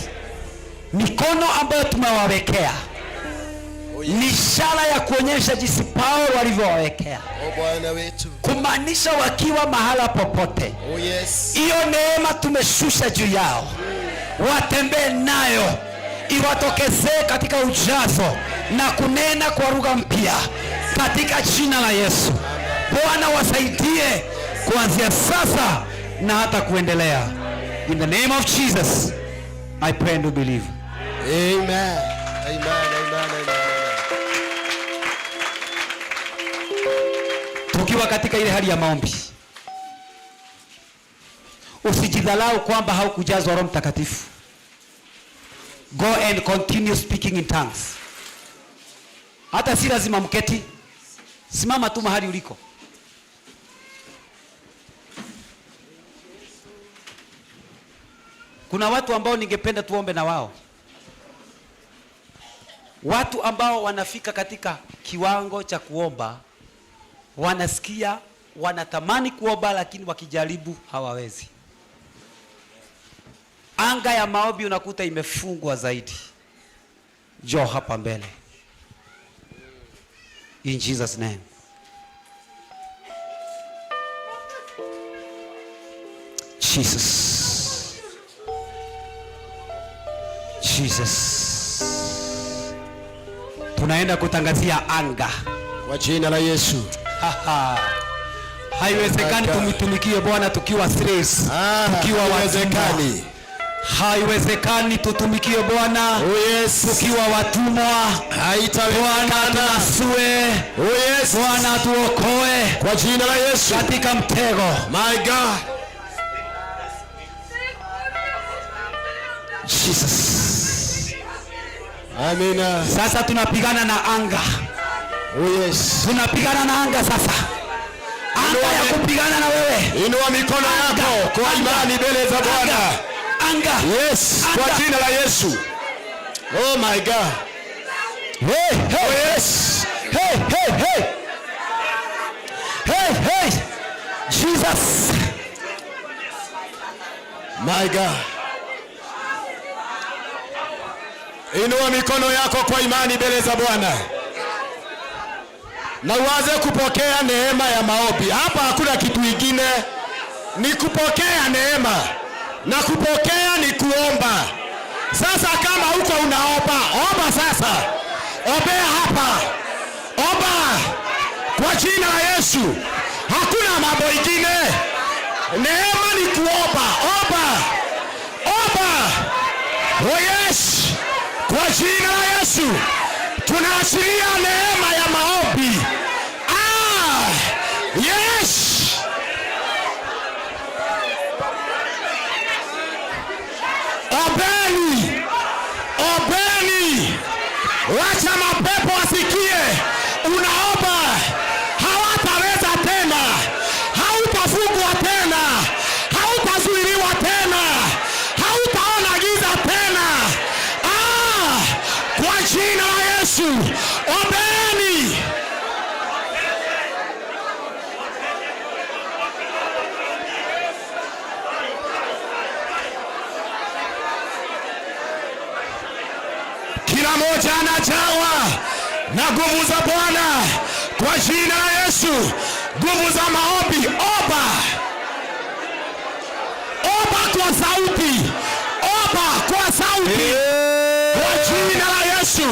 Mikono ambayo tumewawekea ni ishara ya kuonyesha jinsi Paulo alivyowawekea, O Bwana wetu. kumaanisha wakiwa mahala popote, Oh yes. hiyo neema tumeshusha juu yao, watembee nayo, iwatokezee katika ujazo na kunena kwa lugha mpya katika jina la Yesu. Bwana wasaidie kuanzia sasa na hata kuendelea. In the name of Jesus, I pray and believe. Amen. Amen. Amen. Amen. Tukiwa katika ile hali ya maombi, usijidhalau kwamba haukujazwa Roho Mtakatifu. Go and continue speaking in tongues. Hata si lazima mketi, simama tu mahali uliko. Kuna watu ambao ningependa tuombe na wao, watu ambao wanafika katika kiwango cha kuomba, wanasikia wanatamani kuomba, lakini wakijaribu hawawezi. Anga ya maombi unakuta imefungwa zaidi. Njoo hapa mbele, in Jesus name. Jesus, Jesus, tunaenda kutangazia anga Kwa jina la Yesu. Haiwezekani tumtumikie Bwana tukiwa slaves, tukiwa watumwa. Haiwezekani. Haiwezekani tutumikie Bwana tukiwa watumwa. Haitawezekana. Bwana tunasue. Oh yes. Bwana tuokoe Kwa jina la Yesu. katika mtego. My God. Jesus. Amina. Sasa tunapigana na anga. Oh yes. Tunapigana na anga sasa. Anga ya kupigana na wewe. Inua mikono yako kwa imani mbele za Bwana. Anga. Yes, kwa Anga. jina la Yesu. Oh my God. Hey, hey. Oh yes. Hey, hey, hey. Hey, hey. Jesus. My God. Inua mikono yako kwa imani mbele za Bwana na uanze kupokea neema ya maombi. Hapa hakuna kitu kingine, ni kupokea neema, na kupokea ni kuomba. Sasa kama uko unaomba, omba sasa, ombea hapa, omba kwa jina la Yesu. Hakuna mambo ingine, neema ni kuomba. Omba, omba. Oh yes, kwa jina la Yesu tunaachilia neema ya maombi. Ah, yes. Ombeni, ombeni, wacha mapepo wasikie unaomba. Hawataweza tena, hautafungwa tena, hautazuiliwa tena, hautaona giza tena. Ah, kwa jina la Yesu, ombeni. Kila mmoja anajawa na nguvu za Bwana kwa jina la Yesu, nguvu za maombi. Omba, omba kwa sauti, omba kwa sauti kwa jina la Yesu.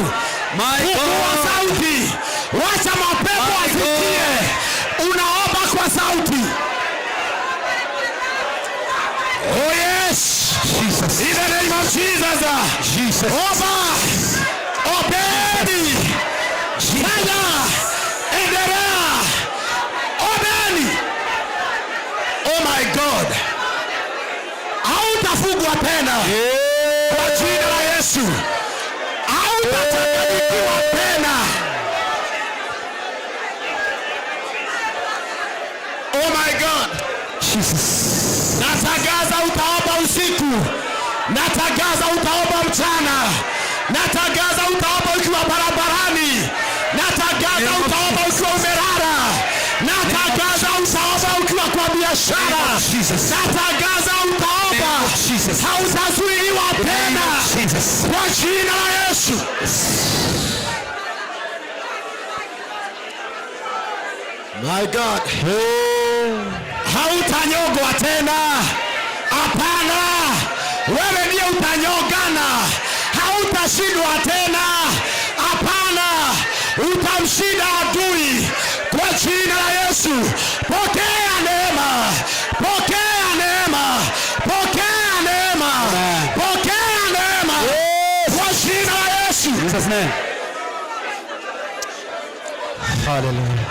Fungua sauti, wacha mapepo asikie. Unaomba kwa sauti. Oh yes, Jesus. In the name of Jesus. Jesus. Omba, obeni, fanya, endelea, obeni. Oh my God, hautafungwa tena kwa jina la Yesu. Hautachanganyikiwa tena. Oh my God. Jesus. Natangaza utaomba usiku. Natangaza utaomba mchana. Natangaza utaomba ukiwa barabarani. Natangaza utaomba ukiwa umelala. Natangaza utaomba ukiwa kwa biashara. Natangaza utaomba. Hautazuiliwa tena. Kwa jina la Yesu. My God. Hautanyongwa tena. Hapana. Wewe ndiye utanyongana. Hautashindwa tena. Hapana. Utamshinda adui kwa jina la Yesu. Pokea neema. Pokea neema. Pokea neema. Pokea neema. Kwa jina la Yesu. Jesus name. Hallelujah.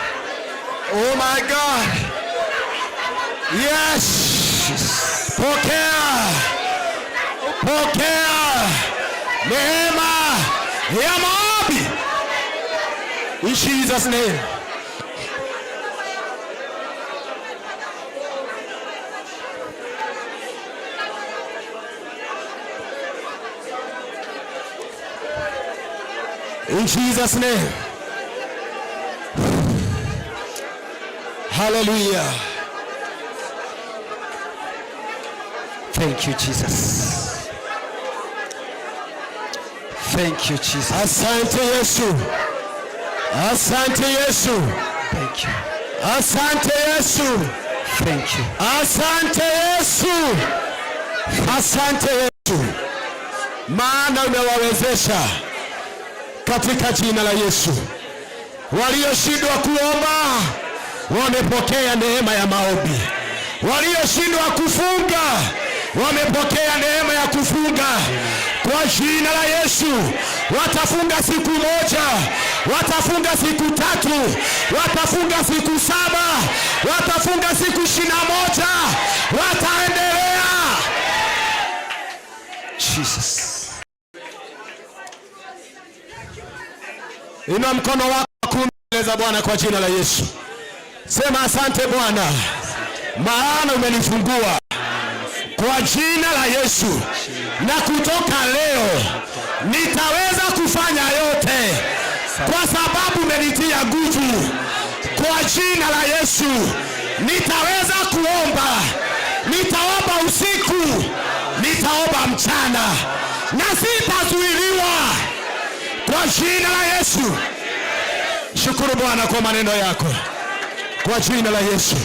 Oh my God. Yes. Pokea. Pokea neema ya maombi. In Jesus name. In Jesus name. Hallelujah. Thank you, Jesus. Thank you, Jesus. Asante Yesu. Asante Yesu. Thank you. Asante Yesu. Thank you. Asante Yesu. Asante Yesu. Maana umewawezesha katika jina la Yesu. Walioshindwa kuomba wamepokea neema ya maombi. Walioshindwa kufunga wamepokea neema ya kufunga. Kwa jina la Yesu, watafunga siku moja, watafunga siku 3, watafunga siku 7, watafunga siku 21, wataendelea. Jesus. Inua mkono wako mbele za Bwana kwa jina la Yesu. Sema asante Bwana, maana umenifungua kwa jina la Yesu, na kutoka leo nitaweza kufanya yote kwa sababu umenitia nguvu. Kwa jina la Yesu nitaweza kuomba, nitaomba usiku, nitaomba mchana, na sitazuiliwa kwa jina la Yesu. Shukuru Bwana kwa maneno yako kwa jina la Yesu,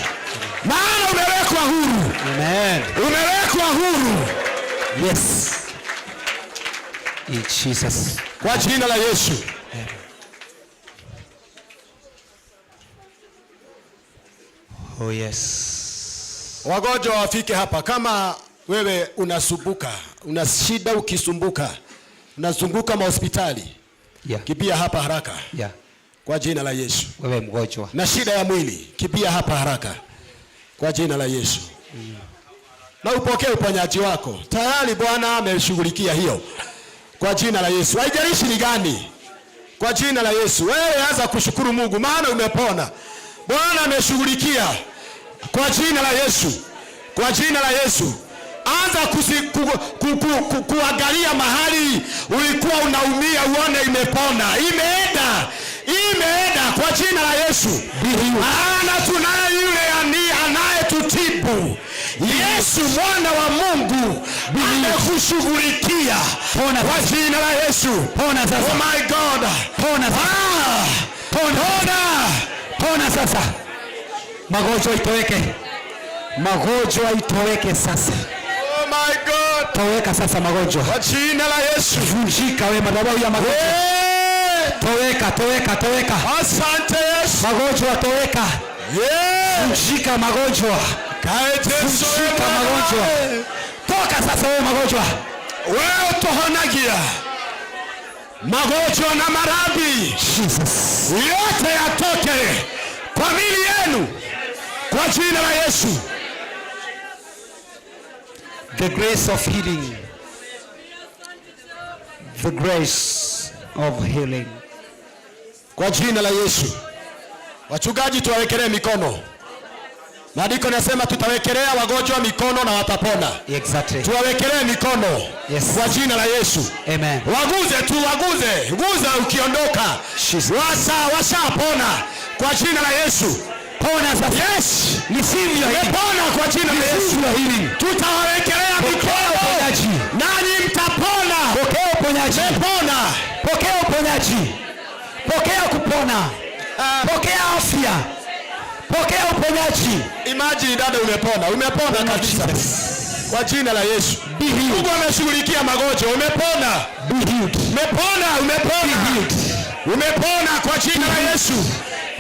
maana umewekwa huru. Amen. Umewekwa huru. Yes. In Jesus. Kwa jina la Yesu. Amen. Oh yes. Wagonjwa wafike hapa. Kama wewe unasumbuka, una shida ukisumbuka, unazunguka mahospitali, Yeah. Kibia hapa haraka. Yeah. Kwa jina la Yesu. Wewe mgonjwa na shida ya mwili, kibia hapa haraka kwa jina la Yesu. Na upokee uponyaji wako. Tayari Bwana ameshughulikia hiyo kwa jina la Yesu. Haijalishi ni gani. Kwa jina la Yesu. Wewe anza kushukuru Mungu maana umepona. Bwana ameshughulikia kwa jina la Yesu. Kwa jina la Yesu. Anza kuangalia mahali ulikuwa unaumia uone imepona. Imeenda. Imeenda kwa jina la Yesu. Maana tunaye yule anayetutibu. Yesu mwana wa Mungu amekushughulikia kwa jina la Yesu. Pona sasa. Oh my God. Pona sasa. Pona. Pona. Pona sasa. Magonjwa itoweke. Magonjwa itoweke sasa. Oh my God. Toweka sasa magonjwa. Kwa jina la Yesu. Vunjika wewe madhabahu ya magonjwa. Toweka, toweka, toweka. Asante Yesu. Magonjwa toweka. Vunjika magonjwa. Vunjika magonjwa. Toka sasa wewe magonjwa. Wewe utohonagia magonjwa na maradhi. Jesus. Yote yatoke kwa miili yenu kwa jina la Yesu. The grace of healing. The grace. of healing. Kwa jina la Yesu. Wachungaji, tuwawekelee mikono. Maandiko nasema tutawekelea wagonjwa mikono na watapona. Exactly. Tuwawekelee mikono. Yes. Kwa jina la Yesu. Amen. Waguze tu, waguze. Guza ukiondoka. Washapona kwa jina la Yesu. Pona sasa. Yes. Receive your healing. Pona kwa jina la Yesu. Receive your healing. Tutawawekelea mikono. Uponyaji. Nanyi mtapona. Pokea uponyaji. Pona. Pokea uponyaji. Pokea kupona. Pokea afya. Pokea uponyaji. Imagine dada, umepona. Umepona kabisa. Kwa jina la Yesu. Mungu ameshughulikia magonjwa. Umepona. Be healed. Umepona, umepona. Umepona kwa jina la Yesu.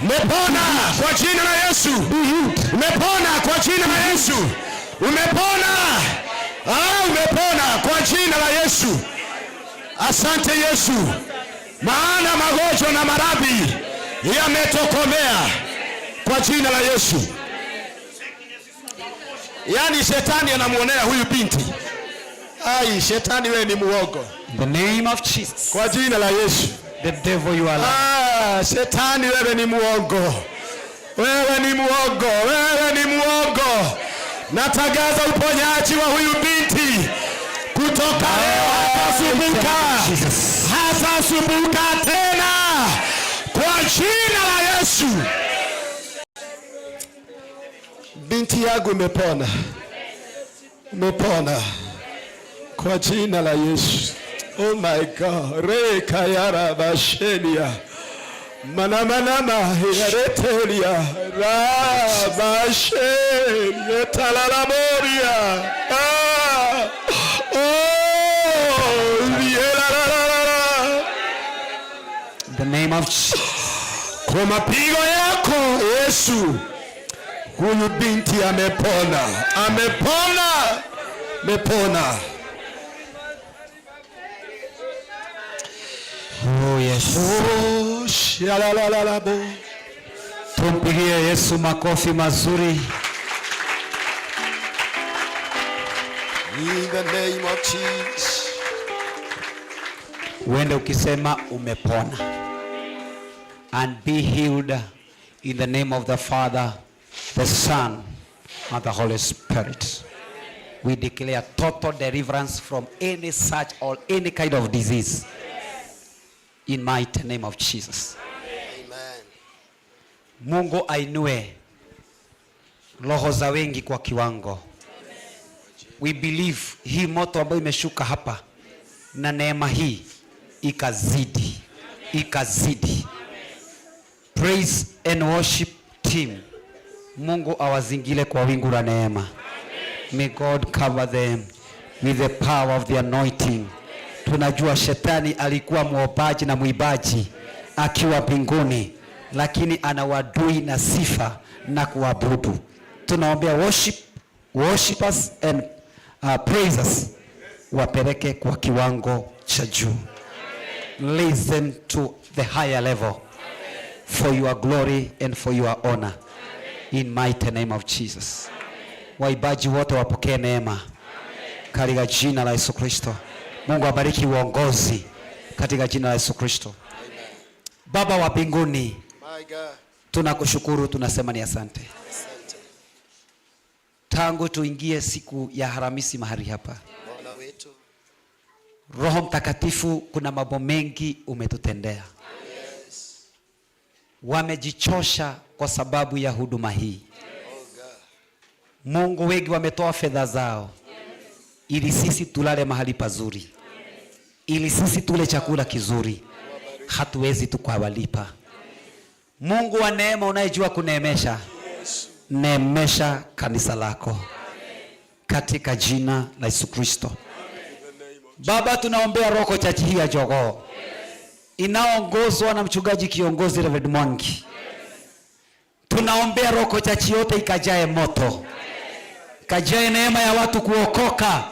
Umepona kwa jina la Yesu. Umepona kwa jina la Yesu. Umepona. Umepona kwa jina la Yesu. Asante Yesu. Maana magonjwa na maradhi yametokomea kwa jina la Yesu. Yaani shetani anamuonea huyu binti. Ai, shetani wewe ni muongo. In the name of Jesus. Kwa jina la Yesu. The devil you are lying. Shetani wewe ni muongo. Wewe ni muongo. Wewe ni muongo. Natangaza uponyaji wa huyu binti. Kutoka leo hatasumbuka. Hatasumbuka tena. Kwa jina la Yesu. Binti yangu umepona. Umepona. Kwa jina la Yesu. Oh my God. Rekayara bashenia. Manamanama yaretelia. Rabashelia talalaboria. Ah. Oh, lielalalalala. The name of Jesus. Kwa mapigo yako Yesu, huyu binti amepona. Amepona. Amepona. Oh yes. Oh, shalalalabo. Tumpigie Yesu makofi mazuri. In the name of Jesus. Uende ukisema umepona. And be healed in the name of the Father, the Son, and the Holy Spirit. We declare total deliverance from any such or any kind of disease. In mighty name of Jesus. Amen. Mungu ainue roho za wengi kwa kiwango. We believe hii moto ambayo imeshuka hapa na neema hii ikazidi, ikazidi. Praise and worship team, Mungu awazingile kwa wingu la neema. May God cover them with the power of the anointing. Tunajua shetani alikuwa muombaji na muibaji akiwa mbinguni, lakini anawadui na sifa na kuabudu. Tunaombea worshipers and praisers wapeleke kwa kiwango cha juu. Listen to the higher level for your glory and for your honor. In mighty name of Jesus. Waibaji wote wapokee neema katika jina la Yesu Kristo. Mungu abariki uongozi katika jina la Yesu Kristo. Baba wa mbinguni, tunakushukuru, tunasema ni asante. Tangu tuingie siku ya Alhamisi mahali hapa, Roho Mtakatifu, kuna mambo mengi umetutendea. Wamejichosha kwa sababu ya huduma hii. Mungu, wengi wametoa fedha zao ili sisi tulale mahali pazuri, ili sisi tule chakula kizuri. Hatuwezi tukawalipa. Mungu wa neema, unayejua kuneemesha, neemesha kanisa lako katika jina la Yesu Kristo. Baba, tunaombea Roho Church hii ya Jogoo inaongozwa na mchungaji kiongozi Reverend Mwangi. Tunaombea Roho Church yote ikajae moto, ikajae neema ya watu kuokoka,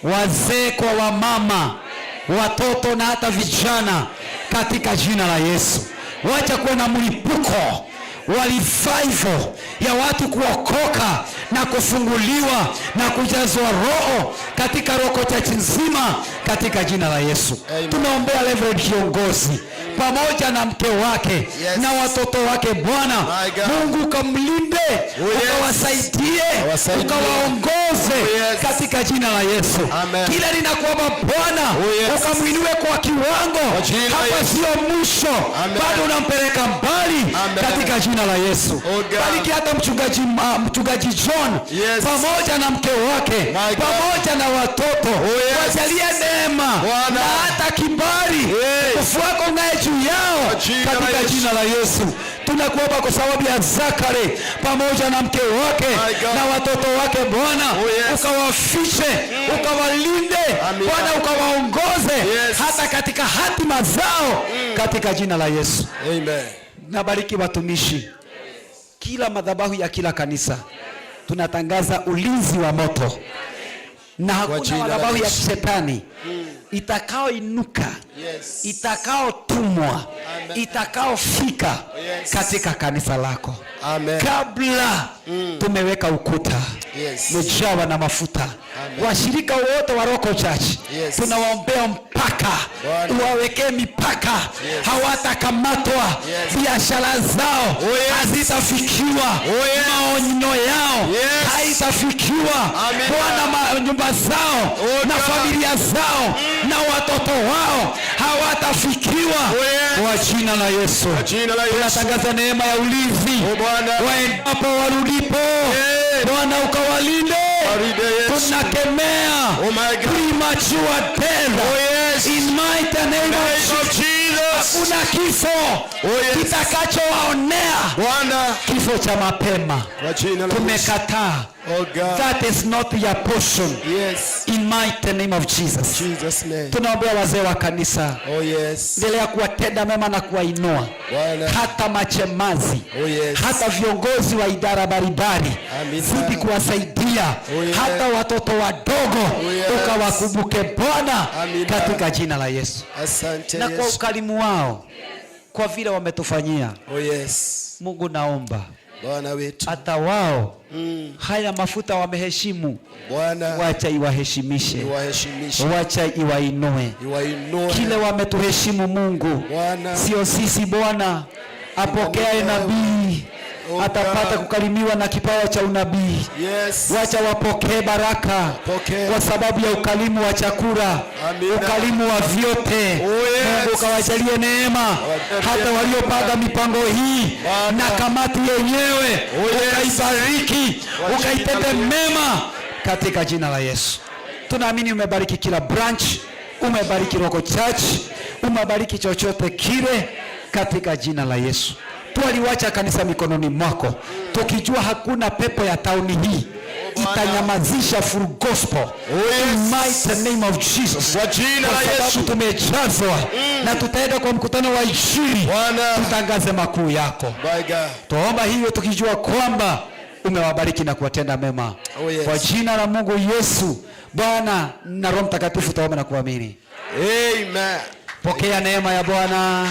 wazee kwa wamama, watoto na hata vijana, katika jina la Yesu. Wacha kuwa na mlipuko wa revival ya watu kuokoka na kufunguliwa na kujazwa Roho katika Roko Church nzima katika jina la Yesu. Tunaombea Reverend kiongozi pamoja na mke wake na watoto wake Bwana. Mungu ukamlinde, ukawasaidie, ukawaongoze katika jina la Yesu. Kila ninakuomba Bwana, ukamwinue kwa kiwango, hapa sio mwisho, bado unampeleka mbali katika jina la Yesu. Bariki hata mchungaji John pamoja na mke wake pamoja na watoto, wajalie neema na hata kibali, utukufu wako ungae juu yao katika jina la Yesu. Tunakuomba kwa sababu ya Zakari pamoja na mke wake na watoto wake Bwana, ukawafiche, ukawalinde Bwana, ukawaongoze hata katika hatima zao katika jina la Yesu. Amen. Nabariki watumishi, kila madhabahu ya kila kanisa tunatangaza ulinzi wa moto, na hakuna madhabahu ya kishetani itakaoinuka, itakaotumwa, itakaofika katika kanisa lako. Amen. Kabla tumeweka ukuta mejawa na mafuta. Washirika wote wa Roko Church tunawaombea mpaka, uwawekee mipaka, hawatakamatwa, biashara zao hazitafikiwa, maonyo yao haitafikiwa Bwana, nyumba zao na familia zao na watoto wao hawatafikiwa kwa jina la Yesu. Tunatangaza neema ya ulinzi waendapo warudipo, Bwana ukawalinde. Tunakemea premature death in mighty name of Jesus. Hakuna kifo kitakachowaonea, kifo cha mapema tumekataa. That is not your portion. In mighty name of Jesus. Tunaombea wazee wa kanisa, endelea kuwatenda mema na kuwainua, hata machemazi, hata viongozi wa idara mbalimbali, zidi kuwasaidia, hata watoto wadogo ukawakumbuke Bwana katika jina la Yesu. Asante Na kwa Yesu. ukarimu wao, kwa vile wametufanyia, Mungu naomba Bwana wetu, hata wao haya mafuta wameheshimu, Bwana, wacha iwaheshimishe, iwaheshimishe, wacha iwainue, iwainue. Kile wametuheshimu Mungu, sio sisi Bwana. Apokeaye nabii atapata kukarimiwa na kipawa cha unabii. Wacha wapokee baraka kwa sababu ya ukarimu wa chakula, ukarimu wa vyote. Mungu kawajalie neema hata waliopanga mipango hii na kamati yenyewe, ukaibariki, ukaitende mema katika jina la Yesu. Tunaamini umebariki kila branch, umebariki Roko Church, umebariki chochote kile katika jina la Yesu. Twaliwacha kanisa mikononi mwako, tukijua hakuna pepo ya tauni hii itanyamazisha full gospel in mighty name of Jesus. Kwa jina la Kwa sababu Yesu. tumejazwa na tutaenda kwa mkutano wa Injili, tutangaze makuu yako. Tuomba hivyo tukijua kwamba umewabariki na kuwatenda mema. Kwa jina la Mungu Yesu Bwana na Roho Mtakatifu tuombe na kuamini. Amen. Pokea neema ya Bwana.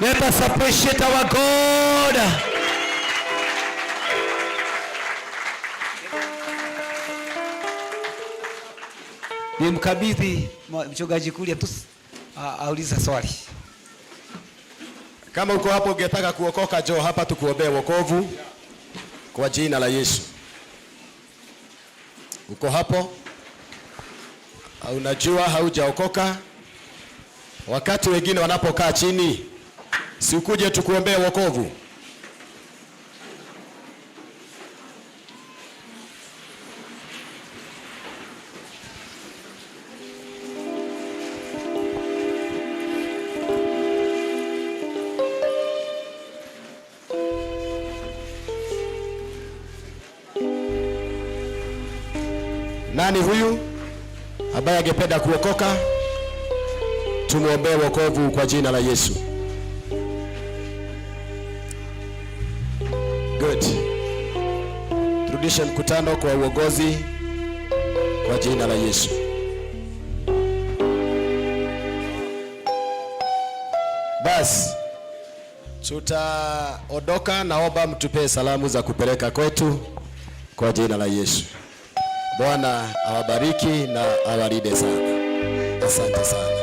Let us appreciate our God. Nimkabidhi mchungaji Kuria tu aulize swali. Kama uko hapo ungetaka kuokoka, njoo hapa tukuombee wokovu kwa jina la Yesu. Uko hapo, unajua haujaokoka, wakati wengine wanapokaa chini, si ukuje tukuombee wokovu? Nani huyu ambaye angependa kuokoka? Tumuombee wokovu kwa jina la Yesu. Good. Turudishe mkutano kwa uongozi kwa jina la Yesu. Basi tutaondoka, naomba mtupee salamu za kupeleka kwetu. kwa jina la Yesu. Bwana awabariki na awalinde sana. Asante sana.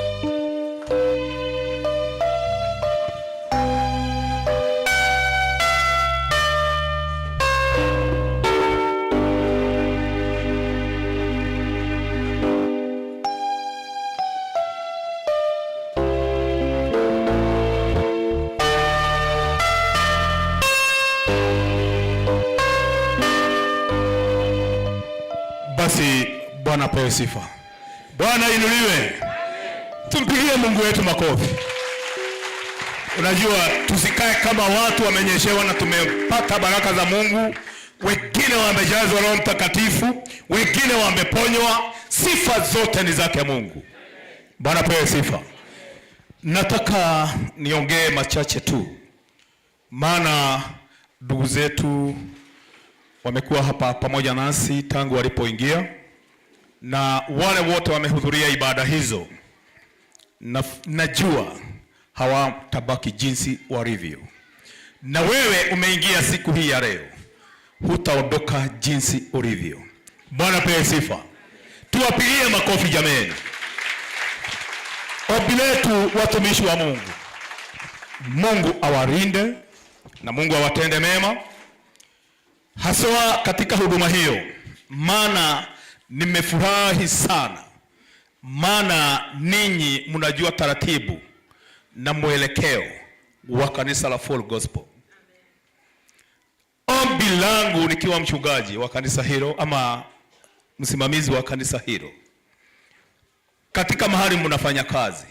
Basi Bwana apewe sifa. Bwana inuliwe. Tumpigie Mungu wetu makofi. Unajua, tusikae kama watu wamenyeshewa na tumepata baraka za Mungu, wengine wamejazwa Roho Mtakatifu, wengine wameponywa. Sifa zote ni zake Mungu. Bwana apewe sifa. Nataka niongee machache tu, maana ndugu zetu wamekuwa hapa pamoja nasi tangu walipoingia, na wale wote wamehudhuria ibada hizo, na najua hawatabaki jinsi walivyo. Na wewe umeingia siku hii ya leo, hutaondoka jinsi ulivyo. Bwana pewe sifa. Tuwapigie makofi jameni. Ombi letu watumishi wa Mungu, Mungu awalinde na Mungu awatende mema, haswa katika huduma hiyo, maana nimefurahi sana, maana ninyi mnajua taratibu na mwelekeo wa kanisa la Full Gospel. Ombi langu nikiwa mchungaji wa kanisa hilo ama msimamizi wa kanisa hilo, katika mahali mnafanya kazi,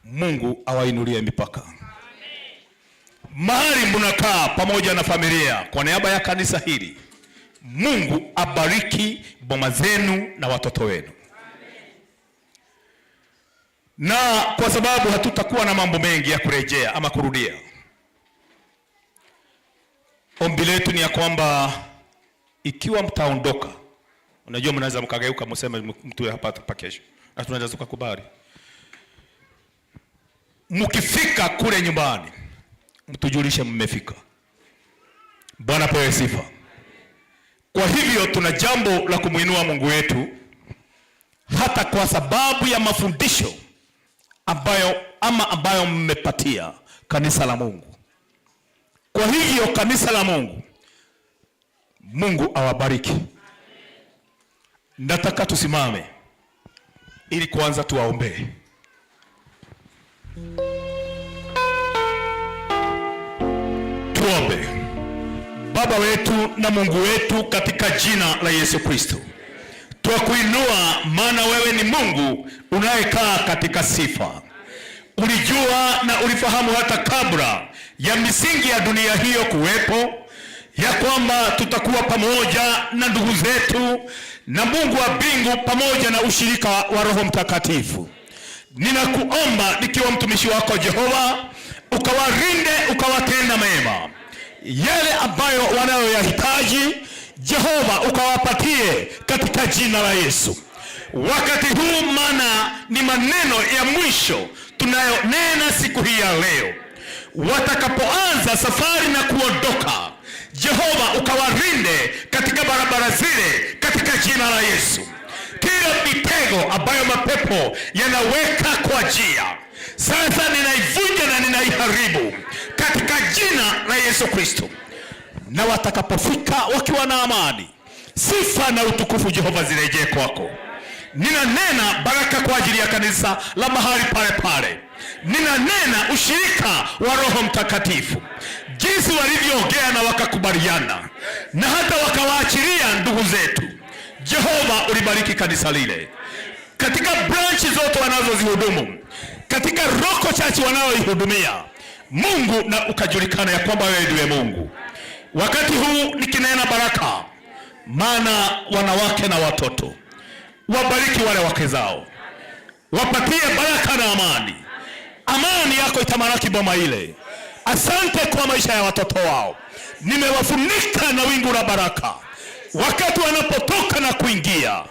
Mungu awainulie mipaka. Mahali mnakaa pamoja na familia, kwa niaba ya kanisa hili, Mungu abariki boma zenu na watoto wenu. Na kwa sababu hatutakuwa na mambo mengi ya kurejea ama kurudia, ombi letu ni ya kwamba ikiwa mtaondoka, unajua mnaweza mkageuka mseme mtu hapa hapa kesho, na tunaweza tukakubali. Mkifika kule nyumbani, mtujulishe mmefika. Bwana pewe sifa. Kwa hivyo tuna jambo la kumuinua Mungu wetu, hata kwa sababu ya mafundisho ambayo mmepatia kanisa la Mungu. Kwa hivyo kanisa la Mungu, Mungu awabariki. Nataka tusimame ili kwanza tuwaombee. Tuombe. Baba wetu na Mungu wetu, katika jina la Yesu Kristo, twakuinua, maana wewe ni Mungu unayekaa katika sifa. Ulijua na ulifahamu hata kabla ya misingi ya dunia hiyo kuwepo, ya kwamba tutakuwa pamoja na ndugu zetu na Mungu wa mbingu pamoja na ushirika wa Roho Mtakatifu. Ninakuomba nikiwa mtumishi wako Jehova, ukawalinde, ukawatenda mema yale ambayo wanayoyahitaji, Jehova ukawapatie katika jina la Yesu. Wakati huu, maana ni maneno ya mwisho tunayonena siku hii ya leo, watakapoanza safari na kuondoka, Jehova ukawalinde katika barabara zile katika jina la Yesu. Kila mitego ambayo mapepo yanaweka kwa njia, sasa ninaivunja na ninaiharibu katika jina la Yesu Kristo. Na watakapofika wakiwa na amani, sifa na utukufu Jehova zirejee kwako. Ninanena baraka kwa ajili ya kanisa la mahali pale pale. Ninanena ushirika wa Roho Mtakatifu, jinsi walivyoongea na wakakubaliana na hata wakawaachilia ndugu zetu. Jehova ulibariki kanisa lile katika branchi zote wanazozihudumu, katika Roko Church wanayoihudumia, Mungu, na ukajulikana ya kwamba wewe ndiwe Mungu. Wakati huu nikinena baraka, maana wanawake na watoto wabariki wale wake zao, wapatie baraka na amani. Amani yako itamalaki boma ile. Asante kwa maisha ya watoto wao, nimewafunika na wingu la baraka wakati wanapotoka na kuingia.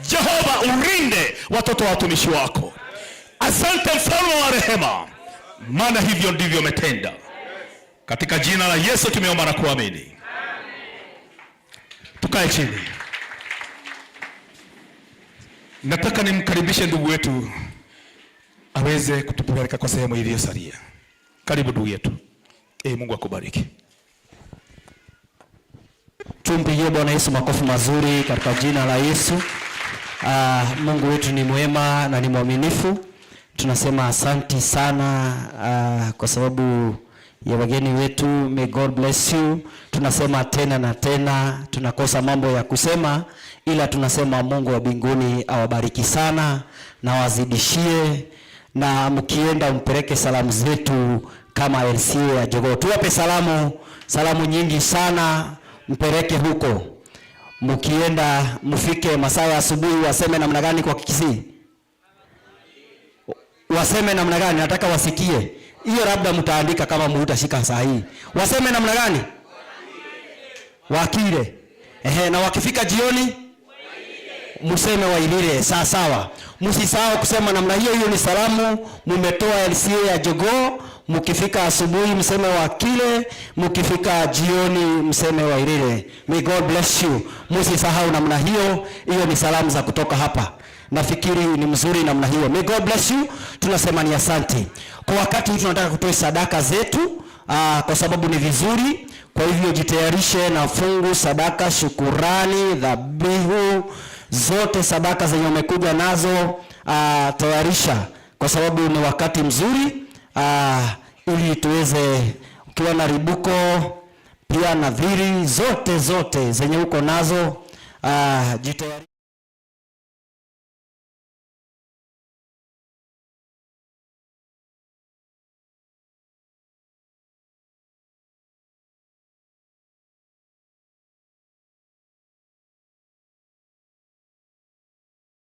Jehova, ulinde watoto wa watumishi wako. Asante mfalme wa rehema, maana hivyo ndivyo umetenda. Katika jina la Yesu tumeomba na kuamini. Tukae chini. Nataka nimkaribishe ndugu wetu aweze kutupeleka kwa sehemu iliyosalia. Karibu ndugu yetu. Mungu akubariki. Tumpigie Bwana Yesu makofi mazuri katika jina la Yesu. Mungu wetu ni mwema na ni mwaminifu. Tunasema asanti sana kwa sababu ya wageni wetu. May God bless you. Tunasema tena na tena, tunakosa mambo ya kusema, ila tunasema Mungu wa mbinguni awabariki sana na wazidishie, na mkienda mpeleke salamu zetu kama LCA ya Jogoo. Tuwape salamu, salamu nyingi sana, mpeleke huko. Mkienda mfike masaa ya asubuhi, waseme namna gani kwa Kikisii? Waseme namna gani? Nataka wasikie hiyo, labda mtaandika kama mutashika saa hii. Waseme namna gani? Wakile. Ehe, na wakifika jioni mseme wailile. Sawa sawa, msisahau kusema namna hiyo. Hiyo ni salamu mumetoa LCA ya Jogoo. Mkifika asubuhi mseme wakile, mkifika jioni mseme wailile. May God bless you. Msisahau namna hiyo. Hiyo ni salamu za kutoka hapa. Nafikiri ni mzuri namna hiyo. May God bless you. Tunasema ni asante. Kwa wakati huu tunataka kutoa sadaka zetu, kwa sababu ni vizuri. Kwa hivyo jitayarishe na fungu, sadaka, shukurani, dhabihu zote, sadaka zenye umekuja nazo, tayarisha, kwa sababu ni wakati mzuri, ili tuweze, ukiwa na ribuko pia nadhiri zote zote zenye uko nazo, jitayarishe.